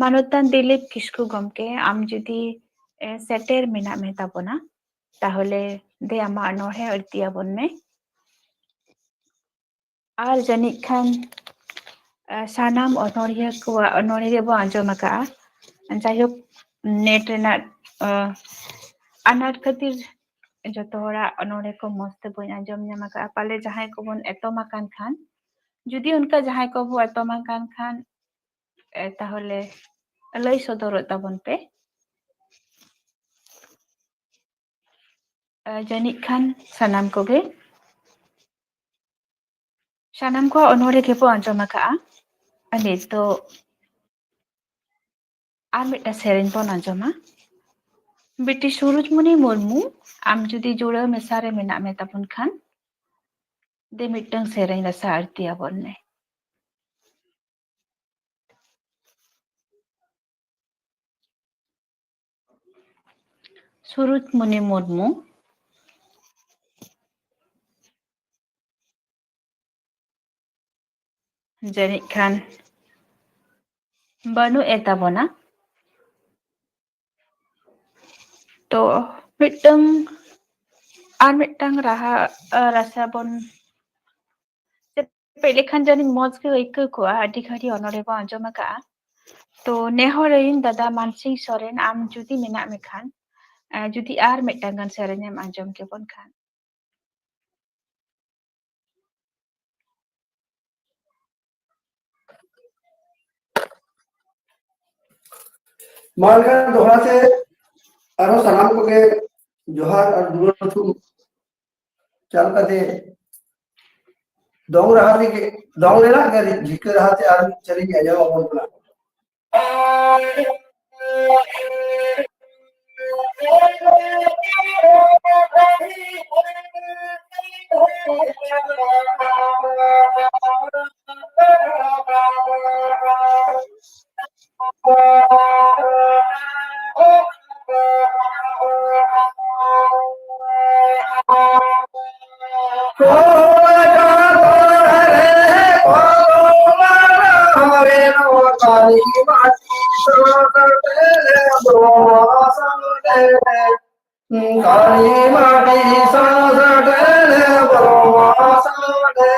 ᱢᱟᱱᱚᱛᱟᱱ ᱫᱤᱞᱤᱯ ᱠᱤᱥᱠᱩ ᱜᱚᱢᱠᱮ, ᱟᱢ ᱡᱩᱫᱤ, ᱮ, ᱥᱮᱴᱮᱨ ᱢᱮᱱᱟᱜ ᱢᱮ ᱛᱟᱵᱚᱱᱟ, ᱛᱟᱦᱚᱞᱮ ᱫᱮ ᱟᱢᱟᱜ ᱚᱱᱚᱬᱦᱮ ᱟᱹᱲᱛᱤ ᱟᱵᱚᱱ ᱢᱮ᱾ ᱟᱨ ᱡᱟᱹᱱᱤᱡ ᱠᱷᱟᱱ, ᱮ, ᱥᱟᱱᱟᱢ ᱚᱱᱚᱬᱦᱤᱭᱟᱹ ᱠᱚᱣᱟᱜ ᱚᱱᱚᱬᱦᱮ ᱜᱮᱵᱚ ᱟᱸᱡᱚᱢ ᱟᱠᱟᱜᱼᱟ᱾ ᱡᱟᱭᱦᱳᱠ, ᱱᱮᱴ ᱨᱮᱱᱟᱜ, ᱮ, ᱟᱱᱟᱴ ᱠᱷᱟᱹᱛᱤᱨ ᱡᱚᱛᱚ ᱦᱚᱲᱟᱜ ᱚᱱᱚᱬᱦᱮ ᱠᱚ ᱢᱚᱸᱡᱽ ᱛᱮ ᱵᱟᱹᱧ ᱟᱸᱡᱚᱢ ᱧᱟᱢ ᱟᱠᱟᱜᱼᱟ᱾ ᱯᱟᱞᱮ ᱡᱟᱦᱟᱸᱭ ᱠᱚᱵᱚᱱ ᱮᱛᱚᱢ ᱟᱠᱟᱱ ᱠᱷᱟᱱ, ᱡᱩᱫᱤ ᱚᱱᱠᱟ ᱡᱟᱦᱟᱸᱭ ᱠᱚᱵᱚ ᱮᱛᱚᱢ ᱟᱠᱟᱱ ᱠᱷᱟᱱ, ᱮ, ᱛᱟᱦᱚᱞᱮ ᱞᱟᱹᱭ ᱥᱚᱫᱚᱨᱚᱜ ᱛᱟᱵᱚᱱ ᱯᱮ᱾ ᱮ, ᱡᱟᱹᱱᱤᱡ ᱠᱷᱟᱱ ᱥᱟᱱᱟᱢ ᱠᱚᱜᱮ, ᱥᱟᱱᱟᱢ ᱠᱚᱣᱟᱜ ᱚᱱᱚᱬᱦᱮ ᱜᱮᱵᱚ ᱟᱸᱡᱚᱢ ᱟᱠᱟᱜᱼᱟ᱾ ᱟᱨ ᱱᱤᱛᱚᱜ ᱟᱨ ᱢᱤᱫᱴᱟᱝ ᱥᱮᱨᱮᱧ ᱵᱚᱱ ᱟᱸᱡᱚᱢᱟ᱾ ᱵᱤᱴᱤ ᱥᱩᱨᱩᱡᱽᱢᱩᱱᱤ ᱢᱩᱨᱢᱩ, ᱟᱢ ᱡᱩᱫᱤ ᱡᱩᱲᱟᱹᱣ ᱢᱮᱥᱟ ᱨᱮ ᱢᱮᱱᱟᱜ ᱢᱮ ᱛᱟᱵᱚᱱ ᱠᱷᱟᱱ, ᱫᱮ ᱢᱤᱫᱴᱟᱝ ᱥᱮᱨᱮᱧ ᱨᱟᱥᱟ ᱟᱹᱲᱛᱤ ᱟᱵᱚᱱ ᱢᱮ᱾ ᱥᱩᱨᱩᱡᱽᱢᱩᱱᱤ ᱢᱩᱨᱢᱩ᱾ ᱡᱟᱹᱱᱤᱡ ᱠᱷᱟᱱ ᱵᱟᱹᱱᱩᱜ ᱮ ᱛᱟᱵᱚᱱᱟ᱾ ᱛᱚ ᱢᱤᱫᱴᱟᱝ, ᱟᱨ ᱢᱤᱫᱴᱟᱝ ᱨᱟᱦᱟ, ᱟ, ᱨᱟᱥᱟ ᱵᱚᱱ ᱪᱮᱯᱮᱡ ᱞᱮᱠᱷᱟᱱ ᱡᱟᱹᱱᱤᱡ ᱢᱚᱡᱽ ᱜᱮ ᱟᱹᱭᱠᱟᱹᱣ ᱠᱚᱜᱼᱟ᱾ ᱟᱹᱰᱤ ᱜᱷᱟᱹᱲᱤ ᱚᱱᱚᱬᱦᱮ ᱵᱚᱱ ᱟᱸᱡᱚᱢ ᱟᱠᱟᱜᱼᱟ᱾ ᱛᱚ ᱱᱮᱦᱚᱨᱟᱹᱧ ᱫᱟᱫᱟ ᱢᱟᱱᱥᱤᱝ ᱥᱚᱨᱮᱱ, ᱟᱢ ᱡᱩᱫᱤ ᱢᱮᱱᱟᱜ ᱢᱮ ᱠᱷᱟᱱ, ᱟ, ᱡᱩᱫᱤ ᱟᱨ ᱢᱤᱫᱴᱟᱝ ᱜᱟᱱ ᱥᱮᱨᱮᱧ ᱮᱢ ᱟᱸᱡᱚᱢ ᱠᱮᱵᱚᱱ ᱠᱷᱟᱱ᱾ ᱢᱟ ᱮᱱᱠᱷᱟᱱ ᱫᱚᱦᱲᱟ ᱛᱮ ᱟᱨᱦᱚᱸ ᱥᱟᱱᱟᱢ ᱠᱚᱜᱮ ᱡᱚᱦᱟᱨ ᱟᱨ ᱫᱩᱞᱟᱹᱲ ᱛᱷᱩᱢ ᱪᱟᱞ ᱠᱟᱛᱮ ᱫᱚᱝ ᱨᱟᱦᱟ ᱛᱮᱜᱮ, ᱫᱚᱝ ᱨᱮᱱᱟᱜ ᱜᱮ ᱡᱷᱤᱠᱟᱹ ᱨᱟᱦᱟ ᱛᱮ ᱟᱨ ᱢᱤᱫ ᱥᱮᱨᱮᱧ ᱟᱸᱡᱚᱢ ᱟᱵᱚᱱ ᱠᱟᱱᱟ᱾ ᱠᱟᱹᱞᱤ ᱢᱟᱹᱴᱤ ᱥᱟᱥᱟᱰᱮ ᱵᱚᱨᱚ ᱥᱟᱰᱮ᱾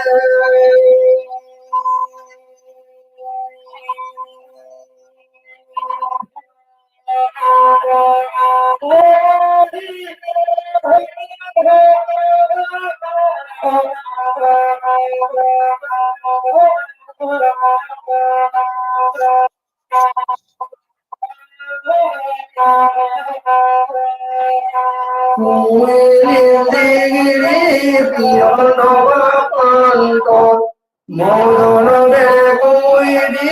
ᱢᱚᱫᱚᱱ ᱵᱮᱜᱩᱭᱰᱤ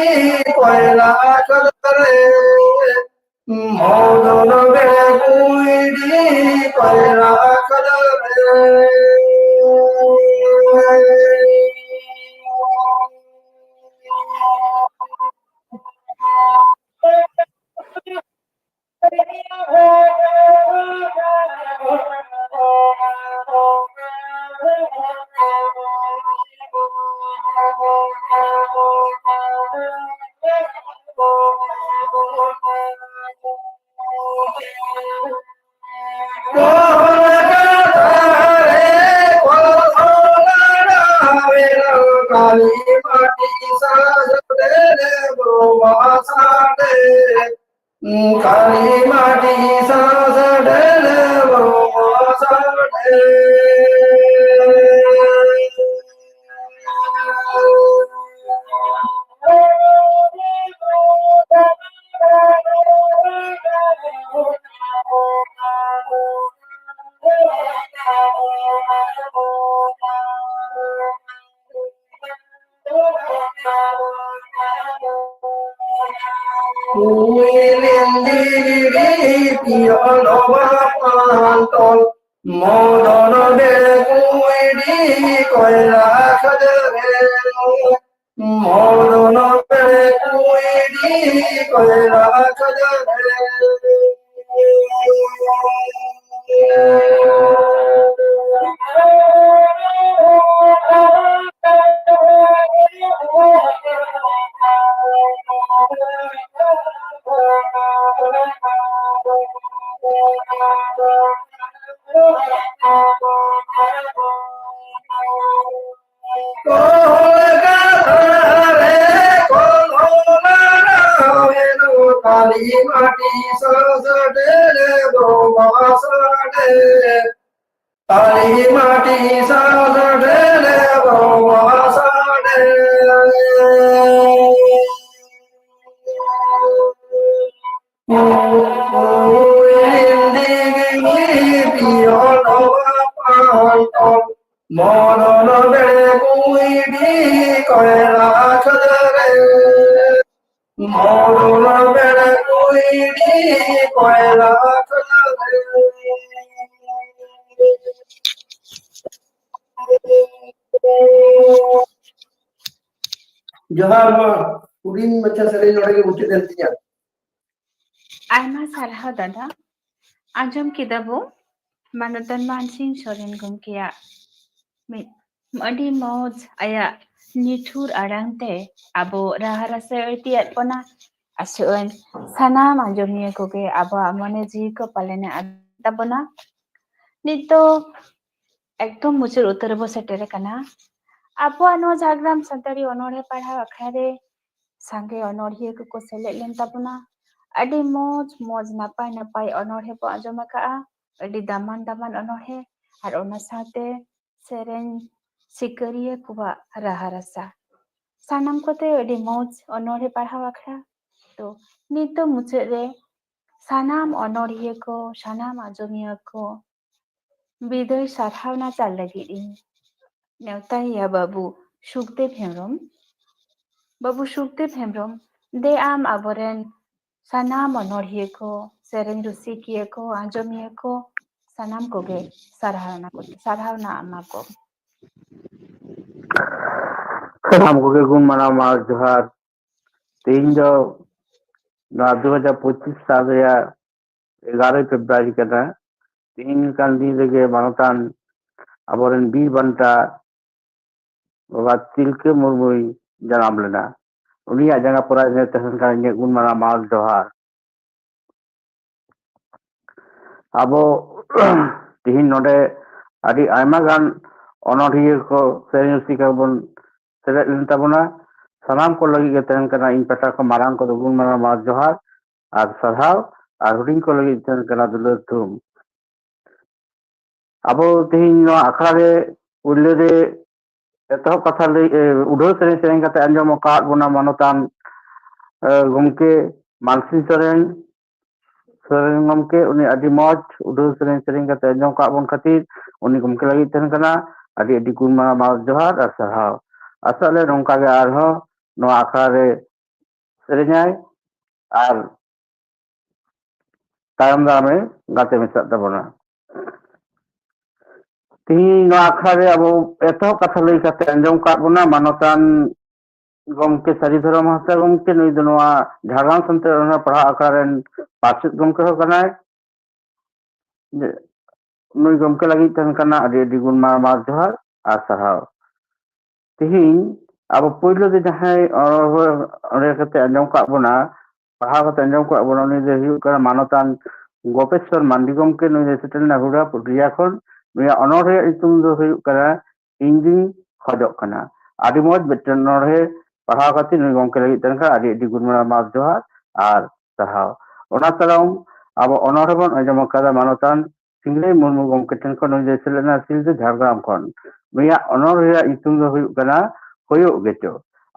ᱠᱚᱭᱞᱟ ᱠᱷᱟᱫᱟᱱ ᱨᱮ, ᱢᱚᱫᱚᱱ ᱵᱮᱜᱩᱭᱰᱤ ᱠᱚᱭᱞᱟ ᱠᱷᱟᱫᱟᱱ ᱨᱮ᱾ ᱠᱟᱹᱞᱤ ᱢᱟᱹᱴᱤ ᱥᱟᱥᱟᱰᱮ ᱵᱚᱨᱚ ᱥᱟᱰᱮ᱾ ᱠᱟᱹᱞᱤ ᱢᱟᱹᱴᱤ ᱥᱟᱥᱟᱰᱮ ᱵᱚᱨᱚ ᱥᱟᱰᱮ᱾ ᱠᱩᱭᱞᱤ ᱜᱤᱲᱤ ᱯᱤᱭᱚᱞ ᱵᱟᱯᱟᱱ ᱛᱚᱞ, ᱢᱚᱫᱚᱱ ᱵᱮᱲᱮ ᱠᱩᱭᱰᱤ ᱠᱚᱭᱞᱟ ᱠᱷᱟᱡᱟᱨᱮ, ᱢᱚᱫᱚᱱ ᱵᱮᱲᱮ ᱠᱩᱭᱰᱤ ᱠᱚᱭᱞᱟ ᱠᱷᱟᱡᱟᱨᱮ᱾ ᱠᱚᱞ ᱠᱟᱛᱷᱟ ᱨᱮ ᱠᱚᱞ ᱦᱚᱸ ᱞᱟᱲᱟᱣ ᱮᱱ, ᱠᱟᱹᱞᱤ ᱢᱟᱹᱴᱤ ᱥᱟᱥᱟᱰᱮ ᱨᱮ ᱵᱚᱸᱜᱟ ᱥᱟᱰᱮ᱾ ᱠᱟᱹᱞᱤ ᱢᱟᱹᱴᱤ ᱥᱟᱥᱟᱰᱮ ᱨᱮ ᱵᱚᱸᱜᱟ ᱥᱟᱰᱮ᱾ ᱢᱚᱫᱚᱱ ᱵᱮᱲᱮ ᱠᱩᱭᱰᱤ ᱠᱚᱭᱞᱟ ᱠᱷᱟᱡᱟᱨᱮ, ᱢᱚᱫᱚᱱ ᱵᱮᱲᱮ ᱠᱩᱭᱰᱤ ᱠᱚᱭᱞᱟ ᱠᱷᱟᱡᱟᱨᱮ᱾ ᱡᱚᱦᱟᱨ ᱢᱟ, ᱦᱩᱰᱤᱧ ᱢᱟᱪᱷᱟ ᱥᱮᱨᱮᱧ ᱱᱚᱰᱮ ᱜᱮ ᱢᱩᱪᱟᱹᱫ ᱮᱱ ᱛᱤᱧᱟ᱾ ᱟᱭᱢᱟ ᱥᱟᱨᱦᱟᱣ ᱫᱟᱫᱟ᱾ ᱟᱸᱡᱚᱢ ᱠᱮᱫᱟ ᱵᱚ ᱢᱟᱱᱚᱛᱟᱱ ᱢᱟᱱᱥᱤᱝ ᱥᱚᱨᱮᱱ ᱜᱚᱢᱠᱮᱭᱟᱜ ᱢᱤᱫ ᱟᱹᱰᱤ ᱢᱚᱡᱽ ᱟᱭᱟᱜ ᱱᱤᱴᱷᱩᱨ ᱟᱲᱟᱝ ᱛᱮ ᱟᱵᱚ ᱨᱟᱦᱟ ᱨᱟᱥᱮ ᱟᱹᱲᱛᱤᱭᱟᱫ ᱵᱚᱱᱟ᱾ ᱟᱥᱚᱜ ᱟᱹᱧ ᱥᱟᱱᱟᱢ ᱟᱸᱡᱚᱢᱤᱭᱟᱹ ᱠᱚᱜᱮ ᱟᱵᱚᱣᱟᱜ ᱢᱚᱱᱮ ᱡᱤᱣᱤ ᱠᱚ ᱯᱟᱞᱮᱱ ᱮ ᱟᱫ ᱛᱟᱵᱚᱱᱟ᱾ ᱱᱤᱛ ᱫᱚ ᱮᱠᱫᱚᱢ ᱢᱩᱪᱟᱹᱫ ᱩᱛᱟᱹᱨ ᱨᱮᱵᱚ ᱥᱮᱴᱮᱨ ᱟᱠᱟᱱᱟ᱾ ᱟᱵᱚᱣᱟᱜ ᱱᱚᱣᱟ ᱡᱷᱟᱲᱜᱨᱟᱢ ᱥᱟᱱᱛᱟᱲᱤ ᱚᱱᱚᱬᱦᱮ ᱯᱟᱲᱦᱟᱣ ᱟᱠᱷᱲᱟ ᱨᱮ ᱥᱟᱸᱜᱮ ᱚᱱᱚᱬᱦᱤᱭᱟᱹ ᱠᱚᱠᱚ ᱥᱮᱞᱮᱫ ᱞᱮᱱ ᱛᱟᱵᱚᱱᱟ᱾ ᱟᱹᱰᱤ ᱢᱚᱡᱽ ᱢᱚᱡᱽ ᱱᱟᱯᱟᱭ ᱱᱟᱯᱟᱭ ᱚᱱᱚᱬᱦᱮ ᱵᱚ ᱟᱸᱡᱚᱢ ᱟᱠᱟᱜᱼᱟ, ᱟᱹᱰᱤ ᱫᱟᱢᱟᱱ ᱫᱟᱢᱟᱱ ᱚᱱᱚᱬᱦᱮ, ᱟᱨ ᱚᱱᱟ ᱥᱟᱶᱛᱮ ᱥᱮᱨᱮᱧ ᱥᱤᱠᱟᱹᱨᱤᱭᱟᱹ ᱠᱚᱣᱟᱜ ᱨᱟᱦᱟ ᱨᱟᱥᱟ᱾ ᱥᱟᱱᱟᱢ ᱠᱚᱛᱮ ᱟᱹᱰᱤ ᱢᱚᱡᱽ ᱚᱱᱚᱬᱦᱮ ᱯᱟᱲᱦᱟᱣ ᱟᱠᱷᱲᱟ᱾ ᱛᱚ ᱱᱤᱛ ᱫᱚ ᱢᱩᱪᱟᱹᱫ ᱨᱮ ᱥᱟᱱᱟᱢ ᱚᱱᱚᱬᱦᱤᱭᱟᱹ ᱠᱚ, ᱥᱟᱱᱟᱢ ᱟᱸᱡᱚᱢᱤᱭᱟᱹ ᱠᱚ ᱵᱤᱫᱟᱹᱭ ᱥᱟᱨᱦᱟᱣᱱᱟ ᱪᱟᱞ ᱞᱟᱹᱜᱤᱫ ᱤᱧ ᱱᱮᱣᱛᱟᱭᱮᱭᱟ ᱵᱟᱹᱵᱩ ᱥᱩᱠᱫᱮᱵ ᱦᱮᱢᱵᱨᱚᱢ᱾ ᱵᱟᱹᱵᱩ ᱥᱩᱠᱫᱮᱵ ᱦᱮᱢᱵᱨᱚᱢ, ᱫᱮ ᱟᱢ ᱟᱵᱚᱨᱮᱱ ᱥᱟᱱᱟᱢ ᱚᱱᱚᱬᱦᱤᱭᱟᱹ ᱠᱚ, ᱥᱮᱨᱮᱧ ᱨᱩᱥᱤᱠᱤᱭᱟᱹ ᱠᱚ, ᱟᱸᱡᱚᱢᱤᱭᱟᱹ ᱠᱚ, ᱥᱟᱱᱟᱢ ᱠᱚᱜᱮ ᱥᱟᱨᱦᱟᱣ ᱮᱢᱟ ᱠᱚ, ᱥᱟᱨᱦᱟᱣ ᱮᱢᱟ ᱠᱚ᱾ ᱥᱟᱱᱟᱢ ᱠᱚᱜᱮ ᱜᱩᱱ ᱢᱟᱱᱟᱣ ᱢᱟ ᱡᱚᱦᱟᱨ᱾ ᱛᱮᱦᱮᱧ ᱫᱚ ᱱᱚᱣᱟ ᱫᱩ ᱦᱟᱡᱟᱨ ᱯᱚᱸᱪᱤᱥ ᱥᱟᱞ ᱨᱮᱭᱟᱜ ᱮᱜᱟᱨᱚᱭ ᱯᱷᱮᱵᱽᱨᱩᱣᱟᱨᱤ ᱠᱟᱱᱟ᱾ ᱛᱮᱦᱮᱧ ᱞᱮᱠᱟᱱ ᱫᱤᱱ ᱨᱮᱜᱮ ᱢᱟᱱᱚᱛᱟᱱ ᱟᱵᱚᱨᱮᱱ ᱵᱤᱨ ᱵᱟᱱᱴᱟ ᱵᱟᱵᱟ ᱛᱤᱞᱠᱟᱹ ᱢᱩᱨᱢᱩᱭ ᱡᱟᱱᱟᱢ ᱞᱮᱱᱟ᱾ ᱩᱱᱤᱭᱟᱜ ᱡᱟᱸᱜᱟ ᱯᱚᱨᱟᱭ ᱨᱮ ᱛᱟᱦᱮᱱ ᱠᱟᱱᱟ ᱤᱧᱟᱹᱜ ᱜᱩᱱ ᱢᱟᱱᱟᱣ ᱢᱟᱱ ᱡᱚᱦᱟᱨ᱾ ᱟᱵᱚ ᱛᱤᱦᱤᱧ ᱱᱚᱰᱮ ᱟᱹᱰᱤ ᱟᱭᱢᱟ ᱜᱟᱱ ᱚᱱᱚᱬᱦᱤᱭᱟᱹ ᱠᱚ, ᱥᱮᱨᱮᱧ ᱨᱩᱥᱤᱠᱟ ᱵᱚᱱ ᱥᱮᱞᱮᱫ ᱞᱮᱱ ᱛᱟᱵᱚᱱᱟ᱾ ᱥᱟᱱᱟᱢ ᱠᱚ ᱞᱟᱹᱜᱤᱫ ᱜᱮ ᱛᱟᱦᱮᱱ ᱠᱟᱱᱟ ᱤᱧ ᱯᱟᱦᱴᱟ ᱠᱷᱚᱱ ᱢᱟᱨᱟᱝ ᱠᱚᱫᱚ ᱜᱩᱱ ᱢᱟᱱᱟᱣ ᱢᱟᱱ ᱡᱚᱦᱟᱨ ᱟᱨ ᱥᱟᱨᱦᱟᱣ, ᱟᱨ ᱦᱩᱰᱤᱧ ᱠᱚ ᱞᱟᱹᱜᱤᱫ ᱛᱟᱦᱮᱱ ᱠᱟᱱᱟ ᱫᱩᱞᱟᱹᱲ ᱛᱷᱩᱢ᱾ ᱟᱵᱚ ᱛᱮᱦᱮᱧ ᱱᱚᱣᱟ ᱟᱠᱷᱲᱟ ᱨᱮ ᱯᱩᱭᱞᱩ ᱨᱮ ᱮᱛᱚᱦᱚᱵ ᱠᱟᱛᱷᱟ ᱞᱟᱹᱭ, ᱮ, ᱩᱰᱷᱟᱹᱣ ᱥᱮᱨᱮᱧ ᱥᱮᱨᱮᱧ ᱠᱟᱛᱮ ᱟᱸᱡᱚᱢ ᱟᱠᱟᱫ ᱵᱚᱱᱟ ᱢᱟᱱᱚᱛᱟᱱ, ᱮ, ᱜᱚᱢᱠᱮ ᱢᱟᱱᱥᱤᱝ ᱥᱚᱨᱮᱱ, ᱥᱚᱨᱮᱱ ᱜᱚᱢᱠᱮ, ᱩᱱᱤ ᱟᱹᱰᱤ ᱢᱚᱡᱽ ᱩᱰᱷᱟᱹᱣ ᱥᱮᱨᱮᱧ ᱥᱮᱨᱮᱧ ᱠᱟᱛᱮ ᱟᱸᱡᱚᱢ ᱟᱠᱟᱫ ᱵᱚᱱ ᱠᱷᱟᱹᱛᱤᱨ ᱩᱱᱤ ᱜᱚᱢᱠᱮ ᱞᱟᱹᱜᱤᱫ ᱛᱟᱦᱮᱱ ᱠᱟᱱᱟ ᱟᱹᱰᱤ ᱟᱹᱰᱤ ᱜᱩᱱ ᱢᱟᱱᱟᱣ ᱡᱚᱦᱟᱨ ᱟᱨ ᱥᱟᱨᱦᱟᱣ᱾ ᱟᱥᱟᱜ ᱞᱮ ᱱᱚᱝᱠᱟ ᱜᱮ ᱟᱨᱦᱚᱸ ᱱᱚᱣᱟ ᱟᱠᱷᱲᱟ ᱨᱮ ᱥᱮᱨᱮᱧᱟᱭ ᱟᱨ ᱛᱟᱭᱚᱢ ᱫᱟᱨᱟᱢᱮ ᱜᱟᱛᱮ ᱢᱮᱥᱟᱜ ᱛᱟᱵᱚᱱᱟ᱾ ᱛᱤᱦᱤᱧ ᱱᱚᱣᱟ ᱟᱠᱷᱲᱟ ᱨᱮ ᱟᱵᱚ ᱮᱛᱚᱦᱚᱵ ᱠᱟᱛᱷᱟ ᱞᱟᱹᱭ ᱠᱟᱛᱮ ᱟᱸᱡᱚᱢ ᱠᱟᱜ ᱵᱚᱱᱟ ᱢᱟᱱᱚᱛᱟᱱ ᱜᱚᱢᱠᱮ ᱥᱟᱹᱨᱤ ᱫᱷᱚᱨᱚᱢ ᱦᱟᱸᱥᱫᱟ ᱜᱚᱢᱠᱮ, ᱱᱩᱭ ᱫᱚ ᱱᱚᱣᱟ ᱡᱷᱟᱲᱜᱨᱟᱢ ᱥᱟᱱᱛᱟᱲ ᱚᱱᱟ ᱯᱟᱲᱦᱟᱣ ᱟᱠᱷᱲᱟ ᱨᱮᱱ ᱯᱟᱨᱥᱮᱛ ᱜᱚᱢᱠᱮ ᱦᱚᱸ ᱠᱟᱱᱟᱭ᱾ ᱡᱮ ᱱᱩᱭ ᱜᱚᱢᱠᱮ ᱞᱟᱹᱜᱤᱫ ᱛᱟᱦᱮᱱ ᱠᱟᱱᱟ ᱟᱹᱰᱤ ᱟᱹᱰᱤ ᱜᱩᱱ ᱢᱟᱱᱟᱣ ᱡᱚᱦᱟᱨ ᱟᱨ ᱥᱟᱨᱦᱟᱣ᱾ ᱛᱤᱦᱤᱧ ᱟᱵᱚ ᱯᱳᱭᱞᱳ ᱨᱮ ᱡᱟᱦᱟᱸᱭ ᱚᱱᱚᱬᱦᱮ ᱠᱟᱛᱮ ᱟᱸᱡᱚᱢ ᱠᱟᱜ ᱵᱚᱱᱟ, ᱯᱟᱲᱦᱟᱣ ᱠᱟᱛᱮ ᱟᱸᱡᱚᱢ ᱠᱟᱜ ᱵᱚᱱᱟ, ᱩᱱᱤ ᱫᱚᱭ ᱦᱩᱭᱩᱜ ᱠᱟᱱᱟ ᱢᱟᱱᱚᱛᱟᱱ ᱜᱳᱯᱮᱥᱣᱚᱨ ᱢᱟᱱᱰᱤ ᱜᱚᱢᱠᱮ᱾ ᱱᱩᱭ ᱫᱚᱭ ᱥᱮᱴᱮᱨ ᱞᱮᱱᱟ ᱦᱩᱲᱟ ᱯᱩᱨᱩᱞᱤᱭᱟ ᱠᱷᱚᱱ᱾ ᱱᱩᱭᱟᱜ ᱚᱱᱚᱬᱦᱮ ᱧᱩᱛᱩᱢ ᱫᱚ ᱦᱩᱭᱩᱜ ᱠᱟᱱᱟ ᱤᱧ ᱫᱩᱧ ᱠᱷᱚᱡᱚᱜ ᱠᱟᱱᱟ᱾ ᱟᱹᱰᱤ ᱢᱚᱡᱽ ᱢᱤᱫᱴᱮᱱ ᱚᱱᱚᱬᱦᱮ ᱯᱟᱲᱦᱟᱣ ᱠᱟᱛᱮ ᱱᱩᱭ ᱜᱚᱢᱠᱮ ᱞᱟᱹᱜᱤᱫ ᱛᱟᱦᱮᱱ ᱠᱟᱱᱟ ᱟᱹᱰᱤ ᱟᱹᱰᱤ ᱜᱩᱱ ᱢᱟᱱᱟᱣ ᱡᱚᱦᱟᱨ ᱟᱨ ᱥᱟᱨᱦᱟᱣ᱾ ᱚᱱᱟ ᱛᱟᱭᱚᱢ ᱟᱵᱚ ᱚᱱᱚᱬᱦᱮ ᱵᱚᱱ ᱟᱸᱡᱚᱢ ᱟᱠᱟᱫᱟ ᱢᱟᱱᱚᱛᱟᱱ ᱥᱤᱝᱨᱟᱹᱭ ᱢᱩᱨᱢᱩ ᱜᱚᱢᱠᱮ ᱴᱷᱮᱱ ᱠᱷᱚᱱ, ᱱᱩᱭ ᱫᱚᱭ ᱥᱮᱞᱮᱫ ᱞᱮᱱᱟ ᱥᱤᱞᱫᱟᱹ ᱡᱷᱟᱲᱜᱨᱟᱢ ᱠᱷᱚᱱ᱾ ᱱᱩᱭᱟᱜ ᱚᱱᱚᱬᱦᱮ ᱨᱮᱭᱟᱜ ᱧᱩᱛᱩᱢ ᱫᱚ ᱦᱩᱭᱩᱜ ᱠᱟᱱᱟ ᱦᱩᱭᱩᱜ ᱜᱮᱪᱚ᱾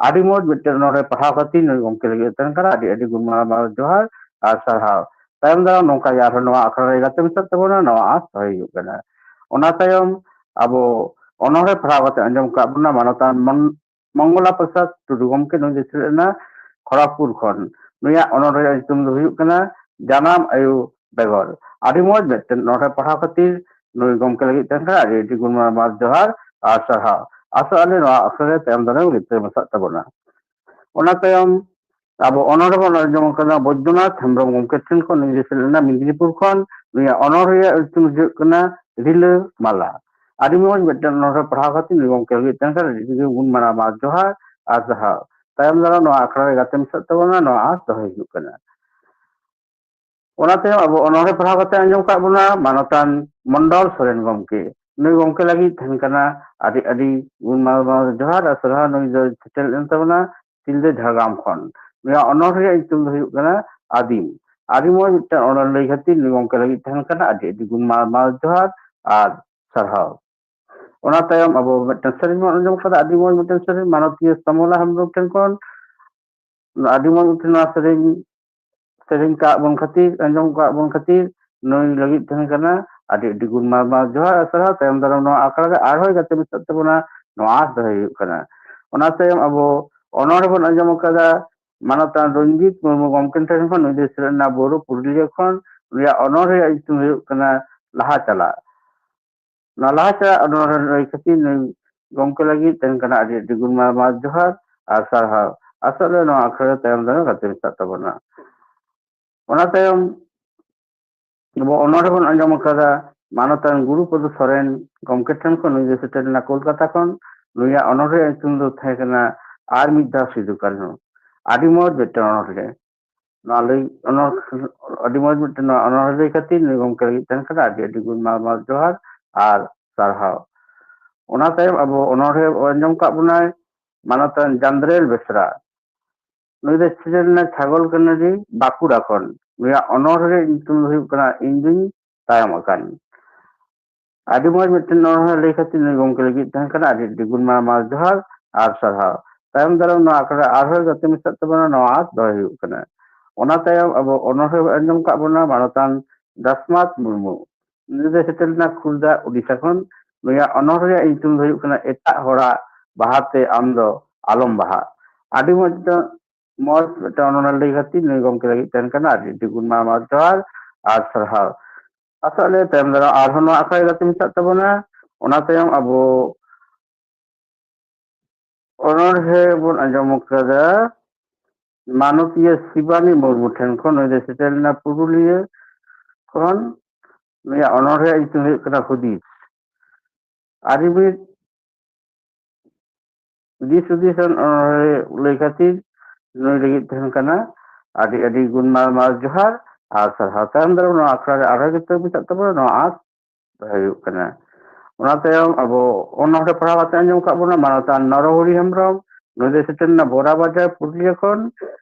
ᱟᱹᱰᱤ ᱢᱚᱡᱽ ᱢᱤᱫᱴᱮᱱ ᱚᱱᱚᱬᱦᱮ ᱯᱟᱲᱦᱟᱣ ᱠᱟᱛᱮ ᱱᱩᱭ ᱜᱚᱢᱠᱮ ᱞᱟᱹᱜᱤᱫ ᱛᱟᱦᱮᱱ ᱠᱟᱱᱟ ᱟᱹᱰᱤ ᱟᱹᱰᱤ ᱜᱩᱱ ᱢᱟᱱᱟᱣ ᱡᱚᱦᱟᱨ ᱟᱨ ᱥᱟᱨᱦᱟᱣ᱾ ᱛᱟᱭᱚᱢ ᱫᱟᱨᱟᱢ ᱱᱚᱝᱠᱟ ᱜᱮ ᱟᱨᱦᱚᱸ ᱱᱚᱣᱟ ᱟᱠᱷᱲᱟ ᱨᱮ ᱜᱟᱛᱮ ᱢᱮᱥᱟᱜ ᱛᱟᱵᱚᱱᱟ, ᱱᱚᱣᱟ ᱟᱸᱥ ᱫᱚᱦᱚᱭ ᱦᱩᱭᱩᱜ ᱠᱟᱱᱟ᱾ ᱚᱱᱟ ᱛᱟᱭᱚᱢ ᱟᱵᱚ ᱚᱱᱚᱬᱦᱮ ᱯᱟᱲᱦᱟᱣ ᱠᱟᱛᱮ ᱟᱸᱡᱚᱢ ᱠᱟᱜ ᱵᱚᱱᱟ ᱢᱟᱱᱚᱛᱟᱱ ᱢᱚᱱ-, ᱢᱚᱝᱜᱚᱞᱟ ᱯᱨᱚᱥᱟᱫᱽ ᱴᱩᱰᱩ ᱜᱚᱢᱠᱮ, ᱱᱩᱭ ᱫᱚ ᱥᱮᱞᱮᱫ ᱞᱮᱱᱟ ᱠᱷᱚᱲᱟᱯᱩᱨ ᱠᱷᱚᱱ᱾ ᱱᱩᱭᱟᱜ ᱚᱱᱚᱬᱦᱮ ᱨᱮᱭᱟᱜ ᱧᱩᱛᱩᱢ ᱫᱚ ᱦᱩᱭᱩᱜ ᱠᱟᱱᱟ ᱡᱟᱱᱟᱢ ᱟᱭᱳ ᱵᱮᱜᱚᱨ᱾ ᱟᱹᱰᱤ ᱢᱚᱡᱽ ᱢᱤᱫᱴᱮᱱ ᱚᱱᱚᱬᱦᱮ ᱯᱟᱲᱦᱟᱣ ᱠᱷᱟᱹᱛᱤᱨ ᱱᱩᱭ ᱜᱚᱢᱠᱮ ᱞᱟᱹᱜᱤᱫ ᱛᱟᱦᱮᱱ ᱠᱟᱱᱟ ᱟᱹᱰᱤ ᱟᱹᱰᱤ ᱜᱩᱱ ᱢᱟᱱᱟᱣ ᱡᱚᱦᱟᱨ ᱟᱨ ᱥᱟᱨᱦᱟᱣ᱾ ᱟᱥᱚᱜ ᱟᱞᱮ ᱱᱚᱣᱟ ᱟᱠᱷᱲᱟ ᱨᱮ ᱛᱟᱭᱚᱢ ᱫᱟᱨᱟᱢ ᱜᱤᱛᱟᱹ ᱢᱮᱥᱟᱜ ᱛᱟᱵᱚᱱᱟ᱾ ᱚᱱᱟ ᱛᱟᱭᱚᱢ ᱟᱵᱚ ᱚᱱᱚᱬᱦᱮ ᱵᱚᱱ ᱟᱸᱡᱚᱢ ᱟᱠᱟᱫᱟ ᱵᱳᱭᱫᱚᱱᱟᱛᱷ ᱦᱮᱢᱵᱨᱚᱢ ᱜᱚᱢᱠᱮ ᱴᱷᱮᱱ ᱠᱷᱚᱱ, ᱱᱩᱭ ᱫᱚ ᱥᱮᱴᱮᱨ ᱞᱮᱱᱟ ᱢᱮᱫᱽᱱᱤᱯᱩᱨ ᱠᱷᱚᱱ᱾ ᱱᱩᱭᱟᱜ ᱚᱱᱚᱬᱦᱮ ᱨᱮᱭᱟᱜ ᱧᱩᱛᱩᱢ ᱦᱩᱭᱩᱜ ᱠᱟᱱᱟ ᱨᱤᱞᱟᱹ ᱢᱟᱞᱟ᱾ ᱟᱹᱰᱤ ᱢᱚᱡᱽ ᱢᱤᱫᱴᱮᱱ ᱚᱱᱚᱬᱦᱮ ᱯᱟᱲᱦᱟᱣ ᱠᱟᱛᱮ ᱱᱩᱭ ᱜᱚᱢᱠᱮ ᱞᱟᱹᱜᱤᱫ ᱛᱟᱦᱮᱱ ᱠᱟᱱᱟ ᱟᱹᱰᱤ ᱟᱹᱰᱤ ᱜᱩᱱ ᱢᱟᱱᱟᱣ ᱢᱟ ᱡᱚᱦᱟᱨ ᱟᱨ ᱥᱟᱨᱦᱟᱣ᱾ ᱛᱟᱭᱚᱢ ᱫᱟᱨᱟᱢ ᱱᱚᱣᱟ ᱟᱠᱷᱲᱟ ᱨᱮ ᱜᱟᱛᱮ ᱢᱮᱥᱟᱜ ᱛᱟᱵᱚᱱᱟ, ᱱᱚᱣᱟ ᱟᱸᱥ ᱫᱚᱦᱚᱭ ᱦᱩᱭᱩᱜ ᱠᱟᱱᱟ᱾ ᱚᱱᱟ ᱛᱟᱭᱚᱢ ᱟᱵᱚ ᱚᱱᱚᱬᱦᱮ ᱯᱟᱲᱦᱟᱣ ᱠᱟᱛᱮ ᱟᱸᱡᱚᱢ ᱠᱟᱜ ᱵᱚᱱᱟ ᱢᱟᱱᱚᱛᱟᱱ ᱢᱚᱱᱰᱚᱞ ᱥᱚᱨᱮᱱ ᱜᱚᱢᱠᱮ᱾ ᱱᱩᱭ ᱜᱚᱢᱠᱮ ᱞᱟᱹᱜᱤᱫ ᱛᱟᱦᱮᱱ ᱠᱟᱱᱟ ᱟᱹᱰᱤ ᱟᱹᱰᱤ ᱜᱩᱱ ᱢᱟᱱᱟᱣ ᱡᱚᱦᱟᱨ ᱟᱨ ᱥᱟᱨᱦᱟᱣ᱾ ᱱᱩᱭ ᱫᱚ ᱥᱮᱴᱮᱨ ᱞᱮᱱ ᱛᱟᱵᱚᱱᱟ ᱥᱤᱞᱫᱟᱹ ᱡᱷᱟᱲᱜᱨᱟᱢ ᱠᱷᱚᱱ᱾ ᱱᱩᱭᱟᱜ ᱚᱱᱚᱬᱦᱮ ᱨᱮᱭᱟᱜ ᱧᱩᱛᱩᱢ ᱫᱚ ᱦᱩᱭᱩᱜ ᱠᱟᱱᱟ ᱟᱹᱫᱤᱢ᱾ ᱟᱹᱰᱤ ᱢᱚᱡᱽ ᱢᱤᱫᱴᱟᱝ ᱚᱱᱚᱬᱦᱮ ᱞᱟᱹᱭ ᱠᱷᱟᱹᱛᱤᱨ ᱱᱩᱭ ᱜᱚᱢᱠᱮ ᱞᱟᱹᱜᱤᱫ ᱛᱟᱦᱮᱱ ᱠᱟᱱᱟ ᱟᱹᱰᱤ ᱟᱹᱰᱤ ᱜᱩᱱ ᱢᱟᱱᱟᱣ ᱡᱚᱦᱟᱨ ᱟᱨ ᱥᱟᱨᱦᱟᱣ᱾ ᱚᱱᱟ ᱛᱟᱭᱚᱢ ᱟᱵᱚ ᱢᱤᱫᱴᱟᱝ ᱥᱮᱨᱮᱧ ᱵᱚᱱ ᱟᱸᱡᱚᱢ ᱠᱟᱫᱟ, ᱟᱹᱰᱤ ᱢᱚᱡᱽ ᱢᱤᱫᱴᱟᱝ ᱥᱮᱨᱮᱧ ᱢᱟᱱᱚᱛᱤᱭᱟᱹ ᱥᱟᱢᱚᱞᱟ ᱦᱮᱢᱵᱨᱚᱢ ᱴᱷᱮᱱ ᱠᱷᱚᱱ᱾ ᱟᱹᱰᱤ ᱢᱚᱡᱽ ᱢᱤᱫᱴᱮᱱ ᱱᱚᱣᱟ ᱥᱮᱨᱮᱧ ᱥᱮᱨᱮᱧ ᱠᱟᱜ ᱵᱚᱱ ᱠᱷᱟᱹᱛᱤᱨ, ᱟᱸᱡᱚᱢ ᱠᱟᱜ ᱵᱚᱱ ᱠᱷᱟᱹᱛᱤᱨ ᱱᱩᱭ ᱞᱟᱹᱜᱤᱫ ᱛᱟᱦᱮᱸ ᱠᱟᱱᱟ ᱟᱹᱰᱤ ᱟᱹᱰᱤ ᱜᱩᱱ ᱢᱟᱱᱟᱣ ᱡᱚᱦᱟᱨ ᱟᱨ ᱥᱟᱨᱦᱟᱣ᱾ ᱛᱟᱭᱚᱢ ᱫᱟᱨᱟᱢ ᱱᱚᱣᱟ ᱟᱠᱷᱲᱟ ᱨᱮ ᱟᱨᱦᱚᱸᱭ ᱜᱟᱛᱮ ᱢᱮᱥᱟᱜ ᱛᱟᱵᱚᱱᱟ, ᱱᱚᱣᱟ ᱟᱸᱥ ᱫᱚᱦᱚᱭ ᱦᱩᱭᱩᱜ ᱠᱟᱱᱟ᱾ ᱚᱱᱟ ᱛᱟᱭᱚᱢ ᱟᱵᱚ ᱚᱱᱚᱬᱦᱮ ᱵᱚᱱ ᱟᱸᱡᱚᱢ ᱟᱠᱟᱫᱟ ᱢᱟᱱᱚᱛᱟᱱ ᱨᱚᱧᱡᱤᱛ ᱢᱩᱨᱢᱩ ᱜᱚᱢᱠᱮ ᱴᱷᱮᱱ ᱠᱷᱚᱱ, ᱱᱩᱭ ᱫᱚ ᱥᱮᱴᱮᱨ ᱞᱮᱱᱟ ᱵᱳᱨᱳ ᱯᱩᱨᱩᱞᱤᱭᱟᱹ ᱠᱷᱚᱱ᱾ ᱱᱩᱭᱟᱜ ᱚᱱᱚᱬᱦᱮ ᱨᱮᱭᱟᱜ ᱧᱩᱛᱩᱢ ᱦᱩᱭᱩᱜ ᱠᱟᱱᱟ ᱞᱟᱦᱟ ᱪᱟᱞᱟᱜ᱾ ᱱᱚᱣᱟ ᱞᱟᱦᱟ ᱪᱟᱞᱟᱜ ᱚᱱᱚᱬᱦᱮ ᱞᱟᱹᱭ ᱠᱷᱟᱹᱛᱤᱨ ᱱᱩᱭ ᱜᱚᱢᱠᱮ ᱞᱟᱹᱜᱤᱫ ᱛᱟᱦᱮᱱ ᱠᱟᱱᱟ ᱟᱹᱰᱤ ᱟᱹᱰᱤ ᱜᱩᱱ ᱢᱟᱱᱟᱣ ᱡᱚᱦᱟᱨ ᱟᱨ ᱥᱟᱨᱦᱟᱣ᱾ ᱟᱥᱚᱜ ᱨᱮ ᱱᱚᱣᱟ ᱟᱠᱷᱲᱟ ᱨᱮ ᱛᱟᱭᱚᱢ ᱫᱟᱨᱟᱢ ᱜᱟᱛᱮ ᱢᱮᱥᱟᱜ ᱛᱟᱵᱚᱱᱟ᱾ ᱚᱱᱟ ᱛᱟᱭᱚᱢ ᱟᱵᱚ ᱚᱱᱚᱬᱦᱮ ᱵᱚᱱ ᱟᱸᱡᱚᱢ ᱟᱠᱟᱫᱟ ᱢᱟᱱᱚᱛᱟᱱ ᱜᱩᱨᱩ ᱯᱚᱫᱚ ᱥᱚᱨᱮᱱ ᱜᱚᱢᱠᱮ ᱴᱷᱮᱱ ᱠᱷᱚᱱ᱾ ᱱᱩᱭ ᱫᱚ ᱥᱮᱴᱮᱨ ᱞᱮᱱᱟ ᱠᱳᱞᱠᱟᱛᱟ ᱠᱷᱚᱱ᱾ ᱱᱩᱭᱟᱜ ᱚᱱᱚᱬᱦᱮ ᱧᱩᱛᱩᱢ ᱫᱚ ᱛᱟᱦᱮᱸ ᱠᱟᱱᱟ ᱟᱨ ᱢᱤᱫ ᱫᱷᱟᱣ ᱥᱤᱫᱩ ᱠᱟᱹᱱᱦᱩ᱾ ᱟᱹᱰᱤ ᱢᱚᱡᱽ ᱢᱤᱫᱴᱮᱱ ᱚᱱᱚᱬᱦᱮ᱾ ᱱᱚᱣᱟ ᱞᱟᱹᱭ ᱚᱱᱚᱬ-, ᱟᱹᱰᱤ ᱢᱚᱡᱽ ᱢᱤᱫᱴᱮᱱ ᱱᱚᱣᱟ ᱚᱱᱚᱬᱦᱮ ᱞᱟᱹᱭ ᱠᱷᱟᱹᱛᱤᱨ ᱱᱩᱭ ᱜᱚᱢᱠᱮ ᱞᱟᱹᱜᱤᱫ ᱛᱟᱦᱮᱱ ᱠᱟᱱᱟ ᱟᱹᱰᱤ ᱟᱹᱰᱤ ᱜᱩᱱ ᱢᱟᱱᱟᱣ ᱡᱚᱦᱟᱨ ᱟᱨ ᱥᱟᱨᱦᱟᱣ᱾ ᱚᱱᱟ ᱛᱟᱭᱚᱢ ᱟᱵᱚ ᱚᱱᱚᱬᱦᱮ ᱟᱸᱡᱚᱢ ᱠᱟᱜ ᱵᱚᱱᱟᱭ ᱢᱟᱱᱚᱛᱟᱱ ᱪᱟᱸᱫᱽᱨᱮᱞ ᱵᱮᱥᱨᱟ᱾ ᱱᱩᱭ ᱫᱚ ᱥᱮᱴᱮᱨ ᱞᱮᱱᱟ ᱪᱷᱟᱜᱚᱞ ᱠᱟᱹᱱᱟᱹᱨᱤ, ᱵᱟᱸᱠᱩᱲᱟ ᱠᱷᱚᱱ᱾ ᱱᱩᱭᱟᱜ ᱚᱱᱚᱬᱦᱮ ᱨᱮᱭᱟᱜ ᱧᱩᱛᱩᱢ ᱫᱚ ᱦᱩᱭᱩᱜ ᱠᱟᱱᱟ ᱤᱧ ᱫᱩᱧ ᱛᱟᱭᱚᱢ ᱟᱠᱟᱱ᱾ ᱟᱹᱰᱤ ᱢᱚᱡᱽ ᱢᱤᱫᱴᱮᱱ ᱚᱱᱚᱬᱦᱮ ᱞᱟᱹᱭ ᱠᱷᱟᱹᱛᱤᱨ ᱱᱩᱭ ᱜᱚᱢᱠᱮ ᱞᱟᱹᱜᱤᱫ ᱛᱟᱦᱮᱸ ᱠᱟᱱᱟ ᱟᱹᱰᱤ ᱟᱹᱰᱤ ᱜᱩᱱ ᱢᱟᱱᱟᱣ ᱡᱚᱦᱟᱨ ᱟᱨ ᱥᱟᱨᱦᱟᱣ᱾ ᱛᱟᱭᱚᱢ ᱫᱟᱨᱟᱢ ᱱᱚᱣᱟ ᱟᱠᱷᱲᱟ ᱨᱮ ᱟᱨᱦᱚᱸ ᱜᱟᱛᱮ ᱢᱮᱥᱟᱜ ᱛᱟᱵᱚᱱᱟ, ᱱᱚᱣᱟ ᱟᱸᱥ ᱫᱚᱦᱚᱭ ᱦᱩᱭᱩᱜ ᱠᱟᱱᱟ᱾ ᱚᱱᱟ ᱛᱟᱭᱚᱢ ᱟᱵᱚ ᱚᱱᱚᱬᱦᱮ ᱟᱸᱡᱚᱢ ᱠᱟᱜ ᱵᱚᱱᱟ ᱢᱟᱱᱚᱛᱟᱱ ᱫᱟᱥᱢᱟᱛ ᱢᱩᱨᱢᱩ᱾ ᱱᱩᱭ ᱫᱚ ᱥᱮᱴᱮᱨ ᱞᱮᱱᱟ ᱠᱷᱩᱨᱫᱟ, ᱳᱰᱤᱥᱟ ᱠᱷᱚᱱ᱾ ᱱᱩᱭᱟᱜ ᱚᱱᱚᱬᱦᱮ ᱨᱮᱭᱟᱜ ᱧᱩᱛᱩᱢ ᱫᱚ ᱦᱩᱭᱩᱜ ᱠᱟᱱᱟ ᱮᱴᱟᱜ ᱦᱚᱲᱟᱜ ᱵᱟᱦᱟᱛᱮ ᱟᱢ ᱫᱚ ᱟᱞᱚᱢ ᱵᱟᱦᱟᱜ᱾ ᱟᱹᱰᱤ ᱢᱚᱡᱽ ᱫᱚ ᱢᱚᱡᱽ ᱢᱤᱫᱴᱟᱝ ᱚᱱᱚᱬᱦᱮ ᱞᱟᱹᱭ ᱠᱷᱟᱹᱛᱤᱨ ᱱᱩᱭ ᱜᱚᱢᱠᱮ ᱞᱟᱹᱜᱤᱫ ᱛᱟᱦᱮᱱ ᱠᱟᱱᱟ ᱟᱹᱰᱤ ᱟᱹᱰᱤ ᱜᱩᱱ ᱢᱟᱱᱟᱣ ᱡᱚᱦᱟᱨ ᱟᱨ ᱥᱟᱨᱦᱟᱣ᱾ ᱟᱥᱚᱜ ᱞᱮ ᱛᱟᱭᱚᱢ ᱫᱟᱨᱟᱢ ᱟᱨᱦᱚᱸ ᱱᱚᱣᱟ ᱟᱠᱷᱲᱟ ᱨᱮ ᱜᱟᱛᱮ ᱢᱮᱥᱟᱜ ᱛᱟᱵᱚᱱᱟ᱾ ᱚᱱᱟ ᱛᱟᱭᱚᱢ ᱟᱵᱚ ᱚᱱᱚᱬᱦᱮ ᱵᱚᱱ ᱟᱸᱡᱚᱢ ᱠᱟᱫᱟ ᱢᱟᱱᱚᱛᱤᱭᱟᱹ ᱥᱤᱵᱟᱱᱤ ᱢᱩᱨᱢᱩ ᱴᱷᱮᱱ ᱠᱷᱚᱱ᱾ ᱱᱩᱭ ᱫᱚ ᱥᱮᱴᱮᱨ ᱞᱮᱱᱟ ᱯᱩᱨᱩᱞᱤᱭᱟᱹ ᱠᱷᱚᱱ᱾ ᱱᱩᱭᱟᱜ ᱚᱱᱚᱬᱦᱮ ᱧᱩᱛᱩᱢ ᱦᱩᱭᱩᱜ ᱠᱟᱱᱟ ᱦᱩᱫᱤᱥ᱾ ᱟᱹᱰᱤ ᱢᱤᱫ ᱫᱤᱥ ᱦᱩᱫᱤᱥ ᱟᱱ ᱚᱱᱚᱬᱦᱮ ᱞᱟᱹᱭ ᱠᱷᱟᱹᱛᱤᱨ ᱱᱩᱭ ᱞᱟᱹᱜᱤᱫ ᱛᱟᱦᱮᱱ ᱠᱟᱱᱟ ᱟᱹᱰᱤ ᱟᱹᱰᱤ ᱜᱩᱱ ᱢᱟᱱᱟᱣ ᱡᱚᱦᱟᱨ ᱟᱨ ᱥᱟᱨᱦᱟᱣ᱾ ᱛᱟᱭᱚᱢ ᱫᱟᱨᱟᱢ ᱱᱚᱣᱟ ᱟᱠᱷᱲᱟ ᱨᱮ ᱟᱨᱦᱚᱸ ᱡᱚᱛᱚ ᱢᱮᱥᱟᱜ ᱛᱟᱵᱚᱱᱟ ᱱᱚᱣᱟ ᱟᱸᱥ ᱫᱚᱦᱚ ᱦᱩᱭᱩᱜ ᱠᱟᱱᱟ᱾ ᱚᱱᱟ ᱛᱟᱭᱚᱢ ᱟᱵᱚ ᱚᱱᱚᱬᱦᱮ ᱯᱟᱲᱦᱟᱣ ᱠᱟᱛᱮ ᱟᱸᱡᱚᱢ ᱠᱟᱜ ᱵᱚᱱᱟ ᱢᱟᱱᱚᱛᱟᱱ ᱱᱚᱨᱚᱦᱚᱨᱤ ᱦᱮᱢᱵᱨᱚᱢ᱾ ᱱᱩᱭ ᱫᱚ ᱥᱮᱴᱮᱨ ᱞᱮᱱᱟ ᱵᱳᱨᱟ ᱵᱟᱡᱟᱨ ᱯᱩᱨᱩᱞᱤᱭᱟᱹ ᱠᱷᱚᱱ᱾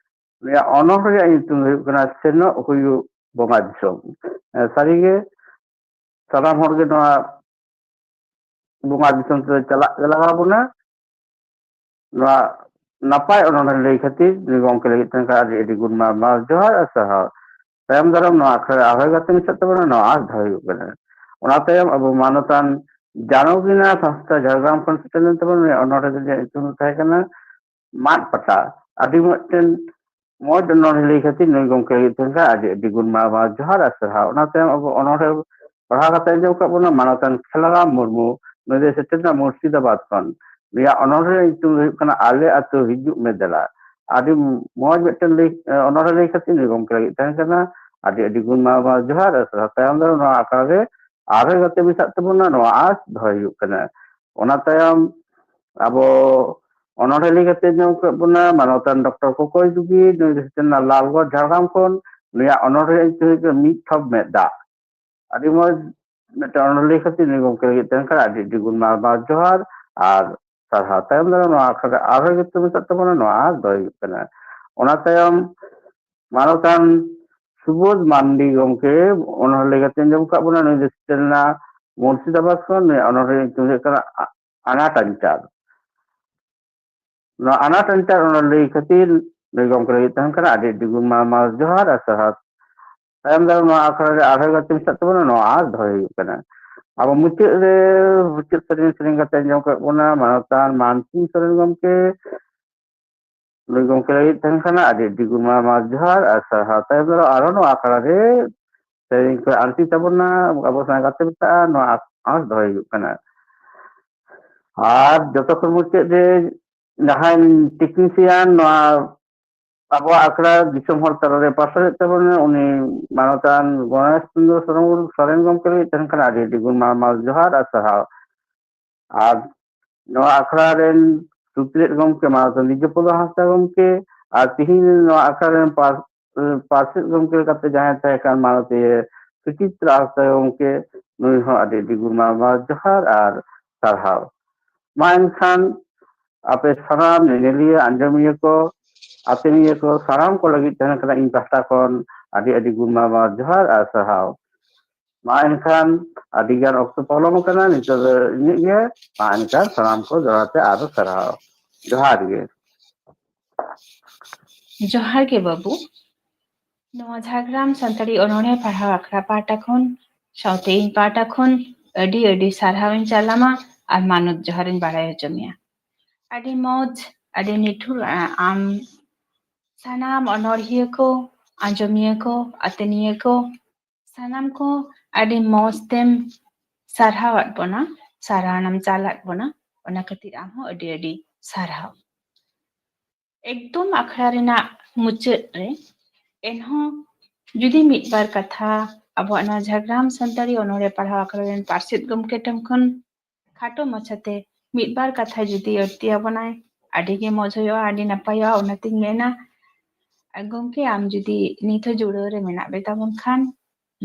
ᱱᱩᱭᱟᱜ ᱚᱱᱚᱬᱦᱮ ᱨᱮᱭᱟᱜ ᱧᱩᱛᱩᱢ ᱫᱚ ᱦᱩᱭᱩᱜ ᱠᱟᱱᱟ ᱥᱮᱱᱚᱜ ᱦᱩᱭᱩᱜ ᱵᱚᱸᱜᱟ ᱫᱤᱥᱚᱢ᱾ ᱮ, ᱥᱟᱹᱨᱤᱜᱮ ᱥᱟᱱᱟᱢ ᱦᱚᱲᱜᱮ ᱱᱚᱣᱟ ᱵᱚᱸᱜᱟ ᱫᱤᱥᱚᱢ ᱛᱮ ᱪᱟᱞᱟᱜ ᱜᱮ ᱞᱟᱜᱟᱣ ᱵᱚᱱᱟ᱾ ᱱᱚᱣᱟ ᱱᱟᱯᱟᱭ ᱚᱱᱚᱬᱦᱮ ᱞᱟᱹᱭ ᱠᱷᱟᱹᱛᱤᱨ ᱱᱩᱭ ᱜᱚᱢᱠᱮ ᱞᱟᱹᱜᱤᱫ ᱛᱟᱦᱮᱸ ᱠᱟᱱᱟ ᱟᱹᱰᱤ ᱟᱹᱰᱤ ᱜᱩᱱ ᱢᱟᱱᱟᱣ ᱡᱚᱦᱟᱨ ᱟᱨ ᱥᱟᱨᱦᱟᱣ᱾ ᱛᱟᱭᱚᱢ ᱫᱟᱨᱟᱢ ᱱᱚᱣᱟ ᱟᱠᱷᱲᱟ ᱨᱮ ᱟᱨᱦᱚᱸ ᱜᱟᱛᱮ ᱢᱮᱥᱟᱜ ᱛᱟᱵᱚᱱᱟ ᱱᱚᱣᱟ ᱟᱸᱥ ᱫᱚᱦᱚ ᱦᱩᱭᱩᱜ ᱠᱟᱱᱟ᱾ ᱚᱱᱟ ᱛᱟᱭᱚᱢ ᱟᱵᱚ ᱢᱟᱱᱚᱛᱟᱱ ᱡᱟᱱᱚᱜᱤᱱᱟ ᱥᱟᱸᱥᱛᱟ ᱡᱷᱟᱲᱜᱨᱟᱢ ᱠᱷᱚᱱ ᱥᱮᱴᱮᱨ ᱞᱮᱱ ᱛᱟᱵᱚᱱᱟ᱾ ᱱᱩᱭᱟᱜ ᱚᱱᱚᱬᱦᱮ ᱨᱮᱭᱟᱜ ᱧᱩᱛᱩᱢ ᱫᱚ ᱛᱟᱦᱮᱸ ᱠᱟᱱᱟ ᱢᱟᱫ ᱯᱟᱴᱟ᱾ ᱟᱹᱰᱤ ᱢᱤᱫᱴᱮᱱ ᱢᱚᱡᱽ ᱚᱱᱚᱬᱦᱮ ᱞᱟᱹᱭ ᱠᱷᱟᱹᱛᱤᱨ ᱱᱩᱭ ᱜᱚᱢᱠᱮ ᱞᱟᱹᱜᱤᱫ ᱛᱟᱦᱮᱸ ᱠᱟᱱᱟ ᱟᱹᱰᱤ ᱟᱹᱰᱤ ᱜᱩᱱ ᱢᱟᱱᱟᱣ ᱡᱚᱦᱟᱨ ᱟᱨ ᱥᱟᱨᱦᱟᱣ᱾ ᱚᱱᱟ ᱛᱟᱭᱚᱢ ᱟᱵᱚ ᱚᱱᱚᱬᱦᱮ ᱯᱟᱲᱦᱟᱣ ᱠᱟᱛᱮ ᱟᱸᱡᱚᱢ ᱠᱟᱜ ᱵᱚᱱᱟ ᱢᱟᱱᱚᱛᱟᱱ ᱠᱷᱮᱞᱟᱨᱟᱢ ᱢᱩᱨᱢᱩ᱾ ᱱᱩᱭ ᱫᱚᱭ ᱥᱮᱴᱮᱨ ᱮᱱᱟ ᱢᱩᱨᱥᱤᱫᱟᱵᱟᱫᱽ ᱠᱷᱚᱱ᱾ ᱱᱩᱭᱟᱜ ᱚᱱᱚᱬᱦᱮ ᱧᱩᱛᱩᱢ ᱫᱚ ᱦᱩᱭᱩᱜ ᱠᱟᱱᱟ ᱟᱞᱮ ᱟᱹᱛᱩ ᱦᱤᱡᱩᱜ ᱢᱮ ᱫᱮᱞᱟ᱾ ᱟᱹᱰᱤ ᱢᱚᱡᱽ ᱢᱤᱫᱴᱮᱱ ᱞᱟᱹᱭ, ᱚᱱᱚᱬᱦᱮ ᱞᱟᱹᱭ ᱠᱷᱟᱹᱛᱤᱨ ᱱᱩᱭ ᱜᱚᱢᱠᱮ ᱞᱟᱹᱜᱤᱫ ᱛᱟᱦᱮᱸ ᱠᱟᱱᱟ ᱟᱹᱰᱤ ᱟᱹᱰᱤ ᱜᱩᱱ ᱢᱟᱱᱟᱣ ᱡᱚᱦᱟᱨ ᱟᱨ ᱥᱟᱨᱦᱟᱣ᱾ ᱛᱟᱭᱚᱢ ᱫᱟᱨᱟᱢ ᱱᱚᱣᱟ ᱟᱠᱷᱲᱟ ᱨᱮ ᱟᱨᱦᱚᱸ ᱜᱟᱛᱮ ᱢᱮᱥᱟᱜ ᱛᱟᱵᱚᱱᱟ ᱱᱚᱣᱟ ᱟᱸᱥ ᱫᱚᱦᱚᱭ ᱦᱩᱭᱩᱜ ᱠᱟᱱᱟ᱾ ᱚᱱᱟ ᱛᱟᱭᱚᱢ ᱟᱵᱚ ᱚᱱᱚᱬᱦᱮ ᱞᱟᱹᱭ ᱠᱟᱛᱮ ᱟᱸᱡᱚᱢ ᱠᱟᱜ ᱵᱚᱱᱟ ᱢᱟᱱᱚᱛᱟᱱ ᱰᱚᱠᱴᱚᱨ ᱠᱚᱠᱚᱭ ᱡᱩᱜᱤ᱾ ᱱᱩᱭ ᱫᱚ ᱥᱮᱴᱮᱨ ᱮᱱᱟ ᱞᱟᱞᱜᱚᱲ ᱡᱷᱟᱲᱜᱨᱟᱢ ᱠᱷᱚᱱ᱾ ᱱᱩᱭᱟᱜ ᱚᱱᱚᱬᱦᱮ ᱧᱩᱛᱩᱢ ᱦᱩᱭᱩᱜ ᱠᱟᱱᱟ ᱢᱤᱫ ᱴᱷᱚᱯ ᱢᱮᱫ ᱫᱟᱜ᱾ ᱟᱹᱰᱤ ᱢᱚᱡᱽ ᱢᱤᱫᱴᱟᱝ ᱚᱱᱚᱬᱦᱮ ᱞᱟᱹᱭ ᱠᱷᱟᱹᱛᱤᱨ ᱱᱩᱭ ᱜᱚᱢᱠᱮ ᱞᱟᱹᱜᱤᱫ ᱛᱟᱦᱮᱸ ᱠᱟᱱᱟ ᱟᱹᱰᱤ ᱟᱹᱰᱤ ᱜᱩᱱ ᱢᱟᱱᱟᱣ ᱡᱚᱦᱟᱨ ᱟᱨ ᱥᱟᱨᱦᱟᱣ᱾ ᱛᱟᱭᱚᱢ ᱫᱟᱨᱟᱢ ᱱᱚᱣᱟ ᱟᱠᱷᱲᱟ ᱨᱮ ᱟᱨᱦᱚᱸ ᱜᱟᱛᱮ ᱢᱮᱥᱟᱜ ᱛᱟᱵᱚᱱᱟ ᱱᱚᱣᱟ ᱟᱸᱥ ᱫᱚᱦᱚᱭ ᱦᱩᱭᱩᱜ ᱠᱟᱱᱟ᱾ ᱚᱱᱟ ᱛᱟᱭᱚᱢ ᱢᱟᱱᱚᱛᱟᱱ ᱥᱩᱵᱳᱫᱷ ᱢᱟᱱᱰᱤ ᱜᱚᱢᱠᱮ ᱚᱱᱚᱬᱦᱮ ᱞᱟᱹᱭ ᱠᱟᱛᱮ ᱟᱸᱡᱚᱢ ᱠᱟᱜ ᱵᱚᱱᱟ᱾ ᱱᱩᱭ ᱫᱚ ᱥᱮᱴᱮᱨ ᱞᱮᱱᱟ ᱢᱩᱨᱥᱤᱫᱟᱵᱟᱫᱽ ᱠᱷᱚᱱ᱾ ᱱᱩᱭᱟᱜ ᱚᱱᱚᱬᱦᱮ ᱧᱩᱛᱩᱢ ᱦᱩᱭᱩᱜ ᱠᱟᱱᱟ ᱟ-, ᱟᱱᱟᱴ ᱟᱧᱪᱟᱨ᱾ ᱱᱚᱣᱟ ᱟᱱᱟᱴ ᱟᱧᱪᱟᱨ ᱚᱱᱟ ᱞᱟᱹᱭ ᱠᱷᱟᱹᱛᱤᱨ ᱱᱩᱭ ᱜᱚᱢᱠᱮ ᱞᱟᱹᱜᱤᱫ ᱛᱟᱦᱮᱱ ᱠᱟᱱᱟ ᱟᱹᱰᱤ ᱟᱹᱰᱤ ᱜᱩᱱ ᱢᱟᱱᱟᱣ ᱡᱚᱦᱟᱨ ᱟᱨ ᱥᱟᱨᱦᱟᱣ᱾ ᱛᱟᱭᱚᱢ ᱫᱟᱨᱟᱢ ᱱᱚᱣᱟ ᱟᱠᱷᱲᱟ ᱨᱮ ᱟᱨᱦᱚᱸ ᱜᱟᱛᱮ ᱢᱮᱥᱟᱜ ᱛᱟᱵᱚᱱᱟ ᱱᱚᱣᱟ ᱟᱸᱥ ᱫᱚᱦᱚᱭ ᱦᱩᱭᱩᱜ ᱠᱟᱱᱟ᱾ ᱟᱵᱚ ᱢᱩᱪᱟᱹᱫ ᱨᱮ ᱢᱩᱪᱟᱹᱫ ᱥᱮᱨᱮᱧ ᱥᱮᱨᱮᱧ ᱠᱟᱛᱮ ᱟᱸᱡᱚᱢ ᱠᱟᱜ ᱵᱚᱱᱟ ᱢᱟᱱᱚᱛᱟᱱ ᱢᱟᱱᱥᱤᱝ ᱥᱚᱨᱮᱱ ᱜᱚᱢᱠᱮ᱾ ᱱᱩᱭ ᱜᱚᱢᱠᱮ ᱞᱟᱹᱜᱤᱫ ᱛᱟᱦᱮᱱ ᱠᱟᱱᱟ ᱟᱹᱰᱤ ᱟᱹᱰᱤ ᱜᱩᱱᱢᱟᱱ ᱡᱚᱦᱟᱨ ᱟᱨ ᱥᱟᱨᱦᱟᱣ᱾ ᱛᱟᱭᱚᱢ ᱫᱟᱨᱟᱢ ᱟᱨᱦᱚᱸ ᱱᱚᱣᱟ ᱟᱠᱷᱲᱟ ᱨᱮ ᱥᱮᱨᱮᱧ ᱠᱚ ᱟᱬᱛᱤ ᱛᱟᱵᱚᱱᱟ, ᱟᱵᱚ ᱥᱟᱶ ᱜᱟᱛᱮ ᱢᱮᱛᱟᱜᱼᱟ, ᱱᱚᱣᱟ ᱟᱸᱥ ᱫᱚᱦᱚᱭ ᱦᱩᱭᱩᱜ ᱠᱟᱱᱟ᱾ ᱟᱨ ᱡᱚᱛᱚ ᱠᱷᱚᱱ ᱢᱩᱪᱟᱹᱫ ᱨᱮ ᱡᱟᱦᱟᱸᱭ ᱴᱮᱠᱱᱤᱥᱤᱭᱟᱱ ᱱᱚᱣᱟ ᱟᱵᱚᱣᱟᱜ ᱟᱠᱷᱲᱟ ᱫᱤᱥᱚᱢ ᱦᱚᱲ ᱛᱟᱞᱟᱨᱮ ᱯᱟᱥᱱᱟᱣᱮᱫ ᱛᱟᱵᱚᱱᱟ, ᱩᱱᱤ ᱢᱟᱱᱚᱛᱟᱱ ᱜᱚᱱᱮᱥ ᱪᱚᱸᱫᱽᱨᱚ ᱥᱚᱨᱮᱱ, ᱥᱚᱨᱮᱱ ᱜᱚᱢᱠᱮ ᱞᱟᱹᱜᱤᱫ ᱛᱟᱦᱮᱱ ᱠᱟᱱᱟ ᱟᱹᱰᱤ ᱟᱹᱰᱤ ᱜᱩᱱ ᱢᱟᱱᱟᱣ ᱡᱚᱦᱟᱨ ᱟᱨ ᱥᱟᱨᱦᱟᱣ᱾ ᱟᱨ ᱱᱚᱣᱟ ᱟᱠᱷᱲᱟ ᱨᱮᱱ ᱥᱩᱛᱨᱮᱫ ᱜᱚᱢᱠᱮ ᱢᱟᱱᱚᱛᱟᱱ ᱱᱤᱡᱚᱯᱚᱫᱚ ᱦᱟᱸᱥᱫᱟ ᱜᱚᱢᱠᱮ ᱟᱨ ᱛᱤᱦᱤᱧ ᱱᱚᱣᱟ ᱟᱠᱷᱲᱟ ᱨᱮᱱ ᱯᱟᱨ-, ᱯᱟᱨᱥᱮᱛ ᱜᱚᱢᱠᱮ ᱞᱮᱠᱟᱛᱮ ᱡᱟᱦᱟᱸᱭ ᱛᱟᱦᱮᱸ ᱠᱟᱱ ᱢᱟᱱᱚᱛᱤᱭᱟᱹ ᱥᱩᱪᱤᱛᱨᱟ ᱦᱟᱸᱥᱫᱟ ᱜᱚᱢᱠᱮ, ᱱᱩᱭ ᱦᱚᱸ ᱟᱹᱰᱤ ᱟᱹᱰᱤ ᱜᱩᱱ ᱢᱟᱱᱟᱣ ᱡᱚᱦᱟᱨ ᱟᱨ ᱥᱟᱨᱦᱟᱣ᱾ ᱢᱟ ᱮᱱᱠᱷᱟᱱ ᱟᱯᱮ ᱥᱟᱱᱟᱢ ᱧᱮᱧᱮᱞᱤᱭᱟᱹ, ᱟᱸᱡᱚᱢᱤᱭᱟᱹ ᱠᱚ, ᱟᱛᱮᱱᱤᱭᱟᱹ ᱠᱚ, ᱥᱟᱱᱟᱢ ᱠᱚ ᱞᱟᱹᱜᱤᱫ ᱛᱟᱦᱮᱸ ᱠᱟᱱᱟ ᱤᱧ ᱯᱟᱦᱴᱟ ᱠᱷᱚᱱ ᱟᱹᱰᱤ ᱟᱹᱰᱤ ᱜᱩᱱ ᱢᱟᱱᱟᱣ ᱡᱚᱦᱟᱨ ᱟᱨ ᱥᱟᱨᱦᱟᱣ᱾ ᱢᱟ ᱮᱱᱠᱷᱟᱱ ᱟᱹᱰᱤ ᱜᱟᱱ ᱚᱠᱛᱚ ᱯᱚᱞᱚᱢ ᱟᱠᱟᱱᱟ, ᱱᱤᱛᱚᱜ ᱫᱚ ᱤᱱᱟᱹᱜ ᱜᱮ᱾ ᱢᱟ ᱮᱱᱠᱷᱟᱱ ᱥᱟᱱᱟᱢ ᱠᱚ ᱡᱚᱲᱟ ᱛᱮ ᱟᱨᱚ ᱥᱟᱨᱦᱟᱣ᱾ ᱡᱚᱦᱟᱨ ᱜᱮ᱾ ᱡᱚᱦᱟᱨ ᱜᱮ ᱵᱟᱹᱵᱩ᱾ ᱱᱚᱣᱟ ᱡᱷᱟᱲᱜᱨᱟᱢ ᱥᱟᱱᱛᱟᱲᱤ ᱚᱱᱚᱬᱦᱮ ᱯᱟᱲᱦᱟᱣ ᱟᱠᱷᱲᱟ ᱯᱟᱦᱴᱟ ᱠᱷᱚᱱ, ᱥᱟᱶᱛᱮ ᱤᱧ ᱯᱟᱦᱴᱟ ᱠᱷᱚᱱ ᱟᱹᱰᱤ ᱟᱹᱰᱤ ᱥᱟᱨᱦᱟᱣ ᱤᱧ ᱪᱟᱞ ᱟᱢᱟ ᱟᱨ ᱢᱟᱱᱚᱛ ᱡᱚᱦᱟᱨ ᱤᱧ ᱵᱟᱲᱟᱭ ᱦᱚᱪᱚ ᱢᱮᱭᱟ᱾ ᱟᱹᱰᱤ ᱢᱚᱡᱽ, ᱟᱹᱰᱤ ᱱᱤᱴᱷᱩᱨ, ᱟ-, ᱟᱢ ᱥᱟᱱᱟᱢ ᱚᱱᱚᱬᱦᱤᱭᱟᱹ ᱠᱚ, ᱟᱸᱡᱚᱢᱤᱭᱟᱹ ᱠᱚ, ᱟᱛᱮᱱᱤᱭᱟᱹ ᱠᱚ, ᱥᱟᱱᱟᱢ ᱠᱚ ᱟᱹᱰᱤ ᱢᱚᱡᱽ ᱛᱮᱢ ᱥᱟᱨᱦᱟᱣᱟᱫ ᱵᱚᱱᱟ, ᱥᱟᱨᱦᱟᱣ ᱮᱢ ᱪᱟᱞᱟᱫ ᱵᱚᱱᱟ, ᱚᱱᱟ ᱠᱷᱟᱹᱛᱤᱨ ᱟᱢ ᱦᱚᱸ ᱟᱹᱰᱤ ᱟᱹᱰᱤ ᱥᱟᱨᱦᱟᱣ᱾ ᱮᱠᱫᱚᱢ ᱟᱠᱷᱲᱟ ᱨᱮᱱᱟᱜ ᱢᱩᱪᱟᱹᱫ ᱨᱮ ᱮᱱᱦᱚᱸ ᱡᱩᱫᱤ ᱢᱤᱫ ᱵᱟᱨ ᱠᱟᱛᱷᱟ ᱟᱵᱚᱣᱟᱜ ᱱᱚᱣᱟ ᱡᱷᱟᱲᱜᱨᱟᱢ ᱥᱟᱱᱛᱟᱲᱤ ᱚᱱᱚᱬᱦᱮ ᱯᱟᱲᱦᱟᱣ ᱟᱠᱷᱲᱟ ᱨᱮᱱ ᱯᱟᱨᱥᱮᱛ ᱜᱚᱢᱠᱮ ᱴᱷᱮᱱ ᱠᱷᱚᱱ ᱠᱷᱟᱴᱚ ᱢᱟᱪᱷᱟᱛᱮ ᱢᱤᱫ ᱵᱟᱨ ᱠᱟᱛᱷᱟ ᱡᱩᱫᱤ ᱟᱹᱲᱛᱤ ᱟᱵᱚᱱᱟᱭ, ᱟᱹᱰᱤ ᱜᱮ ᱢᱚᱡᱽ ᱦᱩᱭᱩᱜᱼᱟ, ᱟᱹᱰᱤ ᱱᱟᱯᱟᱭᱚᱜᱼᱟ᱾ ᱚᱱᱟᱛᱤᱧ ᱢᱮᱱᱟ, ᱜᱚᱢᱠᱮ, ᱟᱢ ᱡᱩᱫᱤ ᱱᱤᱛ ᱦᱚᱸ ᱡᱩᱲᱟᱹᱣ ᱨᱮ ᱢᱮᱱᱟᱜ ᱢᱮ ᱛᱟᱵᱚᱱ ᱠᱷᱟᱱ,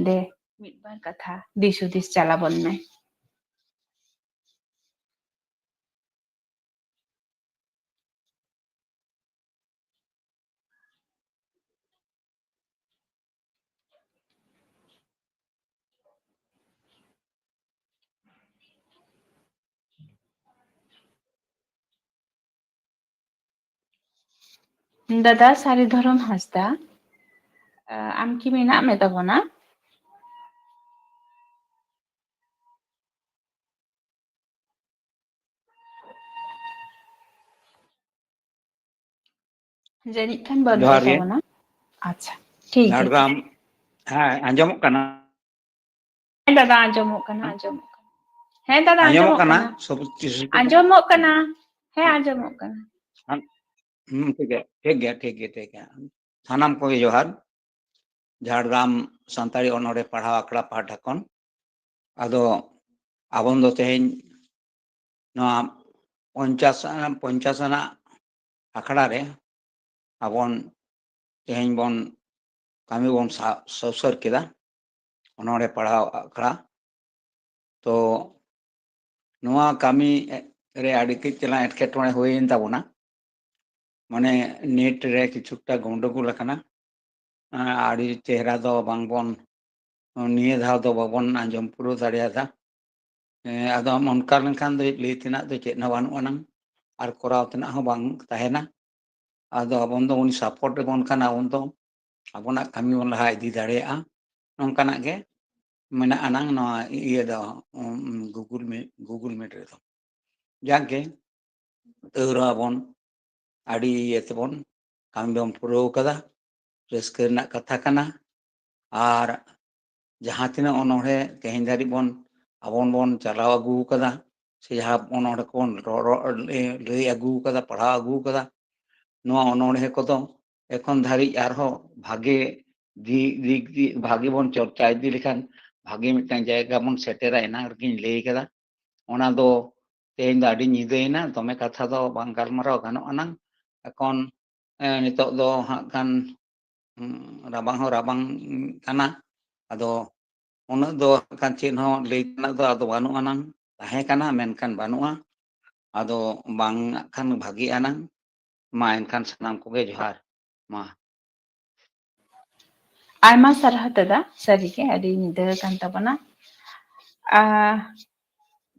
ᱫᱮ, ᱢᱤᱫ ᱵᱟᱨ ᱠᱟᱛᱷᱟ ᱫᱤᱥ ᱦᱩᱫᱤᱥ ᱪᱟᱞ ᱟᱵᱚᱱ ᱢᱮ᱾ ᱫᱟᱫᱟ ᱥᱟᱹᱨᱤ ᱫᱷᱚᱨᱚᱢ ᱦᱟᱸᱥᱫᱟ, ᱟᱢ ᱠᱤ ᱢᱮᱱᱟᱜ ᱢᱮ ᱛᱟᱵᱚᱱᱟ? ᱡᱟᱹᱱᱤᱡ ᱠᱷᱟᱱ ᱵᱟᱹᱱᱩᱜ ᱡᱚᱦᱟᱨ ᱜᱮ᱾ ᱛᱟᱵᱚᱱᱟ᱾ ᱟᱪᱪᱷᱟ, ᱴᱷᱤᱠ ᱜᱮᱭᱟ᱾ ᱡᱷᱟᱲᱜᱨᱟᱢ, ᱦᱮᱸ, ᱟᱸᱡᱚᱢᱚᱜ ᱠᱟᱱᱟ? ᱦᱮᱸ ᱫᱟᱫᱟ, ᱟᱸᱡᱚᱢᱚᱜ ᱠᱟᱱᱟ, ᱟᱸᱡᱚᱢᱚᱜ ᱠᱟᱱᱟ᱾ ᱦᱮᱸ ᱫᱟᱫᱟ, ᱟᱸᱡᱚᱢᱚᱜ ᱟᱸᱡᱚᱢᱚᱜ ᱠᱟᱱᱟ᱾ ᱠᱟᱱᱟ᱾ ᱥᱚᱵ ᱠᱤᱪᱷᱩ ᱠᱚ ᱟᱸᱡᱚᱢᱚᱜ ᱠᱟᱱᱟ᱾ ᱦᱮᱸ, ᱟᱸᱡᱚᱢᱚᱜ ᱠᱟᱱᱟ᱾ ᱦᱩᱸ, ᱴᱷᱤᱠ ᱜᱮᱭᱟ, ᱴᱷᱤᱠ ᱜᱮᱭᱟ, ᱴᱷᱤᱠ ᱜᱮᱭᱟ, ᱴᱷᱤᱠ ᱜᱮᱭᱟ᱾ ᱥᱟᱱᱟᱢ ᱠᱚᱜᱮ ᱡᱚᱦᱟᱨ᱾ ᱡᱷᱟᱲᱜᱨᱟᱢ ᱥᱟᱱᱛᱟᱲᱤ ᱚᱱᱚᱬᱦᱮ ᱯᱟᱲᱦᱟᱣ ᱟᱠᱷᱲᱟ ᱯᱟᱦᱴᱟ ᱠᱷᱚᱱ᱾ ᱟᱫᱚ ᱟᱵᱚᱱ ᱫᱚ ᱛᱮᱦᱮᱧ ᱱᱚᱣᱟ ᱯᱚᱧᱪᱟᱥ, ᱯᱚᱧᱪᱟᱥ ᱟᱱᱟᱜ ᱟᱠᱷᱲᱟ ᱨᱮ ᱟᱵᱚᱱ ᱛᱮᱦᱮᱧ ᱵᱚᱱ ᱠᱟᱹᱢᱤ ᱵᱚᱱ ᱥᱟ-, ᱥᱩᱥᱟᱹᱨ ᱠᱮᱫᱟ, ᱚᱱᱚᱬᱦᱮ ᱯᱟᱲᱦᱟᱣ ᱟᱠᱷᱲᱟ᱾ ᱛᱚ ᱱᱚᱣᱟ ᱠᱟᱹᱢᱤ ᱨᱮ ᱟᱹᱰᱤ ᱠᱟᱹᱡ ᱪᱟᱞᱟᱝ ᱮᱴᱠᱮᱴᱚᱬᱮ ᱦᱩᱭᱮᱱ ᱛᱟᱵᱚᱱᱟ, ᱢᱟᱱᱮ ᱱᱮᱴ ᱨᱮ ᱠᱤᱪᱷᱩᱴᱟ ᱜᱚᱱᱰᱚᱜᱳᱞ ᱟᱠᱟᱱᱟ, ᱟᱹᱰᱤ ᱪᱮᱦᱨᱟ ᱫᱚ ᱵᱟᱝᱵᱚᱱ ᱱᱤᱭᱟᱹ ᱫᱷᱟᱣ ᱫᱚ ᱵᱟᱵᱚᱱ ᱟᱸᱡᱚᱢ ᱯᱩᱨᱟᱹᱣ ᱫᱟᱲᱮᱭᱟᱫᱟ᱾ ᱮᱸ, ᱟᱫᱚ ᱟᱢ ᱚᱱᱠᱟ ᱞᱮᱱᱠᱷᱟᱱ ᱫᱚ ᱞᱟᱹᱭ ᱛᱮᱱᱟᱜ ᱫᱚ ᱪᱮᱫ ᱦᱚᱸ ᱵᱟᱹᱱᱩᱜ ᱟᱱᱟᱝ ᱟᱨ ᱠᱚᱨᱟᱣ ᱛᱮᱱᱟᱜ ᱦᱚᱸ ᱵᱟᱝ ᱛᱟᱦᱮᱱᱟ᱾ ᱟᱫᱚ ᱟᱵᱚᱱ ᱫᱚ ᱩᱱᱤ ᱥᱟᱯᱳᱨᱴ ᱨᱮᱵᱚᱱ ᱠᱷᱟᱱ ᱟᱵᱚᱱ ᱫᱚ ᱟᱵᱚᱱᱟᱜ ᱠᱟᱹᱢᱤ ᱵᱚᱱ ᱞᱟᱦᱟ ᱤᱫᱤ ᱫᱟᱲᱮᱭᱟᱜᱼᱟ᱾ ᱱᱚᱝᱠᱟᱱᱟᱜ ᱜᱮ ᱢᱮᱱᱟᱜ ᱟᱱᱟᱝ ᱱᱚᱣᱟ ᱤᱭᱟᱹ ᱫᱚ, ᱩᱢ, ᱜᱩᱜᱩᱞ ᱢᱤ-, ᱜᱩᱜᱩᱞ ᱢᱤᱴ ᱨᱮᱫᱚ᱾ ᱡᱟᱠ ᱜᱮ, ᱛᱟᱹᱣ ᱨᱮᱦᱚᱸ ᱟᱵᱚᱱ ᱟᱹᱰᱤ ᱤᱭᱟᱹ ᱛᱮᱵᱚᱱ ᱠᱟᱹᱢᱤ ᱵᱚᱱ ᱯᱩᱨᱟᱹᱣ ᱠᱟᱫᱟ᱾ ᱨᱟᱹᱥᱠᱟᱹ ᱨᱮᱱᱟᱜ ᱠᱟᱛᱷᱟ ᱠᱟᱱᱟ᱾ ᱟᱨ ᱡᱟᱦᱟᱸ ᱛᱤᱱᱟᱹᱜ ᱚᱱᱚᱬᱦᱮ ᱛᱮᱦᱮᱧ ᱫᱷᱟᱹᱨᱤᱡ ᱵᱚᱱ, ᱟᱵᱚ ᱵᱚᱱ ᱪᱟᱞᱟᱣ ᱟᱹᱜᱩ ᱠᱟᱫᱟ, ᱥᱮ ᱡᱟᱦᱟᱸ ᱚᱱᱚᱬᱦᱮ ᱠᱚᱵᱚᱱ ᱨᱚ-, ᱨᱚ-, ᱞᱟᱹᱭ ᱟᱹᱜᱩ ᱠᱟᱫᱟ, ᱯᱟᱲᱦᱟᱣ ᱟᱹᱜᱩ ᱠᱟᱫᱟ, ᱱᱚᱣᱟ ᱚᱱᱚᱬᱦᱮ ᱠᱚᱫᱚ ᱮᱠᱷᱚᱱ ᱫᱷᱟᱹᱨᱤᱡ ᱟᱨᱦᱚᱸ ᱵᱷᱟᱜᱮ ᱫᱤ-, ᱫᱤᱠ ᱫᱤᱭᱮ ᱵᱷᱟᱜᱮ ᱵᱚᱱ ᱪᱚᱨᱪᱟ ᱤᱫᱤ ᱞᱮᱠᱷᱟᱱ ᱵᱷᱟᱜᱮ ᱢᱤᱫᱴᱟᱝ ᱡᱟᱭᱜᱟ ᱵᱚᱱ ᱥᱮᱴᱮᱨᱟ, ᱮᱱᱟᱝ ᱨᱮᱜᱮᱧ ᱞᱟᱹᱭ ᱠᱟᱫᱟ᱾ ᱚᱱᱟ ᱫᱚ ᱛᱮᱦᱮᱧ ᱫᱚ ᱟᱹᱰᱤ ᱧᱤᱫᱟᱹᱭᱮᱱᱟ, ᱫᱚᱢᱮ ᱠᱟᱛᱷᱟ ᱫᱚ ᱵᱟᱝ ᱜᱟᱞᱢᱟᱨᱟᱣ ᱜᱟᱱᱚᱜ ᱟᱱᱟᱝ᱾ ᱮᱠᱷᱚᱱ, ᱮ, ᱱᱤᱛᱚᱜ ᱫᱚ ᱦᱟᱸᱜ ᱠᱷᱟᱱ, ᱩᱸ, ᱨᱟᱵᱟᱝ ᱦᱚᱸ ᱨᱟᱵᱟᱝ ᱠᱟᱱᱟ᱾ ᱟᱫᱚ ᱩᱱᱟᱹᱜ ᱫᱚ ᱦᱟᱸᱜ ᱠᱷᱟᱱ ᱪᱮᱫ ᱦᱚᱸ ᱞᱟᱹᱭ ᱛᱮᱱᱟᱜ ᱫᱚ ᱟᱫᱚ ᱵᱟᱹᱱᱩᱜ ᱟᱱᱟᱝ, ᱛᱟᱦᱮᱸ ᱠᱟᱱᱟ ᱢᱮᱱᱠᱷᱟᱱ ᱵᱟᱹᱱᱩᱜᱼᱟ᱾ ᱟᱫᱚ ᱵᱟᱝ ᱦᱟᱸᱜ ᱠᱷᱟᱱ ᱵᱷᱟᱜᱤ ᱟᱱᱟᱝ᱾ ᱢᱟ ᱮᱱᱠᱷᱟᱱ ᱥᱟᱱᱟᱢ ᱠᱚᱜᱮ ᱡᱚᱦᱟᱨ᱾ ᱢᱟ᱾ ᱟᱭᱢᱟ ᱥᱟᱨᱦᱟᱣ ᱫᱟᱫᱟ, ᱥᱟᱹᱨᱤᱜᱮ ᱟᱹᱰᱤ ᱧᱤᱫᱟᱹ ᱟᱠᱟᱱ ᱛᱟᱵᱚᱱᱟ᱾ ᱟ,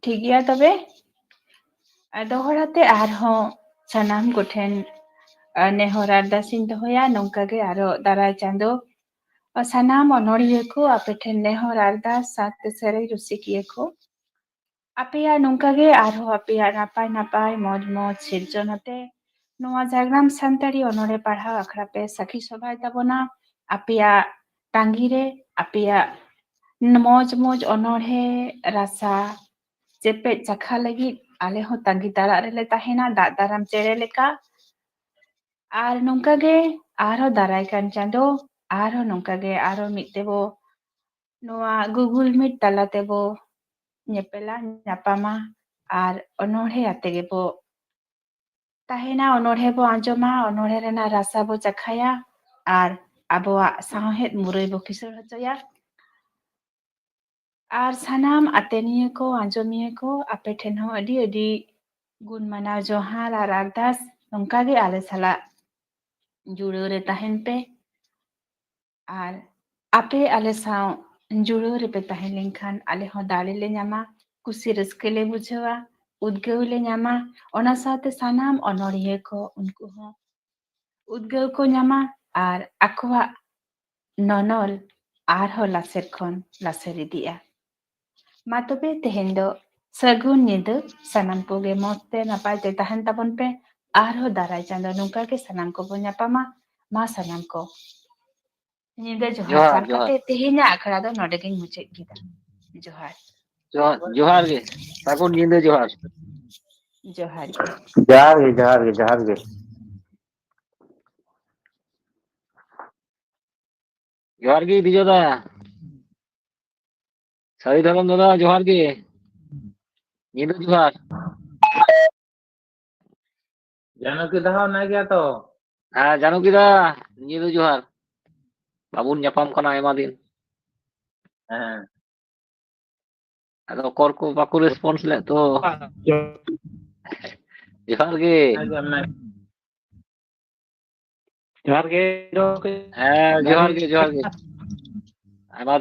ᱴᱷᱤᱠ ᱜᱮᱭᱟ ᱛᱚᱵᱮ, ᱟ, ᱫᱚᱦᱲᱟ ᱛᱮ ᱟᱨᱦᱚᱸ ᱥᱟᱱᱟᱢ ᱠᱚᱴᱷᱮᱱ, ᱟ, ᱱᱮᱦᱚᱨ ᱟᱨᱫᱟᱥ ᱤᱧ ᱫᱚᱦᱚᱭᱟ, ᱱᱚᱝᱠᱟ ᱜᱮ ᱟᱨᱚ ᱫᱟᱨᱟᱭ ᱪᱟᱸᱫᱚ, ᱟ, ᱥᱟᱱᱟᱢ ᱚᱱᱚᱲᱤᱭᱟᱹ ᱠᱚ ᱟᱯᱮ ᱴᱷᱮᱱ ᱱᱮᱦᱚᱨ ᱟᱨᱫᱟᱥ ᱥᱟᱶᱛᱮ ᱥᱮᱨᱮᱧ ᱨᱩᱥᱤᱠᱤᱭᱟᱹ ᱠᱚ, ᱟᱯᱮᱭᱟᱜ ᱱᱚᱝᱠᱟ ᱜᱮ ᱟᱨᱦᱚᱸ ᱟᱯᱮᱭᱟᱜ ᱱᱟᱯᱟᱭ ᱱᱟᱯᱟᱭ ᱢᱚᱡᱽ ᱢᱚᱡᱽ ᱥᱤᱨᱡᱚᱱ ᱟᱛᱮ ᱱᱚᱣᱟ ᱡᱷᱟᱲᱜᱨᱟᱢ ᱥᱟᱱᱛᱟᱲᱤ ᱚᱱᱚᱬᱦᱮ ᱯᱟᱲᱦᱟᱣ ᱟᱠᱷᱲᱟ ᱯᱮ ᱥᱟᱹᱠᱷᱤ ᱥᱚᱵᱷᱟᱭ ᱛᱟᱵᱚᱱᱟ᱾ ᱟᱯᱮᱭᱟᱜ ᱛᱟᱺᱜᱤ ᱨᱮ, ᱟᱯᱮᱭᱟᱜ ᱢᱚᱡᱽ ᱢᱚᱡᱽ ᱚᱱᱚᱬᱦᱮ ᱨᱟᱥᱟ ᱪᱮᱯᱮᱡ ᱪᱟᱠᱷᱟ ᱞᱟᱹᱜᱤᱫ ᱟᱞᱮ ᱦᱚᱸ ᱛᱟᱺᱜᱤ ᱛᱟᱲᱟᱜ ᱨᱮᱞᱮ ᱛᱟᱦᱮᱱᱟ, ᱫᱟᱜ ᱫᱟᱨᱟᱢ ᱪᱮᱬᱮ ᱞᱮᱠᱟ᱾ ᱟᱨ ᱱᱚᱝᱠᱟ ᱜᱮ ᱟᱨᱦᱚᱸ ᱫᱟᱨᱟᱭ ᱠᱟᱱ ᱪᱟᱸᱫᱚ ᱟᱨᱦᱚᱸ ᱱᱚᱝᱠᱟ ᱜᱮ ᱟᱨᱦᱚᱸ ᱢᱤᱫ ᱛᱮᱵᱚ ᱱᱚᱣᱟ Google Meet ᱛᱟᱞᱟ ᱛᱮᱵᱚ ᱧᱮᱯᱮᱞᱟ, ᱧᱟᱯᱟᱢᱟ ᱟᱨ ᱚᱱᱚᱬᱦᱮ ᱟᱛᱮ ᱜᱮᱵᱚ ᱛᱟᱦᱮᱱᱟ, ᱚᱱᱚᱬᱦᱮ ᱵᱚ ᱟᱸᱡᱚᱢᱟ, ᱚᱱᱚᱬᱦᱮ ᱨᱮᱱᱟᱜ ᱨᱟᱥᱟ ᱵᱚ ᱪᱟᱠᱷᱟᱭᱟ ᱟᱨ ᱟᱵᱚᱣᱟᱜ ᱥᱟᱶᱦᱮᱫ ᱢᱩᱨᱟᱹᱭ ᱵᱚ ᱠᱤᱥᱟᱹᱬ ᱦᱚᱪᱚᱭᱟ᱾ ᱟᱨ ᱥᱟᱱᱟᱢ ᱟᱛᱮᱱᱤᱭᱟᱹ ᱠᱚ, ᱟᱸᱡᱚᱢᱤᱭᱟᱹ ᱠᱚ, ᱟᱯᱮ ᱴᱷᱮᱱ ᱦᱚᱸ ᱟᱹᱰᱤ ᱟᱹᱰᱤ ᱜᱩᱱ ᱢᱟᱱᱟᱣ ᱡᱚᱦᱟᱨ ᱟᱨ ᱟᱨᱫᱟᱥ, ᱱᱚᱝᱠᱟ ᱜᱮ ᱟᱞᱮ ᱥᱟᱞᱟᱜ ᱡᱩᱲᱟᱹᱣ ᱨᱮ ᱛᱟᱦᱮᱱ ᱯᱮ᱾ ᱟᱨ ᱟᱯᱮ ᱟᱞᱮ ᱥᱟᱶ ᱡᱩᱲᱟᱹᱣ ᱨᱮᱯᱮ ᱛᱟᱦᱮᱸ ᱞᱮᱱᱠᱷᱟᱱ ᱟᱞᱮ ᱦᱚᱸ ᱫᱟᱲᱮ ᱞᱮ ᱧᱟᱢᱟ, ᱠᱩᱥᱤ ᱨᱟᱹᱥᱠᱟᱹ ᱞᱮ ᱵᱩᱡᱷᱟᱹᱣᱟ, ᱩᱫᱽᱜᱟᱹᱣ ᱞᱮ ᱧᱟᱢᱟ᱾ ᱚᱱᱟ ᱥᱟᱶᱛᱮ ᱥᱟᱱᱟᱢ ᱚᱱᱚᱬᱦᱤᱭᱟᱹ ᱠᱚ, ᱩᱱᱠᱩ ᱦᱚᱸ ᱩᱫᱽᱜᱟᱹᱣ ᱠᱚ ᱧᱟᱢᱟ ᱟᱨ ᱟᱠᱚᱣᱟᱜ ᱱᱚᱱᱚᱞ ᱟᱨᱦᱚᱸ ᱞᱟᱥᱮᱨ ᱠᱷᱚᱱ ᱞᱟᱥᱮᱨ ᱤᱫᱤᱜᱼᱟ᱾ ᱢᱟ ᱛᱚᱵᱮ ᱛᱮᱦᱮᱧ ᱫᱚ ᱥᱟᱹᱜᱩᱱ ᱧᱤᱫᱟᱹ, ᱥᱟᱱᱟᱢ ᱠᱚᱜᱮ ᱢᱚᱡᱽ ᱛᱮ ᱱᱟᱯᱟᱭ ᱛᱮ ᱛᱟᱦᱮᱱ ᱛᱟᱵᱚᱱ ᱯᱮ᱾ ᱟᱨᱦᱚᱸ ᱫᱟᱨᱟᱭ ᱪᱟᱸᱫᱚ ᱱᱚᱝᱠᱟ ᱜᱮ ᱥᱟᱱᱟᱢ ᱠᱚᱵᱚᱱ ᱧᱟᱯᱟᱢᱟ᱾ ᱢᱟ ᱥᱟᱱᱟᱢ ᱠᱚ ᱧᱤᱫᱟᱹ ᱡᱚᱦᱟᱨ ᱡᱚᱦᱟᱨ, ᱪᱟᱞ ᱡᱚᱦᱟᱨ᱾ ᱠᱟᱛᱮ ᱛᱮᱦᱮᱧᱟᱜ ᱟᱠᱷᱲᱟ ᱫᱚ ᱱᱚᱰᱮ ᱜᱤᱧ ᱢᱩᱪᱟᱹᱫ ᱠᱮᱫᱟ᱾ ᱡᱚᱦᱟᱨ᱾ ᱡᱚᱦᱟᱨ, ᱡᱚᱦᱟᱨ ᱜᱮ᱾ ᱥᱟᱹᱜᱩᱱ ᱧᱤᱫᱟᱹ ᱡᱚᱦᱟᱨ᱾ ᱡᱚᱦᱟᱨ ᱜᱮ᱾ ᱡᱚᱦᱟᱨ ᱜᱮ, ᱡᱚᱦᱟᱨ ᱜᱮ, ᱡᱚᱦᱟᱨ ᱜᱮ᱾ ᱡᱚᱦᱟᱨ ᱜᱮ ᱫᱤᱡᱚ ᱫᱟ᱾ ᱥᱟᱹᱨᱤ ᱫᱷᱚᱨᱚᱢ ᱫᱟᱫᱟ, ᱡᱚᱦᱟᱨ ᱜᱮ᱾ ᱧᱤᱫᱟᱹ ᱡᱚᱦᱟᱨ᱾ ᱡᱟᱱᱩᱠᱤ ᱫᱟ ᱦᱚᱸ ᱱᱟᱭ ᱜᱮᱭᱟ ᱛᱚ? ᱦᱮᱸ, ᱡᱟᱱᱩᱠᱤ ᱫᱟ, ᱧᱤᱫᱟᱹ ᱡᱚᱦᱟᱨ᱾ ᱵᱟᱵᱚᱱ ᱧᱟᱯᱟᱢ ᱠᱟᱱᱟ ᱟᱭᱢᱟ ᱫᱤᱱ᱾ ᱦᱮᱸ᱾ ᱟᱫᱚ ᱚᱠᱚᱨ ᱠᱚ ᱵᱟᱠᱚ response ᱞᱮᱫ ᱛᱚ᱾ ᱡᱚᱦᱟᱨ ᱜᱮ᱾ ᱱᱟᱭ ᱜᱮᱭᱟᱢ, ᱱᱟᱭ᱾ ᱡᱚᱦᱟᱨ ᱜᱮ᱾ ᱦᱮᱸ, ᱡᱚᱦᱟᱨ ᱜᱮ, ᱡᱚᱦᱟᱨ ᱜᱮ᱾